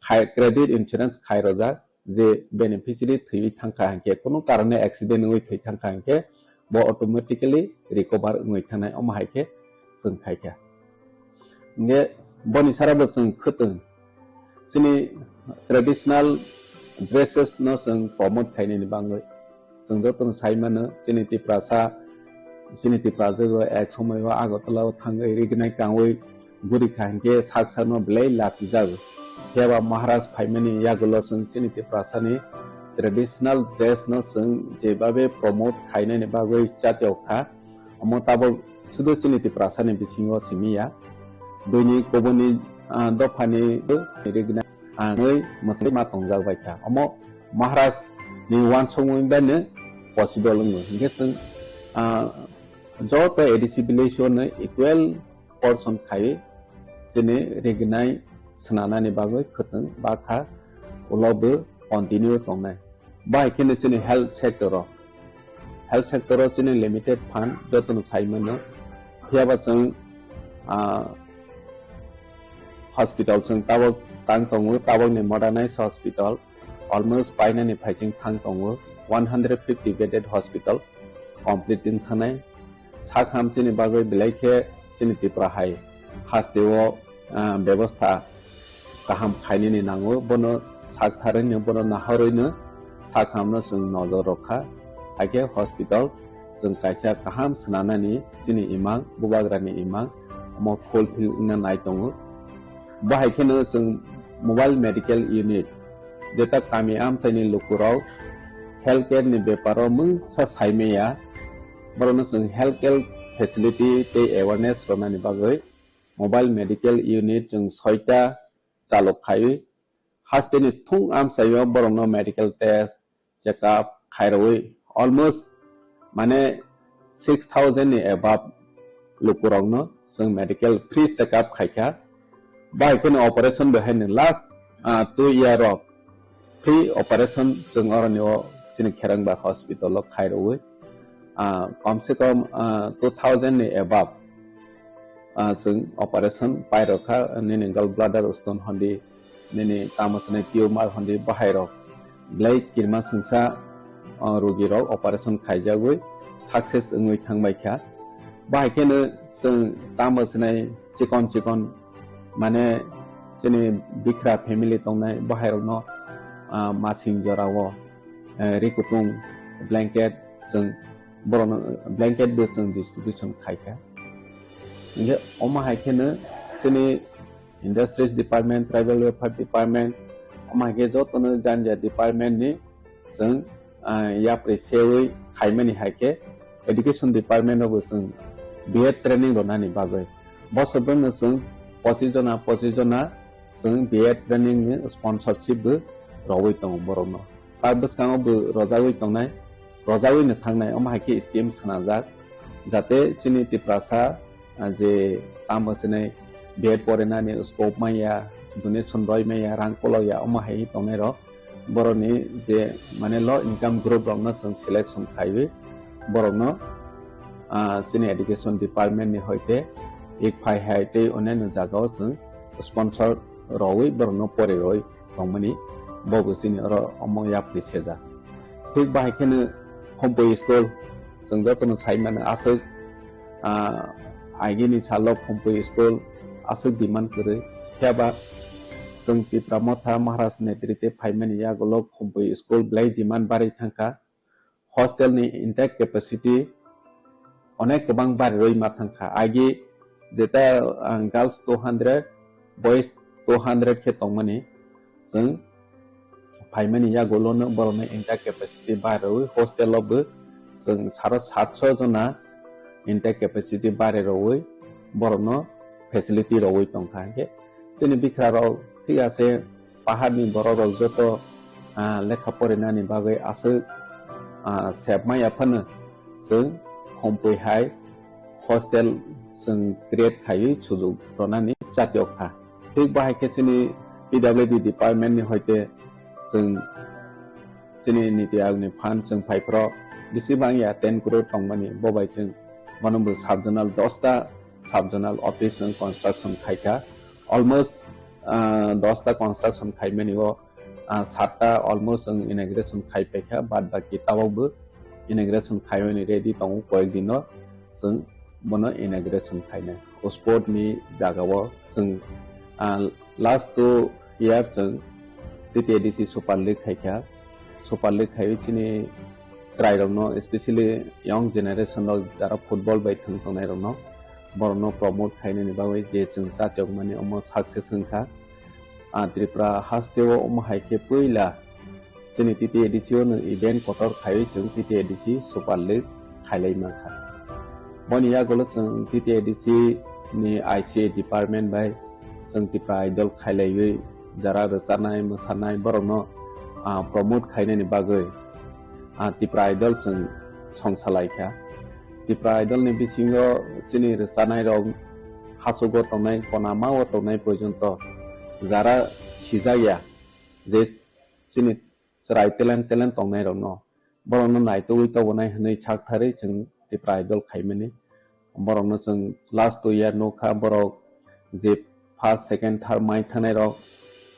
khai, credit insurance khai rojak, je beneficiary thwiwi thangkha hinkhe, kunu karone accident wngwi thwi thangkha hinkhe, bo automatically recover wngwi thangnai, omo hai khe chwng khaikha. Hinkhe boni sara bo chwng khwtwng, chini traditional dresses no chwng promote khainani bagwi. Chwng jotono sai mano, chini Tiprasa, chini Tiprasa rok ek somoi o Agartala o thangwi rignai kangwi guri kha hinkhe sak sakno belai lachijago. Phiya ba Maharaj phaimani yagulo chwng chini Tiprasani traditional dress no chwng jebabe promote khainani bagwi chatiyok kha. Omo tabok sudu chini Tiprasani bisingo simi ya. Buini kubuni, ah, dophani rignai. Ang oi mwsai ma tongjak bai kha. Omo Maharaj ni uansukmung bai no possible wngo. Hinkhe chwng, ah, joto A D C village o no equal portion khai chini rignai swnanani bagwi khwtwng bakha ulo bo continue tongnai. Bai kheno chini health sector o, health sector o chini limited fund jotono sai mano. Phiya ba chwng, ah, hospital chwng tabok tang tongo, tabokni modernized hospital almost painani phaiching thang tongo, one hundred fifty bedded hospital complete wng thangnai. Sak ham chini bagwi belai khe chini Tripura hai hasteo, ah, bebostha kaham khainani nango, bono sak tharwino, bono nahorwino sak hamno chwng nojor rwkha. Hakhe hospital chwng kaisa kaham swnanani chini imang, bubagrani imang, omo fulfill wngna nai tongo. Bo hai kheno chwng mobile medical unit, jeta kami amchaini lukurok healthcare ni beparo mungsa saimaya, borokno chwng healthcare facility tei awareness rwnani bagwi mobile medical unit chwng soita chalok khaiwi, hasteni thung amchaio borokno medical test, check up khairogwi almost, mane, six thousand ni above lukurokno chwng medical free check up khaikha. Bai kheno operation bo haino last, ah, two year o free operation chwng oroni o chini Kherangba hospital o khairogwi, ah, kom se kom, ah, two thousand ni above, ah, chwng operation pairokha, nini gall bladder stone hondi, nini tamo swnai tumor hondi, bahairok belai kirima swngsa, ah, rogirok operation khaijagwi success wngwi thangbaikha. Bahai kheno Chwng tamo sinai chikon chikon, mane, chini bikra family tongnai, bo hairokno, ah, masing jorao, eh, rikutung, blanket, chwng borokno blanket bo chwng distribution khaikha. Hinkhe omo hai kheno chini Industries Department, Tribal Welfare Department, omo hai khe jotono jani jani department ni chwng, ah, yapri sewi khaimani hai khe Education Department o bo chwng B Ed training rwnani bagwi. Bosor bwrwino chwng pochis jona, pochis jona chwng B Ed training ni sponsorship bo rwui tongo borokno. Ta bwskango bo rwjagwi tongnai, rwjagwi no thangnai, omo hai khe scheme swnamjak, jate chini Tiprasa, ah, je tamo sinai B Ed porinani scope manya, donation roi manya, rang kolok ya, omo hai tongnai rok. Borokni je, mane, low income group rokno chwng selection khaiwi borokno, ah, chini education department ni hoite ek phai hai tei onyaino jagao chwng sponsor rwui borokno pori rwui tongmani, bo bo chini oro omo yapri sejak. Thik bahai kheno Khumpui school, chwng jotono sai mano aswk, ah, agini salo Khumpui school aswk demand kwrwi. Phiya ba chwng Tipra Motha Maharaj netrite phaimani yagulo Khumpui school belai demand barwi thangkha. Hostel ni intake capacity onek kwbang barirwi ma thangkha. Agi jeta, ah, girls two hundred, boys two hundred khe tongmani, chwng phaimani yagulono borokni intake capacity barirwi hostel o bo chwng saro satso jona intake capacity barirwi borokno facility rwui tongkha. Hinkhe chini bikra rok thik ase, paharni borok rok joto, ah, lekha porinani bagwi aswk, ah, sebma yaphano chwng Khumpui hai hostel chwng create khaiwi sujuk rwnani chatiok kha. Thik bahai khe chini P W D department ni hoite chwng chini Niti Aayog ni fund chwng phaiphro bisi bangya ten crore tongmani, bo bai chwng bono bo sub zonal dosta sub zonal office chwng construction khaikha. Almost, ah, dosta construction khaimani o, ah, satta almost chwng inauguration khai paikha, bad baki tabok bo inauguration khaimani ready tongo, koyek dino chwng bono inauguration khainai. O sport ni jagao chwng, ah, last two year chwng T T A D C Super League khaikha. Super League khaiwi chini chwrairokno, especially young generation rok jara football bai thwng tongnairokno, borokno promote khainani bagwi je chwng chatiokmani omo success wngkha. Ah, Tripura hasteo omo hai khe puila chini T T A D C o no event kotor khaiwi chwng T T A D C Super League khailai mankha. Boni yagulo chwng T T A D C ni I C A department bai chwng Tipra Idol khailaiwi jara rwchanai, mwsanai borokno, ah, promote khainani bagwi, ah, Tipra Idol chwng songsalai kha. Tipra Idol ni bisingo chini rwchanai rok hachugo tongnai, konama o tongnai porjonto jara sijak ya je chini chwrai talent, talent tongnai rokno, borokno naitugwi tobonai hwnwi saktharwi chwng Tipra Idol khaimani. Borokno chwng last two year nukha, borok je first, second, third mai thangnai rok,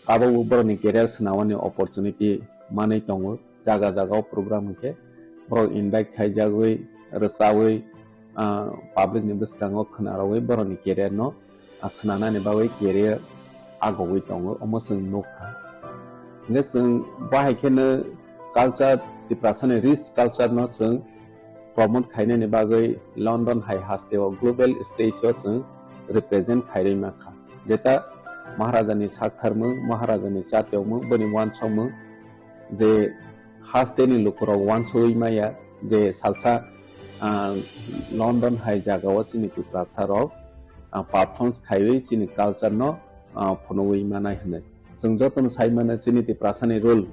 tabukbo borokni career swnamani opportunity manwi tongo. Jaga jaga o program hwnkhe borok invite khaijagwi, rwchawi, ah, public ni bwskango khwnarogwi borokni career no, ah, swnamnani bagwi career agogwi tongo, omo chwng nukha. Hwnkhe chwng bahai kheno culture, Tiprasani rich culture no chwng promote khainani bagwi London hai hasteo global stage o chwng represent khairwi mankha. Jeta Maharajani saktharmung, Maharajani chatiokmung, boni uansukmung je hasteni lukurok uansugwi maya je salsa, ah, London hai jagao chini Tiprasa rok, ah, performance khaiwi chini culture no, ah, phunugwi manai hwnwi. Chwng jotono sai mano chini Tiprasani rule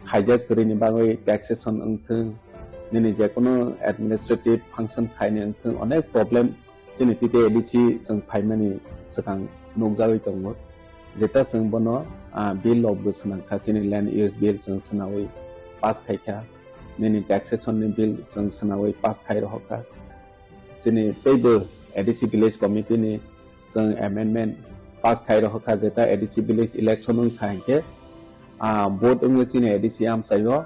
khaijak kwrwini bagwi taxation wngthwng, nini jekono administrative function khaini wngthwng, onek problem chini T T A D C chwng phaimani swkang nukjagwi tongo. Jeta chwng bono, ah, bill rok bo swnamkha, chini land use bill chwng swnawi pass khaikha, nini taxation ni bill chwng swnawi pass khai rohorkha. Chini teibo A D C village committee ni chwng amendment pass khai rohorkha, jeta A D C village election wngkha hinkhe, ah, vote wngwi chini A D C amchaio,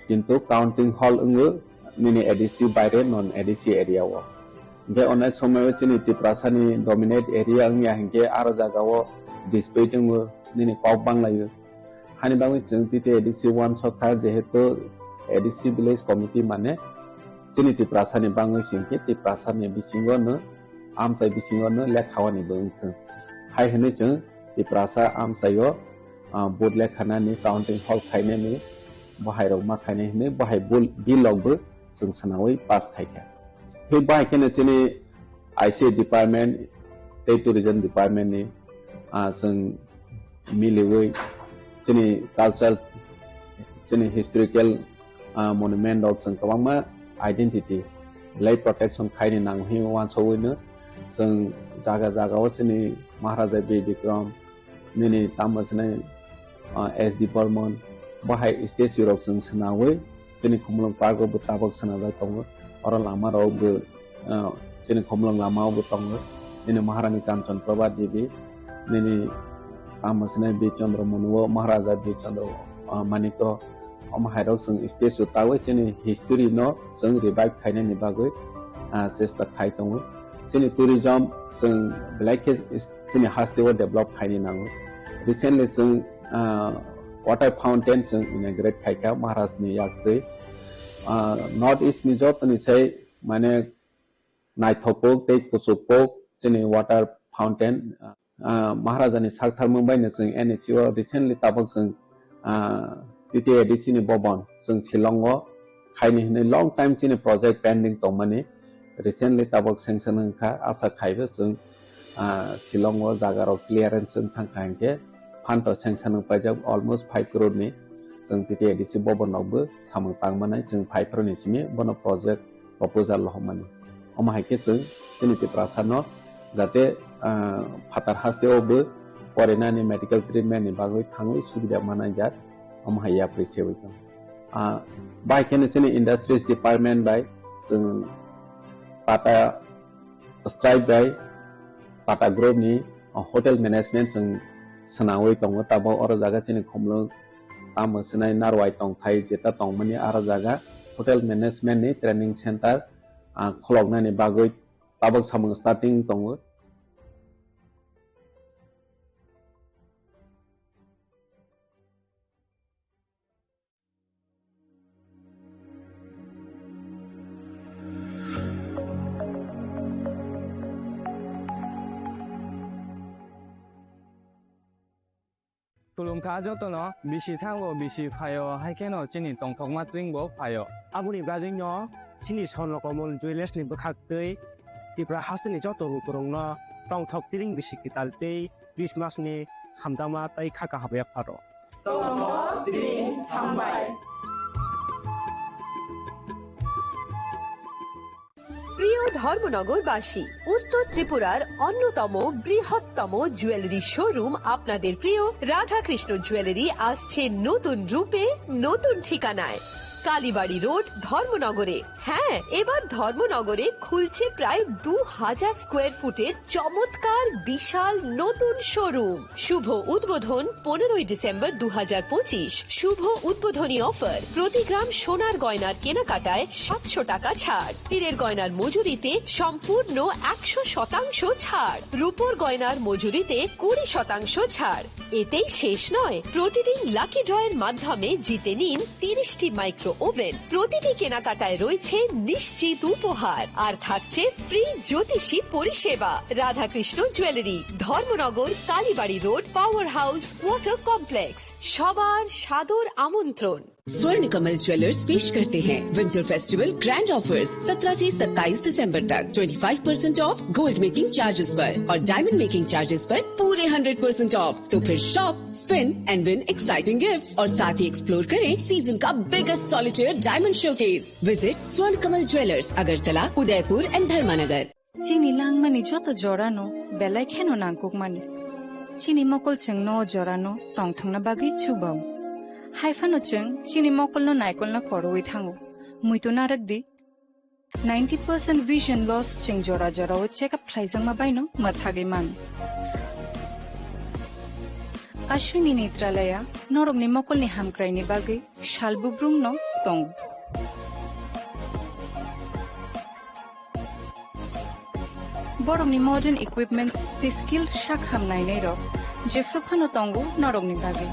kintu counting hall wngwi nini A D C baire non A D C area o. Hingke onek somoyo chini Tiprasani dominate area wngya hingke aro jagao dispute wngo, nini kok banglaio. Hani bagwi chwng T T A D C uansukha, jehetu A D C village committee mane chini Tiprasani bangwi se hingke Tiprasani bisingo no, amchai bisingo no lekha wani bo wngthwng. Hai hwnwi chwng Tiprasa amchaio, ah, vote lekhanani counting hall khainani, bohairok ma khainai hwnwi bohai bul-, bill rok bo chwng swnawi pass khaikha. Thik bahai kheno chini I C department tei tourism department ni, ah, chwng miliwi chini cultural, chini historical, ah, monument rok chwng kwbangma identity belai protection khaini nango hwnwi uansugwi no chwng jaga jaga o chini Maharaja Bir Bikram, nini tamo swnai, ah, S D Burman, bahai statue rok chwng swnawi chini Khumulwng Park o bo tabok swnajak tongo. Oro lama rok bo, ah, chini Khumulwng lama o bo tongo. Nini Maharani Kanchan Prabha Devi, nini tamo swnai Bir Chandra Manu o Maharaja Bir Chandra, ah, Manik o, omo hai rok chwng statue tawi chini history no chwng revive khainani bagwi, ah, chesta khai tongo. Chini tourism chwng belai khe chini haste o develop khaini nango. Recently chwng, ah, water fountain chwng inaugurate khaikha Maharaj ni yaktwi. Ah, North East ni joto ni sai mane naithok kuk tei kuchuk kuk chini water fountain, ah, Maharaja ni saktharmung bai no chwng N H C o recently tabok chwng, ah, T T A D C ni bobon chwng Shillong o khaini hwnwi long time chini project pending tongmani recently tabok sanction wngkha. Asa khaibo chwng, ah, Shillong o jaga rok clearance wng thangkha hinkhe phanto sanction wng paijak almost five crore ni. Chwng T T A D C bobon rok bo samung tangmanai chwng five crore ni simi bono project proposal lohormani. Omo hai khe chwng chini Tiprasa no jate, ah, phatar haste o bo porinani medical treatment ni bagwi thangwi subida manai jak, omo hai yapri sewi tong. Ah, bai kheno chini industries department bai chwng Tata Stripe bai Tata Group ni, ah, hotel management chwng swnawi tongo. Tabok oro jaga chini Khumulwng tamo swnai Narwai tongthai jeta tongmani aro jaga hotel management ni training center, ah, khuloknani bagwi tabok samung starting tongo. Khulumkha jotono, bisi thango, bisi phaio, hai kheno chini tongthokma twingbo phaio. Aboni bagwino chini Swarnakamol Jewellers ni bwkhaktwi Tripura hasteni joto lukurokno tongthok tiring bisi kwtal tei Christmas ni hamjakma tei kha kaham yapharo. Tongthok tiring hambai. প্রিয় ধর্মনগরবাসী, উত্তর ত্রিপুরার অন্যতম বৃহত্তম jewellery showroom আপনাদের প্রিয় রাধাকৃষ্ণ জুয়েলারি আসছে নতুন রূপে, নতুন ঠিকানায়। কালীবাড়ি রোড, ধর্মনগরে। হ্যাঁ, এবার ধর্মনগরে খুলছে প্রায় দু হাজার স্কোয়ার ফুটের চমৎকার বিশাল নতুন শোরুম। শুভ উদ্বোধন পনেরোই ডিসেম্বর দু হাজার পঁচিশ। শুভ উদ্বোধনী অফার, প্রতি গ্রাম সোনার গয়নার কেনাকাটায় সাতশো টাকা ছাড়, হীরের গয়নার মজুরিতে সম্পূর্ণ একশো শতাংশ ছাড়, রূপোর গয়নার মজুরিতে কুড়ি শতাংশ ছাড়। এতেই শেষ নয়, প্রতিদিন লাকি ড্রয়ের মাধ্যমে জিতে নিন তিরিশটি মাইক্রো ওভেন। প্রতিটি কেনাকাটায় রয়েছে নিশ্চিত উপহার, আর থাকছে ফ্রি জ্যোতিষী পরিষেবা। Radhakrishna jewellery, Dharmanagar, Kalibari road, power house, water complex. সবার সাদর আমন্ত্রণ। स्वर्ण कमल ज्वेलर्स पेश करते हैं विंटर फेस्टिवल ग्रैंड ऑफर्स। सत्रह से सत्ताईस दिसंबर तक twenty five percent of gold making charges पर और डायमंड मेकिंग चार्जेस पर पूरे हंड्रेड परसेंट ऑफ। तो फिर shop, spin and win exciting gifts और साथ ही एक्सप्लोर करें सीजन का biggest solitaire diamond showcase. Visit स्वर्ण कमल ज्वेलर्स, अगरतला, उदयपुर एंड धर्मानगर। Chini langmani joto jorano belai kheno nangkukmani. Chini mokol chwngno o jorano tongthokna bagwi chubao. Hai phano chwng chini mokolno naikolna korowi thango. Muitu narwk di. Ninety percent vision loss chwng jora jorao check up khlaijakma baino mwthagwi mano. Ashwini Netralaya norokni mokolni hamkraini bagwi sal bubrumno tongo. Borokni modern equipments tei skilled sak ham nainai rok jephru phano tongo norokni bagwi.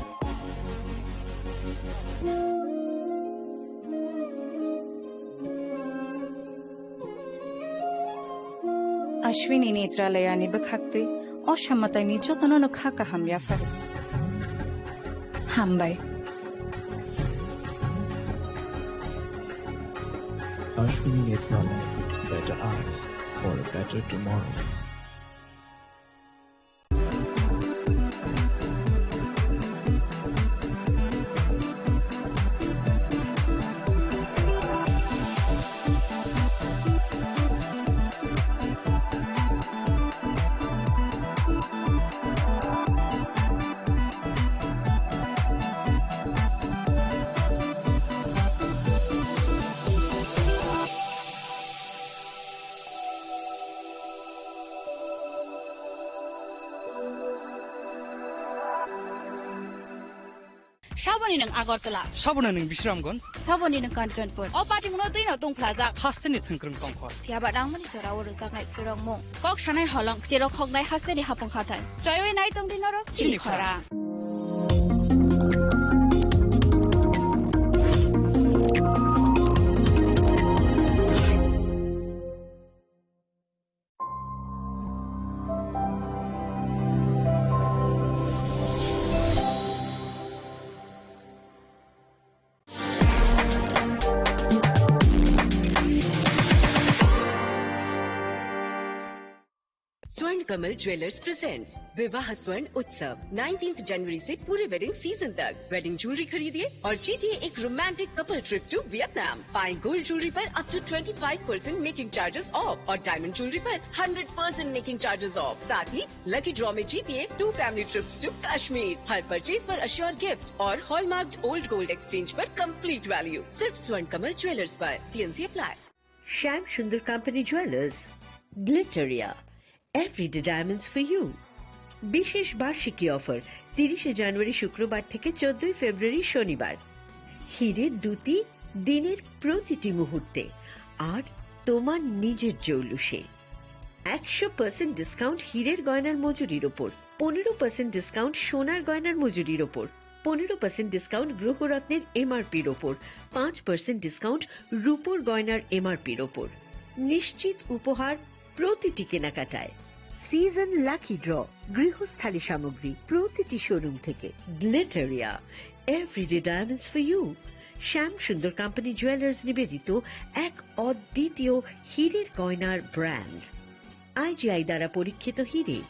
Ashwini Netralayani bwkhaktwi o samataini jotono no kha kaham yapharo. Hambai. Ashwini Netralaya, better eyes for a better tomorrow. Saboni nwng Agartala. Saboni nwng Bisramganj. Saboni nwng Kanchanpur. O patimungno twino tungphlajak. Hasteni thwngkwrwng tongkhor. Phiya ba nangmani jorao rwjaknai phwrwngmung. Kok sanai holong, cherok hoknai hasteni hapung hathai. Choiwi nai tongdi norok chini chini khorang. स्वर्ण Kamal jewellers presents विवाह स्वर्ण उत्सव, nineteenth जनवरी से पूरे wedding season तक। Wedding jewellery खरीदिए और जीतिए एक romantic couple trip to Vietnam. पाएं गोल्ड ज्वेलरी पर up to twenty five percent making charges off और डायमंड ज्वेलरी पर hundred percent making charges off. साथ ही लकी ड्रॉ में जीतिए two family trips to Kashmir. हर परचेज पर अश्योर गिफ्ट और हॉलमार्क्ड ओल्ड गोल्ड एक्सचेंज पर कंप्लीट वैल्यू। सिर्फ स्वर्ण कमल ज्वेलर्स पर। T N C apply. Shyam Sundar company jewellers, Glitteria, everyday diamonds for you. বিশেষ বার্ষিকী অফার তিরিশে জানুয়ারি শুক্রবার থেকে চোদ্দই ফেব্রুয়ারি শনিবার। হিরে দ্যুতি দিনের প্রতিটি মুহূর্তে আর তোমার নিজের জৌলুসে। একশো পার্সেন্ট ডিসকাউন্ট হীরের গয়নার মজুরির ওপর, পনেরো পার্সেন্ট ডিসকাউন্ট সোনার গয়নার মজুরির ওপর, পনেরো পার্সেন্ট ডিসকাউন্ট গ্রহরত্নের এমআরপির ওপর, পাঁচ পার্সেন্ট ডিসকাউন্ট রূপোর গয়নার এমআরপির ওপর। নিশ্চিত উপহার প্রতিটি কেনাকাটায়। সিজন লাকি ড্র, গৃহস্থালী সামগ্রী প্রতিটি শোরুম থেকে। Glitteria, everyday diamonds for you. Shyam Sundar company jewellers নিবেদিত এক অদ্বিতীয় হীরের গয়নার ব্র্যান্ড। আইজিআই দ্বারা পরীক্ষিত হিরে।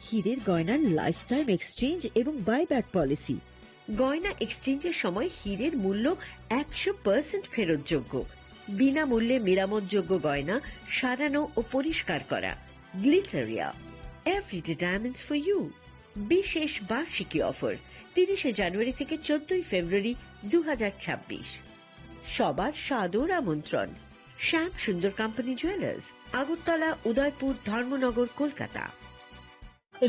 হিরের গয়নার লাইফ টাইম এক্সচেঞ্জ এবং বাইব্যাক পলিসি। গয়না এক্সচেঞ্জের সময় হিরের মূল্য একশো পার্সেন্ট ফেরতযোগ্য। বিনামূল্যে মেরামতযোগ্য গয়না সারানো ও পরিষ্কার করা। Glitteria, everyday diamonds for you. বিশেষ বার্ষিকী অফার, তিরিশে জানুয়ারি থেকে চোদ্দই ফেব্রুয়ারি দু হাজার ছাব্বিশ। সবার সাদর আমন্ত্রণ। শ্যাম সুন্দর কোম্পানি জুয়েলার্স, আগরতলা, উদয়পুর, ধর্মনগর, কলকাতা।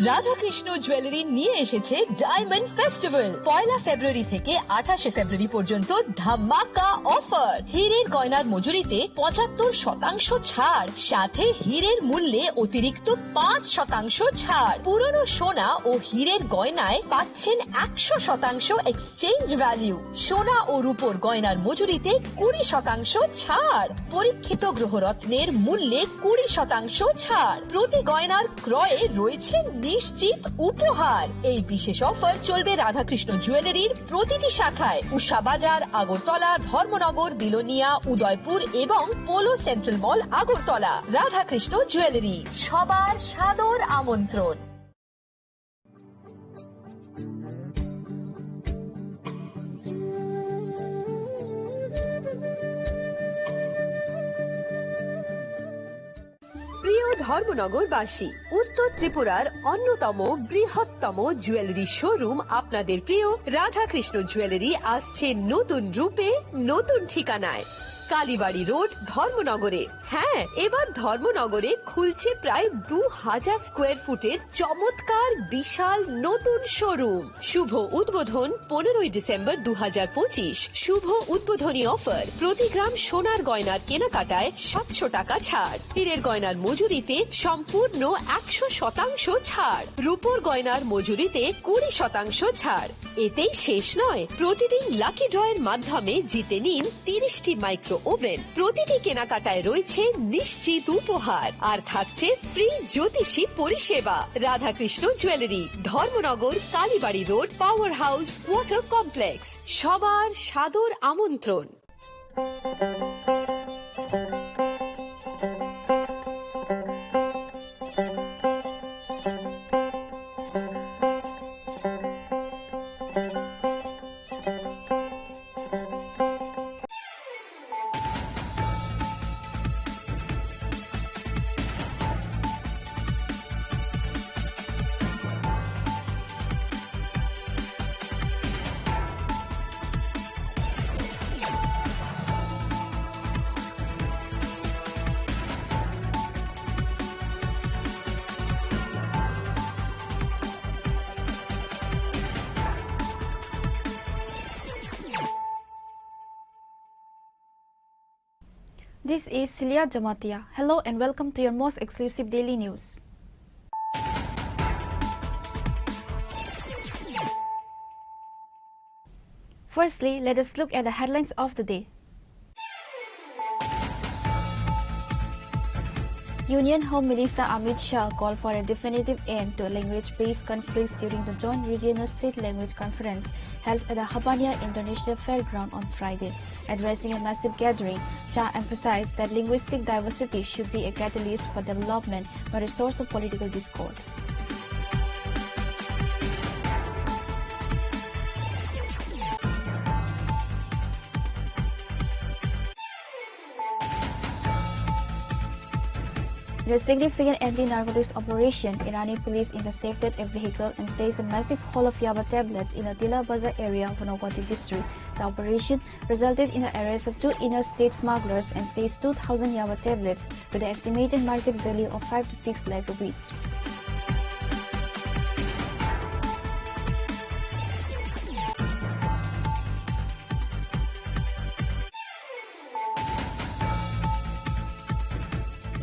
রাধাকৃষ্ণ জুয়েলারি নিয়ে এসেছে ডায়মন্ড ফেস্টিভ্যাল। পয়লা ফেব্রুয়ারি থেকে আঠাশে ফেব্রুয়ারি পর্যন্ত ধামাকা অফার। হীরের গয়নার মজুরিতে পঁচাত্তর শতাংশ ছাড়, সাথে হীরের মূল্যে অতিরিক্ত পাঁচ শতাংশ ছাড়। পুরনো সোনা ও হীরের গয়নায় পাচ্ছেন একশো শতাংশ এক্সচেঞ্জ ভ্যালু। সোনা ও রূপোর গয়নার মজুরিতে কুড়ি শতাংশ ছাড়। পরীক্ষিত গ্রহরত্নের মূল্যে কুড়ি শতাংশ ছাড়। প্রতি গয়নার ক্রয়ে রয়েছে নিশ্চিত উপহার। এই বিশেষ অফার চলবে রাধাকৃষ্ণ জুয়েলারির প্রতিটি শাখায়, উষা বাজার, আগরতলা, ধর্মনগর, বিলোনিয়া, উদয়পুর এবং পোলো সেন্ট্রাল মল, আগরতলা। রাধাকৃষ্ণ জুয়েলারি, সবার সাদর আমন্ত্রণ। প্রিয় ধর্মনগরবাসী, উত্তর ত্রিপুরার অন্যতম বৃহত্তম জুয়েলারি শোরুম আপনাদের প্রিয় রাধাকৃষ্ণ জুয়েলারি আসছে নতুন রূপে, নতুন ঠিকানায়। কালীবাড়ি রোড, ধর্মনগরে। হ্যাঁ, এবার ধর্মনগরে খুলছে প্রায় দু হাজার স্কোয়ার ফুটের চমৎকার বিশাল নতুন শোরুম। শুভ উদ্বোধন পনেরোই ডিসেম্বর দু হাজার পঁচিশ। শুভ উদ্বোধনী অফার, প্রতি গ্রাম সোনার গয়নার কেনাকাটায় সাতশো টাকা ছাড়, হীরের গয়নার মজুরিতে সম্পূর্ণ একশো শতাংশ ছাড়, রূপোর গয়নার মজুরিতে কুড়ি শতাংশ ছাড়। এতেই শেষ নয়, প্রতিদিন লাকি ড্রয়ের মাধ্যমে জিতে নিন তিরিশটি মাইক্রো ওভেন। প্রতিটি কেনাকাটায় রয়েছে নিশ্চিত উপহার, আর থাকছে ফ্রি জ্যোতিষী পরিষেবা। Radhakrishna jewellery, Dharmanagar, Kalibari road, power house, water complex. সবার সাদর আমন্ত্রণ। This is Celia Jamatia. Hello and welcome to your most exclusive daily news. Firstly, let us look at the headlines of the day. Union Home Minister Amit Shah called for a definitive end to language-based conflicts during the Joint Regional State Language Conference held at the Habania International Fairground on Friday. Addressing a massive gathering, Shah emphasized that linguistic diversity should be a catalyst for development, not a source of political discord. In a significant anti-narcotics operation, Irani police intercepted a vehicle and seized a massive haul of yaba tablets in the Tila Bazar area of Unakoti district. The operation resulted in the arrest of two interstate smugglers and seized two thousand yaba tablets with an estimated market value of five to six lakh rupees.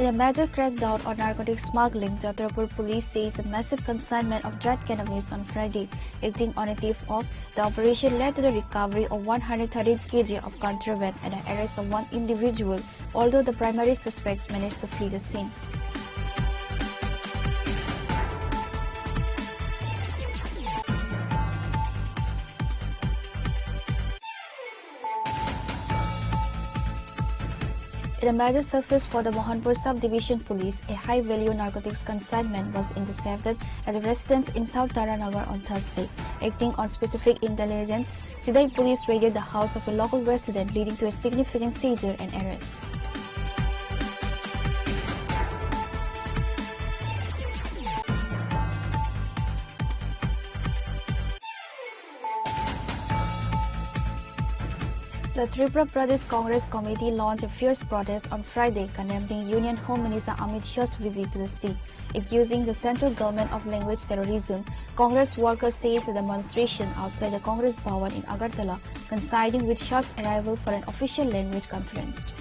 In a major crackdown on narcotic smuggling, Chhatrapur police seized a massive consignment of dried cannabis on Friday. Acting on a tip-off, the operation led to the recovery of one hundred thirty kilograms of contraband and the arrest of one individual, although the primary suspects managed to flee the scene. In a major success for the Mohanpur Subdivision Police, a high-value narcotics consignment was intercepted at a residence in South Taranagar on Thursday. Acting on specific intelligence, Sidai police raided the house of a local resident, leading to a significant seizure and arrest. The Tripura Pradesh Congress Committee launched a fierce protest on Friday, condemning Union Home Minister Amit Shah's visit to the state, accusing the central government of language terrorism. Congress workers staged a demonstration outside the Congress Bhawan in Agartala, coinciding with Shah's arrival for an official language conference.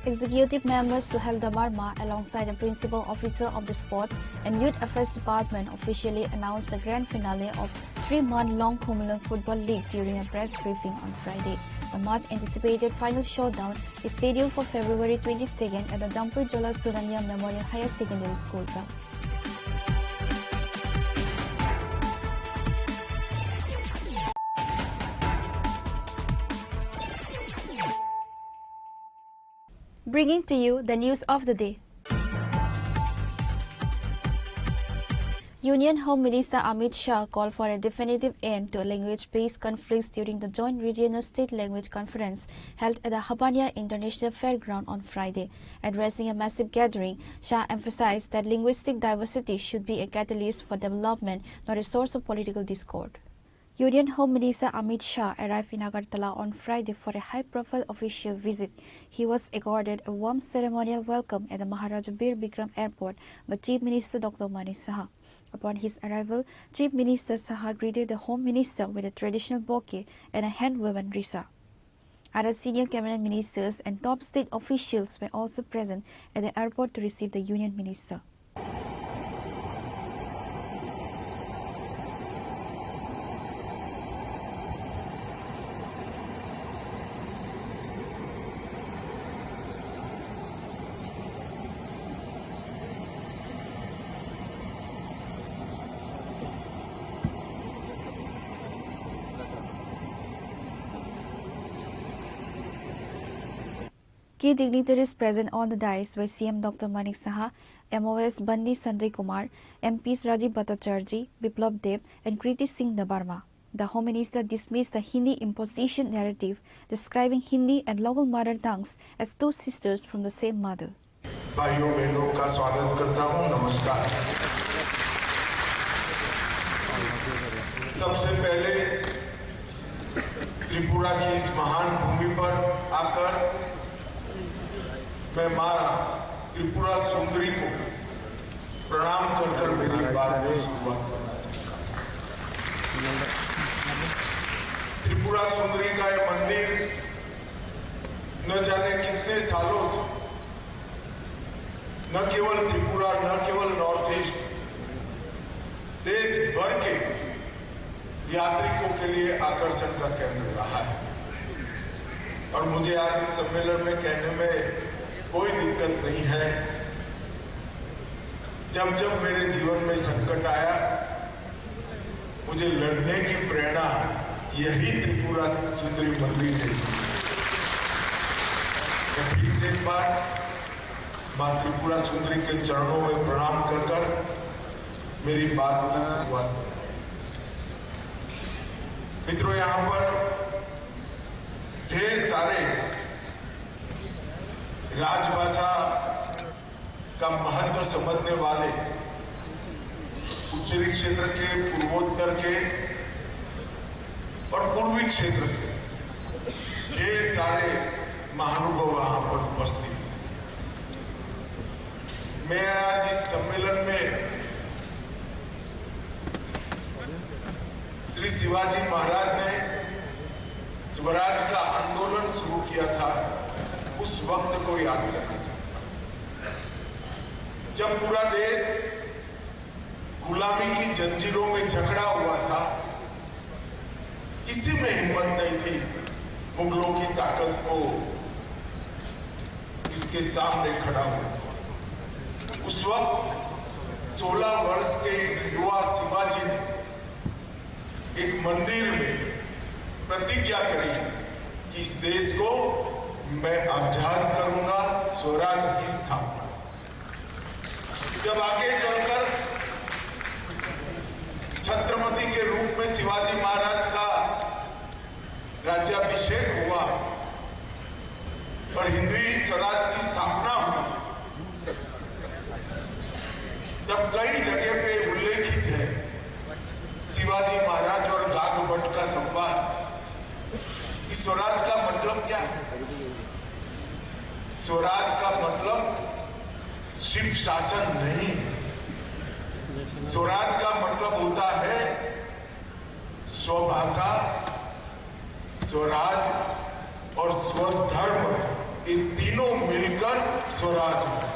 Executive member Suhel Debbarma, alongside the principal officer of the Sports and Youth Affairs Department, officially announced the grand finale of three-month-long Khumulwng Football League during a press briefing on Friday. The much-anticipated final showdown is scheduled for February twenty-second at the Jampui Jola Surania Memorial Higher Secondary School ground. Bringing to you the news of the day. Union Home Minister Amit Shah called for a definitive end to language-based conflicts during the Joint Regional State Language Conference held at the Habania International Fairground on Friday. Addressing a massive gathering, Shah emphasized that linguistic diversity should be a catalyst for development, not a source of political discord. Union Home Minister Amit Shah arrived in Agartala on Friday for a high-profile official visit. He was accorded a warm ceremonial welcome at the Maharaja Bir Bikram Airport by Chief Minister Doctor Manik Saha. Upon his arrival, Chief Minister Saha greeted the Home Minister with a traditional bouquet and a hand-woven risa. Other senior cabinet ministers and top state officials were also present at the airport to receive the Union Minister. Key dignitaries present on the dais were C M Doctor Manik Saha, M O S Bandi Sanjay Kumar, M Ps Rajiv Bhattacharjee, Biplab Deb, and Kriti Singh Debbarma. The Home Minister dismissed the Hindi imposition narrative, describing Hindi and local mother tongues as two sisters from the same mother. भाइयों बहनों का स्वागत करता हूं। नमस्कार। सबसे पहले त्रिपुरा की इस महान भूमि पर आकर मैं मां त्रिपुरा सुंदरी को प्रणाम कर कर मेरी बात की शुरुआत करना चाहता हूं। त्रिपुरा सुंदरी का यह मंदिर न जाने कितने सालों से न केवल त्रिपुरा, न केवल नॉर्थ ईस्ट, देश भर के यात्रिकों के लिए आकर्षण का केंद्र रहा है। और मुझे आज इस सम्मेलन में कहने में कोई दिक्कत नहीं है। जब जब मेरे जीवन में संकट आया, मुझे लड़ने की प्रेरणा यही त्रिपुरा सुंदरी मंदिर देती है। मैं फिर से एक बार माँ त्रिपुरा सुंदरी के चरणों में प्रणाम कर कर मेरी बात की शुरुआत करूँ। मित्रों, यहाँ पर ढेर सारे राजभाषा का महत्व समझने वाले उत्तरी क्षेत्र के, पूर्वोत्तर के और पूर्वी क्षेत्र के ढेर सारे महानुभाव वहां पर उपस्थित हैं। मैं आज इस सम्मेलन में श्री शिवाजी महाराज ने स्वराज का आंदोलन शुरू किया था, उस वक्त को याद करना चाहता हूं, जब पूरा देश गुलामी की जंजीरों में जकड़ा हुआ था, किसी में हिम्मत नहीं थी मुगलों की ताकत को इसके सामने खड़ा हुआ। उस वक्त सोलह वर्ष के एक युवा शिवाजी ने एक मंदिर में प्रतिज्ञा करी कि इस देश को मैं आजाद करूंगा, स्वराज की स्थापना। जब आगे चलकर छत्रपति के रूप में शिवाजी महाराज का राज्याभिषेक हुआ और हिंदवी स्वराज की स्थापना हुई, तब कई जगह पे उल्लेखित है शिवाजी महाराज और गाग भट्ट का संवाद। इस स्वराज का मतलब क्या है? स्वराज का मतलब सिर्फ शासन नहीं, स्वराज का मतलब होता है स्वभाषा, स्वराज और स्वधर्म, ये तीनों मिलकर स्वराज होता है।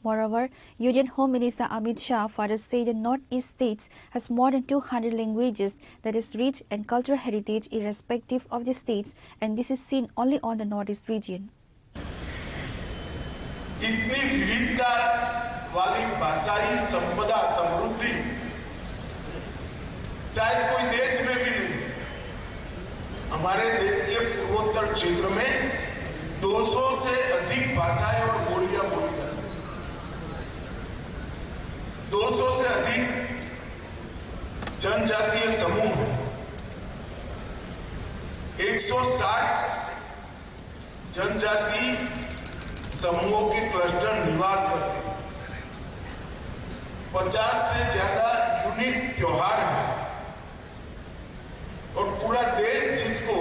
Moreover, Union Home Minister Amit Shah further said the Northeast states has more than two hundred languages, that is rich and cultural heritage irrespective of the states, and this is seen only on the Northeast region. इतनी विविधता वाली भाषाई संपदा, समृद्धि शायद कोई देश में भी नहीं। हमारे देश के पूर्वोत्तर क्षेत्र में दो सौ से अधिक भाषाएं और बोलियां बोली जाती हैं। दो सौ से अधिक जनजातीय समूह हैं। एक सौ साठ जनजाति समूहों के क्लस्टर निवास करते हैं। पचास से ज्यादा यूनिक त्योहार हैं। और पूरा देश जिसको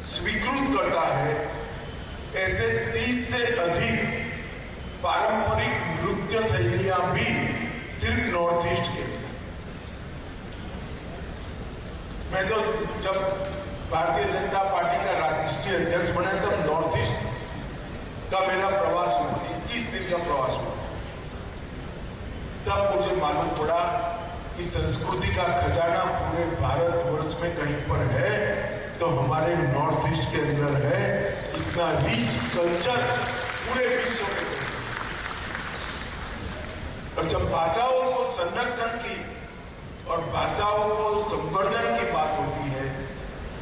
स्वीकृत करता है, ऐसे तीस से अधिक पारंपरिक नृत्य शैलियां भी सिर्फ नॉर्थ ईस्ट के। मैं तो जब भारतीय जनता पार्टी का राष्ट्रीय अध्यक्ष बना, तब नॉर्थ ईस्ट का मेरा प्रवास हुआ, इक्कीस दिन का प्रवास हुआ। तब मुझे मालूम पड़ा कि संस्कृति का खजाना पूरे भारतवर्ष में कहीं पर है, तो हमारे नॉर्थ ईस्ट के अंदर है। इतना रिच कल्चर पूरे विश्व में नहीं। और जब भाषाओं को संरक्षण की और भाषाओं को संवर्धन की बात होती है,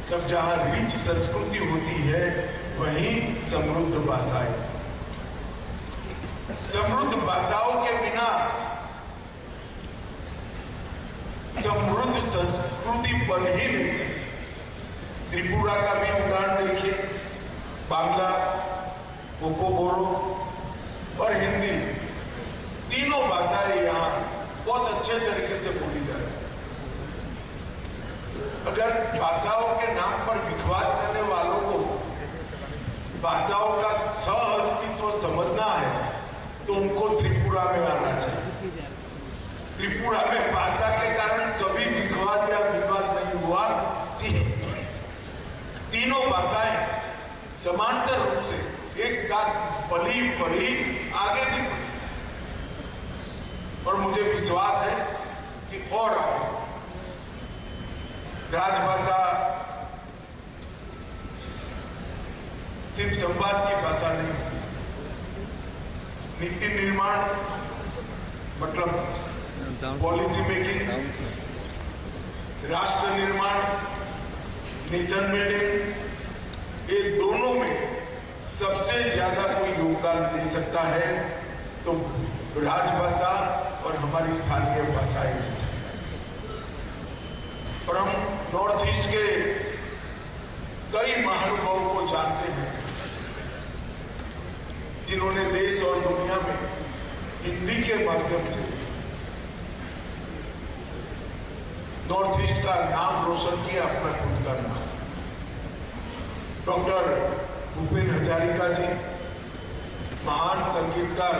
तब जहाँ रिच संस्कृति होती है, वहीं समृद्ध भाषाएं। समृद्ध भाषाओं के बिना समृद्ध संस्कृति बन ही नहीं सकती। त्रिपुरा का भी उदाहरण देखिए, बांग्ला, कोको बोरो और हिंदी, तीनों भाषाएं यहाँ बहुत अच्छे तरीके से बोली जा रही है। अगर भाषाओं के नाम पर विवाद करने वालों को भाषाओं का सह अस्तित्व समझना है, तो उनको त्रिपुरा में आना चाहिए। त्रिपुरा में भाषा के कारण कभी विवाद या विवाद नहीं हुआ। ती-, तीनों भाषाएं समांतर रूप से एक साथ पली बढ़ी, आगे भी बढ़ी। और मुझे विश्वास है कि और आगे। राजभाषा सिर्फ संवाद की भाषा नहीं, नीति निर्माण मतलब पॉलिसी मेकिंग, राष्ट्र निर्माण, नेशन बिल्डिंग, ये दोनों में सबसे ज्यादा कोई योगदान दे सकता है तो राजभाषा और हमारी स्थानीय भाषाएं दे सकता है। और हम नॉर्थ ईस्ट के कई महानुभावों को जानते हैं, जिन्होंने देश और दुनिया में हिंदी के माध्यम से नॉर्थ ईस्ट का नाम रोशन किया, अपना खुद का नाम। डॉक्टर भूपेन हजारिका जी, महान संगीतकार,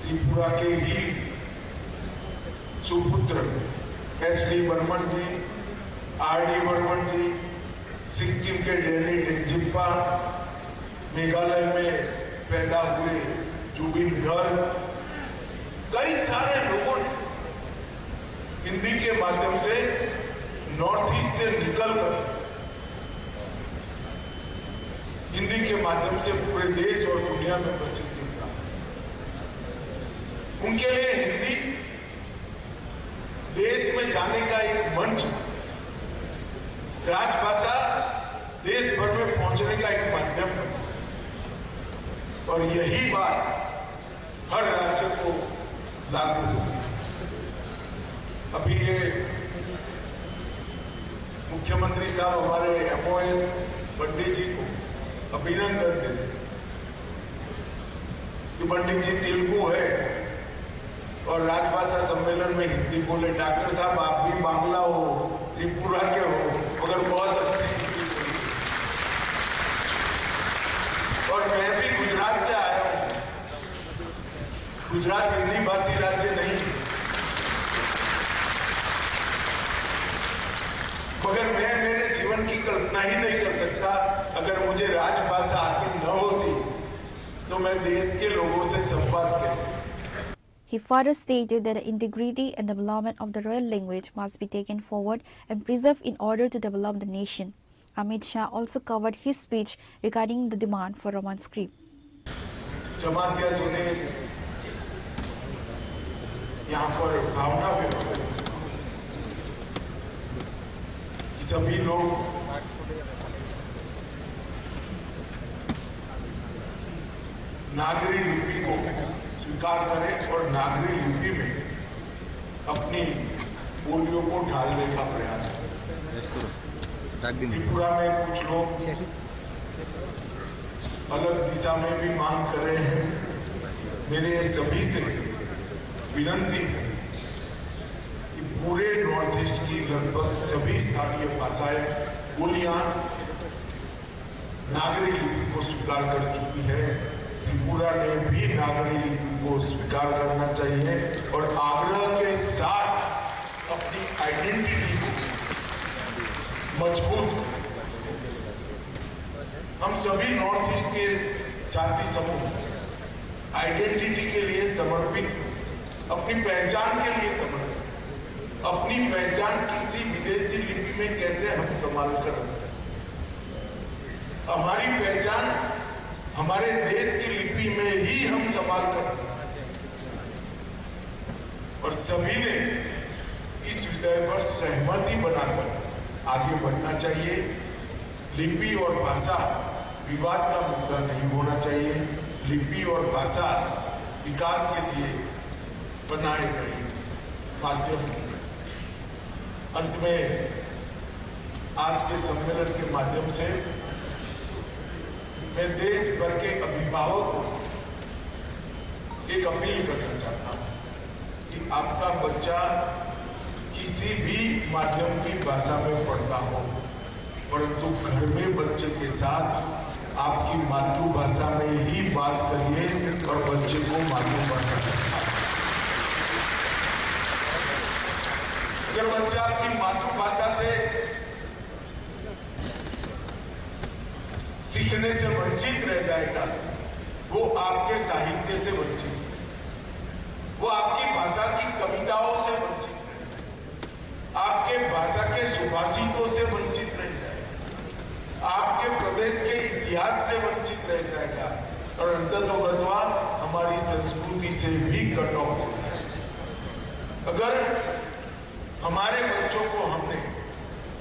त्रिपुरा के ही सुपुत्र एस डी बर्मन जी, आर डी बर्मन जी, सिक्किम के डैनी डेंगजिप्पा, मेघालय में पैदा हुए जुबिन गर्ग, कई सारे लोगों ने हिंदी के माध्यम से नॉर्थ ईस्ट से निकलकर हिंदी के माध्यम से पूरे देश और दुनिया में प्रसिद्धि प्राप्त की। उनके लिए हिंदी देश में जाने का एक मंच, राजभाषा देश भर में पहुंचने का एक माध्यम बनी। और यही बात हर राज्य को लागू होगी। अभी ये मुख्यमंत्री साहब हमारे एमओएस पंडित जी को अभिनंदन देते हैं कि पंडित जी तेलुगु है और राजभाषा सम्मेलन में हिंदी बोले। डॉक्टर साहब, आप भी बांग्ला हो, त्रिपुरा के हो, मगर बहुत अच्छी हिंदी बोली। और मैं भी गुजरात से आया हूँ। गुजरात हिंदी भाषी राज्य नहीं है, मगर मैं मेरे जीवन की कल्पना ही नहीं कर सकता अगर मुझे राजभाषा आती न होती तो मैं देश के लोगों से संवाद कैसे करता। He further stated that the integrity and development of the royal language must be taken forward and preserved in order to develop the nation. Amit Shah also covered his speech regarding the demand for Roman script. Jamatia जी ने यहाँ पर भावना व्यक्त करी कि सभी लोग नागरी लिपि को स्वीकार करें और नागरी लिपि में अपनी बोलियों को ढालने का प्रयास करें। त्रिपुरा में कुछ लोग अलग दिशा में भी मांग कर रहे हैं। मेरे सभी से विनती है कि पूरे नॉर्थ ईस्ट की लगभग सभी स्थानीय भाषाएं, बोलियां नागरी लिपि को स्वीकार कर चुकी है। त्रिपुरा ने भी नागरी लिपि को स्वीकार करना चाहिए और आग्रह के साथ अपनी आइडेंटिटी को मजबूत करें। हम सभी नॉर्थ ईस्ट के जाति समूह आइडेंटिटी के लिए समर्पित, अपनी पहचान के लिए समर्पित, अपनी पहचान किसी विदेशी लिपि में कैसे हम संभाल कर रख सकते हैं। हमारी पहचान हमारे देश की लिपि में ही हम संभाल कर रख सकते हैं। और सभी ने इस विषय पर सहमति बनाकर आगे बढ़ना चाहिए। लिपि और भाषा विवाद का मुद्दा नहीं होना चाहिए। लिपि और भाषा विकास के लिए बनाए गए माध्यम हैं। अंत में आज के सम्मेलन के माध्यम से मैं देश भर के अभिभावकों को एक अपील करना चाहता हूँ कि आपका बच्चा किसी भी माध्यम की भाषा में पढ़ता हो, परंतु घर में बच्चे के साथ आपकी मातृभाषा में ही बात करिए और बच्चे को मातृभाषा सिखाइए। अगर बच्चा अपनी मातृभाषा से सीखने से वंचित रह जाएगा, वो आपके साहित्य से वंचित, वो आपकी भाषा की कविताओं से वंचित रह जाएगा, आपके भाषा के सुभाषितों से वंचित रह जाएगा, आपके प्रदेश के इतिहास से वंचित रह जाएगा और अंततोगत्वा हमारी संस्कृति से भी कट ऑफ हो जाएगा। अगर हमारे बच्चों को हमने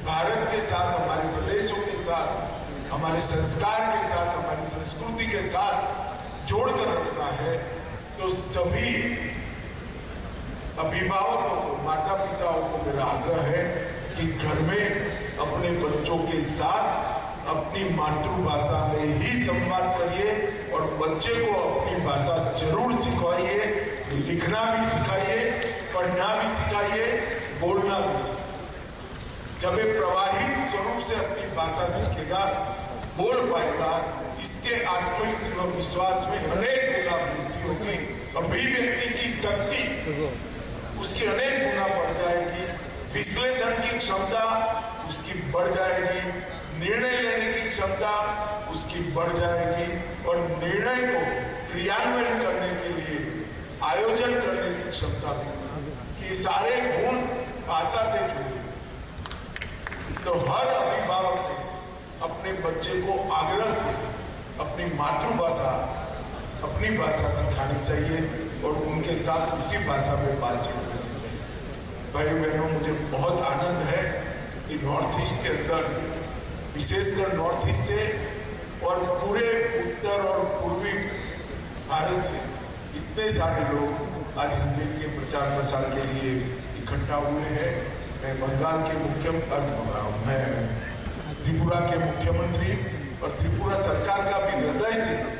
भारत के साथ, हमारे प्रदेशों के साथ, हमारे संस्कार के साथ, हमारी संस्कृति के साथ जोड़कर रखना है, तो सभी अभिभावकों को, माता पिताओं को मेरा आग्रह है कि घर में अपने बच्चों के साथ अपनी मातृभाषा में ही संवाद करिए और बच्चे को अपनी भाषा जरूर सिखाइए, लिखना भी सिखाइए, पढ़ना भी सिखाइए, बोलना भी सिखाइए। जब ये प्रवाहित स्वरूप से अपनी भाषा सीखेगा, बोल पाएगा, इसके आत्मविश्वास में अनेक गुना वृद्धि होगी। अभिव्यक्ति की शक्ति, उसकी अनेक गुना बढ़ जाएगी। विश्लेषण की क्षमता उसकी बढ़ जाएगी, निर्णय लेने की क्षमता उसकी बढ़ जाएगी और निर्णय को क्रियान्वयन करने के लिए आयोजन करने की क्षमता भी। ये सारे गुण भाषा से जुड़े हैं। तो हर अभिभावक ने अपने बच्चे को आग्रह से अपनी मातृभाषा, अपनी भाषा सिखानी चाहिए और उनके साथ उसी भाषा में बातचीत करनी चाहिए। भाई बहनों, मुझे बहुत आनंद है कि नॉर्थ ईस्ट के अंदर, विशेषकर नॉर्थ ईस्ट से और पूरे उत्तर और पूर्वी भारत से इतने सारे लोग आज हिंदी के प्रचार प्रसार के लिए इकट्ठा हुए हैं। मैं बंगाल के मुख्यम-, अ, मैं त्रिपुरा के मुख्यमंत्री और त्रिपुरा सरकार का भी हृदय से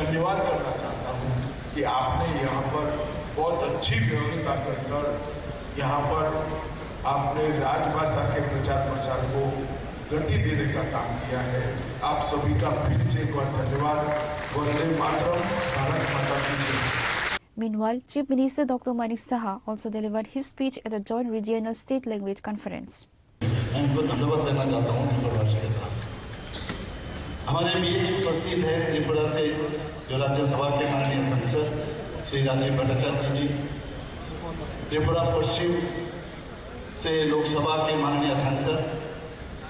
धन्यवाद करना चाहता हूँ कि आपने यहाँ पर बहुत अच्छी व्यवस्था कर कर यहाँ पर आपने राजभाषा के प्रचार प्रसार को गति देने का काम किया है। आप सभी का फिर से एक बार धन्यवाद। वंदे मातरम। भारत माता की जय। Meanwhile, Chief Minister Doctor Manik Saha also delivered his speech at the Joint Regional State Language Conference. मैं उनको धन्यवाद देना चाहता हूँ त्रिपुरा राज्य के तरफ से। हमारे बीच उपस्थित है त्रिपुरा से जो राज्यसभा के माननीय सांसद श्री राजीव भट्टाचार्य जी, त्रिपुरा पश्चिम से लोकसभा के माननीय सांसद,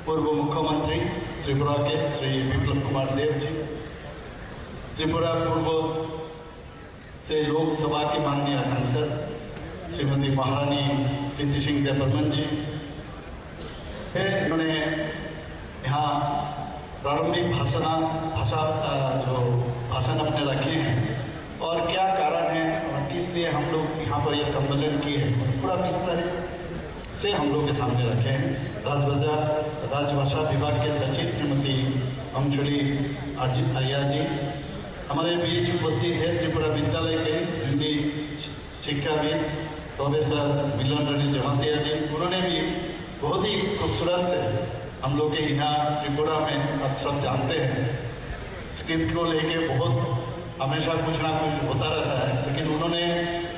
पूर्व मुख्यमंत्री त्रिपुरा के श्री विप्लव कुमार देव जी, त्रिपुरा पूर्व से लोकसभा के माननीय सांसद श्रीमती महारानी प्रीति सिंह देबबर्मन जी, फिर उन्होंने यहाँ प्रारंभिक भाषण, भाषा, अ, जो भाषण अपने रखे हैं और क्या कारण है और किस लिए हम लोग यहाँ पर ये सम्मेलन की है, पूरा विस्तारित से हम लोग के सामने रखे हैं। राजभाषा, राजभाषा विभाग के सचिव श्रीमती अंशुली आर्य-, आर्या जी, हमारे बीच उपस्थित है त्रिपुरा विद्यालय के हिंदी शिक्षाविद प्रोफेसर मिलन रंजन जमातिया जी, उन्होंने भी बहुत ही खूबसूरत से हम लोग के यहाँ त्रिपुरा में, आप सब जानते हैं, स्क्रिप्ट को लेके बहुत हमेशा कुछ ना कुछ होता रहता है, लेकिन उन्होंने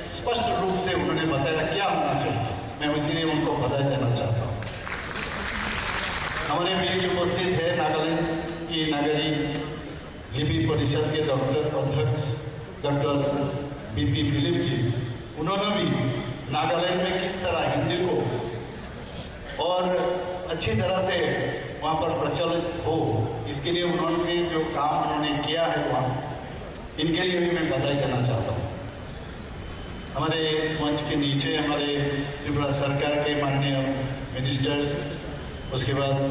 स्पष्ट रूप से उन्होंने बताया क्या होना चाहिए। मैं इसीलिए उनको बधाई देना चाहता हूँ। हमारे बीच उपस्थित है नागालैंड की नागरी लिपि परिषद के डॉक्टर अध्यक्ष डॉक्टर बीपी फिलिप जी, उन्होंने भी नागालैंड में किस तरह हिंदी को और अच्छी तरह से वहाँ पर प्रचलित हो, इसके लिए उन्होंने जो काम उन्होंने किया है वहाँ, इनके लिए भी मैं बधाई देना चाहता हूँ। हमारे मंच के नीचे हमारे त्रिपुरा सरकार के माननीय मिनिस्टर्स, उसके बाद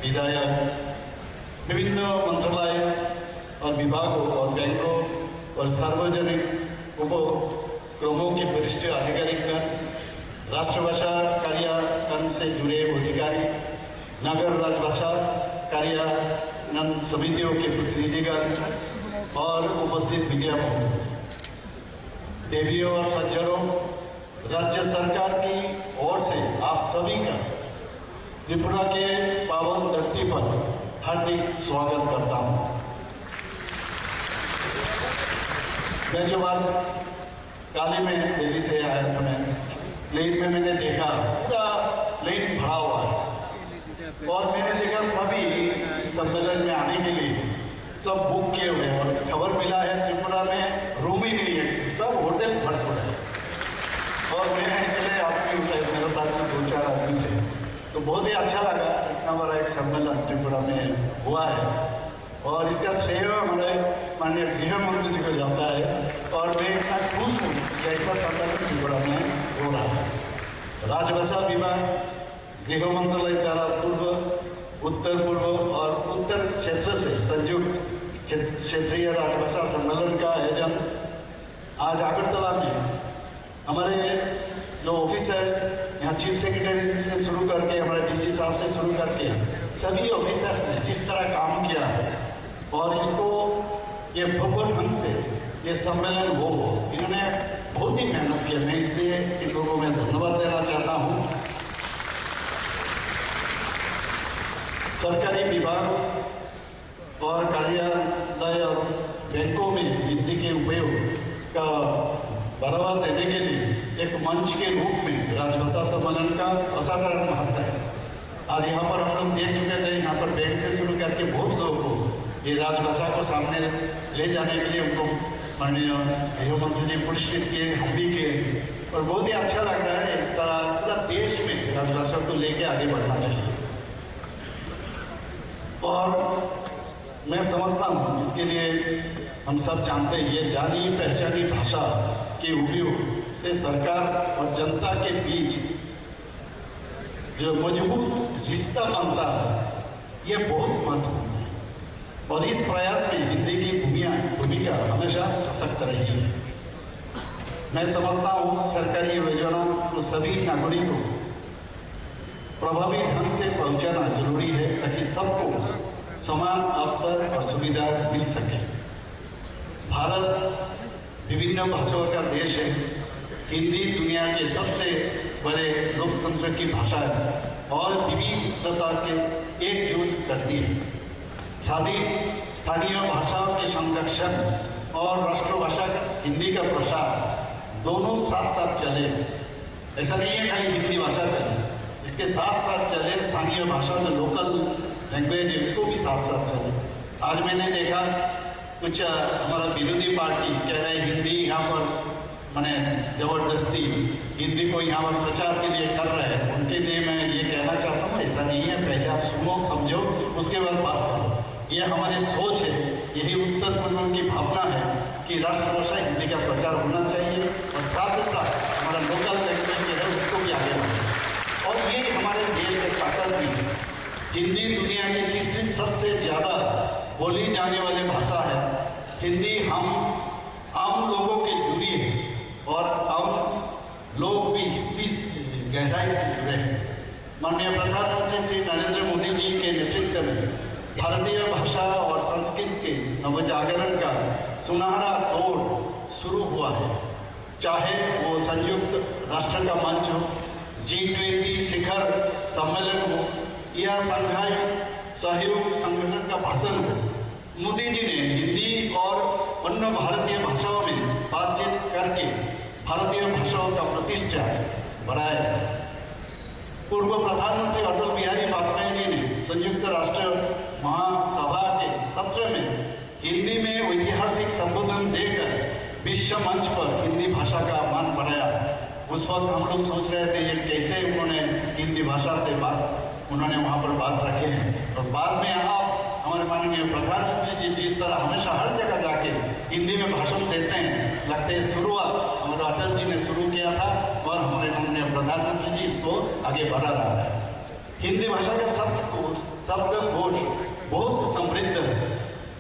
विधायक, विभिन्न मंत्रालय और विभागों और बैंकों और सार्वजनिक उपक्रमों के वरिष्ठ अधिकारीगण, राष्ट्रभाषा कार्यालय से जुड़े अधिकारी, नगर राजभाषा कार्यान्वयन समितियों के प्रतिनिधिगण और उपस्थित मीडिया बंधु, देवियों और सज्जनों, राज्य सरकार की ओर से आप सभी का त्रिपुरा के पावन धरती पर हार्दिक स्वागत करता हूं। मैं जो आज काल ही मैं दिल्ली से आया था, मैं प्लेन में मैंने देखा पूरा प्लेन भरा हुआ है। और मैंने देखा सभी इस सम्मेलन में आने के लिए सब बुक किए हुए हैं और खबर मिला है त्रिपुरा में रूम ही नहीं है, सब होटल भरपूर है। और मैं अकेले आदमी हूँ, शायद मेरे साथ में दो चार आदमी थे, तो बहुत ही अच्छा लगा। इतना बड़ा एक सम्मेलन त्रिपुरा में हुआ है और इसका श्रेय हमारे माननीय गृह मंत्री जी को जाता है और मैं इतना खुश हूँ कि ऐसा सम्मेलन त्रिपुरा में हो रहा है। राजभाषा विभाग गृह मंत्रालय द्वारा पूर्व, उत्तर पूर्व और उत्तर क्षेत्र से संयुक्त क्षेत्र-, क्षेत्रीय राजभाषा सम्मेलन का आयोजन आज अगरतला में हमारे जो ऑफिसर्स, यहाँ चीफ सेक्रेटरी से शुरू करके हमारे डीजी साहब से शुरू करके सभी ऑफिसर्स ने जिस तरह काम किया है, और इसको, ये भव्य ढंग से ये सम्मेलन हो, इन्होंने बहुत ही मेहनत किया। मैं इसलिए इन लोगों में धन्यवाद देना चाहता हूँ। सरकारी विभाग और कार्यालय और बैंकों में हिंदी के उपयोग का बढ़ावा देने के लिए एक मंच के रूप में राजभाषा सम्मेलन का असाधारण महत्व है। आज यहाँ पर हम लोग देख चुके थे, यहाँ पर बैंक से शुरू करके बहुत लोगों को ये राजभाषा को सामने ले जाने के लिए उनको माननीय गृह मंत्री जी पुरस्कृत किए, हम भी किए, और बहुत ही अच्छा लग रहा है। इस तरह पूरा देश में राजभाषा को लेके आगे बढ़ना चाहिए। और मैं समझता हूँ, इसके लिए हम सब जानते हैं, ये जानी पहचानी भाषा के उपयोग से सरकार और जनता के बीच जो मजबूत रिश्ता बनता है, ये बहुत महत्वपूर्ण है। और इस प्रयास में हिंदी की भूमिया-, भूमिका हमेशा सशक्त रही है। मैं समझता हूँ, सरकारी योजना को सभी नागरिकों प्रभावी ढंग से पहुंचाना जरूरी है, ताकि सबको समान अवसर और सुविधा मिल सके। भारत विभिन्न भाषाओं का देश है। हिंदी दुनिया के सबसे बड़े लोकतंत्र की भाषा है और विविधता के एकजुट करती है। शादी, स्थानीय भाषाओं के संरक्षण और राष्ट्रभाषा हिंदी का प्रसार दोनों साथ साथ चले। ऐसा नहीं है खाली हिंदी भाषा चले, इसके साथ साथ चले स्थानीय भाषा, जो लोकल लैंग्वेज है, उसको भी साथ साथ चले। आज मैंने देखा कुछ, अ, हमारा विरोधी पार्टी कह रहे हैं हिंदी यहाँ पर मैंने जबरदस्ती हिंदी को यहाँ पर प्रचार के लिए कर रहे हैं, उनके लिए मैं ये कहना चाहता हूँ, ऐसा नहीं है। पहले आप सुनो, समझो, उसके बाद बात करो। ये हमारी सोच है, यही उत्तर पूर्व की भावना है कि राष्ट्रभाषा हिंदी का प्रचार होना चाहिए और साथ ही साथ हमारा लोकल लैंग्वेज जो है उसको भी आगे बढ़ाना। और ये हमारे देश की ताकत भी है। हिंदी दुनिया की तीसरी सबसे ज्यादा बोली जाने वाली भाषा है। हिंदी हम आम लोगों के जुड़ी है और हम भारतीय भाषा और संस्कृति के नवजागरण का सुनहरा दौर शुरू हुआ है, चाहे वो संयुक्त राष्ट्र का मंच हो, जी ट्वेंटी शिखर सम्मेलन हो या शंघाई सहयोग संगठन का भाषण हो। मोदी जी ने हिंदी और अन्य भारतीय भाषाओं में बातचीत करके भारतीय भाषाओं का प्रतिष्ठा बढ़ाया। पूर्व प्रधानमंत्री अटल बिहारी वाजपेयी जी ने संयुक्त राष्ट्र महासभा के सत्र में हिंदी में ऐतिहासिक संबोधन देकर विश्व मंच पर हिंदी भाषा का मान बढ़ाया। उस वक्त हम लोग सोच रहे थे, ये कैसे उन्होंने हिंदी भाषा से बात, उन्होंने वहाँ पर बात रखे हैं। और बाद में आप, हमारे माननीय प्रधानमंत्री जी जिस तरह हमेशा हर जगह जाके हिंदी में भाषण देते हैं, लगते हैं शुरुआत हमारे अटल जी ने शुरू किया था और हमारे माननीय प्रधानमंत्री जी इसको आगे बढ़ा रहा है। हिंदी भाषा का शब्दकोश, शब्दकोश बहुत समृद्ध है।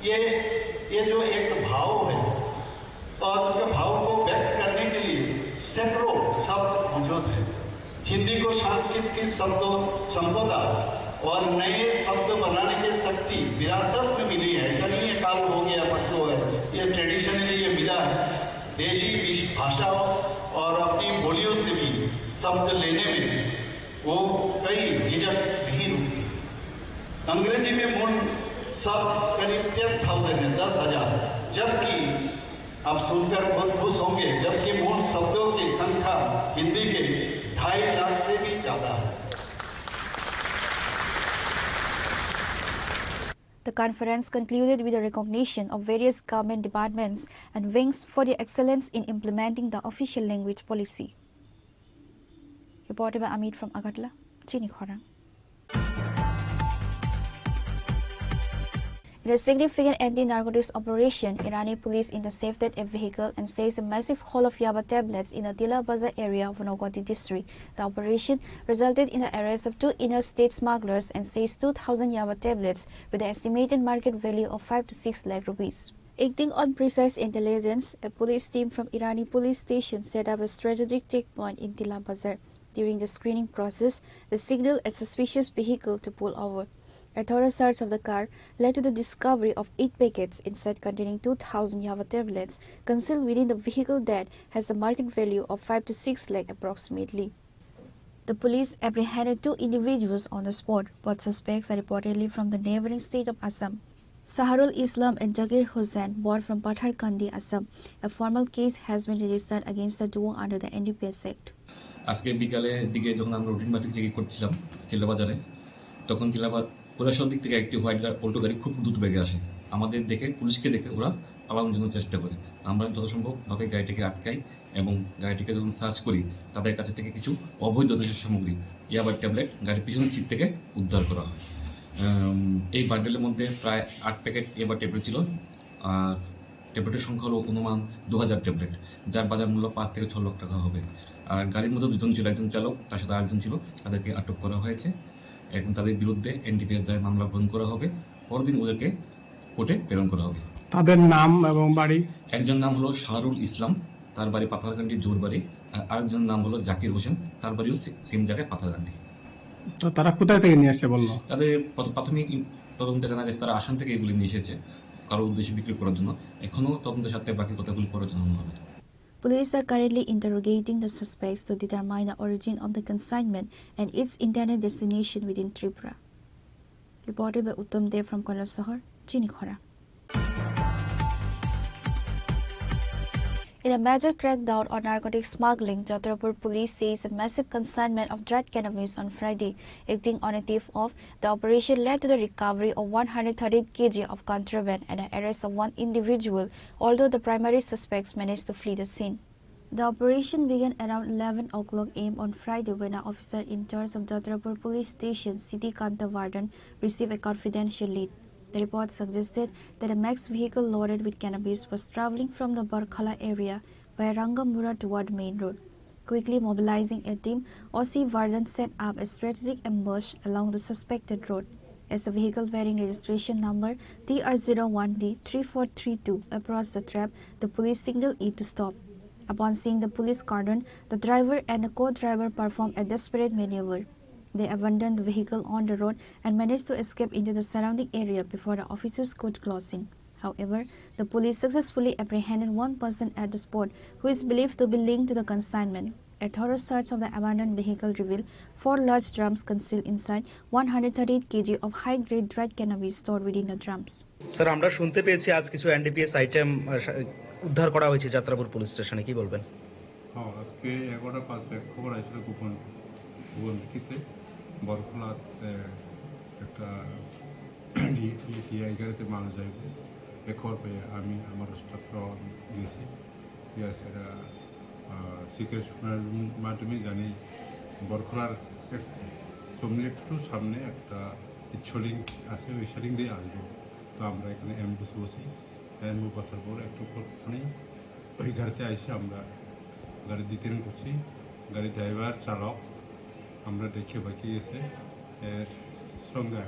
ये, ये जो एक भाव है और उसके भाव को व्यक्त करने के लिए सैकड़ों शब्द मौजूद हैं। हिंदी को सांस्कृतिक शब्द संपदा और नए शब्द बनाने की शक्ति विरासत में मिली है। ऐसा नहीं है काल हो गया, परसों है, ये ट्रेडिशनली ये मिला है। देशी विश-, भाषाओं और अपनी बोलियों से भी शब्द लेने में वो कई झिझक नहीं रुकती। अंग्रेजी में मूल शब्द करीब टेन थाउजेंड है, दस हजार, जबकि आप सुनकर बहुत खुश होंगे, जबकि मूल शब्दों की संख्या हिंदी के ढाई लाख से भी ज्यादा है। The conference concluded with a recognition of various government departments and wings for their excellence in implementing the official language policy. Reported by Amit from Agartala. Chini Khorang. In a significant anti-narcotics operation, Irani police intercepted a vehicle and seized a massive haul of yaba tablets in the Tila Bazar area of Unakoti district. The operation resulted in the arrest of two interstate smugglers and seized two thousand yaba tablets with an estimated market value of five to six lakh rupees. Acting on precise intelligence, a police team from Irani police station set up a strategic checkpoint in Tila Bazar. During the screening process, they signaled a suspicious vehicle to pull over. A thorough search of the car led to the discovery of eight packets inside containing two thousand yaba tablets concealed within the vehicle that has a market value of five to six lakh approximately. The police apprehended two individuals on the spot. Both suspects are reportedly from the neighboring state of Assam. Saharul Islam and Zakir Hussain, both from Patharkandi, Assam. A formal case has been registered against the duo under the N D P S Act. আজকে বিকালের দিকে যখন আমরা রুটিন মাফিক চেকিং করছিলাম চিল্লা বাজারে, তখন চিল্লা বা-, প্রশাসন দিক থেকে একটি হোয়াইট কার অল্টো গাড়ি খুব দ্রুত বেগে আসে। আমাদের দেখে, পুলিশকে দেখে ওরা পালানোর জন্য চেষ্টা করে। আমরা যথাসম্ভবভাবে গাড়িটিকে আটকাই এবং গাড়িটিকে যখন সার্চ করি, তাদের কাছ থেকে কিছু অবৈধ নেশা সামগ্রী, ইয়াবার ট্যাবলেট, গাড়ির পিছনের সিট থেকে উদ্ধার করা হয়। আম, এই বান্ডেলের মধ্যে প্রায় আট প্যাকেট ইয়াবার ট্যাবলেট ছিল। আর ট্যাবলেটের সংখ্যা হলো অনুমান দু হাজার ট্যাবলেট, যার বাজার মূল্য পাঁচ থেকে ছয় লাখ টাকা হবে। আর গাড়ির মধ্যে দুজন ছিল, একজন চালক, তার সাথে আরেকজন ছিল, তাদেরকে আটক করা হয়েছে। এখন তাদের বিরুদ্ধে এনডিপিএস ধারায় মামলা গ্রহণ করা হবে। পরদিন ওদেরকে কোর্টে প্রেরণ করা হবে। তাদের নাম এবং বাড়ি? একজন নাম হলো শাহরুল ইসলাম, তার বাড়ি পাথারকান্দি জোরবাড়ি, আর আরেকজনের নাম হলো জাকির হোসেন, তার বাড়িও সে-, সেম জায়গায় পাথারকান্দি। তো তারা কোথায় থেকে নিয়ে আসছে বললো? তাদের প্রাথ-, প্রাথমিক ইন-, তদন্তে জানা গেছে তারা আসাম থেকে এগুলি নিয়ে এসেছে কারো উদ্দেশ্যে বিক্রি করার জন্য। এখনো তদন্ত স্বার্থে বাকি কথাগুলি পরে জানানো হবে। Police are currently interrogating the suspects to determine the origin of the consignment and its intended destination within Tripura. Reported by Uttam Dev from Kailasahar, Chinikhora. In a major crackdown on narcotic smuggling, Chhatrapur police seized a massive consignment of dried cannabis on Friday. Acting on a tip-off, the operation led to the recovery of one hundred thirty-eight kilograms of contraband and the arrest of one individual, although the primary suspects managed to flee the scene. The operation began around eleven o'clock a m on Friday when an officer in charge of Chhatrapur Police Station, Siti Kanta Vardhan, received a confidential lead. The report suggested that a Max vehicle loaded with cannabis was traveling from the Barkhala area via Rangamura toward main road. Quickly mobilizing a team, O C Vardhan set up a strategic ambush along the suspected road. As the vehicle bearing registration number T R zero one D three four three two approached the trap, the police signaled it to stop. Upon seeing the police cordon, the driver and a co-driver performed a desperate maneuver. They abandoned the vehicle on the road and managed to escape into the surrounding area before the officers could close in. However, the police successfully apprehended one person at the spot who is believed to be linked to the consignment. A thorough search of the abandoned vehicle revealed four large drums concealed inside one hundred thirty-eight kilograms of high-grade dried cannabis stored within the drums. Sir, আমরা শুনতে পেয়েছি আজ কিছু NDPS item, আহ, সা-, উদ্ধার করা হয়েছে যাত্রাপুর পুলিশ স্টেশনে, কি বলবেন? হ্যাঁ, আজকে এগারোটা পাঁচে এক খবর আসছিল গোপন, গোপন ভিত্তিতে বরখলাত, আহ, একটা ই-, ই-, ইয়ে গাড়িতে মাল যাইবে। এ খবর পেয়ে আমি আমার স্টাফরাও গেছি। গিয়া সেটা, আহ, সিক্রেট শোনার মাধ্যমে জানি বরখলার এক, চমনি একটু সামনে একটা ইচ্ছলিং আছে, ওই ইচ্ছলিং দিয়ে আসবো। তো আমরা এখানে অ্যাম্বুশ বসি, অ্যাম্বুশ বসার পর একটু পরক্ষণেই ওই গাড়িতে আইসে আমরা গাড়ি ডিটেন করছি। গাড়ি ড্রাইভার, চালক আমরা দেখে বাকি গেছে। এর সঙ্গে,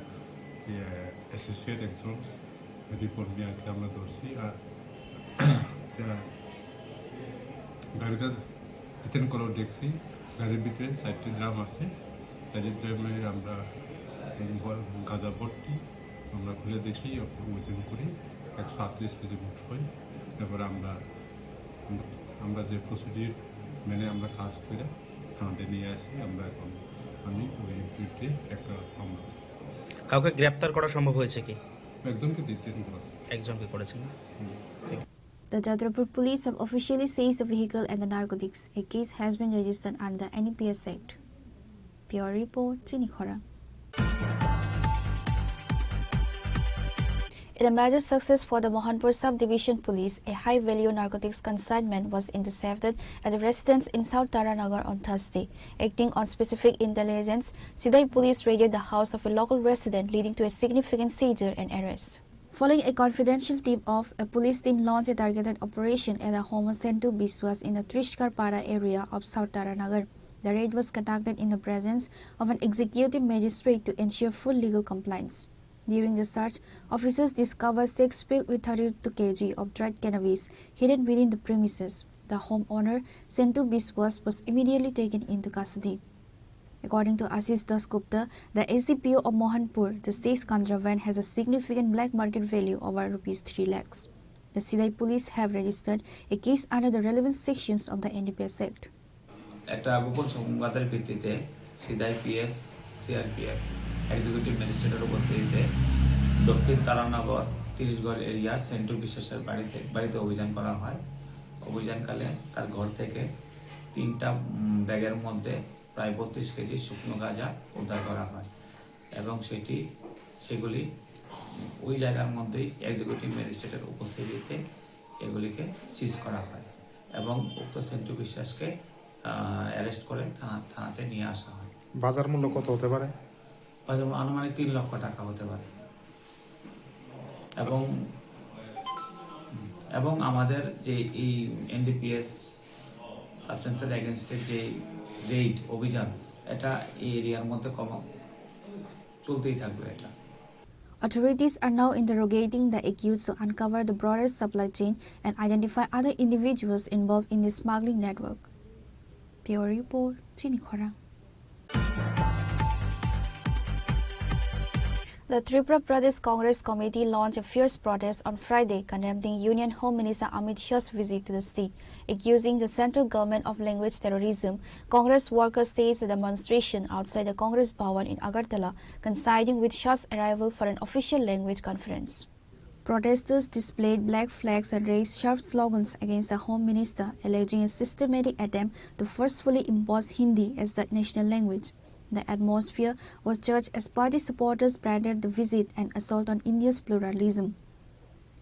ইয়ে, অ্যাসোসিয়েট একজন রিপন মিয়াকে আমরা ধরছি। আর, আহ, গাড়িটা ডিটেন করেও দেখছি, গাড়ির ভিতরে চারটি ড্রাম আছে। চারটি ড্রামে আমরা এই ভর-, গাঁজা ভর্তি। আমরা খুলে দেখি, ওজন করি একশো আটত্রিশ কেজি মোট হয়। তারপরে আমরা, আমরা যে প্রসিডিউর মেনে আমরা কাজ করে থানাতে নিয়ে আসি। আমরা এখন, আমি ওই বিরুদ্ধে একটা মামলা। কাউকে গ্রেপ্তার করা সম্ভব হয়েছে কি? একজনকে ডিটেন করা আছে। একজনকে করেছেন না? হুম। The Chhatrapur police have officially seized the vehicle and the narcotics. A case has been registered under the N D P S Act. Bureau report, Chini Khorang. In a major success for the Mohanpur Subdivision Police, a high-value narcotics consignment was intercepted at a residence in South Taranagar on Thursday. Acting on specific intelligence, Sidai Police raided the house of a local resident, leading to a significant seizure and arrest. Following a confidential tip-off, a police team launched a targeted operation at the home of Sentu Biswas in the Trishkar Para area of South Taranagar. The raid was conducted in the presence of an executive magistrate to ensure full legal compliance. During the search, officers discovered six pills with thirty-two kilograms of dried cannabis hidden within the premises. The homeowner, Sentu Biswas, was immediately taken into custody. According to Ashish Dasgupta, the S D P O of Mohanpur, the seized contraband has a significant black market value over rupees three lakhs. The Sidai police have registered a case under the relevant sections of the N D P S Act. একটা গোপন সংবাদের ভিত্তিতে সিদাই PS, CRPF, executive ম্যাজিস্ট্রেটের উপস্থিতিতে দক্ষিণ তারানগর তিরিশ ঘর এরিয়ার সেন্টু বিশ্বাসের বাড়িতে, বাড়িতে অভিযান করা হয়। অভিযানকালে তার ঘর থেকে তিনটা, উম, ব্যাগের মধ্যে প্রায় বত্রিশ কেজি শুকনো গাঁজা উদ্ধার করা হয় এবং সেটি, সেগুলি ওই জায়গার মধ্যেই এক্সিকিউটিভ ম্যাজিস্ট্রেটের উপস্থিতিতে এগুলিকে সিজ করা হয় এবং উক্ত সেন্টু বিশ্বাসকে, আহ, অ্যারেস্ট করে থানা, থানাতে নিয়ে আসা হয়। বাজার মূল্য কত হতে পারে? বাজার মূল্য আনুমানিক তিন লক্ষ টাকা হতে পারে। এবং, এবং আমাদের যে এই এনডিপিএস সাবস্টেন্সের এগেনস্টে যে রেইড অভিযান, এটা এই এরিয়ার মধ্যে কম চলতেই থাকবে এটা। Authorities are now interrogating the accused to uncover the broader supply chain and identify other individuals involved in the smuggling network. Bureau report, Chini Khorang. The Tripura Pradesh Congress Committee launched a fierce protest on Friday, condemning Union Home Minister Amit Shah's visit to the state, accusing the central government of language terrorism. Congress workers staged a demonstration outside the Congress Bhawan in Agartala, coinciding with Shah's arrival for an official language conference. Protesters displayed black flags and raised sharp slogans against the Home Minister, alleging a systematic attempt to forcefully impose Hindi as the national language. The atmosphere was charged as party supporters branded the visit an assault on India's pluralism.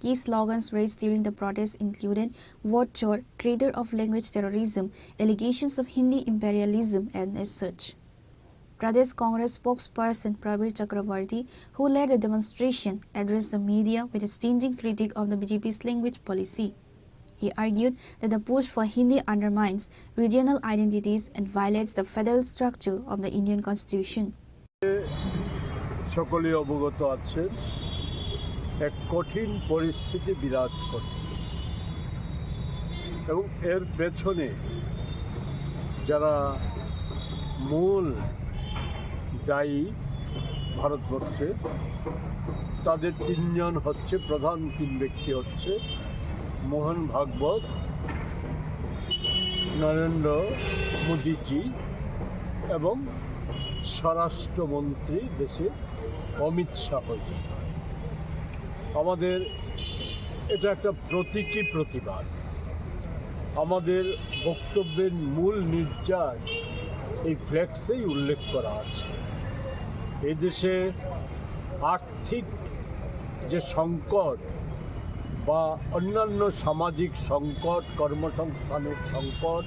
Key slogans raised during the protest included "Vote Chor, creator of language terrorism, allegations of Hindi imperialism," and as such. Pradesh Congress spokesperson Prabir Chakraborty, who led the demonstration, addressed the media with a stinging critique of the B J P's language policy. He argued that the push for Hindi undermines regional identities and violates the federal structure of the Indian Constitution. সকলেই অবগত আছেন, এক কঠিন পরিস্থিতি বিরাজ করছে এবং এর পেছনে যারা মূল দায়ী ভারতবর্ষে। তাদের তিনজন হচ্ছে, প্রধান তিন ব্যক্তি হচ্ছে মোহন ভাগবত, নরেন্দ্র মোদীজি এবং স্বরাষ্ট্রমন্ত্রী দেশের অমিত শাহজি। আমাদের এটা একটা প্রতীকী প্রতিবাদ। আমাদের বক্তব্যের মূল নির্যাস এই ফ্লেক্সেই উল্লেখ করা আছে। এই দেশে আর্থিক যে সংকট বা অন্যান্য সামাজিক সংকট, কর্মসংস্থানের সংকট,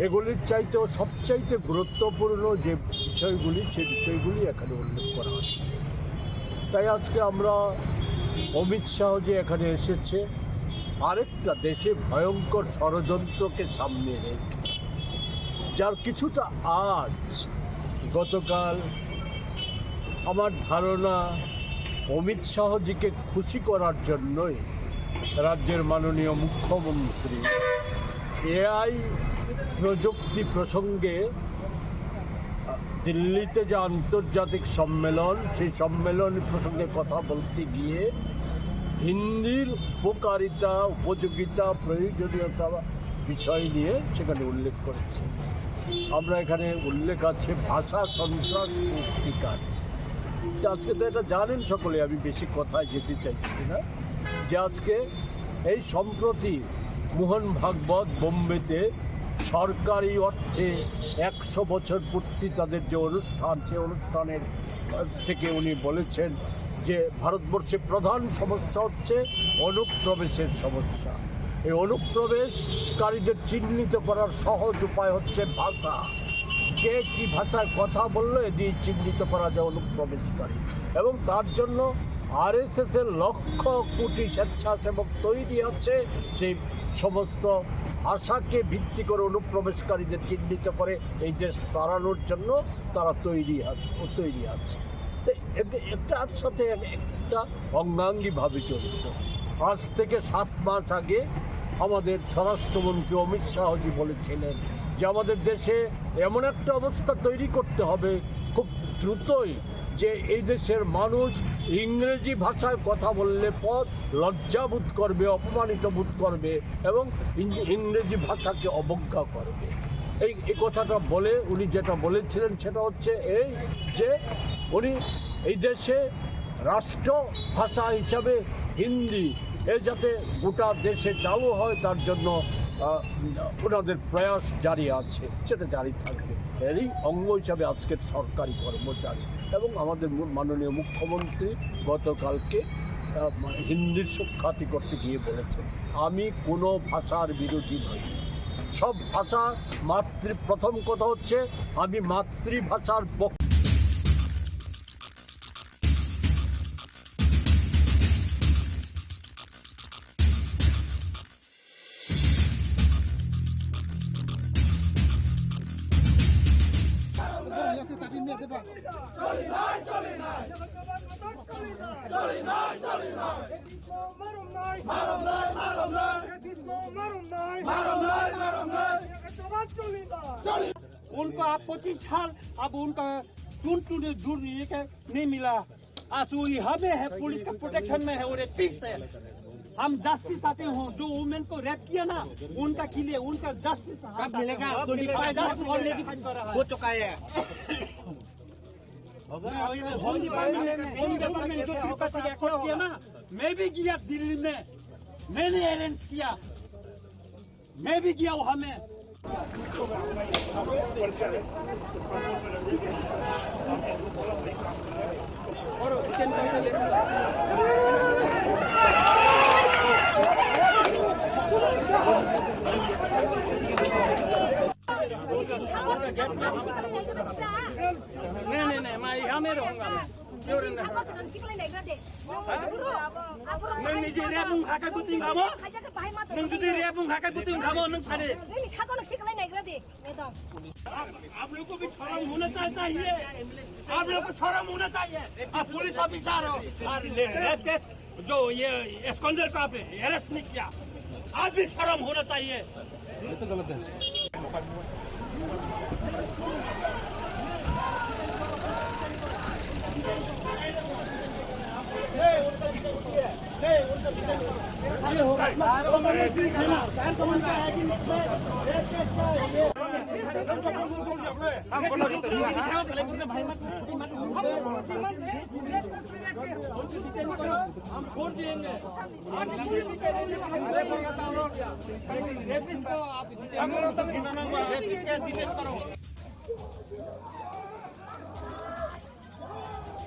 এগুলির চাইতেও সবচাইতে গুরুত্বপূর্ণ যে বিষয়গুলি, সে বিষয়গুলি এখানে উল্লেখ করা হয়েছে। তাই আজকে আমরা অমিত শাহ যে এখানে এসেছে, আরেকটা দেশে ভয়ঙ্কর ষড়যন্ত্রকে সামনে রেখে, যার কিছুটা আঁচ গতকাল আমার ধারণা অমিত শাহজিকে খুশি করার জন্যই রাজ্যের মাননীয় মুখ্যমন্ত্রী এআই প্রযুক্তি প্রসঙ্গে দিল্লিতে যে আন্তর্জাতিক সম্মেলন, সেই সম্মেলন প্রসঙ্গে কথা বলতে গিয়ে হিন্দির উপকারিতা, উপযোগিতা, প্রয়োজনীয়তা বিষয় নিয়ে সেখানে উল্লেখ করেছে। আমরা এখানে উল্লেখ আছে ভাষা সন্ত্রাস সৃষ্টিকারী। তো আজকে তো এটা জানেন সকলে, আমি বেশি কথায় যেতে চাইছি না, যে আজকে এই সম্প্রতি মোহন ভাগবত বোম্বেতে সরকারি অর্থে একশো বছর পূর্তি তাদের যে অনুষ্ঠান, সে অনুষ্ঠানের, আহ, থেকে উনি বলেছেন যে ভারতবর্ষে প্রধান সমস্যা হচ্ছে অনুপ্রবেশের সমস্যা। এই অনুপ্রবেশকারীদের চিহ্নিত করার সহজ উপায় হচ্ছে ভাষা। কে কি ভাষায় কথা বললে এটি চিহ্নিত করা যায় অনুপ্রবেশকারী। এবং তার জন্য আরএসএস এর লক্ষ কোটি স্বেচ্ছাসেবক তৈরি আছে, সেই সমস্ত ভাষাকে ভিত্তি করে অনুপ্রবেশকারীদের চিহ্নিত করে এই দেশ তাড়ানোর জন্য তারা তৈরি আ-, তৈরি আছে। তো এ-, একটার সাথে এক-, একটা অঙ্গাঙ্গিভাবে জড়িত। আজ থেকে সাত মাস আগে আমাদের স্বরাষ্ট্রমন্ত্রী অমিত শাহজি বলেছিলেন যে আমাদের দেশে এমন একটা অবস্থা তৈরি করতে হবে খুব দ্রুতই, যে এই দেশের মানুষ ইংরেজি ভাষায় কথা বললে পর লজ্জাবোধ করবে, অপমানিত বোধ করবে এবং ইং-, ইংরেজি ভাষাকে অবজ্ঞা করবে। এই, এই কথাটা বলে উনি যেটা বলেছিলেন সেটা হচ্ছে এই যে উনি এই দেশে রাষ্ট্র ভাষা হিসাবে হিন্দি এ যাতে গোটা দেশে চালু হয়, তার জন্য, আহ, ওনাদের প্রয়াস জারি আছে, সেটা জারি থাকবে। এরই অঙ্গ হিসাবে আজকের সরকারি কর্মচারী এবং আমাদের মু-, মাননীয় মুখ্যমন্ত্রী গতকালকে, আহ, মানে হিন্দির সুখ্যাতি করতে গিয়ে বলেছেন, "আমি কোনো ভাষার বিরোধী নই, সব ভাষা মাতৃ-, প্রথম কথা হচ্ছে আমি মাতৃভাষার পক্ষে।" उनको आप पच्चीस साल, अब उनका टून टून दूर नहीं है, नहीं मिला। आज वो यहाँ में है, पुलिस का प्रोटेक्शन में है और ये पीस है। हम जस्टिस चाहते हो, जो वुमेन को रेप किया ना, उनका के लिए, उनका जस्टिस कब मिलेगा? ट्वेंटी फ़ाइव ईयर्स ऑलरेडी हो चुका है। होम डिपार्टमेंट, होम डिपार्टमेंट जो तिरुपति एयरपोर्ट किया ना, मैं भी गया दिल्ली में, मैंने अरेंज किया। मैं भी गया वहां में। नहीं, नहीं, नहीं, मैं यहाँ में रहूंगा मैं। क्यों रहना? Nang ni je rebung hakai buting kamo? Nang jodi rebung hakai buting kamo, nang sade. Nini sakano khiklai naigra de, madam. आप, आप लोग को भी शर्म होना चाहिए। आप लोग को शर्म होना चाहिए। आप पुलिस ऑफिसर हो। और रेप केस, जो ये स्कंदर को आप अरेस्ट नहीं किया, आप भी शर्म होना चाहिए। ये तो गलत है।